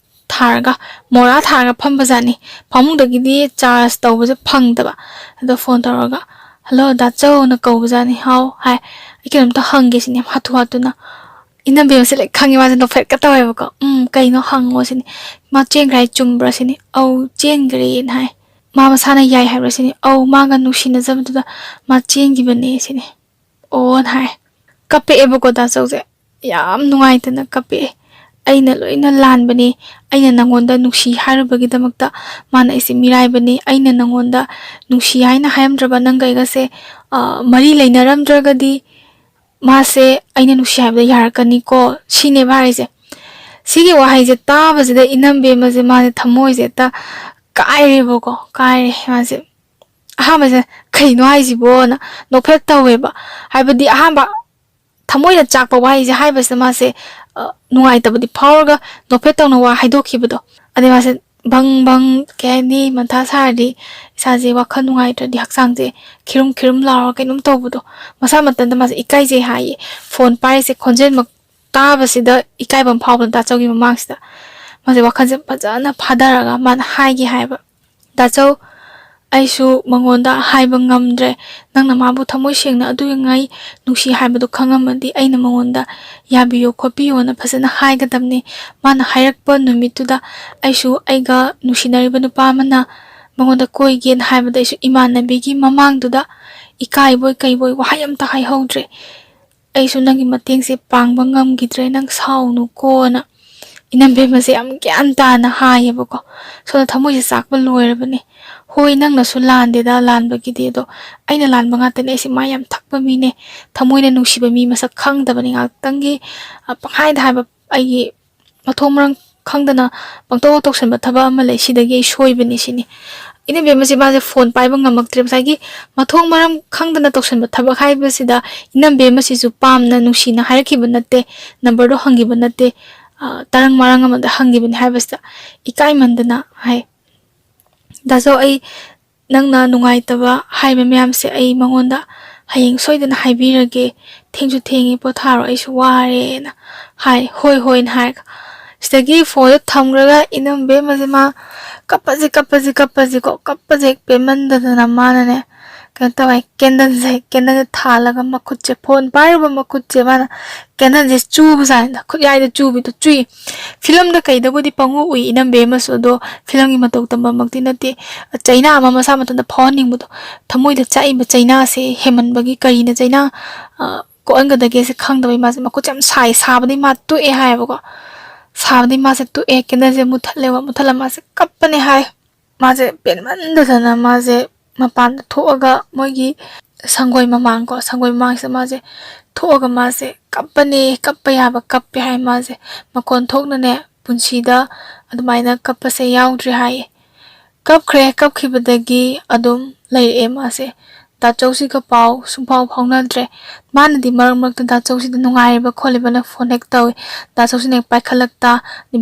ꯊꯥꯔꯒ, ꯃꯣꯔꯥ ꯊꯥꯔꯒ ꯐꯝꯕꯖꯥꯠꯅꯤ꯫ ꯐꯃꯨꯡꯗꯒꯤꯗꯤ ꯆꯥꯔꯖ ꯇꯧꯕꯁꯦ ꯐꯪꯗꯕ꯫ ꯑꯗꯣ ꯐꯣꯟ ꯇꯧꯔꯒ, "ꯍꯜꯂꯣ, ꯗꯥꯆꯧꯅ ꯀꯧꯕꯖꯥꯠꯅꯤ꯫ ꯍꯥꯎ?" ꯍꯥꯏ꯫ "ꯑꯩ ꯀꯩꯅꯣꯝꯇ ꯍꯪꯒꯦ," ꯁꯤꯅꯦ ꯍꯥꯊꯨ ꯍꯥꯊꯨꯅ꯫ ꯏꯅꯝꯕꯦꯝꯃꯁꯦ ꯂꯣꯏ ꯈꯪꯉꯦ, ꯃꯥꯁꯦ ꯅꯣꯛꯐꯦꯠꯀ ꯇꯧꯋꯦꯕꯀꯣ꯫ "ꯎꯝ, ꯀꯩꯅꯣ? ꯍꯪꯉꯣ," ꯁꯤꯅꯤ꯫ "ꯃꯥ ꯆꯦꯟꯈ꯭ꯔꯦ ꯍꯥꯏ ꯆꯨꯝꯕ꯭ꯔꯥ?" ꯁꯤꯅꯤ꯫ "ꯑꯧ, ꯆꯦꯟꯈ꯭ꯔꯦꯅ ꯍꯥꯏ꯫ ꯃꯥ ꯃꯁꯥꯅ ꯌꯥꯏ ꯍꯥꯏꯕ꯭ꯔꯥ?" ꯁꯤꯅꯤ꯫ "ꯑꯧ, ꯃꯥꯒ ꯅꯨꯡꯁꯤꯅꯖꯕꯗꯨꯗ ꯃꯥ ꯆꯦꯟꯈꯤꯕꯅꯦ," ꯁꯤꯅꯤ꯫ "ꯑꯣ," ꯍꯥꯏ꯫ ꯀꯞꯄꯛꯑꯦꯕꯀꯣ ꯗꯥꯆꯧꯁꯦ꯫ ꯌꯥꯝ ꯅꯨꯡꯉꯥꯏꯇꯅ ꯀꯞꯄꯛꯑꯦ꯫ "ꯑꯩꯅ ꯂꯣꯏꯅ ꯂꯥꯟꯕꯅꯦ꯫ ꯑꯩꯅ ꯅꯪꯉꯣꯟꯗ ꯅꯨꯡꯁꯤ ꯍꯥꯏꯔꯨꯕꯒꯤꯗꯃꯛꯇ ꯃꯥꯅ ꯑꯩꯁꯦ ꯃꯤꯔꯥꯏꯕꯅꯦ꯫ ꯑꯩꯅ ꯅꯪꯉꯣꯟꯗ ꯅꯨꯡꯁꯤ ꯍꯥꯏꯅ ꯍꯥꯏꯔꯝꯗ꯭ꯔꯕ, ꯅꯪꯒ ꯑꯩꯒꯁꯦ, ꯑ, ꯃꯔꯤ ꯂꯩꯅꯔꯝꯗ꯭ꯔꯒꯗꯤ ꯃꯥꯁꯦ ꯑꯩꯅ ꯅꯨꯡꯁꯤ ꯍꯥꯏꯕꯗ ꯌꯥꯔꯛꯀꯅꯤꯀꯣ," ꯁꯤꯅꯦꯕ ꯍꯥꯏꯔꯤꯁꯦ꯫ ꯁꯤꯒꯤ ꯋꯥꯍꯩꯁꯦ ꯇꯥꯕꯁꯤꯗ ꯏꯅꯝꯕꯦꯝꯃꯁꯦ ꯃꯥꯁꯦ ꯊꯃꯣꯏꯁꯦ ꯍꯦꯛꯇ ꯀꯥꯏꯔꯦꯕꯀꯣ, ꯀꯥꯏꯔꯦ ꯃꯥꯁꯦ꯫ ꯑꯍꯥꯟꯕꯁꯦ "ꯀꯩꯅꯣ ꯍꯥꯏꯁꯤꯕꯣꯅ" ꯅꯣꯛꯐꯦꯠ ꯇꯧꯋꯦꯕ꯫ ꯍꯥꯏꯕꯗꯤ ꯑꯍꯥꯟꯕ ꯊꯃꯣꯏꯅ ꯆꯥꯛꯄ ꯋꯥꯍꯩꯁꯦ ꯍꯥꯏꯕꯁꯤꯗ ꯃꯥꯁꯦ, ꯑ, ꯅꯨꯡꯉꯥꯏꯇꯕꯗꯤ ꯐꯥꯎꯔꯒ ꯅꯣꯛꯐꯦꯠ ꯇꯧꯅ ꯋꯥ ꯍꯥꯏꯗꯣꯛꯈꯤꯕꯗꯣ꯫ ꯑꯗꯩ ꯃꯥꯁꯦ ꯕꯪ ꯕꯪ, ꯀꯩ ꯍꯥꯏꯅꯤ, ꯃꯊꯥ ꯁꯥꯔꯗꯤ ꯏꯁꯥꯁꯦ ꯋꯥꯈꯜ ꯅꯨꯡꯉꯥꯏꯇ꯭ꯔꯗꯤ ꯍꯛꯆꯥꯡꯁꯦ ꯈꯤꯔꯨꯝ ꯈꯤꯔꯨꯝ ꯂꯥꯎꯔꯒ ꯀꯩꯅꯣꯝ ꯇꯧꯕꯗꯣ꯫ ꯃꯁꯥ ꯃꯊꯟꯇ ꯃꯥꯁꯦ ꯏꯀꯥꯏꯖꯩ ꯍꯥꯏꯌꯦ꯫ ꯐꯣꯟ ꯄꯥꯏꯔꯤꯁꯦ ꯈꯣꯟꯖꯦꯜꯃꯛ ꯇꯥꯕꯁꯤꯗ ꯏꯀꯥꯏꯐꯝ ꯐꯥꯎꯕꯗ ꯗꯥꯆꯧꯒꯤ ꯃꯃꯥꯡꯁꯤꯗ꯫ ꯃꯥꯁꯦ ꯋꯥꯈꯜꯁꯦ ꯐꯖꯅ ꯐꯥꯊꯔꯒ ꯃꯥꯅ ꯍꯥꯏꯒꯦ ꯍꯥꯏꯕ, "ꯗꯥꯆꯧ, ꯑꯩꯁꯨ ꯃꯉꯣꯟꯗ ꯍꯥꯏꯕ ꯉꯝꯗ꯭ꯔꯦ꯫ ꯅꯪꯅ ꯃꯥꯕꯨ ꯊꯃꯣꯏ ꯁꯦꯡꯅ ꯑꯗꯨꯉꯩ ꯅꯨꯡꯁꯤ ꯍꯥꯏꯕꯗꯨ ꯈꯪꯉꯝꯃꯗꯤ ꯑꯩꯅ ꯃꯉꯣꯟꯗ ꯌꯥꯕꯤꯌꯣ ꯈꯣꯠꯄꯤꯌꯣꯅ ꯐꯖꯅ ꯍꯥꯏꯒꯗꯕꯅꯤ꯫ ꯃꯥꯅ ꯍꯥꯏꯔꯛꯄ ꯅꯨꯃꯤꯠꯇꯨꯗ ꯑꯩꯁꯨ ꯑꯩꯒ ꯅꯨꯡꯁꯤꯅꯔꯤꯕ ꯅꯨꯄꯥ ꯑꯃꯅ ꯃꯉꯣꯟꯗ ꯀꯣꯏꯒꯦꯅ ꯍꯥꯏꯕꯗ ꯑꯩꯁꯨ ꯏꯃꯥꯟꯅꯕꯤꯒꯤ ꯃꯃꯥꯡꯗꯨꯗ ꯏꯀꯥꯏꯕꯣꯏ ꯀꯩꯕꯣꯏ ꯋꯥꯍꯩ ꯑꯝꯇ ꯍꯥꯏꯍꯧꯗ꯭ꯔꯦ꯫ "ꯑꯩꯁꯨ ꯅꯪꯒꯤ ꯃꯇꯦꯡꯁꯦ ꯄꯥꯡꯕ ꯉꯝꯈꯤꯗ꯭ꯔꯦ, ꯅꯪ ꯁꯥꯎꯅꯨꯀꯣꯅ" ꯏꯅꯝꯕꯦꯝꯃꯁꯦ ꯌꯥꯝ ꯒ꯭ꯌꯥꯟ ꯇꯥꯅ ꯍꯥꯏꯌꯦꯕꯀꯣ꯫ ꯁꯣꯝꯗ ꯊꯃꯣꯏꯁꯦ ꯆꯥꯛꯄ ꯂꯣꯏꯔꯕꯅꯦ꯫ ꯍꯣꯏ, ꯅꯪꯅꯁꯨ ꯂꯥꯟꯗꯦꯗ, ꯂꯥꯟꯕꯒꯤꯗꯤ, ꯑꯗꯣ ꯑꯩꯅ ꯂꯥꯟꯕ ꯉꯥꯛꯇꯅꯦ꯫ ꯑꯩꯁꯦ ꯃꯥ ꯌꯥꯝ ꯊꯛꯄ ꯃꯤꯅꯦ, ꯊꯃꯣꯏꯅ ꯅꯨꯡꯁꯤꯕ ꯃꯤ ꯃꯁꯛ ꯈꯪꯗꯕꯅꯤ꯫ ꯉꯥꯛꯇꯪꯒꯤ ꯑ, ꯄꯪꯍꯥꯏꯗ ꯍꯥꯏꯕ, ꯑꯩꯒꯤ ꯃꯊꯣꯡ ꯃꯔꯝ ꯈꯪꯗꯅ ꯄꯪꯇꯧ ꯇꯧꯁꯟꯕ ꯊꯕꯛ ꯑꯃ ꯂꯩ, ꯁꯤꯗꯒꯤ ꯑꯩ ꯁꯣꯏꯕꯅꯤ ꯁꯤꯅꯤ꯫ ꯏꯅꯝꯕꯦꯝꯃꯁꯦ ꯃꯥꯁꯦ ꯐꯣꯟ ꯄꯥꯏꯕ ꯉꯝꯃꯛꯇ꯭ꯔꯦ꯫ ꯉꯁꯥꯏꯒꯤ ꯃꯊꯣꯡ ꯃꯔꯝ ꯈꯪꯗꯅ ꯇꯧꯁꯟꯕ ꯊꯕꯛ ꯍꯥꯏꯕꯁꯤꯗ ꯏꯅꯝꯕꯦꯝꯃꯁꯤꯁꯨ ꯄꯥꯝꯅ ꯅꯨꯡꯁꯤꯅ ꯍꯥꯏꯔꯛꯈꯤꯕ ꯅꯠꯇꯦ, ꯅꯝꯕꯔꯗꯣ ꯍꯪꯈꯤꯕ ꯅꯠꯇꯦ, ꯑ, ꯇꯔꯪ ꯃꯔꯪ ꯑꯃꯗ ꯍꯪꯈꯤꯕꯅꯤ ꯍꯥꯏꯕꯁꯤꯗ ꯏꯀꯥꯏꯃꯟꯗꯅ ꯍꯥꯏ꯫ "ꯗꯥꯆꯧ, ꯑꯩ ꯅꯪꯅ ꯅꯨꯡꯉꯥꯏꯇꯕ ꯍꯥꯏꯕ ꯃꯌꯥꯝꯁꯦ ꯑꯩ ꯃꯉꯣꯟꯗ ꯍꯌꯦꯡ ꯁꯣꯏꯗꯅ ꯍꯥꯏꯕꯤꯔꯒꯦ꯫ ꯊꯦꯡꯁꯨ ꯊꯦꯡꯉꯦ, ꯄꯣꯊꯥꯔꯣ, ꯑꯩꯁꯨ ꯋꯥꯔꯦꯅ" ꯍꯥꯏ꯫ "ꯍꯣꯏ, ꯍꯣꯏꯅ" ꯍꯥꯏꯔꯒ ꯁꯤꯗꯒꯤ ꯐꯣꯟꯗꯣ ꯊꯝꯈ꯭ꯔꯒ ꯏꯅꯝꯕꯦꯝꯃꯁꯦ ꯃꯥ ꯀꯞꯄꯁꯤ, ꯀꯞꯄꯁꯤ, ꯀꯞꯄꯁꯤꯀꯣ, ꯀꯞꯄꯁꯦ ꯍꯦꯛ ꯄꯦꯟꯃꯟꯗꯗꯅ ꯃꯥꯅꯅꯦ ꯀꯩꯅꯣ ꯇꯧꯋꯦ, ꯀꯦꯟꯗꯜꯁꯦ, ꯀꯦꯟꯗꯜꯁꯦ ꯊꯥꯜꯂꯒ ꯃꯈꯨꯠꯁꯦ, ꯐꯣꯟ ꯄꯥꯏꯔꯨꯕ ꯃꯈꯨꯠꯁꯦ ꯃꯥꯅ ꯀꯦꯟꯗꯜꯁꯦ ꯆꯨꯕꯖꯥꯠꯅꯤꯗ, ꯈꯨꯠꯌꯥꯏꯗ ꯆꯨꯕꯤꯗꯣ ꯆꯨꯏ꯫ ꯐꯤꯂꯝꯗ ꯀꯩꯗꯕꯨꯗꯤ ꯄꯪꯎ ꯎꯏ ꯏꯅꯝꯕꯦꯝꯃꯁꯨ, ꯑꯗꯣ ꯐꯤꯂꯝꯒꯤ ꯃꯇꯧ ꯇꯝꯕꯃꯛꯇꯤ ꯅꯠꯇꯦ꯫ ꯆꯩꯅꯥ ꯑꯃ ꯃꯁꯥ ꯃꯊꯟꯇ ꯐꯥꯎꯍꯟꯅꯤꯡꯕꯗꯣ, ꯊꯃꯣꯏꯗ ꯆꯥꯛꯏꯕ ꯆꯩꯅꯥꯁꯦ ꯍꯦꯟꯃꯟꯕꯒꯤ ꯀꯔꯤꯅ ꯆꯩꯅꯥ, ꯑ, ꯀꯣꯛꯍꯟꯒꯗꯒꯦꯁꯦ ꯈꯪꯗꯕꯩ ꯃꯥꯁꯦ ꯃꯈꯨꯠꯁꯦ ꯌꯥꯝ ꯁꯥꯏ, ꯁꯥꯕꯗꯩ ꯃꯥ ꯇꯣꯛꯑꯦ ꯍꯥꯏꯌꯦꯕꯀꯣ꯫ ꯁꯥꯕꯗꯩ ꯃꯥꯁꯦ ꯇꯣꯛꯑꯦ, ꯀꯦꯟꯗꯜꯁꯦ ꯃꯨꯠꯊꯠꯂꯦꯕ, ꯃꯨꯠꯊꯠꯂ ꯃꯥꯁꯦ ꯀꯞꯄꯅꯦ ꯍꯥꯏ꯫ ꯃꯥꯁꯦ ꯄꯦꯟꯃꯟꯗꯗꯅ ꯃꯥꯁꯦ ꯃꯄꯥꯟꯗ ꯊꯣꯛꯑꯒ ꯃꯣꯏꯒꯤ ꯁꯪꯒꯣꯏ ꯃꯃꯥꯡ ꯀꯣ, ꯁꯪꯒꯣꯏ ꯃꯃꯥꯡꯁꯤꯗ ꯃꯥꯁꯦ ꯊꯣꯛꯑꯒ ꯃꯥꯁꯦ ꯀꯞꯄꯅꯦ, ꯀꯞꯄ ꯌꯥꯕ ꯀꯞꯄꯦ ꯍꯥꯏ꯫ ꯃꯥꯁꯦ ꯃꯈꯣꯟ ꯊꯣꯛꯅꯅꯦ ꯄꯨꯟꯁꯤꯗ ꯑꯗꯨꯃꯥꯏꯅ ꯀꯞꯄꯁꯦ ꯌꯥꯎꯗ꯭ꯔꯤ ꯍꯥꯏꯌꯦ꯫ ꯀꯞꯈ꯭ꯔꯦ, ꯀꯞꯈꯤꯕꯗꯒꯤ ꯑꯗꯨꯝ ꯂꯩꯔꯛꯑꯦ ꯃꯥꯁꯦ꯫ ꯗꯥꯆꯧꯁꯤꯒ ꯄꯥꯎ ꯁꯨꯡꯐꯥꯎ ꯐꯥꯎꯅꯗ꯭ꯔꯦ꯫ ꯃꯥꯅꯗꯤ ꯃꯔꯛ ꯃꯔꯛꯇ ꯗꯥꯆꯧꯁꯤꯗ ꯅꯨꯡꯉꯥꯏꯔꯤꯕ ꯈꯣꯠꯂꯤꯕꯅ ꯐꯣꯟ ꯍꯦꯛ ꯇꯧꯏ꯫ ꯗꯥꯆꯧꯁꯤꯅ ꯍꯦꯛ ꯄꯥꯏꯈꯠꯂꯛꯇ,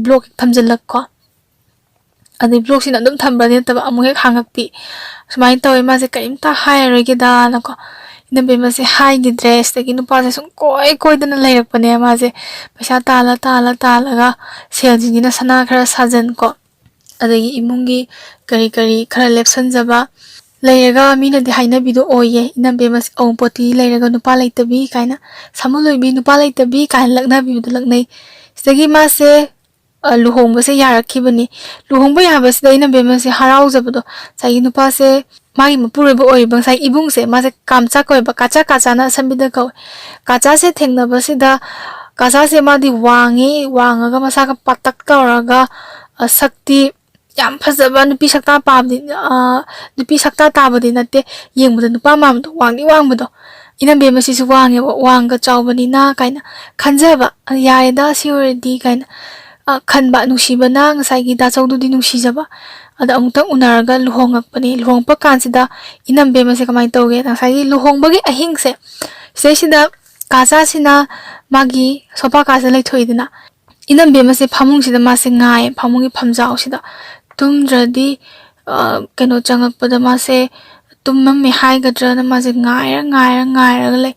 ꯕ꯭ꯂꯣꯛ ꯍꯦꯛ ꯊꯝꯖꯤꯜꯂꯛꯀꯣ꯫ ꯑꯗꯩ ꯕ꯭ꯂꯣꯛꯁꯤꯅ ꯑꯗꯨꯝ ꯊꯝꯕꯗꯤ ꯅꯠꯇꯕ, ꯑꯃꯨꯛ ꯍꯦꯛ ꯍꯥꯡꯉꯛꯄꯤ꯫ ꯁꯨꯃꯥꯏꯅ ꯇꯧꯋꯦ ꯃꯥꯁꯦ, ꯀꯔꯤꯝꯇ ꯍꯥꯏꯔꯔꯣꯏꯒꯦꯗꯥꯅꯀꯣ꯫ ꯏꯅꯝꯕꯦꯝꯃꯁꯦ ꯍꯥꯏꯈꯤꯗ꯭ꯔꯦ꯫ ꯁꯤꯗꯒꯤ ꯅꯨꯄꯥꯁꯦ ꯁꯨꯝ ꯀꯣꯏ ꯀꯣꯏꯗꯅ ꯂꯩꯔꯛꯄꯅꯦ ꯃꯥꯁꯦ꯫ ꯄꯩꯁꯥ ꯇꯥꯜꯂ, ꯇꯥꯜꯂ, ꯇꯥꯜꯂꯒ ꯁꯦꯜꯁꯤꯡꯁꯤꯅ ꯁꯅꯥ ꯈꯔ ꯁꯥꯖꯟꯀꯣ꯫ ꯑꯗꯒꯤ ꯏꯃꯨꯡꯒꯤ ꯀꯔꯤ ꯀꯔꯤ ꯈꯔ ꯂꯦꯞꯁꯟꯖꯕ ꯂꯩꯔꯒ, ꯃꯤꯅꯗꯤ ꯍꯥꯏꯅꯕꯤꯗꯣ ꯑꯣꯏꯌꯦ, "ꯏꯅꯝꯕꯦꯝꯃꯁꯦ ꯑꯋꯨꯟꯄꯣꯠꯇꯤ ꯂꯩꯔꯒ ꯅꯨꯄꯥ ꯂꯩꯇꯕꯤ" ꯀꯥꯏꯅ, "ꯁꯥꯃꯨ ꯂꯣꯏꯕꯤ ꯅꯨꯄꯥ ꯂꯩꯇꯕꯤ" ꯀꯥꯏꯅ ꯂꯛꯅꯕꯤꯕꯗꯣ ꯂꯛꯅꯩ꯫ ꯁꯤꯗꯒꯤ ꯃꯥꯁꯦ, ꯑ, ꯂꯨꯍꯣꯡꯕꯁꯦ ꯌꯥꯔꯛꯈꯤꯕꯅꯤ꯫ ꯂꯨꯍꯣꯡꯕ ꯌꯥꯕꯁꯤꯗ ꯏꯅꯝꯕꯦꯝꯃꯁꯦ ꯍꯔꯥꯎꯖꯕꯗꯣ, ꯉꯁꯥꯏꯒꯤ ꯅꯨꯄꯥꯁꯦ, ꯃꯥꯒꯤ ꯃꯄꯨꯔꯣꯏꯕ ꯑꯣꯏꯔꯤꯕ ꯉꯁꯥꯏꯒꯤ ꯏꯕꯨꯡꯁꯦ, ꯃꯥꯁꯦ ꯀꯥꯝꯆꯥ ꯀꯧꯋꯦꯕ, ꯀꯥꯆꯥ, ꯀꯥꯆꯥꯅ ꯑꯁꯝꯕꯤꯗ ꯀꯧꯋꯦ꯫ ꯀꯥꯆꯥꯁꯦ ꯊꯦꯡꯅꯕꯁꯤꯗ, ꯀꯥꯆꯥꯁꯦ ꯃꯥꯗꯤ ꯋꯥꯡꯉꯤ, ꯋꯥꯡꯉꯒ ꯃꯁꯥꯒ ꯄꯥꯇꯛ ꯇꯧꯔꯒ, ꯑ, ꯁꯛꯇꯤ ꯌꯥꯝ ꯐꯖꯕ, ꯅꯨꯄꯤ ꯁꯛꯇꯥ ꯄꯥꯕꯗꯤ, ꯑ, ꯅꯨꯄꯤ ꯁꯛꯇꯥ ꯇꯥꯕꯗꯤ ꯅꯠꯇꯦ, ꯌꯦꯡꯕꯗ ꯅꯨꯄꯥ ꯃꯥꯟꯕꯗꯣ, ꯋꯥꯡꯗꯤ ꯋꯥꯡꯕꯗꯣ, ꯏꯅꯝꯕꯦꯝꯃꯁꯤꯁꯨ ꯋꯥꯡꯉꯦꯕ, ꯋꯥꯡꯒ ꯆꯥꯎꯕꯅꯤꯅ ꯀꯥꯏꯅ ꯈꯟꯖꯕ, "ꯑ, ꯌꯥꯔꯦꯗ ꯁꯤ ꯑꯣꯏꯔꯗꯤ" ꯀꯥꯏꯅ, ꯑ, ꯈꯟꯕ, ꯅꯨꯡꯁꯤꯕꯅ ꯉꯁꯥꯏꯒꯤ ꯗꯥꯆꯧꯗꯨꯗꯤ ꯅꯨꯡꯁꯤꯖꯕ꯫ ꯑꯗ ꯑꯃꯨꯛꯇꯪ ꯎꯅꯔꯒ ꯂꯨꯍꯣꯡꯉꯛꯄꯅꯤ꯫ ꯂꯨꯍꯣꯡꯉꯛꯄ ꯀꯥꯟꯁꯤꯗ ꯏꯅꯝꯕꯦꯝꯃꯁꯦ ꯀꯃꯥꯏꯅ ꯇꯧꯒꯦ? ꯉꯁꯥꯏꯒꯤ ꯂꯨꯍꯣꯡꯕꯒꯤ ꯑꯍꯤꯡꯁꯦ, ꯁꯤꯗꯩꯁꯤꯗ ꯀꯥꯆꯥꯁꯤꯅ ꯃꯥꯒꯤ ꯁꯣꯐꯥ ꯀꯥꯁꯤꯗ ꯂꯩꯊꯣꯛꯏꯗꯅ, ꯏꯅꯝꯕꯦꯝꯃꯁꯦ ꯐꯃꯨꯡꯁꯤꯗ ꯃꯥꯁꯦ ꯉꯥꯏꯌꯦ, ꯐꯃꯨꯡꯒꯤ ꯐꯝꯖꯥꯎꯁꯤꯗ꯫ ꯇꯨꯝꯗ꯭ꯔꯗꯤ, ꯑ, ꯀꯩꯅꯣ ꯆꯪꯉꯛꯄꯗ ꯃꯥꯁꯦ ꯇꯨꯝꯃꯝꯃꯦ ꯍꯥꯏꯒꯗ꯭ꯔꯅ ꯃꯥꯁꯦ ꯉꯥꯏꯔ, ꯉꯥꯏꯔ, ꯉꯥꯏꯔꯒ ꯂꯩ꯫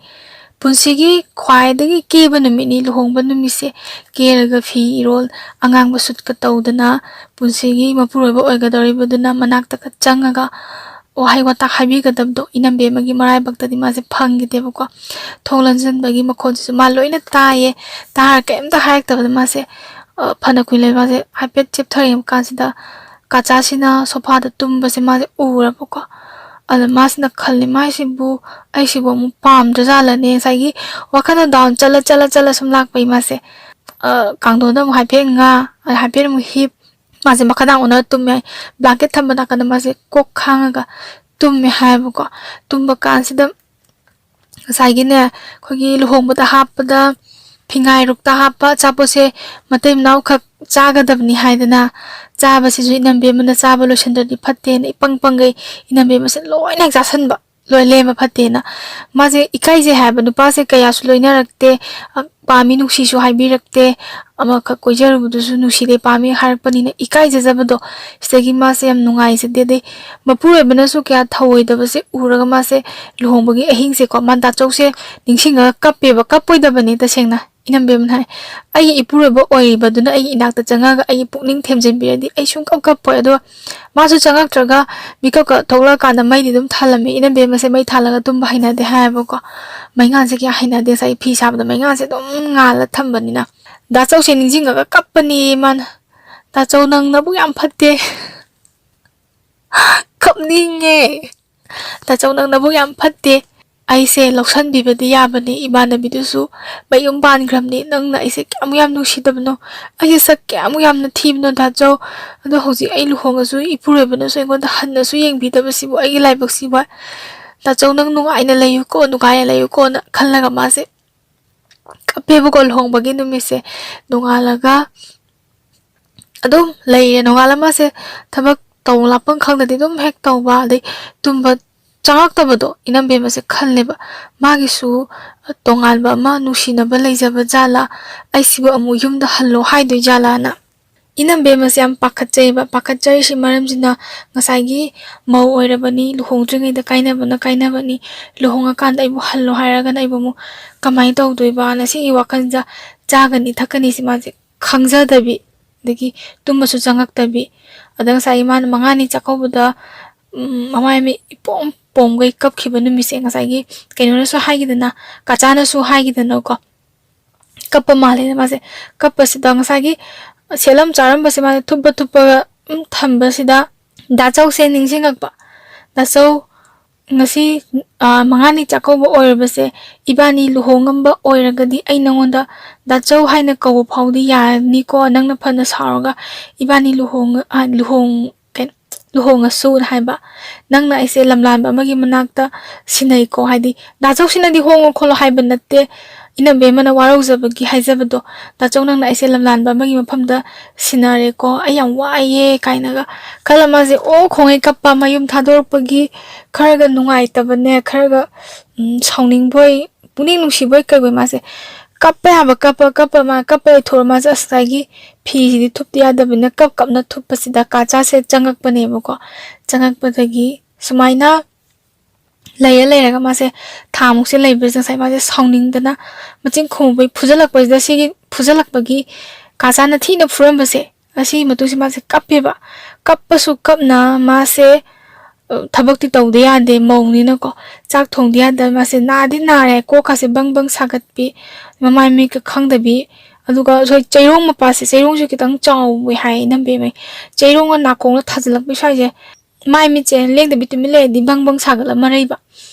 ꯄꯨꯟꯁꯤꯒꯤ ꯈ꯭ꯋꯥꯏꯗꯒꯤ ꯀꯦꯕ ꯅꯨꯃꯤꯠꯅꯤ, ꯂꯨꯍꯣꯡꯕ ꯅꯨꯃꯤꯠꯁꯦ꯫ ꯀꯦꯔꯒ ꯐꯤ ꯏꯔꯣꯜ ꯑꯉꯥꯡꯕ ꯁꯨꯠꯀ ꯇꯧꯗꯅ, ꯄꯨꯟꯁꯤꯒꯤ ꯃꯄꯨꯔꯣꯏꯕ ꯑꯣꯏꯒꯗꯧꯔꯤꯕꯗꯨꯅ ꯃꯅꯥꯛꯇꯒ ꯆꯪꯉꯒ ꯋꯥꯍꯩ ꯋꯥꯇꯥ ꯍꯥꯏꯕꯤꯒꯗꯕꯗꯣ, ꯏꯅꯝꯕꯦꯝꯃꯒꯤ ꯃꯔꯥꯏꯕꯛꯇꯗꯤ ꯃꯥꯁꯦ ꯐꯪꯈꯤꯗꯦꯕꯀꯣ꯫ ꯊꯣꯡ ꯂꯣꯟꯁꯤꯟꯕꯒꯤ ꯃꯈꯣꯟꯁꯤꯁꯨ ꯃꯥ ꯂꯣꯏꯅ ꯇꯥꯏꯌꯦ꯫ ꯇꯥꯔ ꯀꯩꯝꯇ ꯍꯥꯏꯔꯛꯇꯕꯗ ꯃꯥꯁꯦ, ꯑ, ꯐꯅ ꯀꯨꯏꯅ ꯂꯩ꯫ ꯃꯥꯁꯦ ꯍꯥꯏꯐꯦꯠ ꯆꯦꯞꯊꯔꯛꯏꯕ ꯀꯥꯟꯁꯤꯗ ꯀꯥꯆꯥꯁꯤꯅ ꯁꯣꯐꯥꯗ ꯇꯨꯝꯕꯁꯦ ꯃꯥꯁꯦ ꯎꯔꯕꯀꯣ꯫ ꯑꯗ ꯃꯥꯁꯤꯅ ꯈꯜꯂꯤ, "ꯃꯥꯏꯁꯤꯕꯨ, ꯑꯩꯁꯤꯕꯨ ꯑꯃꯨꯛ ꯄꯥꯝꯗ꯭ꯔꯖꯥꯠꯂꯅꯦ?" ꯉꯁꯥꯏꯒꯤ ꯋꯥꯈꯜꯗ ꯗꯥꯎꯟ ꯆꯠꯂ, ꯆꯠꯂ, ꯆꯠꯂ ꯁꯨꯝ ꯂꯥꯛꯄꯒꯤ ꯃꯥꯁꯦ, ꯑ, ꯀꯥꯡꯊꯣꯟꯗ ꯑꯃꯨꯛ ꯍꯥꯏꯐꯦꯠ ꯉꯥ, ꯑ, ꯍꯥꯏꯐꯦꯠ ꯑꯃꯨꯛ ꯍꯤꯞ, ꯃꯥꯁꯦ ꯃꯈꯥꯗꯥꯡ ꯑꯣꯟꯅꯔ ꯇꯨꯝꯃꯦ ꯍꯥꯏ꯫ ꯕ꯭ꯂꯥꯡꯀꯦꯠ ꯊꯝꯕ ꯅꯥꯀꯟꯗ ꯃꯥꯁꯦ ꯀꯣꯛ ꯈꯥꯡꯉꯒ ꯇꯨꯝꯃꯦ ꯍꯥꯏꯌꯦꯕꯀꯣ꯫ ꯇꯨꯝꯕ ꯀꯥꯟꯁꯤꯗ ꯉꯁꯥꯏꯒꯤꯅꯦ, ꯑꯩꯈꯣꯏꯒꯤ ꯂꯨꯍꯣꯡꯕꯗ ꯍꯥꯞꯄꯗ, ꯐꯤꯉꯥꯏꯔꯨꯛꯇ ꯍꯥꯞꯄ ꯑꯆꯥꯄꯣꯠꯁꯦ ꯃꯇꯩ ꯃꯅꯥꯎꯈꯛ ꯆꯥꯒꯗꯕꯅꯤ ꯍꯥꯏꯗꯅ, ꯆꯥꯕꯁꯤꯁꯨ ꯏꯅꯝꯕꯦꯝꯃꯅ ꯆꯥꯕ ꯂꯣꯏꯁꯤꯟꯗ꯭ꯔꯗꯤ ꯐꯠꯇꯦꯅ ꯏꯄꯪ ꯄꯪꯒꯩ ꯏꯅꯝꯕꯦꯝꯃꯁꯦ ꯂꯣꯏꯅ ꯍꯦꯛ ꯆꯥꯁꯟꯕ, ꯂꯣꯏ ꯂꯦꯝꯕ ꯐꯠꯇꯦꯅ꯫ ꯃꯥꯁꯦ ꯏꯀꯥꯏꯖꯩ ꯍꯥꯏꯕ, ꯅꯨꯄꯥꯁꯦ ꯀꯌꯥꯁꯨ ꯂꯣꯏꯅꯔꯛꯇꯦ, ꯑ, ꯄꯥꯝꯃꯤ ꯅꯨꯡꯁꯤꯁꯨ ꯍꯥꯏꯕꯤꯔꯛꯇꯦ, ꯑꯃꯈꯛ ꯀꯣꯏꯖꯔꯨꯕꯗꯨꯁꯨ ꯅꯨꯡꯁꯤꯗꯦ ꯄꯥꯝꯃꯤ ꯍꯥꯏꯔꯛꯄꯅꯤꯅ ꯏꯀꯥꯏꯖꯖꯕꯗꯣ, ꯁꯤꯗꯒꯤ ꯃꯥꯁꯦ ꯌꯥꯝ ꯅꯨꯡꯉꯥꯏꯖꯗꯦ꯫ ꯑꯗꯩ ꯃꯄꯨꯔꯣꯏꯕꯅꯁꯨ ꯀꯌꯥ ꯊꯧꯑꯣꯏꯗꯕꯁꯦ ꯎꯔꯒ ꯃꯥꯁꯦ ꯂꯨꯍꯣꯡꯕꯒꯤ ꯑꯍꯤꯡꯁꯦꯀꯣ, ꯃꯥ ꯗꯥꯆꯧꯁꯦ ꯅꯤꯡꯁꯤꯡꯉꯒ ꯀꯞꯄꯦꯕ, ꯀꯞꯄꯣꯏꯗꯕꯅꯦ ꯇꯁꯦꯡꯅ꯫ ꯏꯅꯝꯕꯦꯝꯃꯅ ꯍꯥꯏ, "ꯑꯩꯒꯤ ꯏꯄꯨꯔꯣꯏꯕ ꯑꯣꯏꯔꯤꯕꯗꯨꯅ ꯑꯩꯒꯤ ꯏꯅꯥꯛꯇ ꯆꯪꯉꯒ ꯑꯩꯒꯤ ꯄꯨꯛꯅꯤꯡ ꯊꯦꯝꯖꯤꯟꯕꯤꯔꯗꯤ ꯑꯩ ꯁꯨꯡꯀꯞ ꯀꯞꯄꯣꯏ꯫ ꯑꯗꯣ ꯃꯥꯁꯨ ꯆꯪꯉꯛꯇ꯭ꯔꯒ ꯃꯤꯀꯞꯀ ꯊꯣꯛꯂꯛꯑꯀꯥꯟꯗ ꯃꯩꯗꯤ ꯑꯗꯨꯝ ꯊꯥꯜꯂꯝꯃꯦ꯫ ꯏꯅꯝꯕꯦꯝꯃꯁꯦ ꯃꯩ ꯊꯥꯜꯂꯒ ꯇꯨꯝꯕ ꯍꯩꯅꯗꯦ ꯍꯥꯏꯌꯦꯕꯀꯣ꯫ ꯃꯩꯉꯥꯟꯁꯦ ꯀꯌꯥ ꯍꯩꯅꯗꯦ, ꯉꯁꯥꯏ ꯐꯤ ꯁꯥꯕꯗ ꯃꯩꯉꯥꯟꯁꯦ ꯑꯗꯨꯝ ꯉꯥꯜꯂ ꯊꯝꯕꯅꯤꯅ꯫ ꯗꯥ ꯆꯧꯁꯦ ꯅꯤꯡꯁꯤꯡꯉꯒ ꯀꯞꯄꯅꯦꯌꯦ ꯃꯥꯅ꯫ "ꯗꯥ ꯆꯧ, ꯅꯪ ꯅꯕꯨꯛ ꯌꯥꯝ ꯐꯠꯇꯦ꯫" "ꯀꯞꯅꯤꯡꯉꯦ꯫ ꯗꯥ ꯆꯧ, ꯅꯪ ꯅꯕꯨꯛ ꯌꯥꯝ ꯐꯠꯇꯦ꯫ ꯑꯩꯁꯦ ꯂꯧꯁꯟꯕꯤꯕꯗꯤ ꯌꯥꯕꯅꯦ, ꯏꯃꯥꯟꯅꯕꯤꯗꯨꯁꯨ ꯃꯌꯨꯝ ꯄꯥꯟꯈ꯭ꯔꯕꯅꯦ꯫ ꯅꯪꯅ ꯑꯩꯁꯦ ꯀꯌꯥꯃꯨꯛ ꯌꯥꯝ ꯅꯨꯡꯁꯤꯗꯕꯅꯣ, ꯑꯩꯁꯦ ꯁꯛ ꯀꯌꯥꯃꯨꯛ ꯌꯥꯝꯅ ꯊꯤꯕꯅꯣ ꯗꯥ ꯆꯧ꯫ ꯑꯗꯣ ꯍꯧꯖꯤꯛ ꯑꯩ ꯂꯨꯍꯣꯡꯉꯁꯨ ꯏꯄꯨꯔꯣꯏꯕꯅꯁꯨ ꯑꯩꯉꯣꯟꯗ ꯍꯟꯅꯁꯨ ꯌꯦꯡꯕꯤꯗꯕꯁꯤꯕꯨ, ꯑꯩꯒꯤ ꯂꯥꯏꯕꯛꯁꯤꯕꯨ꯫ ꯗꯥ ꯆꯧ, ꯅꯪ ꯅꯨꯡꯉꯥꯏꯅ ꯂꯩꯌꯨꯀꯣ, ꯅꯨꯡꯉꯥꯏꯅ ꯂꯩꯌꯨꯀꯣꯅ" ꯈꯜꯂꯒ ꯃꯥꯁꯦ ꯀꯞꯄꯦꯕꯀꯣ ꯂꯨꯍꯣꯡꯕꯒꯤ ꯅꯨꯃꯤꯠꯁꯦ꯫ ꯅꯣꯡꯉꯥꯜꯂꯒ ꯑꯗꯨꯝ ꯂꯩꯔꯦ꯫ ꯅꯣꯡꯉꯥꯜꯂ ꯃꯥꯁꯦ ꯊꯕꯛ ꯇꯧ ꯂꯥꯛꯐꯝ ꯈꯪꯗꯗꯤ ꯑꯗꯨꯝ ꯍꯦꯛ ꯇꯧꯕ, ꯑꯗꯩ ꯇꯨꯝꯕ ꯆꯪꯉꯛꯇꯕꯗꯣ ꯏꯅꯝꯕꯦꯝꯃꯁꯦ ꯈꯜꯂꯦꯕ꯫ ꯃꯥꯒꯤꯁꯨ ꯇꯣꯉꯥꯟꯕ ꯑꯃ ꯅꯨꯡꯁꯤꯅꯕ ꯂꯩꯖꯕ ꯖꯥꯠꯂꯥ? ꯑꯩꯁꯤꯕꯨ ꯑꯃꯨꯛ ꯌꯨꯝꯗ ꯍꯜꯂꯣ ꯍꯥꯏꯗꯣꯏ ꯖꯥꯠꯂꯥꯅ꯫ ꯏꯅꯝꯕꯦꯝꯃꯁꯦ ꯌꯥꯝ ꯄꯥꯈꯠꯆꯩꯕ꯫ ꯄꯥꯈꯠꯆꯔꯤꯁꯤ ꯃꯔꯝꯁꯤꯅ ꯉꯁꯥꯏꯒꯤ ꯃꯧ ꯑꯣꯏꯔꯕꯅꯤ, ꯂꯨꯍꯣꯡꯗ꯭ꯔꯤꯉꯩꯗ ꯀꯥꯏꯅꯕꯅ ꯀꯥꯏꯅꯕꯅꯤ, ꯂꯨꯍꯣꯡꯉꯀꯥꯟꯗ ꯑꯩꯕꯨ ꯍꯜꯂꯣ ꯍꯥꯏꯔꯒꯅ ꯑꯩꯕꯨ ꯑꯃꯨꯛ ꯀꯃꯥꯏꯅ ꯇꯧꯗꯣꯏꯕꯅ ꯁꯤꯒꯤ ꯋꯥꯈꯜꯁꯤꯗ ꯆꯥꯒꯅꯤ ꯊꯛꯀꯅꯤꯁꯤ ꯃꯥꯁꯦ ꯈꯪꯖꯗꯕꯤ, ꯑꯗꯒꯤ ꯇꯨꯝꯕꯁꯨ ꯆꯪꯉꯛꯇꯕꯤ꯫ ꯑꯗ ꯉꯁꯥꯏꯒꯤ ꯃꯥꯅ ꯃꯉꯥꯅꯤ ꯆꯥꯛꯀꯧꯕꯗ, ꯎꯝ, ꯃꯃꯥꯏ ꯃꯃꯤꯠ ꯏꯄꯣꯝ ꯄꯣꯝꯒꯩ ꯀꯞꯈꯤꯕ ꯅꯨꯃꯤꯠꯁꯦ ꯉꯁꯥꯏꯒꯤ ꯀꯩꯅꯣꯅꯁꯨ ꯍꯥꯏꯈꯤꯗꯅ, ꯀꯥꯆꯥꯅꯁꯨ ꯍꯥꯏꯈꯤꯗꯅꯀꯣ, ꯀꯞꯄ ꯃꯥꯜꯂꯦꯅ ꯃꯥꯁꯦ꯫ ꯀꯞꯄꯁꯤꯗ ꯉꯁꯥꯏꯒꯤ ꯁꯦꯠꯂꯝ ꯆꯥꯔꯝꯕꯁꯦ ꯃꯥꯁꯦ ꯊꯨꯞꯄ ꯊꯨꯞꯄꯒ, ꯎꯝ, ꯊꯝꯕꯁꯤꯗ ꯗꯥꯆꯧꯁꯦ ꯅꯤꯡꯁꯤꯡꯉꯛꯄ꯫ "ꯗꯥꯆꯧ, ꯉꯁꯤ, ꯑ, ꯃꯉꯥꯅꯤ ꯆꯥꯛꯀꯧꯕ ꯑꯣꯏꯔꯕꯁꯦ, ꯏꯕꯥꯅꯤ ꯂꯨꯍꯣꯡꯉꯝꯕ ꯑꯣꯏꯔꯒꯗꯤ ꯑꯩ ꯅꯉꯣꯟꯗ ꯗꯥꯆꯧ ꯍꯥꯏꯅ ꯀꯧꯕ ꯐꯥꯎꯗꯤ ꯌꯥꯔꯅꯤꯀꯣ, ꯅꯪꯅ ꯐꯅ ꯁꯥꯎꯔꯒ ꯏꯕꯥꯅꯤ ꯂꯨꯍꯣꯡ-, ꯑ, ꯂꯨꯍꯣꯡ-, ꯀꯩꯅꯣ, ꯂꯨꯍꯣꯡꯉꯁꯨꯅ" ꯍꯥꯏꯕ꯫ "ꯅꯪꯅ ꯑꯩꯁꯦ ꯂꯝꯂꯥꯟꯕ ꯑꯃꯒꯤ ꯃꯅꯥꯛꯇ ꯁꯤꯟꯅꯩꯀꯣ, ꯍꯥꯏꯗꯤ ꯗꯥꯆꯧꯁꯤꯅꯗꯤ ꯍꯣꯡꯉꯣ ꯈꯣꯠꯂꯣ ꯍꯥꯏꯕ ꯅꯠꯇꯦ, ꯏꯅꯝꯕꯦꯝꯃꯅ ꯋꯥꯔꯧꯖꯕꯒꯤ ꯍꯥꯏꯖꯕꯗꯣ, ꯗꯥꯆꯧ ꯅꯪꯅ ꯑꯩꯁꯦ ꯂꯝꯂꯥꯟꯕ ꯑꯃꯒꯤ ꯃꯐꯝꯗ ꯁꯤꯟꯅꯔꯦꯀꯣ, ꯑꯩ ꯌꯥꯝ ꯋꯥꯏꯌꯦ" ꯀꯥꯏꯅꯒ ꯈꯜꯂ ꯃꯥꯁꯦ ꯑꯣ ꯈꯣꯡꯉꯩ ꯀꯞꯄ, ꯃꯌꯨꯝ ꯊꯥꯗꯣꯔꯛꯄꯒꯤ ꯈꯔꯒ ꯅꯨꯡꯉꯥꯏꯇꯕꯅꯦ, ꯈꯔꯒ, ꯎꯝ, ꯁꯥꯎꯅꯤꯡꯕꯣꯏ, ꯄꯨꯛꯅꯤꯡ ꯅꯨꯡꯁꯤꯕꯣꯏ ꯀꯩꯕꯣꯏ ꯃꯥꯁꯦ ꯀꯞꯄ ꯌꯥꯕ ꯀꯞꯄ, ꯀꯞꯄ ꯃꯥ ꯀꯞꯄ ꯂꯩꯊꯣꯛꯑ ꯃꯥꯁꯦ ꯑꯁ ꯉꯁꯥꯏꯒꯤ ꯐꯤꯁꯤꯗꯤ ꯊꯨꯞꯇ ꯌꯥꯗꯕꯅꯤꯅ ꯀꯞ ꯀꯞꯅ ꯊꯨꯞꯄꯁꯤꯗ ꯀꯥꯆꯥꯁꯦ ꯆꯪꯉꯛꯄꯅꯦꯕꯀꯣ꯫ ꯆꯪꯉꯛꯄꯗꯒꯤ ꯁꯨꯃꯥꯏꯅ ꯂꯩꯔ ꯂꯩꯔꯒ ꯃꯥꯁꯦ ꯊꯥꯃꯨꯛꯁꯦ ꯂꯩꯕꯁꯤꯗ ꯉꯁꯥꯏ ꯃꯥꯁꯦ ꯁꯥꯎꯅꯤꯡꯗꯅ ꯃꯆꯤꯟ ꯈꯨꯝꯕꯩ ꯐꯨꯖꯜꯂꯛꯄꯁꯤꯗ, ꯁꯤꯒꯤ ꯐꯨꯖꯜꯂꯛꯄꯒꯤ ꯀꯥꯆꯥꯅ ꯊꯤꯅ ꯐꯨꯔꯝꯕꯁꯦ, ꯑꯁꯤꯒꯤ ꯃꯇꯨꯡꯁꯤ ꯃꯥꯁꯦ ꯀꯞꯄꯦꯕ꯫ ꯀꯞꯄꯁꯨ ꯀꯞꯅ ꯃꯥꯁꯦ, ꯑ, ꯊꯕꯛꯇꯤ ꯇꯧꯗ ꯌꯥꯗꯦ, ꯃꯧꯅꯤꯅꯀꯣ꯫ ꯆꯥꯛ ꯊꯣꯡꯗ ꯌꯥꯗꯕ ꯃꯥꯁꯦ ꯅꯥꯗꯤ ꯅꯥꯔꯦ, ꯀꯣꯛꯀꯥꯁꯦ ꯕꯪ ꯕꯪ ꯁꯥꯒꯠꯄꯤ, ꯃꯃꯥꯏ ꯃꯃꯤꯠꯀ ꯈꯪꯗꯕꯤ, ꯑꯗꯨꯒ ꯁꯣꯏ ꯆꯩꯔꯣꯡ ꯃꯄꯥꯁꯦ, ꯆꯩꯔꯣꯡꯁꯦ ꯈꯤꯇꯪ ꯆꯥꯎꯋꯦ ꯍꯥꯏ ꯏꯅꯝꯕꯦꯝꯃꯩ꯫ ꯆꯩꯔꯣꯡꯒ ꯅꯥꯀꯣꯡꯅ ꯊꯥꯖꯤꯜꯂꯛꯄꯤ ꯁ꯭ꯋꯥꯏꯁꯦ, ꯃꯥꯏ ꯃꯤꯠꯁꯦ ꯂꯦꯡꯗꯕꯤ ꯇꯨꯃꯤꯟ ꯂꯩꯔꯗꯤ ꯕꯪ ꯕꯪ ꯁꯥꯒꯠꯂ ꯃꯔꯩꯕ꯫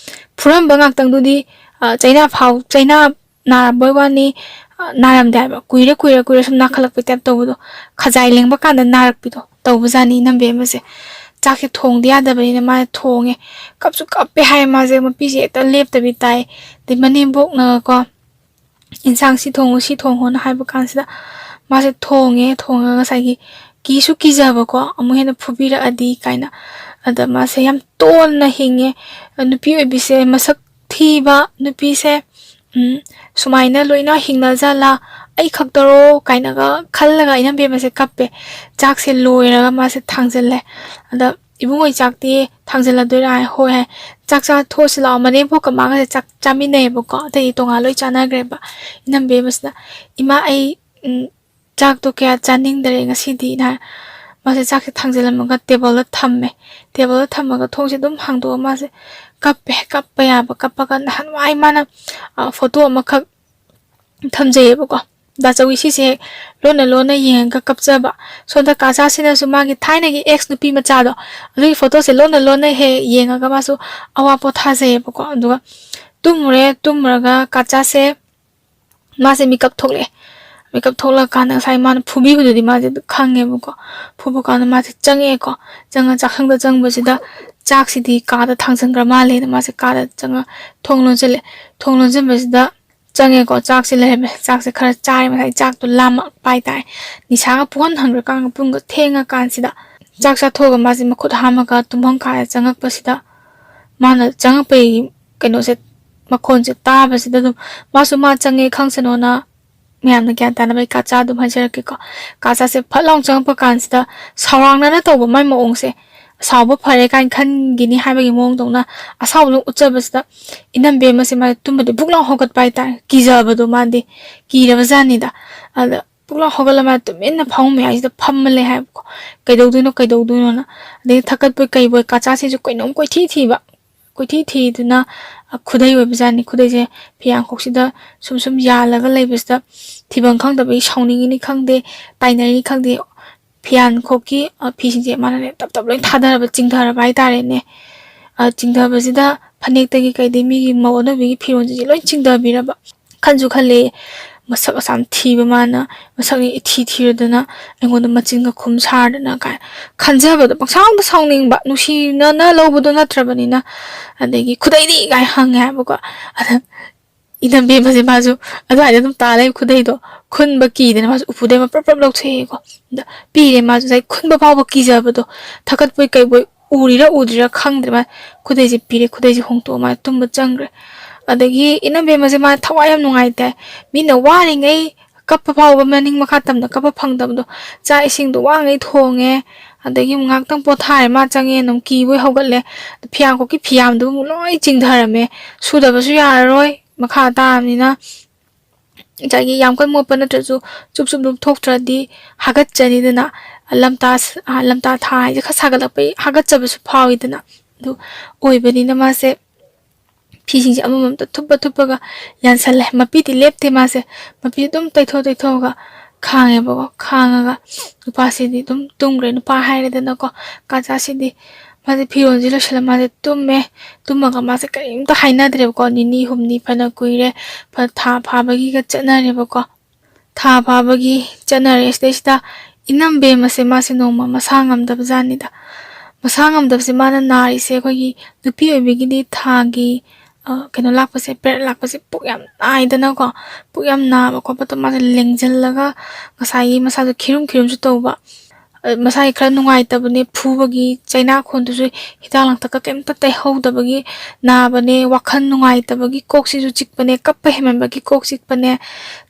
ꯐꯨꯔꯝꯕ ꯉꯥꯛꯇꯪꯗꯨꯗꯤ, ꯑ, ꯆꯩꯅꯥ ꯐꯥꯎ, ꯆꯩꯅꯥ ꯅꯥꯔꯝꯕꯩ ꯋꯥꯅꯤ, ꯑ, ꯅꯥꯔꯝꯗꯦ ꯍꯥꯏꯕ꯫ ꯀꯨꯏꯔ, ꯀꯨꯏꯔ, ꯀꯨꯏꯔ ꯁꯨꯝ ꯅꯥꯈꯠꯂꯛꯄꯩ ꯇꯥꯏꯞ ꯇꯧꯕꯗꯣ, ꯈꯖꯥꯏ ꯂꯦꯡꯕ ꯀꯥꯟꯗ ꯅꯥꯔꯛꯄꯤꯗꯣ ꯇꯧꯕꯖꯥꯠꯅꯤ ꯏꯅꯝꯕꯦꯝꯃꯁꯦ꯫ ꯆꯥꯛꯁꯦ ꯊꯣꯡꯗ ꯌꯥꯗꯕꯅꯤꯅ ꯃꯥꯅ ꯊꯣꯡꯉꯦ꯫ ꯀꯞꯁꯨ ꯀꯞꯄꯦ ꯍꯥꯏ ꯃꯥꯁꯦ, ꯃꯄꯤꯁꯦ ꯍꯦꯛꯇ ꯂꯦꯞꯇꯕꯤ ꯇꯥꯏ꯫ ꯑꯗꯩ ꯃꯅꯦꯝꯕꯣꯛꯅꯀꯣ, "ꯏꯟꯁꯥꯡ ꯁꯤ ꯊꯣꯡꯉꯨ, ꯁꯤ ꯊꯣꯡꯉꯣꯅ" ꯍꯥꯏꯕ ꯀꯥꯟꯁꯤꯗ ꯃꯥꯁꯦ ꯊꯣꯡꯉꯦ꯫ ꯊꯣꯡꯉꯒ ꯉꯁꯥꯏꯒꯤ ꯀꯤꯁꯨ ꯀꯤꯖꯕꯀꯣ, ꯑꯃꯨꯛ ꯍꯦꯟꯅ ꯐꯨꯕꯤꯔꯛꯑꯗꯤ ꯀꯥꯏꯅ꯫ ꯑꯗ ꯃꯥꯁꯦ ꯌꯥꯝ ꯇꯣꯟꯅ ꯍꯤꯡꯉꯦ꯫ ꯅꯨꯄꯤ ꯑꯣꯏꯕꯤꯁꯦ ꯃꯁꯛ ꯊꯤꯕ ꯅꯨꯄꯤꯁꯦ, ꯎꯝ, ꯁꯨꯃꯥꯏꯅ ꯂꯣꯏꯅ ꯍꯤꯡꯅꯖꯥꯠꯂꯥ? ꯑꯩ ꯈꯛꯇꯔꯣ? ꯀꯥꯏꯅꯒ ꯈꯜꯂꯒ ꯏꯅꯝꯕꯦꯝꯃꯁꯦ ꯀꯞꯄꯦ꯫ ꯆꯥꯛꯁꯦ ꯂꯣꯏꯔꯒ ꯃꯥꯁꯦ ꯊꯥꯡꯖꯜꯂꯦ꯫ ꯑꯗ, "ꯏꯕꯨꯡꯉꯣ, ꯆꯥꯛꯇꯤ ꯊꯥꯡꯖꯜꯂꯗꯣꯏꯔꯥ?" ꯍꯥꯏ, "ꯍꯣꯏ" ꯍꯥꯏ꯫ "ꯆꯥꯛ ꯆꯥ ꯊꯣꯛꯑꯁꯤ ꯂꯥꯛꯑꯣ꯫" ꯃꯅꯦꯝꯕꯣꯛꯀ ꯃꯥꯒꯁꯦ ꯆꯥꯛ ꯆꯥꯃꯤꯟꯅꯩꯌꯦꯕꯀꯣ, ꯑꯇꯩꯗꯤ ꯇꯣꯉꯥꯟ ꯂꯣꯏ ꯆꯥꯅꯈ꯭ꯔꯦꯕ꯫ ꯏꯅꯝꯕꯦꯝꯃꯁꯤꯅ, "ꯏꯃꯥ, ꯑꯩ, ꯎꯝ, ꯆꯥꯛꯇꯣ ꯀꯌꯥ ꯆꯥꯅꯤꯡꯗꯔꯦ ꯉꯁꯤꯗꯤꯅ" ꯍꯥꯏ꯫ ꯃꯥꯁꯦ ꯆꯥꯛꯁꯦ ꯊꯥꯡꯖꯜꯂꯝꯃꯒ ꯇꯦꯕꯜꯗ ꯊꯝꯃꯦ꯫ ꯇꯦꯕꯜꯗ ꯊꯝꯃꯒ ꯊꯣꯡꯁꯦ ꯑꯗꯨꯝ ꯍꯥꯡꯗꯣꯛꯑ ꯃꯥꯁꯦ ꯀꯞꯄꯦ, ꯀꯞꯄ ꯌꯥꯕ ꯀꯞꯄꯒ, ꯅꯍꯥꯟꯋꯥꯏ ꯃꯥꯅ, ꯑ, ꯐꯣꯇꯣ ꯑꯃꯈꯛ ꯊꯝꯖꯩꯌꯦꯕꯀꯣ꯫ ꯗꯥꯆꯧꯒꯤ ꯁꯤꯁꯦ ꯍꯦꯛ ꯂꯣꯟꯅ ꯂꯣꯟꯅ ꯌꯦꯡꯉꯒ ꯀꯞꯆꯕ꯫ ꯁꯣꯝꯗ ꯀꯥꯆꯥꯁꯤꯅꯁꯨ ꯃꯥꯒꯤ ꯊꯥꯏꯅꯒꯤ ꯑꯦꯛꯁ ꯅꯨꯄꯤ ꯃꯆꯥꯗꯣ, ꯑꯗꯨꯒꯤ ꯐꯣꯇꯣꯁꯦ ꯂꯣꯟꯅ ꯂꯣꯟꯅ ꯍꯦꯛ ꯌꯦꯡꯉꯒ ꯃꯥꯁꯨ ꯑꯋꯥ ꯄꯣꯊꯥꯖꯩꯌꯦꯕꯀꯣ꯫ ꯑꯗꯨꯒ ꯇꯨꯝꯃꯨꯔꯦ, ꯇꯨꯝꯃꯨꯔꯒ ꯀꯥꯆꯥꯁꯦ ꯃꯥꯁꯦ ꯃꯤꯀꯞ ꯊꯣꯛꯂꯛꯑꯦ꯫ ꯃꯤꯀꯞ ꯊꯣꯛꯂꯛꯑꯀꯥꯟꯗ ꯉꯁꯥꯏ ꯃꯥꯅ ꯐꯨꯕꯤꯕꯗꯨꯗꯤ ꯃꯥꯁꯦ ꯑꯗꯨ ꯈꯪꯉꯦꯕꯀꯣ꯫ ꯐꯨꯕ ꯀꯥꯟꯗ ꯃꯥꯁꯦ ꯆꯪꯉꯛꯑꯦꯀꯣ꯫ ꯆꯪꯉ ꯆꯥꯛꯁꯪꯗ ꯆꯪꯕꯁꯤꯗ ꯆꯥꯛꯁꯤꯗꯤ ꯀꯥꯗ ꯊꯥꯡꯖꯟꯈ꯭ꯔ ꯃꯥꯜꯂꯦꯅ ꯃꯥꯁꯦ ꯀꯥꯗ ꯆꯪꯉ ꯊꯣꯡ ꯂꯣꯟꯁꯤꯜꯂꯦ꯫ ꯊꯣꯡ ꯂꯣꯟꯁꯤꯟꯕꯁꯤꯗ ꯆꯪꯉꯦꯀꯣ꯫ ꯆꯥꯛꯁꯦ ꯂꯩꯔꯝꯃꯦ꯫ ꯆꯥꯛꯁꯦ ꯈꯔ ꯆꯥꯔꯦ꯫ ꯉꯁꯥꯏ ꯆꯥꯛꯇꯣ ꯂꯥꯝꯃꯛꯄ ꯍꯥꯏꯇꯥꯔꯦ꯫ ꯅꯤꯁꯥꯒ ꯄꯨꯍꯟ ꯍꯟꯈ꯭ꯔꯀꯥꯟꯗ ꯄꯨꯡꯒ ꯊꯦꯡꯉꯀꯥꯟꯁꯤꯗ ꯆꯥꯛ ꯆꯥꯊꯣꯛꯑꯒ ꯃꯥꯁꯦ ꯃꯈꯨꯠ ꯍꯥꯝꯃꯒ ꯇꯨꯝꯐꯝ ꯀꯥꯗ ꯆꯪꯉꯛꯄꯁꯤꯗ ꯃꯥꯅ ꯆꯪꯉꯛꯄꯒꯤ ꯀꯩꯅꯣꯁꯦ, ꯃꯈꯣꯟꯁꯦ ꯇꯥꯕꯁꯤꯗ ꯑꯗꯨꯝ ꯃꯥꯁꯨ ꯃꯥ ꯆꯪꯉꯦ ꯈꯪꯁꯅꯣꯅ ꯃꯌꯥꯝꯅ ꯒ꯭ꯌꯥꯟ ꯇꯥꯅꯕ ꯑꯩ ꯀꯥꯆꯥ ꯑꯗꯨꯝ ꯍꯥꯏꯖꯔꯛꯀꯦꯀꯣ꯫ ꯀꯥꯆꯥꯁꯦ ꯐꯠ ꯂꯥꯎꯅ ꯆꯪꯉꯛꯄ ꯀꯥꯟꯁꯤꯗ ꯁꯥꯎꯔꯥꯡꯅꯅ ꯇꯧꯕ ꯃꯥꯏ ꯃꯑꯣꯡꯁꯦ, ꯁꯥꯎꯕ ꯐꯔꯦ ꯀꯥꯏꯅ ꯈꯟꯈꯤꯅꯤ ꯍꯥꯏꯕꯒꯤ ꯃꯑꯣꯡꯗꯧꯅ ꯑꯁꯥꯎꯕ ꯑꯗꯨꯝ ꯎꯠꯆꯕꯁꯤꯗ ꯏꯅꯝꯕꯤ ꯑꯃꯁꯦ ꯃꯥꯁꯦ ꯇꯨꯝꯕꯗꯤ ꯕꯨꯛ ꯂꯥꯎ ꯍꯧꯒꯠꯄ ꯍꯥꯏꯇꯥꯔꯦ꯫ ꯀꯤꯖꯕꯗꯣ ꯃꯥꯗꯤ ꯀꯤꯔꯕꯖꯥꯠꯅꯤꯗ꯫ ꯑꯗ ꯕꯨꯛ ꯂꯥꯎ ꯍꯧꯒꯠꯂ ꯃꯥ ꯇꯨꯃꯤꯟꯅ ꯐꯃꯨꯡ ꯃꯌꯥꯏꯁꯤꯗ ꯐꯝꯃ ꯂꯩ ꯍꯥꯏꯕꯀꯣ꯫ ꯀꯩꯗꯧꯗꯣꯏꯅꯣ ꯀꯩꯗꯧꯗꯣꯏꯅꯣꯅ꯫ ꯑꯗꯩ ꯊꯛꯀꯠꯄꯣꯏ ꯀꯩꯕꯣꯏ ꯀꯥꯆꯥꯁꯤꯁꯨ ꯀꯩꯅꯣꯝ ꯀꯣꯏꯊꯤ ꯊꯤꯕ꯫ ꯀꯣꯏꯊꯤ ꯊꯤꯗꯨꯅ, ꯑ, ꯈꯨꯗꯩ ꯑꯣꯏꯕꯖꯥꯠꯅꯤ꯫ ꯈꯨꯗꯩꯁꯦ ꯐꯤꯌꯥꯡꯈꯣꯛꯁꯤꯗ ꯁꯨꯝ ꯁꯨꯝ ꯌꯥꯜꯂꯒ ꯂꯩꯕꯁꯤꯗ ꯊꯤꯐꯝ ꯈꯪꯗꯕꯒꯤ ꯁꯥꯎꯅꯤꯡꯉꯤꯅꯤ ꯈꯪꯗꯦ, ꯇꯥꯏꯅꯔꯤꯅꯤ ꯈꯪꯗꯦ, ꯐꯤꯌꯥꯟꯈꯣꯛꯀꯤ, ꯑ, ꯐꯤꯁꯤꯡꯁꯦ ꯃꯥꯅꯅꯦ ꯇꯞ ꯇꯞ ꯂꯣꯏ ꯊꯥꯗꯔꯕ, ꯆꯤꯡꯊꯔꯕ ꯍꯥꯏꯇꯥꯔꯦꯅꯦ꯫ ꯑ, ꯆꯤꯡꯊꯕꯁꯤꯗ ꯐꯅꯦꯛꯇꯒꯤ ꯀꯩꯗꯒꯤ ꯃꯤꯒꯤ ꯃꯧ ꯑꯅꯧꯕꯤꯒꯤ ꯐꯤꯔꯣꯜꯁꯤꯡꯁꯦ ꯂꯣꯏ ꯆꯤꯡꯊꯕꯤꯔꯕ꯫ ꯈꯟꯁꯨ ꯈꯜꯂꯦ, ꯃꯁꯛ ꯑꯁꯥꯝ ꯊꯤꯕ ꯃꯥꯅ ꯃꯁꯛꯅꯤ ꯏꯊꯤ ꯊꯤꯔꯗꯅ ꯑꯩꯉꯣꯟꯗ ꯃꯆꯤꯟꯒ ꯈꯨꯝ ꯁꯥꯔꯗꯅ ꯀꯥꯏ ꯈꯟꯖꯕꯗꯣ, ꯄꯪꯁꯥꯎꯗ ꯁꯥꯎꯅꯤꯡꯕ, ꯅꯨꯡꯁꯤꯅꯅ ꯂꯧꯕꯗꯣ ꯅꯠꯇ꯭ꯔꯕꯅꯤꯅ꯫ ꯑꯗꯒꯤ "ꯈꯨꯗꯩꯗꯤ?" ꯀꯥꯏ ꯍꯪꯉꯦ ꯍꯥꯏꯕꯀꯣ꯫ ꯑꯗ ꯏꯅꯝꯕꯦꯝꯃꯁꯦ ꯃꯥꯁꯨ ꯑꯗꯨꯋꯥꯏꯗ ꯑꯗꯨꯝ ꯇꯥ ꯂꯩ, ꯈꯨꯗꯩꯗꯣ ꯈꯨꯟꯕ ꯀꯤꯗꯅ ꯃꯥꯁꯨ ꯎꯄꯨꯗꯩ ꯑꯃ ꯄ꯭ꯔꯞ ꯄ꯭ꯔꯞ ꯂꯧꯊꯣꯛꯑꯦꯀꯣ꯫ ꯑꯗ ꯄꯤꯔꯦ꯫ ꯃꯥꯁꯨ ꯉꯁꯥꯏ ꯈꯨꯟꯕ ꯐꯥꯎꯕ ꯀꯤꯖꯕꯗꯣ, ꯊꯛꯀꯠꯄꯣꯏ ꯀꯩꯕꯣꯏ ꯎꯔꯤꯔꯥ ꯎꯗ꯭ꯔꯤꯔꯥ ꯈꯪꯗ꯭ꯔꯦ꯫ ꯃꯥ ꯈꯨꯗꯩꯁꯦ ꯄꯤꯔꯦ, ꯈꯨꯗꯩꯁꯦ ꯍꯣꯡꯇꯣꯛꯑ ꯃꯥ ꯇꯨꯝꯕ ꯆꯪꯈ꯭ꯔꯦ꯫ ꯑꯗꯒꯤ ꯏꯅꯝꯕꯦꯝꯃꯁꯦ ꯃꯥ ꯊꯋꯥꯏ ꯌꯥꯝ ꯅꯨꯡꯉꯥꯏꯇꯦ꯫ ꯃꯤꯅ ꯋꯥꯔꯤꯉꯩ ꯀꯞꯄ ꯐꯥꯎꯕ ꯃꯅꯤꯡ ꯃꯈꯥ ꯇꯝꯅ ꯀꯞꯄ ꯐꯪꯗꯕꯗꯣ, ꯆꯥꯛ ꯏꯁꯤꯡꯗꯣ ꯋꯥꯉꯩ ꯊꯣꯡꯉꯦ꯫ ꯑꯗꯒꯤ ꯑꯃꯨꯛ ꯉꯥꯏꯍꯥꯛꯇꯪ ꯄꯣꯊꯥꯔꯦ, ꯃꯥ ꯆꯪꯉꯦꯅ ꯑꯃꯨꯛ ꯀꯤꯕꯣꯏ ꯍꯧꯒꯠꯂꯦ꯫ ꯐꯤꯌꯥꯡꯈꯣꯛꯀꯤ ꯐꯤꯌꯥꯝꯗꯨ ꯑꯃꯨꯛ ꯂꯣꯏ ꯆꯤꯡꯊꯔꯝꯃꯦ꯫ ꯁꯨꯗꯕꯁꯨ ꯌꯥꯔꯔꯣꯏ, ꯃꯈꯥ ꯇꯥꯔꯕꯅꯤꯅ꯫ ꯉꯁꯥꯏꯒꯤ ꯌꯥꯝ ꯀꯟꯅ ꯃꯣꯠꯄ ꯅꯠꯇ꯭ꯔꯁꯨ ꯆꯨꯞ ꯆꯨꯞ ꯂꯨꯞꯊꯣꯛꯇ꯭ꯔꯗꯤ ꯍꯥꯒꯠꯆꯅꯤꯗꯅ꯫ ꯂꯝꯇꯥ ꯁ-, ꯑ, ꯂꯝꯇꯥ ꯊꯥ ꯍꯥꯏꯁꯦ ꯈꯔ ꯁꯥꯒꯠꯂꯛꯄꯒꯤ ꯍꯥꯒꯠꯆꯕꯁꯨ ꯐꯥꯎꯋꯤꯗꯅ꯫ ꯑꯗꯨ ꯑꯣꯏꯕꯅꯤꯅ ꯃꯥꯁꯦ ꯐꯤꯁꯤꯡꯁꯦ ꯑꯃꯃꯝꯇ ꯊꯨꯞꯄ ꯊꯨꯞꯄꯒ ꯌꯥꯟꯁꯜꯂꯦ꯫ ꯃꯄꯤꯗꯤ ꯂꯦꯞꯇꯦ ꯃꯥꯁꯦ꯫ ꯃꯄꯤ ꯑꯗꯨꯝ ꯇꯩꯊꯣꯛ ꯇꯩꯊꯣꯛꯑꯒ ꯈꯥꯡꯉꯦꯕꯀꯣ꯫ ꯈꯥꯡꯉꯒ ꯅꯨꯄꯥꯁꯤꯗꯤ ꯑꯗꯨꯝ ꯇꯨꯝꯈ꯭ꯔꯦ꯫ ꯅꯨꯄꯥ ꯍꯥꯏꯔꯦꯗꯅꯀꯣ꯫ ꯀꯥꯖꯥꯁꯤꯗꯤ ꯃꯥꯁꯦ ꯐꯤꯔꯣꯜꯁꯦ ꯂꯣꯏꯁꯤꯜꯂ ꯃꯥꯁꯦ ꯇꯨꯝꯃꯦ꯫ ꯇꯨꯝꯃꯒ ꯃꯥꯁꯦ ꯀꯔꯤꯝꯇ ꯍꯥꯏꯅꯗ꯭ꯔꯦꯕꯀꯣ꯫ ꯅꯤꯅꯤ ꯍꯨꯝꯅꯤ ꯐꯅ ꯀꯨꯏꯔꯦ꯫ ꯐ-, ꯊꯥ ꯐꯥꯕꯒꯤꯒ ꯆꯠꯅꯔꯦꯕꯀꯣ꯫ ꯊꯥ ꯐꯥꯕꯒꯤ ꯆꯠꯅꯔꯦ꯫ ꯁꯤꯗꯩꯁꯤꯗ ꯏꯅꯝꯕꯦꯝꯃꯁꯦ ꯃꯥꯁꯦ ꯅꯣꯡꯃ ꯃꯁꯥ ꯉꯝꯗꯕ ꯖꯥꯠꯅꯤꯗ꯫ ꯃꯁꯥ ꯉꯝꯗꯕꯁꯦ ꯃꯥꯅ ꯅꯥꯔꯤꯁꯦ ꯑꯩꯈꯣꯏꯒꯤ ꯅꯨꯄꯤ ꯑꯣꯏꯕꯤꯒꯤꯗꯤ ꯊꯥꯒꯤ, ꯑ, ꯀꯩꯅꯣ ꯂꯥꯛꯄꯁꯦ, period ꯂꯥꯛꯄꯁꯦ ꯄꯨꯛ ꯌꯥꯝ ꯅꯥꯏꯗꯅꯀꯣ꯫ ꯄꯨꯛ ꯌꯥꯝ ꯅꯥꯕ ꯈꯣꯠꯄꯗꯣ ꯃꯥꯁꯦ ꯂꯦꯡꯁꯤꯜꯂꯒ ꯉꯁꯥꯏꯒꯤ ꯃꯁꯥꯗꯣ ꯈꯤꯔꯨꯝ ꯈꯤꯔꯨꯝꯁꯨ ꯇꯧꯕ꯫ ꯃꯁꯥꯒꯤ ꯈꯔ ꯅꯨꯡꯉꯥꯏꯇꯕꯅꯦ, ꯐꯨꯕꯒꯤ ꯆꯩꯅꯥꯈꯣꯟꯗꯨꯁꯨ ꯍꯤꯗꯥꯛ ꯂꯥꯡꯊꯛꯀ ꯀꯩꯝꯇ ꯇꯩꯍꯧꯗꯕꯒꯤ ꯅꯥꯕꯅꯦ, ꯋꯥꯈꯜ ꯅꯨꯡꯉꯥꯏꯇꯕꯒꯤ ꯀꯣꯛꯁꯤꯁꯨ ꯆꯤꯛꯄꯅꯦ, ꯀꯞꯄ ꯍꯦꯟꯃꯟꯕꯒꯤ ꯀꯣꯛ ꯆꯤꯛꯄꯅꯦ,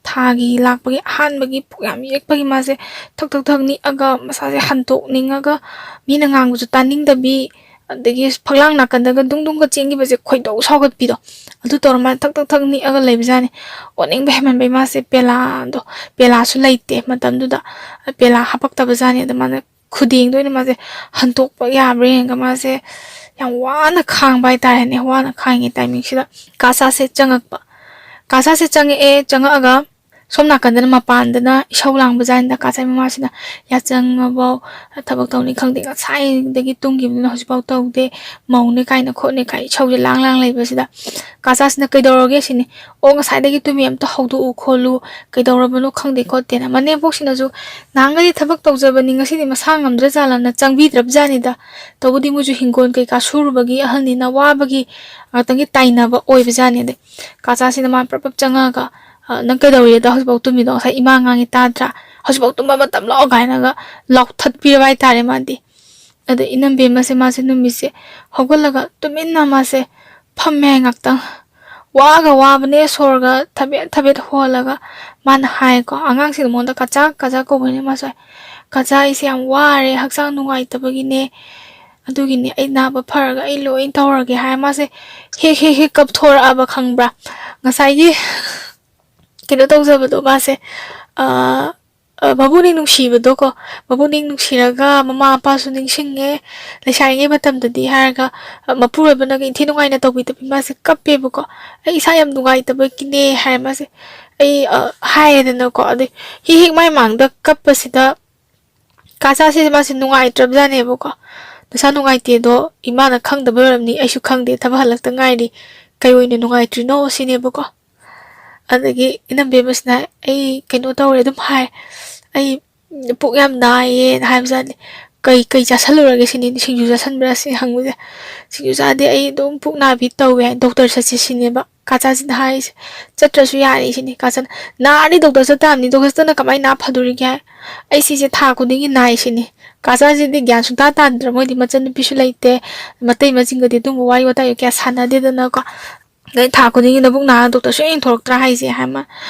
ꯊꯥꯒꯤ ꯂꯥꯛꯄꯒꯤ ꯑꯍꯥꯟꯕꯒꯤ ꯄꯨꯛ ꯌꯥꯝ ꯌꯦꯛꯄꯒꯤ ꯃꯥꯁꯦ ꯊꯛ ꯊꯛ ꯊꯛ ꯅꯤꯛꯑꯒ ꯃꯁꯥꯁꯦ ꯍꯟꯇꯣꯛꯅꯤꯡꯉꯒ ꯃꯤꯅ ꯉꯥꯡꯕꯁꯨ ꯇꯥꯅꯤꯡꯗꯕꯤ, ꯑꯗꯒꯤ ꯐꯛꯂꯥꯡ ꯅꯥꯀꯟꯗꯒ ꯗꯨꯡ ꯗꯨꯡꯒ ꯆꯦꯟꯈꯤꯕꯁꯦ ꯈꯣꯏꯗꯧ ꯁꯥꯎꯒꯠꯄꯤꯗꯣ, ꯑꯗꯨ ꯇꯧꯔ ꯃꯥꯅ ꯊꯛ ꯊꯛ ꯊꯛ ꯅꯤꯛꯑꯒ ꯂꯩꯕꯖꯥꯠꯅꯤ꯫ ꯑꯣꯅꯤꯡꯕ ꯍꯦꯟꯃꯟꯕꯩ ꯃꯥꯁꯦ ꯄꯦꯂꯥꯗꯣ, ꯄꯦꯂꯥꯁꯨ ꯂꯩꯇꯦ ꯃꯇꯝꯗꯨꯗ, ꯄꯦꯂꯥ ꯍꯥꯄꯛꯇꯕ ꯖꯥꯠꯅꯤ꯫ ꯑꯗ ꯃꯥꯅ ꯈꯨꯗꯦꯡꯗ ꯑꯣꯏꯅ ꯃꯥꯁꯦ ꯍꯟꯇꯣꯛꯄ ꯌꯥꯕ꯭ꯔꯥ ꯌꯦꯡꯉꯒ ꯃꯥꯁꯦ ꯌꯥꯝ ꯋꯥꯅ ꯈꯥꯡꯕ ꯍꯥꯏꯇꯥꯔꯦꯅꯦ꯫ ꯋꯥꯅ ꯈꯥꯡꯉꯤꯉꯩ ꯇꯥꯏꯃꯤꯡꯁꯤꯗ ꯀꯥꯆꯥꯁꯦ ꯆꯪꯉꯛꯄ꯫ ꯀꯥꯆꯥꯁꯦ ꯆꯪꯉꯛꯑꯦ, ꯆꯪꯉꯛꯑꯒ ꯁꯣꯝ ꯅꯥꯀꯟꯗꯅ ꯃꯄꯥꯟꯗꯅ ꯏꯁꯧ ꯂꯥꯡꯕ ꯖꯥꯠꯅꯤꯗ꯫ ꯀꯥꯆꯥꯏ ꯃꯃꯥꯁꯤꯅ, "ꯌꯥꯆꯪꯉꯕꯧ ꯊꯕꯛ ꯇꯧꯅꯤ ꯈꯪꯗꯦ, ꯉꯁꯥꯏꯗꯒꯤ ꯇꯨꯝꯈꯤꯕꯗꯨꯅ ꯍꯧꯖꯤꯛꯐꯥꯎ ꯇꯧꯗꯦ, ꯃꯧꯅꯦ ꯀꯥꯏꯅ ꯈꯣꯠꯅꯦ ꯀꯥꯏ" ꯏꯁꯧꯁꯦ ꯂꯥꯡ ꯂꯥꯡ ꯂꯩꯕꯁꯤꯗ ꯀꯥꯆꯥꯁꯤꯅ, "ꯀꯩꯗꯧꯔꯒꯦ?" ꯁꯤꯅꯤ꯫ "ꯑꯣ, ꯉꯁꯥꯏꯗꯒꯤ ꯇꯨꯝꯃꯤ, ꯑꯝꯇ ꯍꯧꯗꯣꯛꯎ ꯈꯣꯠꯂꯨ, ꯀꯩꯗꯧꯔꯕꯅꯣ ꯈꯪꯗꯦ ꯈꯣꯠꯇꯦꯅ"꯫ ꯃꯅꯦꯝꯄꯣꯛꯁꯤꯅꯁꯨ, "ꯅꯍꯥꯟꯈꯩꯗꯤ ꯊꯕꯛ ꯇꯧꯖꯕꯅꯤ, ꯉꯁꯤꯗꯤ ꯃꯁꯥ ꯉꯝꯗ꯭ꯔ ꯖꯥꯠꯂꯅ" ꯆꯪꯕꯤꯗ꯭ꯔꯕ ꯖꯥꯠꯅꯤꯗ꯫ ꯇꯧꯕꯗꯤ ꯃꯣꯏꯁꯨ ꯍꯤꯡꯒꯣꯜ ꯀꯩꯀꯥ ꯁꯨꯔꯨꯕꯒꯤ ꯑꯍꯜꯅꯤꯅ ꯋꯥꯕꯒꯤ ꯉꯥꯛꯇꯪꯒꯤ ꯇꯥꯏꯅꯕ ꯑꯣꯏꯕ ꯖꯥꯠꯅꯤ꯫ ꯑꯗꯩ ꯀꯥꯆꯥꯁꯤꯅ ꯃꯥ ꯄ꯭ꯔꯞ ꯄ꯭ꯔꯞ ꯆꯪꯉꯛꯑꯒ, "ꯑ, ꯅꯪ ꯀꯩꯗꯧꯔꯤꯗ ꯍꯧꯖꯤꯛꯐꯥꯎ ꯇꯨꯝꯃꯤꯗꯣ? ꯉꯁꯥꯏ ꯏꯃꯥ ꯉꯥꯡꯉꯤ ꯇꯥꯗ꯭ꯔꯥ? ꯍꯧꯖꯤꯛꯐꯥꯎ ꯇꯨꯝꯕ ꯃꯇꯝ ꯂꯣ?" ꯀꯥꯏꯅꯒ ꯂꯥꯎꯊꯠꯄꯤꯔꯕ ꯍꯥꯏꯇꯥꯔꯦ ꯃꯥꯗꯤ꯫ ꯑꯗ ꯏꯅꯝꯕꯦꯝꯃꯁꯦ ꯃꯥꯁꯦ ꯅꯨꯃꯤꯠꯁꯦ ꯍꯧꯒꯠꯂꯒ ꯇꯨꯃꯤꯟꯅ ꯃꯥꯁꯦ ꯐꯝꯃꯦ ꯉꯥꯛꯇꯪ꯫ ꯋꯥꯒ ꯋꯥꯕꯅꯦ, ꯁꯣꯔꯒ ꯊꯕꯦꯠ ꯊꯕꯦꯠ ꯍꯣꯜꯂꯒ ꯃꯥꯅ ꯍꯥꯏꯀꯣ, ꯑꯉꯥꯡꯁꯤꯡꯗꯣ ꯃꯉꯣꯟꯗ "ꯀꯆꯥ, ꯀꯆꯥ" ꯀꯧꯕꯅꯦ ꯃꯥꯁꯦ꯫ "ꯀꯆꯥ, ꯑꯩꯁꯦ ꯌꯥꯝ ꯋꯥꯔꯦ, ꯍꯛꯆꯥꯡ ꯅꯨꯡꯉꯥꯏꯇꯕꯒꯤꯅꯦ, ꯑꯗꯨꯒꯤꯅꯦ, ꯑꯩ ꯅꯥꯕ ꯐꯔꯒ ꯑꯩ ꯂꯣꯏ ꯇꯧꯔꯒꯦ" ꯍꯥꯏꯔ ꯃꯥꯁꯦ ꯍꯦꯛ ꯍꯦꯛ ꯍꯦꯛ ꯀꯞꯊꯣꯔꯛꯑꯕ, ꯈꯪꯕ꯭ꯔꯥ? ꯉꯁꯥꯏꯒꯤ ꯀꯩꯅꯣ ꯇꯧꯖꯕꯗꯣ ꯃꯥꯁꯦ, ꯑ, ꯑ, ꯃꯕꯨꯛꯅꯤꯡ ꯅꯨꯡꯁꯤꯕꯗꯣ ꯀꯣ, ꯃꯕꯨꯛꯅꯤꯡ ꯅꯨꯡꯁꯤꯔꯒ ꯃꯃꯥ ꯃꯄꯥꯁꯨ ꯅꯤꯡꯁꯤꯡꯉꯦ, ꯂꯩꯁꯥꯔꯤꯉꯩ ꯃꯇꯝꯗꯗꯤ ꯍꯥꯏꯔꯒ, ꯑ, ꯃꯄꯨꯔꯣꯏꯕꯅꯒ ꯏꯟꯊꯤ ꯅꯨꯡꯉꯥꯏꯅ ꯇꯧꯕꯤꯗꯕꯤ ꯃꯥꯁꯦ ꯀꯞꯄꯦꯕꯀꯣ꯫ "ꯑꯩ ꯏꯁꯥ ꯌꯥꯝ ꯅꯨꯡꯉꯥꯏꯇꯕꯒꯤꯅꯦ" ꯍꯥꯏꯔ ꯃꯥꯁꯦ, ꯑꯩ, ꯑ, ꯍꯥꯏꯔꯦꯗꯅꯀꯣ꯫ ꯑꯗꯩ ꯍꯦꯛ ꯍꯦꯛ ꯃꯥꯏ ꯃꯥꯡꯗ ꯀꯞꯄꯁꯤꯗ ꯀꯥꯆꯥꯁꯦ ꯃꯥꯁꯦ ꯅꯨꯡꯉꯥꯏꯇ꯭ꯔꯕꯖꯥꯠꯅꯦꯕꯀꯣ꯫ "ꯅꯁꯥ ꯅꯨꯡꯉꯥꯏꯇꯦꯗꯣ ꯏꯃꯥꯅ ꯈꯪꯗꯕ ꯑꯣꯏꯔꯝꯅꯤ, ꯑꯩꯁꯨ ꯈꯪꯗꯦ, ꯊꯕꯛ ꯍꯜꯂꯛꯇ ꯉꯥꯏꯔꯤ, ꯀꯩ ꯑꯣꯏꯅ ꯅꯨꯡꯉꯥꯏꯇ꯭ꯔꯤꯅꯣ?" ꯁꯤꯅꯦꯕꯀꯣ꯫ ꯑꯗꯒꯤ ꯏꯅꯝꯕꯦꯝꯃꯁꯤꯅ, "ꯑꯩ ꯀꯩꯅꯣ ꯇꯧꯔꯦ", ꯑꯗꯨꯝ ꯍꯥꯏ, "ꯑꯩ ꯄꯨꯛ ꯌꯥꯝ ꯅꯥꯏꯌꯦꯅ" ꯍꯥꯏꯕꯖꯥꯠꯅꯤ꯫ "ꯀꯩ, ꯀꯩ ꯆꯥꯁꯜꯂꯨꯔꯒꯦ?" ꯁꯤꯅꯤ, "ꯁꯤꯡꯖꯨ ꯆꯥꯁꯟꯕ꯭ꯔꯥ?" ꯁꯤ ꯍꯪꯕꯁꯦ꯫ "ꯁꯤꯡꯖꯨ ꯆꯥꯗꯦ, ꯑꯩ ꯑꯗꯨꯝ ꯄꯨꯛ ꯅꯥꯕꯤ ꯇꯧꯋꯦ" ꯍꯥꯏ, "ꯗꯣꯛꯇꯔ ꯆꯠꯁꯦ" ꯁꯤꯅꯦꯕ꯫ ꯀꯥꯆꯥꯁꯤꯗ ꯍꯥꯏꯔꯤꯁꯦ꯫ "ꯆꯠꯇ꯭ꯔꯁꯨ ꯌꯥꯔꯦ" ꯁꯤꯅꯤ ꯀꯥꯆꯥꯅ꯫ "ꯅꯥꯔꯗꯤ ꯗꯣꯛꯇꯔ ꯆꯠ ꯇꯥꯕꯅꯤ, ꯗꯣꯛꯇꯔ ꯆꯠꯇꯅ ꯀꯃꯥꯏꯅ ꯅꯥ ꯐꯗꯣꯔꯤꯒꯦ?" ꯍꯥꯏ꯫ "ꯑꯩ ꯁꯤꯁꯦ ꯊꯥ ꯈꯨꯗꯤꯡꯒꯤ ꯅꯥꯏ" ꯁꯤꯅꯤ꯫ ꯀꯥꯆꯥꯁꯤꯗꯤ ꯒ꯭ꯌꯥꯟ ꯁꯨꯡꯇꯥ ꯇꯥꯗ꯭ꯔꯦ꯫ ꯃꯣꯏꯗꯤ ꯃꯆꯟꯅꯨꯄꯤꯁꯨ ꯂꯩꯇꯦ, ꯃꯇꯩ ꯃꯆꯤꯟꯒꯗꯤ ꯑꯗꯨꯝꯕ ꯋꯥꯔꯤ ꯋꯥꯇꯥꯏ ꯀꯌꯥ ꯁꯥꯟꯅꯗꯦꯗꯅꯀꯣ꯫ "ꯅꯣꯏ ꯊꯥ ꯈꯨꯗꯤꯡꯒꯤ ꯅꯕꯨꯛ ꯅꯥꯔ ꯗꯣꯛꯇꯔ ꯁꯨꯛꯌꯦꯡ ꯌꯦꯡꯊꯣꯔꯛꯇ꯭ꯔꯥ ꯍꯥꯏꯁꯦ?" ꯍꯥꯏ ꯃꯥ꯫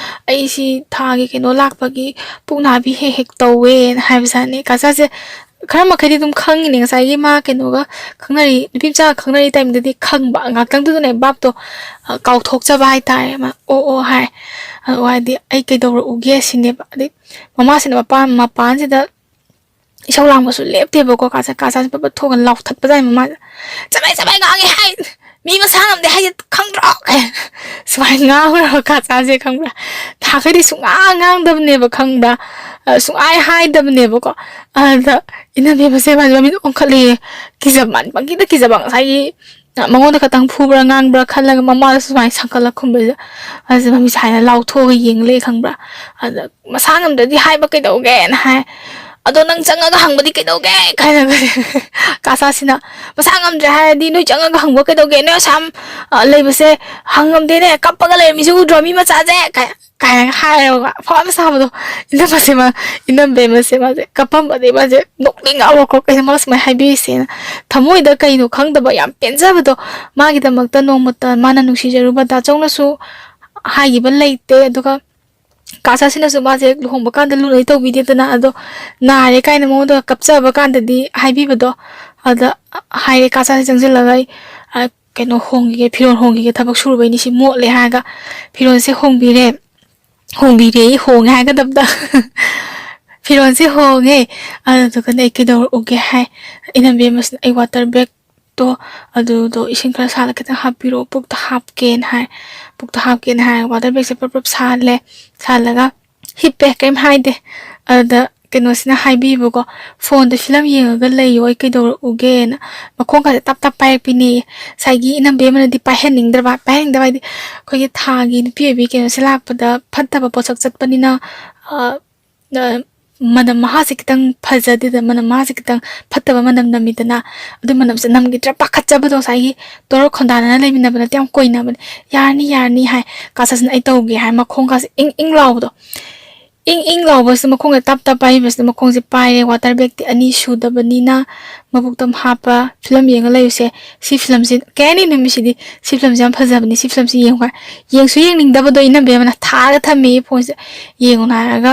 "ꯑꯩ ꯁꯤ ꯊꯥꯒꯤ ꯀꯩꯅꯣ ꯂꯥꯛꯄꯒꯤ ꯄꯨꯛ ꯅꯥꯕꯤ ꯍꯦꯛ ꯍꯦꯛ ꯇꯧꯋꯦꯅ" ꯍꯥꯏꯕꯖꯥꯠꯅꯤ꯫ ꯀꯥꯆꯥꯁꯦ ꯈꯔ ꯃꯈꯩꯗꯤ ꯑꯗꯨꯝ ꯈꯪꯉꯤꯅꯦ꯫ ꯉꯁꯥꯏꯒꯤ ꯃꯥ ꯀꯩꯅꯣꯒ ꯈꯪꯅꯔꯤ, ꯅꯨꯄꯤ ꯃꯆꯥꯒ ꯈꯪꯅꯔꯤ ꯇꯥꯏꯝꯗꯗꯤ ꯈꯪꯕ, ꯉꯥꯛꯇꯪꯗꯨꯗꯅꯦ ꯚꯥꯞꯇꯣ, ꯑ, ꯀꯥꯎꯊꯣꯛꯆꯕ ꯍꯥꯏꯇꯥꯔꯦ꯫ ꯃꯥ "ꯑꯣ, ꯑꯣ" ꯍꯥꯏ꯫ ꯑꯗꯨ ꯍꯥꯏꯗꯤ "ꯑꯩ ꯀꯩꯗꯧꯔꯛꯎꯒꯦ?" ꯁꯤꯅꯦꯕ꯫ ꯑꯗꯩ ꯃꯃꯥꯁꯤꯅ ꯃꯄꯥꯟ, ꯃꯄꯥꯟꯁꯤꯗ ꯏꯁꯧ ꯂꯥꯡꯕꯁꯨ ꯂꯦꯞꯇꯦꯕꯀꯣ꯫ ꯀꯥꯆꯥ-, ꯀꯥꯆꯥꯁꯦ ꯄꯠ ꯄꯠ ꯊꯣꯛꯑꯒ ꯂꯥꯎꯊꯠꯄꯖꯥꯠꯅꯤ ꯃꯃꯥꯁꯦ꯫ "ꯆꯕꯦꯠ ꯆꯕꯦꯠ ꯉꯥꯡꯉꯦ ꯍꯥꯏ, ꯃꯤ ꯃꯁꯥ ꯉꯝꯗꯦ ꯍꯥꯏꯁꯦ ꯈꯪꯗ꯭ꯔꯣ?" ꯀꯥꯏꯅ ꯁꯨꯃꯥꯏꯅ ꯉꯥꯡꯈ꯭ꯔꯕ ꯀꯥꯆꯥꯁꯦ, ꯈꯪꯕ꯭ꯔꯥ? ꯊꯥꯈꯩꯗꯤ ꯁꯨꯡꯉꯥꯡ ꯉꯥꯡꯗꯕꯅꯦꯕ, ꯈꯪꯕ꯭ꯔꯥ? ꯑ, ꯁꯨꯡꯍꯥꯏ ꯍꯥꯏꯗꯕꯅꯦꯕꯀꯣ꯫ ꯑꯗ ꯏꯅꯝꯃ ꯃꯁꯦ ꯃꯥꯁꯦ ꯃꯃꯤꯠ ꯑꯣꯟꯈꯠꯂꯦꯌꯦ꯫ ꯀꯤꯖꯕ, ꯃꯥꯗꯤ ꯄꯪꯀꯤꯗ ꯀꯤꯖꯕ꯫ ꯉꯁꯥꯏꯒꯤ ꯃꯉꯣꯟꯗ ꯈꯛꯇꯪ ꯐꯨꯕ꯭ꯔꯥ ꯉꯥꯡꯕ꯭ꯔꯥ ꯈꯜꯂꯒ ꯃꯃꯥꯗꯁꯨ ꯁꯨꯃꯥꯏꯅ ꯁꯪꯀꯠꯂꯛ ꯈꯨꯝꯕꯁꯤꯗ, ꯑꯁ, ꯃꯃꯤꯠꯁꯦ ꯁꯨꯃꯥꯏꯅ ꯂꯥꯎꯊꯣꯛꯑꯒ ꯌꯦꯡ ꯂꯩ, ꯈꯪꯕ꯭ꯔꯥ? ꯑꯗ "ꯃꯁꯥ ꯉꯝꯗ꯭ꯔꯗꯤ ꯍꯥꯏꯕ ꯀꯩꯗꯧꯒꯦꯅ" ꯍꯥꯏ꯫ "ꯑꯗꯣ ꯅꯪ ꯆꯪꯉꯒ ꯍꯪꯕꯗꯤ ꯀꯩꯗꯧꯒꯦ?" ꯀꯥꯏꯅ ꯀꯥꯆꯥꯁꯤꯅ, "ꯃꯁꯥ ꯉꯝꯗ꯭ꯔꯦ ꯍꯥꯏꯔꯗꯤ ꯅꯣꯏ ꯆꯪꯉꯒ ꯍꯪꯕ ꯀꯩꯗꯧꯒꯦ? ꯅꯣꯏ ꯑꯁꯥꯝ, ꯑ, ꯂꯩꯕꯁꯦ ꯍꯪꯉꯝꯗꯦꯅꯦ, ꯀꯞꯄꯒ ꯂꯩꯔꯝꯃꯤꯁꯦ ꯎꯗ꯭ꯔꯣ? ꯃꯤ ꯃꯆꯥꯁꯦ?" ꯀꯥꯏ-, ꯀꯥꯏꯅꯒ ꯍꯥꯏꯔꯒ ꯐꯥꯎꯕ ꯁꯥꯕꯗꯣ꯫ ꯏꯅꯝꯃꯁꯦ ꯃꯥ, ꯏꯅꯝꯕꯦꯝꯃꯁꯦ ꯃꯥꯁꯦ ꯀꯞꯄꯝꯕꯗꯒꯤ ꯃꯥꯁꯦ ꯅꯣꯛꯅꯤꯡꯉꯛꯑꯕꯀꯣ, "ꯀꯩꯅꯣ ꯃꯥ ꯁꯨꯃꯥꯏꯅ ꯍꯥꯏꯕꯤꯔꯤꯁꯦꯅ?" ꯊꯃꯣꯏꯗ ꯀꯩꯅꯣ ꯈꯪꯗꯕ ꯌꯥꯝ ꯄꯦꯟꯖꯕꯗꯣ, ꯃꯥꯒꯤꯗꯃꯛꯇ ꯅꯣꯡꯃꯇ ꯃꯥꯅ ꯅꯨꯡꯁꯤꯖꯔꯨꯕ ꯗꯥꯆꯧꯅꯁꯨ ꯍꯥꯏꯈꯤꯕ ꯂꯩꯇꯦ꯫ ꯑꯗꯨꯒ ꯀꯥꯆꯥꯁꯤꯅꯁꯨ ꯃꯥꯁꯦ ꯂꯨꯍꯣꯡꯕ ꯀꯥꯟꯗ ꯂꯨꯅꯗꯤ ꯇꯧꯕꯤꯗꯦꯗꯅ, ꯑꯗꯣ ꯅꯥꯔꯦ ꯀꯥꯏꯅ ꯃꯉꯣꯟꯗ ꯀꯞꯆꯕ ꯀꯥꯟꯗꯗꯤ ꯍꯥꯏꯕꯤꯕꯗꯣ, ꯑꯗ ꯍꯥꯏꯔꯦ ꯀꯥꯆꯥꯁꯦ ꯆꯪꯁꯤꯜꯂꯒ, "ꯑꯩ, ꯑ, ꯀꯩꯅꯣ ꯍꯣꯡꯈꯤꯒꯦ, ꯐꯤꯔꯣꯜ ꯍꯣꯡꯈꯤꯒꯦ, ꯊꯕꯛ ꯁꯨꯔꯨꯕꯩꯅꯤ ꯁꯤ ꯃꯣꯠꯂꯦ" ꯍꯥꯏꯔꯒ ꯐꯤꯔꯣꯜꯁꯦ ꯍꯣꯡꯕꯤꯔꯦ꯫ ꯍꯣꯡꯕꯤꯔꯦ, ꯍꯣꯡꯉꯦ ꯍꯥꯏꯒꯗꯕꯗ꯫ ꯐꯤꯔꯣꯜꯁꯦ ꯍꯣꯡꯉꯦ꯫ ꯑꯗꯨꯗꯨꯒꯅꯦ ꯑꯩ ꯀꯩꯗꯧꯔꯛꯎꯒꯦ ꯍꯥꯏ, ꯏꯅꯝꯕꯦꯝꯃꯁꯤꯅ ꯑꯩ water bagꯇꯣ ꯑꯗꯨꯗꯣ ꯏꯁꯤꯡ ꯈꯔ ꯁꯥꯍꯜꯂ ꯈꯤꯇꯪ ꯍꯥꯞꯄꯤꯔꯛꯑꯣ, ꯄꯨꯛꯇ ꯍꯥꯞꯀꯦꯅ ꯍꯥꯏ꯫ ꯄꯨꯛꯇ ꯍꯥꯞꯀꯦꯅ ꯍꯥꯏꯔꯒ water bagꯁꯦ ꯄ꯭ꯔꯞ ꯄ꯭ꯔꯞ ꯁꯥꯍꯜꯂꯦ꯫ ꯁꯥꯍꯜꯂꯒ ꯍꯤꯞꯄꯦ, ꯀꯩꯝ ꯍꯥꯏꯗꯦ꯫ ꯑꯗꯨꯗ ꯀꯩꯅꯣꯁꯤꯅ ꯍꯥꯏꯕꯤꯕꯀꯣ, "ꯐꯣꯟꯗ ꯐꯤꯂꯝ ꯌꯦꯡꯉꯒ ꯂꯩꯌꯣ, ꯑꯩ ꯀꯩꯗꯧꯔꯛꯎꯒꯦꯅ"꯫ ꯃꯈꯣꯡ ꯀꯥꯁꯦ ꯇꯞ ꯇꯞ ꯄꯥꯏꯔꯛꯄꯤꯅꯦꯌꯦ꯫ ꯉꯁꯥꯏꯒꯤ ꯏꯅꯝꯕꯦꯝꯃꯅꯗꯤ ꯄꯥꯏꯍꯟꯅꯤꯡꯗ꯭ꯔꯕ, ꯄꯥꯏꯍꯟꯅꯤꯡꯗꯕ ꯍꯥꯏꯗꯤ ꯑꯩꯈꯣꯏꯒꯤ ꯊꯥꯒꯤ ꯅꯨꯄꯤ ꯑꯣꯏꯕꯤ ꯀꯩꯅꯣꯁꯦ ꯂꯥꯛꯄꯗ ꯐꯠꯇꯕ ꯄꯣꯠꯁꯛ ꯆꯠꯄꯅꯤꯅ, ꯑ, ꯑ, ꯃꯅꯝ ꯃꯍꯥꯁꯦ ꯈꯤꯇꯪ ꯐꯖꯗꯦꯗ, ꯃꯅꯝ ꯃꯍꯥꯁꯦ ꯈꯤꯇꯪ ꯐꯠꯇꯕ ꯃꯅꯝ ꯅꯝꯃꯤꯗꯅ꯫ ꯑꯗꯨ ꯃꯅꯝꯁꯦ ꯅꯝꯈꯤꯗ꯭ꯔꯥ ꯄꯥꯈꯠꯆꯕꯗꯣ, ꯉꯁꯥꯏꯒꯤ ꯇꯣꯔꯣꯛ ꯈꯣꯟꯗꯥꯅꯅ ꯂꯩꯃꯤꯟꯅꯕ ꯅꯠꯇꯦ, ꯌꯥꯝ ꯀꯣꯏꯅꯕꯅꯦ꯫ "ꯌꯥꯔꯅꯤ, ꯌꯥꯔꯅꯤ" ꯍꯥꯏ꯫ ꯀꯥ ꯆꯥꯁꯤꯅ "ꯑꯩ ꯇꯧꯒꯦ" ꯍꯥꯏ, ꯃꯈꯣꯡꯒꯁꯦ ꯏꯪ ꯏꯪ ꯂꯥꯎꯕꯗꯣ꯫ ꯏꯪ ꯏꯪ ꯂꯥꯎꯕꯁꯤꯗ ꯃꯈꯣꯡꯁꯦ ꯇꯞ ꯇꯞ ꯄꯥꯏꯕꯁꯤꯗ ꯃꯈꯣꯡꯁꯦ ꯄꯥꯏꯔꯦ꯫ ꯋꯥꯇꯔ ꯕꯦꯒꯇꯤ ꯑꯅꯤ ꯁꯨꯗꯕꯅꯤꯅ ꯃꯕꯨꯛꯇꯝ ꯍꯥꯞꯄ ꯐꯤꯂꯝ ꯌꯦꯡꯉ ꯂꯩꯔꯨꯁꯦ꯫ ꯁꯤ ꯐꯤꯂꯝꯁꯤ ꯀꯩ ꯍꯥꯏꯅꯤ, ꯅꯨꯃꯤꯠꯁꯤꯗꯤ ꯁꯤ ꯐꯤꯂꯝꯁꯦ ꯌꯥꯝ ꯐꯖꯕꯅꯤ, ꯁꯤ ꯐꯤꯂꯝꯁꯤ ꯌꯦꯡꯉꯨ ꯍꯥꯏ꯫ ꯌꯦꯡꯁꯨ ꯌꯦꯡꯅꯤꯡꯗꯕꯗꯣ, ꯏꯅꯝꯕꯦꯝꯃꯅ ꯊꯥꯔꯒ ꯊꯝꯃꯦ ꯐꯣꯟꯁꯦ, "ꯌꯦꯡꯉꯨꯅ" ꯍꯥꯏꯔꯒ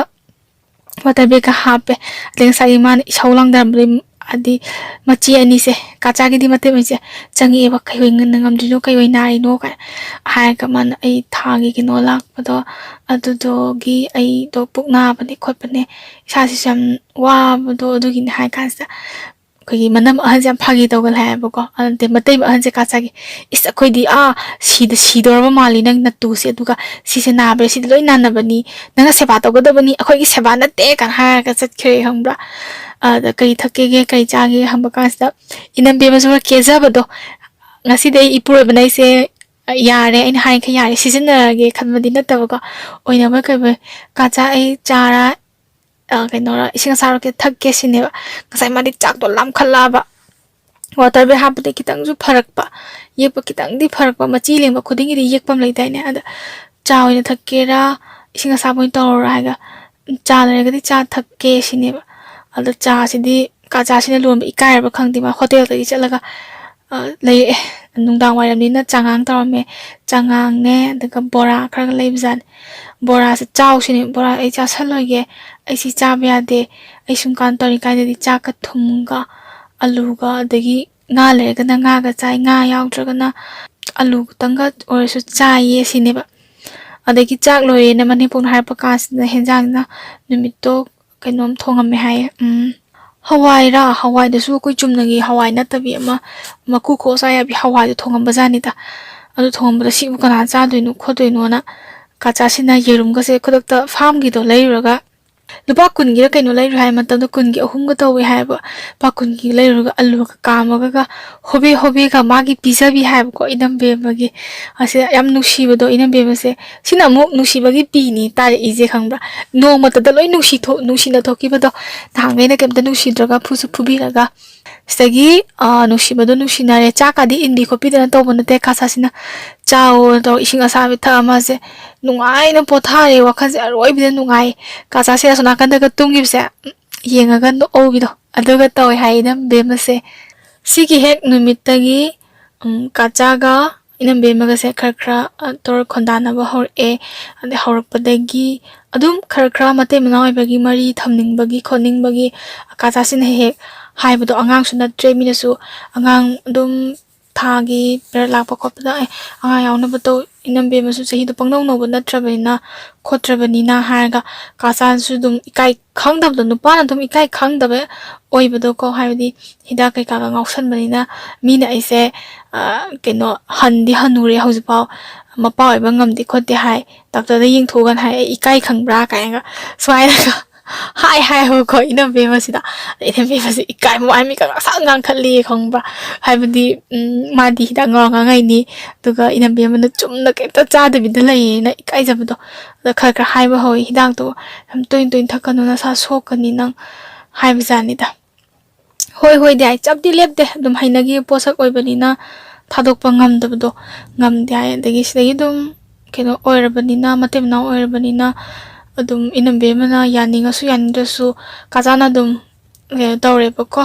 ꯋꯥꯇꯔ ꯕꯦꯒꯀ ꯍꯥꯞꯄꯦ꯫ ꯑꯗꯩ ꯉꯁꯥꯏꯒꯤ ꯃꯥꯅ ꯏꯁꯧ ꯂꯥꯡꯗꯔꯝꯕꯗꯩ, ꯍꯥꯏꯗꯤ ꯃꯆꯦ ꯑꯅꯤꯁꯦ, ꯀꯥꯆꯥꯒꯤꯗꯤ ꯃꯇꯩ ꯃꯆꯦ ꯆꯪꯉꯛꯑꯦꯕ, "ꯀꯩ ꯑꯣꯏ ꯉꯝꯗ꯭ꯔꯤꯅꯣ, ꯀꯩ ꯑꯣꯏ ꯅꯥꯔꯤꯅꯣ?" ꯀꯥꯏꯅ ꯍꯥꯏꯔꯒ ꯃꯥꯅ ꯑꯩ ꯊꯥꯒꯤ ꯀꯩꯅꯣ ꯂꯥꯛꯄꯗꯣ, ꯑꯗꯨꯗꯨꯒꯤ ꯑꯩꯗꯣ ꯄꯨꯛ ꯅꯥꯕꯅꯦ ꯈꯣꯠꯄꯅꯦ, ꯏꯁꯥꯁꯤꯁꯨ ꯌꯥꯝ ꯋꯥꯕꯗꯣ ꯑꯗꯨꯒꯤꯅꯦ ꯍꯥꯏ ꯀꯥꯟꯁꯤꯗ, ꯑꯩꯈꯣꯏꯒꯤ ꯃꯅꯝ ꯑꯍꯟꯁꯦ ꯌꯥꯝ ꯐꯥꯒꯤ ꯇꯧꯒꯜꯂꯦ ꯍꯥꯏꯕꯀꯣ꯫ ꯑꯗꯨ ꯅꯠꯇꯦ, ꯃꯇꯩ ꯑꯍꯟꯁꯦ ꯀꯥꯆꯥꯒꯤ, "ꯏꯁ, ꯑꯩꯈꯣꯏꯗꯤ ꯑꯥ ꯁꯤꯗ ꯁꯤꯗꯣꯔꯕ ꯃꯥꯜꯂꯤ ꯅꯪ ꯅꯇꯨꯁꯦ, ꯑꯗꯨꯒ ꯁꯤꯁꯦ ꯅꯥꯕ꯭ꯔꯥ, ꯁꯤꯗꯤ ꯂꯣꯏ ꯅꯥꯟꯅꯕꯅꯤ, ꯅꯪꯅ ꯁꯦꯕꯥ ꯇꯧꯒꯗꯕꯅꯤ, ꯑꯩꯈꯣꯏꯒꯤ ꯁꯦꯕꯥ ꯅꯠꯇꯦ" ꯀꯥꯏꯅ ꯍꯥꯏꯔꯒ ꯆꯠꯈ꯭ꯔꯦ, ꯈꯪꯕ꯭ꯔꯥ? ꯑꯗ "ꯀꯔꯤ ꯊꯛꯀꯦꯒꯦ, ꯀꯔꯤ ꯆꯥꯒꯦ?" ꯍꯪꯕ ꯀꯥꯟꯁꯤꯗ, ꯏꯅꯝꯕꯦꯝꯃꯁꯨ ꯈꯔ ꯀꯦꯖꯕꯗꯣ, "ꯉꯁꯤꯗꯤ ꯑꯩ ꯏꯄꯨꯔꯣꯏꯕꯅ ꯑꯩꯁꯦ ꯌꯥꯔꯦ, ꯑꯩꯅ ꯍꯥꯏꯔꯤꯈꯩ ꯌꯥꯔꯦ, ꯁꯤꯖꯤꯟꯅꯔꯒꯦ" ꯈꯟꯕꯗꯤ ꯅꯠꯇꯕꯀꯣ, ꯑꯣꯏꯅꯕ ꯀꯩꯕ, "ꯀꯥꯆꯥ, ꯑꯩ ꯆꯥꯔ, ꯑ, ꯀꯩꯅꯣꯔ, ꯏꯁꯤꯡ ꯑꯁꯥꯕ ꯈꯤꯇꯪ ꯊꯛꯀꯦ" ꯁꯤꯅꯦꯕ꯫ ꯉꯁꯥꯏ ꯃꯥꯗꯤ ꯆꯥꯛꯇꯣ ꯂꯥꯝꯈꯠꯂꯛꯑꯕ, ꯋꯥꯇꯔ ꯕꯦꯒ ꯍꯥꯞꯄꯗꯤ ꯈꯤꯇꯪꯁꯨ ꯐꯔꯛꯄ, ꯌꯦꯛꯄ ꯈꯤꯇꯪꯗꯤ ꯐꯔꯛꯄ, ꯃꯆꯤ ꯂꯦꯡꯕ ꯈꯨꯗꯤꯡꯒꯤꯗꯤ ꯌꯦꯛꯄ ꯑꯃ ꯂꯩꯗꯥꯏꯅꯦ? ꯑꯗ "ꯆꯥ ꯑꯣꯏꯅ ꯊꯛꯀꯦꯔꯥ, ꯏꯁꯤꯡ ꯑꯁꯥꯕ ꯑꯣꯏꯅ ꯇꯧꯔꯔꯥ?" ꯍꯥꯏꯒ, "ꯆꯥ ꯂꯩꯔꯒꯗꯤ ꯆꯥ ꯊꯛꯀꯦ" ꯁꯤꯅꯦꯕ꯫ ꯑꯗꯣ ꯆꯥꯁꯤꯗꯤ, ꯀꯥꯆꯥꯁꯤꯅ ꯂꯣꯟꯕ ꯏꯀꯥꯏꯔꯕ ꯈꯪꯗꯦ, ꯃꯥ ꯍꯣꯇꯦꯜꯗꯒꯤ ꯆꯠꯂꯒ, ꯑ, ꯂꯩꯔꯛꯑꯦ꯫ ꯅꯨꯡꯗꯥꯡ ꯋꯥꯏꯔꯝꯅꯤꯅ ꯆꯉꯥꯡ ꯇꯧꯔꯝꯃꯦ, ꯆꯉꯥꯡꯅꯦ, ꯑꯗꯨꯒ ꯕꯣꯔꯥ ꯈꯔꯒ ꯂꯩꯕꯖꯥꯠꯅꯤ꯫ ꯕꯣꯔꯥꯁꯦ ꯆꯥꯎ ꯁꯤꯅꯦ, "ꯕꯣꯔꯥ ꯑꯩ ꯆꯥꯁꯜꯂꯣꯏꯒꯦ, ꯑꯩ ꯁꯤ ꯆꯥꯕ ꯌꯥꯗꯦ, ꯑꯩ ꯁꯨꯝ ꯀꯥꯟ ꯇꯧꯔꯤꯀꯥꯟꯗꯗꯤ ꯆꯥꯛꯀ ꯊꯨꯝꯒ ꯑꯂꯨꯒ ꯑꯗꯒꯤ ꯉꯥ ꯂꯩꯔꯒꯅ ꯉꯥꯒ ꯆꯥꯏ, ꯉꯥ ꯌꯥꯎꯗ꯭ꯔꯒꯅ ꯑꯂꯨ ꯈꯛꯇꯪꯒ ꯑꯣꯏꯔꯁꯨ ꯆꯥꯏꯌꯦ" ꯁꯤꯅꯦꯕ꯫ ꯑꯗꯒꯤ ꯆꯥꯛ ꯂꯣꯏꯔꯦꯅ ꯃꯅꯦꯝꯄꯣꯛꯅ ꯍꯥꯏꯔꯛꯄ ꯀꯥꯟꯁꯤꯗ ꯍꯦꯟꯖꯥꯡꯁꯤꯅ ꯅꯨꯃꯤꯠꯇꯣ ꯀꯩꯅꯣꯝ ꯊꯣꯡꯉꯝꯃꯦ ꯍꯥꯏꯌꯦ꯫ ꯎꯝ, ꯍꯋꯥꯏꯔꯥ? ꯍꯋꯥꯏꯗꯨꯁꯨ ꯑꯩꯈꯣꯏ ꯆꯨꯝꯅꯒꯤ ꯍꯋꯥꯏ ꯅꯠꯇꯕꯤ ꯑꯃ ꯃꯀꯨ ꯈꯣꯛꯑ ꯆꯥ ꯌꯥꯕꯤ ꯍꯋꯥꯏꯗꯣ ꯊꯣꯡꯉꯝꯕ ꯖꯥꯠꯅꯤꯗ꯫ ꯑꯗꯨ ꯊꯣꯡꯉꯝꯕꯗ ꯁꯤꯕꯨ ꯀꯅꯥ ꯆꯥꯗꯣꯏꯅꯣ ꯈꯣꯠꯇꯣꯏꯅꯣꯅ ꯀꯥꯆꯥꯁꯤꯅ ꯌꯦꯔꯨꯝꯒꯁꯦ ꯈꯨꯗꯛꯇ ꯐꯥꯝꯒꯤꯗꯣ ꯂꯩꯔꯨꯔꯒ ꯂꯨꯄꯥ ꯀꯨꯟꯒꯤꯔ ꯀꯩꯅꯣ ꯂꯩꯔꯨꯏ ꯍꯥꯏ, ꯃꯇꯝꯗꯣ ꯀꯨꯟꯒꯤ ꯑꯍꯨꯝꯒ ꯇꯧꯏ ꯍꯥꯏꯕ꯫ ꯂꯨꯄꯥ ꯀꯨꯟꯒꯤ ꯂꯩꯔꯨꯔꯒ ꯑꯂꯨꯒ ꯀꯥꯝꯃꯒ ꯍꯣꯕꯦ ꯍꯣꯕꯦꯒ ꯃꯥꯒꯤ ꯄꯤꯖꯕꯤ ꯍꯥꯏꯕꯀꯣ, ꯏꯅꯝꯕꯦꯝꯃꯒꯤ꯫ ꯑꯁꯤꯗ ꯌꯥꯝ ꯅꯨꯡꯁꯤꯕꯗꯣ ꯏꯅꯝꯕꯦꯝꯃꯁꯦ꯫ ꯁꯤꯅ ꯑꯃꯨꯛ ꯅꯨꯡꯁꯤꯕꯒꯤ ꯄꯤꯅꯤ ꯇꯥꯔꯛꯏꯁꯦ, ꯈꯪꯕ꯭ꯔꯥ? ꯅꯣꯡꯃꯇꯗ ꯂꯣꯏ ꯅꯨꯡꯁꯤ ꯊꯣꯛ-, ꯅꯨꯡꯁꯤꯅ ꯊꯣꯛꯈꯤꯕꯗꯣ꯫ ꯅꯍꯥꯟꯈꯩꯅ ꯀꯩꯝꯇ ꯅꯨꯡꯁꯤꯗ꯭ꯔꯒ ꯐꯨꯁꯨ ꯐꯨꯕꯤꯔꯒ꯫ ꯁꯤꯗꯒꯤ, ꯑ, ꯅꯨꯡꯁꯤꯕꯗꯣ ꯅꯨꯡꯁꯤꯅꯔꯦ꯫ ꯆꯥꯛꯀꯗꯤ ꯏꯟꯕꯤ ꯈꯣꯠꯄꯤꯗꯅ ꯇꯧꯕ ꯅꯠꯇꯦ꯫ ꯀꯥꯆꯥꯁꯤꯅ ꯆꯥꯎꯅ ꯇꯧꯔ ꯏꯁꯤꯡ ꯑꯁꯥꯕ ꯊꯛꯑ ꯃꯥꯁꯦ ꯅꯨꯡꯉꯥꯏꯅ ꯄꯣꯊꯥꯔꯦ꯫ ꯋꯥꯈꯜꯁꯦ ꯑꯔꯣꯏꯕꯤꯗ ꯅꯨꯡꯉꯥꯏ꯫ ꯀꯥꯆꯥꯁꯦ ꯑꯁꯣꯝ ꯅꯥꯀꯟꯗꯒ ꯇꯨꯝꯈꯤꯕꯁꯦ, ꯎꯝ, ꯌꯦꯡꯉꯒ ꯅꯣꯛꯍꯧꯕꯤꯗꯣ ꯑꯗꯨꯒ ꯇꯧꯋꯦ ꯍꯥꯏ ꯏꯅꯝꯕꯦꯝꯃꯁꯦ꯫ ꯁꯤꯒꯤ ꯍꯦꯛ ꯅꯨꯃꯤꯠꯇꯒꯤ, ꯎꯝ, ꯀꯥꯆꯥꯒ ꯏꯅꯝꯕꯦꯝꯃꯒꯁꯦ ꯈꯔ ꯈꯔ, ꯑ, ꯇꯧꯔ ꯈꯣꯟꯗꯥꯅꯕ ꯍꯧꯔꯛꯑꯦ꯫ ꯑꯗꯩ ꯍꯧꯔꯛꯄꯗꯒꯤ ꯑꯗꯨꯝ ꯈꯔ ꯈꯔ ꯃꯇꯩ ꯃꯅꯥꯎ ꯑꯣꯏꯕꯒꯤ ꯃꯔꯤ ꯊꯝꯅꯤꯡꯕꯒꯤ ꯈꯣꯠꯅꯤꯡꯕꯒꯤ ꯀꯥꯆꯥꯁꯤꯅ ꯍꯦꯛ ꯍꯦꯛ ꯍꯥꯏꯕꯗꯣ꯫ ꯑꯉꯥꯡꯁꯨ ꯅꯠꯇ꯭ꯔꯦ, ꯃꯤꯅꯁꯨ ꯑꯉꯥꯡ ꯑꯗꯨꯝ ꯊꯥꯒꯤ ꯄꯦꯔꯠ ꯂꯥꯛꯄ ꯈꯣꯠꯄꯗ, "ꯑꯦ, ꯑꯉꯥꯡ ꯌꯥꯎꯅꯕ ꯇꯧ, ꯏꯅꯝꯕꯦꯝꯃꯁꯨ ꯆꯍꯤꯗꯣ ꯄꯪꯅꯧ ꯅꯧꯕ ꯅꯠꯇ꯭ꯔꯕꯅꯤꯅ, ꯈꯣꯠꯇ꯭ꯔꯕꯅꯤꯅ" ꯍꯥꯏꯔꯒ ꯀꯥꯆꯥꯁꯨ ꯑꯗꯨꯝ ꯏꯀꯥꯏ ꯈꯪꯗꯕꯗꯣ, ꯅꯨꯄꯥꯅ ꯑꯗꯨꯝ ꯏꯀꯥꯏ ꯈꯪꯗꯕ ꯑꯣꯏꯕꯗꯣꯀꯣ, ꯍꯥꯏꯕꯗꯤ ꯍꯤꯗꯥꯛ ꯀꯩꯀꯥꯒ ꯉꯥꯎꯁꯟꯕꯅꯤꯅ꯫ ꯃꯤꯅ ꯑꯩꯁꯦ, ꯑ, ꯀꯩꯅꯣ, ꯍꯟꯗꯤ ꯍꯟꯅꯨꯔꯦ ꯍꯧꯖꯤꯛꯐꯥꯎ, ꯃꯄꯥ ꯑꯣꯏꯕ ꯉꯝꯗꯦ ꯈꯣꯠꯇꯦ ꯍꯥꯏ, ꯗꯥꯛꯇꯔꯗ ꯌꯦꯡꯊꯣꯛꯎꯒꯅ ꯍꯥꯏ, "ꯑꯩ ꯏꯀꯥꯏ ꯈꯪꯕ꯭ꯔꯥ?" ꯀꯥꯏꯅꯒ ꯁꯨꯃꯥꯏꯅꯒ ꯍꯥꯏ ꯍꯥꯏꯌꯦꯕꯀꯣ ꯏꯅꯝꯕꯦꯝꯃꯁꯤꯗ꯫ ꯑꯗ ꯏꯅꯝꯕꯦꯝꯃꯁꯤ ꯏꯀꯥꯏ, ꯃꯃꯥꯏ ꯃꯤꯠꯀ ꯉꯥꯡꯁꯪ ꯉꯥꯡꯈꯠꯂꯤ, ꯈꯪꯕ꯭ꯔꯥ? ꯍꯥꯏꯕꯗꯤ, ꯎꯝ, ꯃꯥꯗꯤ ꯍꯤꯗꯥꯛ ꯉꯥꯎꯔ ꯉꯥꯡꯉꯛꯏꯅꯤ, ꯑꯗꯨꯒ ꯏꯅꯝꯕꯦꯝꯃꯅ ꯆꯨꯝꯅ ꯀꯩꯝꯇ ꯆꯥꯗꯕꯤꯗ ꯂꯩꯌꯦꯅ ꯏꯀꯥꯏꯖꯕꯗꯣ꯫ ꯑꯗ ꯈꯔ ꯈꯔ ꯍꯥꯏꯕ ꯍꯧꯋꯤ, "ꯍꯤꯗꯥꯛꯇꯣ ꯌꯥꯝ ꯇꯣꯏꯅ ꯇꯣꯏꯅ ꯊꯛꯀꯅꯨ, ꯅꯁꯥ ꯁꯣꯛꯀꯅꯤ ꯅꯪ", ꯍꯥꯏꯕꯖꯥꯠꯅꯤꯗ꯫ "ꯍꯣꯏ, ꯍꯣꯏꯗꯤ" ꯍꯥꯏ, ꯆꯞꯇꯤ ꯂꯦꯞꯇꯦ꯫ ꯑꯗꯨꯝ ꯍꯩꯅꯈꯤꯕ ꯄꯣꯠꯁꯛ ꯑꯣꯏꯕꯅꯤꯅ ꯊꯥꯗꯣꯛꯄ ꯉꯝꯗꯕꯗꯣ, ꯉꯝꯗꯦ ꯍꯥꯏ꯫ ꯑꯗꯒꯤ ꯁꯤꯗꯒꯤ ꯑꯗꯨꯝ ꯀꯩꯅꯣ ꯑꯣꯏꯔꯕꯅꯤꯅ, ꯃꯇꯩ ꯃꯅꯥꯎ ꯑꯣꯏꯔꯕꯅꯤꯅ, ꯑꯗꯨꯝ ꯏꯅꯝꯕꯦꯝꯃꯅ ꯌꯥꯅꯤꯡꯉꯁꯨ ꯌꯥꯅꯤꯡꯗ꯭ꯔꯁꯨ ꯀꯥꯆꯥꯅ ꯑꯗꯨꯝ ꯀꯩꯅꯣ ꯇꯧꯔꯦꯕꯀꯣ,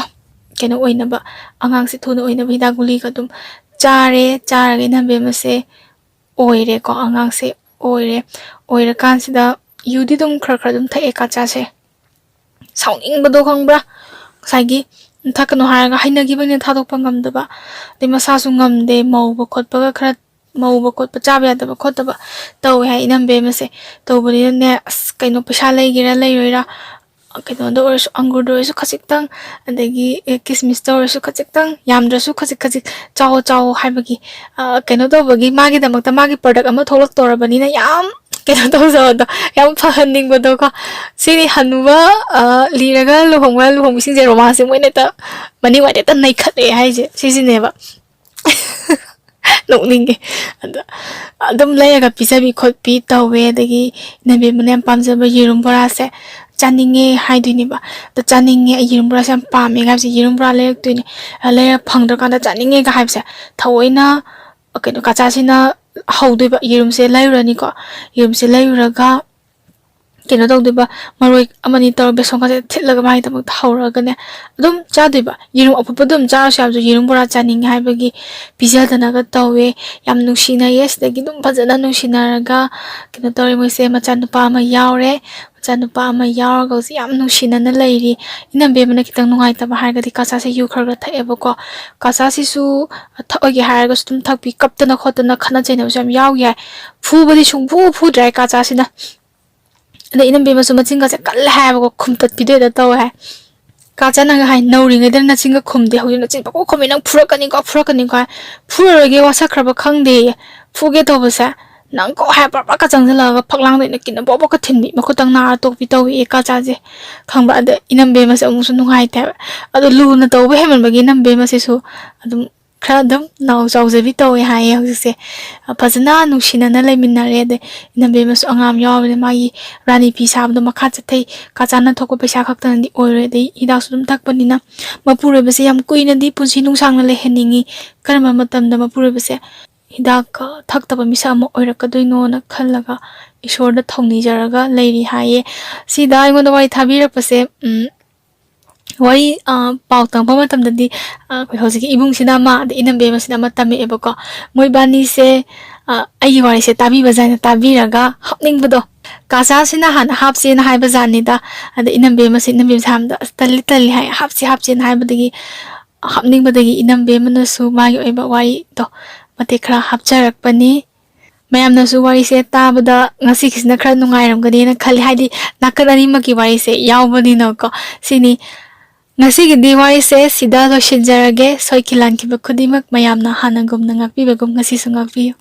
ꯀꯩꯅꯣ ꯑꯣꯏꯅꯕ, ꯑꯉꯥꯡꯁꯦ ꯊꯨꯅ ꯑꯣꯏꯅꯕ ꯍꯤꯗꯥꯛ ꯒꯨꯂꯤꯒ ꯑꯗꯨꯝ ꯆꯥꯔꯦ꯫ ꯆꯥꯔꯒ ꯏꯅꯝꯕꯦꯝꯃꯁꯦ ꯑꯣꯏꯔꯦꯀꯣ, ꯑꯉꯥꯡꯁꯦ ꯑꯣꯏꯔꯦ꯫ ꯑꯣꯏꯔꯀꯥꯟꯁꯤꯗ ꯌꯨꯗꯤ ꯑꯗꯨꯝ ꯈꯔ ꯈꯔ ꯑꯗꯨꯝ ꯊꯛꯑꯦ ꯀꯥꯆꯥꯁꯦ꯫ ꯁꯥꯎꯅꯤꯡꯕꯗꯣ ꯈꯪꯕ꯭ꯔꯥ? ꯉꯁꯥꯏꯒꯤ ꯊꯛꯀꯅꯨ ꯍꯥꯏꯔꯒ ꯍꯩꯅꯈꯤꯕꯅꯤꯅ ꯊꯥꯗꯣꯛꯄ ꯉꯝꯗꯕ, ꯑꯗꯩ ꯃꯁꯥꯁꯨ ꯉꯝꯗꯦ, ꯃꯧꯕ ꯈꯣꯠꯄꯒ ꯈꯔ, ꯃꯧꯕ ꯈꯣꯠꯄ, ꯆꯥꯕ ꯌꯥꯗꯕ ꯈꯣꯠꯇꯕ ꯇꯧꯋꯦ ꯍꯥꯏ ꯏꯅꯝꯕꯦꯝꯃꯁꯦ꯫ ꯇꯧꯕꯅꯤꯅꯅꯦ, ꯑꯁ, ꯀꯩꯅꯣ, ꯄꯩꯁꯥ ꯂꯩꯒꯦꯔꯥ ꯂꯩꯔꯣꯏꯔꯥ, ꯀꯩꯅꯣꯗ ꯑꯣꯏꯔꯁꯨ, ꯑꯪꯒꯨꯔꯗ ꯑꯣꯏꯔꯁꯨ ꯈꯖꯤꯛꯇꯪ, ꯑꯗꯒꯤ, ꯑꯦ, ꯀꯤꯁꯃꯤꯁꯇ ꯑꯣꯏꯔꯁꯨ ꯈꯖꯤꯛꯇꯪ, ꯌꯥꯝꯗ꯭ꯔꯁꯨ ꯈꯖꯤꯛ ꯈꯖꯤꯛ ꯆꯥꯎꯑꯣ, ꯆꯥꯎꯑꯣ ꯍꯥꯏꯕꯒꯤ, ꯑ, ꯀꯩꯅꯣ ꯇꯧꯕꯒꯤ, ꯃꯥꯒꯤꯗꯃꯛꯇ ꯃꯥꯒꯤ product ꯑꯃ ꯊꯣꯛꯂꯛꯇꯧꯔꯕꯅꯤꯅ ꯌꯥꯝ ꯀꯩꯅꯣ ꯇꯧꯖꯕꯗꯣ, ꯌꯥꯝ ꯐꯍꯟꯅꯤꯡꯕꯗꯣꯀꯣ꯫ ꯁꯤꯅꯤ ꯍꯅꯨꯕ, ꯑ, ꯂꯤꯔꯒ ꯂꯨꯍꯣꯡꯕ, ꯂꯨꯍꯣꯡꯕꯁꯤꯡꯁꯦ ꯔꯣꯃꯥꯟꯁꯁꯦ ꯃꯣꯏꯅ ꯍꯦꯛꯇ ꯃꯅꯤꯡ ꯋꯥꯏꯗ ꯍꯦꯛꯇ ꯅꯩꯈꯠꯂꯛꯑꯦ ꯍꯥꯏꯁꯦ ꯁꯤꯁꯤꯅꯦꯕ꯫ ꯅꯣꯛꯅꯤꯡꯉꯦ꯫ ꯑꯗ ꯑꯗꯨꯝ ꯂꯩꯔꯒ ꯄꯤꯖꯕꯤ ꯈꯣꯠꯄꯤ ꯇꯧꯋꯦ꯫ ꯑꯗꯒꯤ ꯏꯅꯝꯕꯦꯝꯃꯅ ꯌꯥꯝ ꯄꯥꯝꯖꯕ ꯌꯦꯔꯨꯝ ꯕꯣꯔꯥꯁꯦ ꯆꯥꯅꯤꯡꯉꯦ ꯍꯥꯏꯗꯣꯏꯅꯦꯕ꯫ ꯑꯗ ꯆꯥꯅꯤꯡꯉꯦ, ꯑꯩ ꯌꯦꯔꯨꯝ ꯕꯣꯔꯥꯁꯦ ꯌꯥꯝ ꯄꯥꯝꯃꯦ ꯍꯥꯏꯕꯁꯦ ꯌꯦꯔꯨꯝ ꯕꯣꯔꯥ ꯂꯩꯔꯛꯇꯣꯏꯅꯦ꯫ ꯑ, ꯂꯩꯔ ꯐꯪꯗ꯭ꯔꯀꯥꯟꯗ ꯆꯥꯅꯤꯡꯉꯦꯒ ꯍꯥꯏꯕꯁꯦ ꯊꯑꯣꯏꯅ ꯀꯩꯅꯣ ꯀꯥꯆꯥꯁꯤꯅ ꯍꯧꯗꯣꯏꯕ꯫ ꯌꯦꯔꯨꯝꯁꯦ ꯂꯩꯔꯨꯔꯅꯤꯀꯣ, ꯌꯦꯔꯨꯝꯁꯦ ꯂꯩꯔꯨꯔꯒ ꯀꯩꯅꯣ ꯇꯧꯗꯣꯏꯕ, ꯃꯔꯣꯏ ꯑꯃꯅꯤ ꯇꯧꯔꯒ ꯕꯦꯁꯣꯟꯒꯁꯦ ꯊꯤꯠꯂꯒ ꯃꯥꯒꯤꯗꯃꯛꯇ ꯍꯧꯔꯒꯅꯦ ꯑꯗꯨꯝ ꯆꯥꯗꯣꯏꯕ꯫ ꯌꯦꯔꯨꯝ ꯑꯐꯨꯠꯄꯗꯣ ꯑꯗꯨꯝ ꯆꯥꯔꯁꯨ ꯌꯥꯕꯗꯣ, ꯌꯦꯔꯨꯝ ꯕꯣꯔꯥ ꯆꯥꯅꯤꯡꯉꯦ ꯍꯥꯏꯕꯒꯤ ꯄꯤꯖꯗꯅꯒ ꯇꯧꯋꯦ꯫ ꯌꯥꯝ ꯅꯨꯡꯁꯤꯅꯩꯌꯦ꯫ ꯁꯤꯗꯒꯤ ꯑꯗꯨꯝ ꯐꯖꯅ ꯅꯨꯡꯁꯤꯅꯔꯒ ꯀꯩꯅꯣ ꯇꯧꯔꯦ꯫ ꯃꯣꯏꯁꯦ ꯃꯆꯥꯅꯨꯄꯥ ꯑꯃ ꯌꯥꯎꯔꯦ꯫ ꯃꯆꯥꯅꯨꯄꯥ ꯑꯃ ꯌꯥꯎꯔꯒ ꯍꯧꯖꯤꯛ ꯌꯥꯝ ꯅꯨꯡꯁꯤꯅꯅ ꯂꯩꯔꯤ꯫ ꯏꯅꯝꯕꯦꯝꯃꯅ ꯈꯤꯇꯪ ꯅꯨꯡꯉꯥꯏꯇꯕ ꯍꯥꯏꯔꯒꯗꯤ ꯀꯥꯆꯥꯁꯦ ꯌꯨ ꯈꯔ ꯈꯔ ꯊꯛꯑꯦꯕꯀꯣ꯫ ꯀꯥꯆꯥꯁꯤꯁꯨ ꯊꯛꯑꯣꯏꯒꯦ ꯍꯥꯏꯔꯒꯁꯨ ꯑꯗꯨꯝ ꯊꯛꯄꯤ, ꯀꯞꯇꯅ ꯈꯣꯠꯇꯅ ꯈꯠꯅ ꯆꯩꯅꯕꯁꯨ ꯌꯥꯝ ꯌꯥꯎꯈꯤ ꯍꯥꯏ꯫ ꯐꯨꯕꯗꯤ ꯁꯨꯡꯐꯨ ꯐꯨꯗ꯭ꯔꯦ ꯍꯥꯏ ꯀꯥꯆꯥꯁꯤꯅ꯫ ꯑꯗ ꯏꯅꯝꯕꯦꯝꯃꯁꯨ ꯃꯆꯤꯟꯒꯁꯦ ꯀꯜꯂꯦ ꯍꯥꯏꯌꯦꯕꯀꯣ, ꯈꯨꯝꯇꯠꯄꯤꯗꯣꯏꯗ ꯇꯧꯋꯦ ꯍꯥꯏ꯫ ꯀꯥ ꯆꯥꯅꯒ ꯍꯥꯏ, "ꯅꯧꯔꯤꯉꯩꯗ ꯅꯆꯤꯟꯒ ꯈꯨꯝꯗꯦ, ꯍꯧꯖꯤꯛ ꯅꯆꯤꯟ ꯄꯪꯈꯨꯝ ꯈꯨꯝꯃꯤ, ꯅꯪ ꯐꯨꯔꯛꯀꯅꯤꯀꯣ, ꯐꯨꯔꯛꯀꯅꯤꯀꯣ" ꯍꯥꯏ꯫ "ꯐꯨꯔꯔꯣꯏꯒꯦ, ꯋꯥꯁꯛꯈ꯭ꯔꯕ ꯈꯪꯗꯦꯌꯦ꯫ ꯐꯨꯒꯦ ꯇꯧꯕꯁꯦ ꯅꯪ ꯀꯣ" ꯍꯥꯏ ꯄ꯭ꯔꯞ ꯄ꯭ꯔꯞꯀ ꯆꯪꯁꯤꯜꯂꯒ ꯐꯛꯂꯥꯡꯗ ꯑꯩꯅ ꯀꯤꯟꯅ ꯕꯣꯛ ꯕꯣꯛꯀ ꯊꯤꯟꯕꯤ, ꯃꯈꯨꯠꯇꯪ ꯅꯥꯔ ꯇꯣꯛꯄꯤ ꯇꯧꯏ ꯀꯥ ꯆꯥꯁꯦ꯫ ꯈꯪꯕ꯭ꯔꯥ? ꯑꯗ ꯏꯅꯝꯕꯦꯝꯃꯁꯦ ꯑꯃꯨꯛꯁꯨ ꯅꯨꯡꯉꯥꯏꯇꯦ ꯍꯥꯏꯕ꯫ ꯑꯗꯣ ꯂꯨꯅ ꯇꯧꯕ ꯍꯦꯟꯃꯟꯕꯒꯤ ꯏꯅꯝꯕꯦꯝꯃꯁꯤꯁꯨ ꯑꯗꯨꯝ ꯈꯔ ꯑꯗꯨꯝ ꯅꯥꯎ ꯆꯥꯎꯖꯕꯤ ꯇꯧꯋꯦ ꯍꯥꯏꯌꯦ ꯍꯧꯖꯤꯛꯁꯦ꯫ ꯑ, ꯐꯖꯅ ꯅꯨꯡꯁꯤꯅꯅ ꯂꯩꯃꯤꯟꯅꯔꯦ꯫ ꯑꯗꯩ ꯏꯅꯝꯕꯦꯝꯃꯁꯨ ꯑꯉꯥꯡ ꯌꯥꯎꯔꯕꯅꯤꯅ ꯃꯥꯒꯤ ꯔꯥꯅꯤ ꯐꯤ ꯁꯥꯕꯗꯣ ꯃꯈꯥ ꯆꯠꯊꯩ꯫ ꯀꯥ ꯆꯥꯅ ꯊꯣꯛꯄ ꯄꯩꯁꯥ ꯈꯛꯇꯅꯗꯤ ꯑꯣꯏꯔꯣꯏ꯫ ꯑꯗꯩ ꯍꯤꯗꯥꯛꯁꯨ ꯑꯗꯨꯝ ꯊꯛꯄꯅꯤꯅ ꯃꯄꯨꯔꯣꯏꯕꯁꯦ ꯌꯥꯝ ꯀꯨꯏꯅꯗꯤ ꯄꯨꯟꯁꯤ ꯅꯨꯡꯁꯥꯡꯅ ꯂꯩꯍꯟꯅꯤꯡꯉꯤ꯫ ꯀꯔꯝꯕ ꯃꯇꯝꯗ ꯃꯄꯨꯔꯣꯏꯕꯁꯦ ꯍꯤꯗꯥꯛꯀ ꯊꯛꯇꯕ ꯃꯤꯁꯛ ꯑꯃ ꯑꯣꯏꯔꯛꯀꯗꯣꯏꯅꯣꯅ ꯈꯜꯂꯒ ꯏꯁꯣꯔꯗ ꯊꯧꯅꯤꯖꯔꯒ ꯂꯩꯔꯤ ꯍꯥꯏꯌꯦ꯫ ꯁꯤꯗ ꯑꯩꯉꯣꯟꯗ ꯋꯥꯔꯤ ꯊꯥꯕꯤꯔꯛꯄꯁꯦ, ꯎꯝ, ꯋꯥꯔꯤ, ꯑ, ꯄꯥꯎ ꯇꯝꯃꯛꯄ ꯃꯇꯝꯗꯗꯤ, ꯑ, ꯑꯩꯈꯣꯏ ꯍꯧꯖꯤꯛꯀꯤ ꯏꯕꯨꯡꯁꯤꯅ ꯑꯃ, ꯑꯗꯩ ꯏꯅꯝꯕꯦꯝꯃꯁꯤꯅ ꯑꯃ ꯇꯝꯃꯛꯑꯦꯕꯀꯣ꯫ ꯃꯣꯏꯕꯥꯅꯤꯁꯦ, ꯑ, ꯑꯩꯒꯤ ꯋꯥꯔꯤꯁꯦ ꯇꯥꯕꯤꯕ ꯖꯥꯠꯅ ꯇꯥꯕꯤꯔꯒ ꯍꯥꯞꯅꯤꯡꯕꯗꯣ꯫ ꯀꯥꯆꯥꯁꯤꯅ ꯍꯥꯟꯅ ꯍꯥꯞꯁꯦꯅ ꯍꯥꯏꯕ ꯖꯥꯠꯅꯤꯗ꯫ ꯑꯗ ꯏꯅꯝꯕꯦꯝꯃꯁꯦ, ꯏꯅꯝꯕꯦꯝꯁꯦ ꯍꯥꯏꯕꯗ, "ꯑꯁ, ꯇꯜꯂꯤ, ꯇꯜꯂꯤ" ꯍꯥꯏ, "ꯍꯥꯞꯁꯤ, ꯍꯥꯞꯁꯦꯅ" ꯍꯥꯏꯕꯗꯒꯤ, ꯍꯥꯞꯅꯤꯡꯕꯗꯒꯤ ꯏꯅꯝꯕꯦꯝꯃꯅꯁꯨ ꯃꯥꯒꯤ ꯑꯣꯏꯕ ꯋꯥꯔꯤꯗꯣ ꯃꯇꯦꯛ ꯈꯔ ꯍꯥꯞꯆꯔꯛꯄꯅꯤ꯫ ꯃꯌꯥꯝꯅꯁꯨ ꯋꯥꯔꯤꯁꯦ ꯇꯥꯕꯗ ꯉꯁꯤꯒꯤꯁꯤꯅ ꯈꯔ ꯅꯨꯡꯉꯥꯏꯔꯝꯒꯅꯤꯅ ꯈꯜꯂꯤ, ꯍꯥꯏꯗꯤ ꯅꯥꯀꯟ ꯑꯅꯤꯃꯛꯀꯤ ꯋꯥꯔꯤꯁꯦ ꯌꯥꯎꯕꯅꯤꯅꯀꯣ꯫ ꯁꯤꯅꯤ ꯉꯁꯤꯒꯤꯗꯤ ꯋꯥꯔꯤꯁꯦ ꯁꯤꯗ ꯂꯣꯏꯁꯤꯟꯖꯔꯒꯦ꯫ ꯁꯣꯏꯈꯤ ꯂꯥꯟꯈꯤꯕ ꯈꯨꯗꯤꯡꯃꯛ ꯃꯌꯥꯝꯅ ꯍꯥꯟꯅꯒꯨꯝꯅ ꯉꯥꯛꯄꯤꯕꯒꯨꯝ ꯉꯁꯤꯁꯨ ꯉꯥꯛꯄꯤꯌꯨ꯫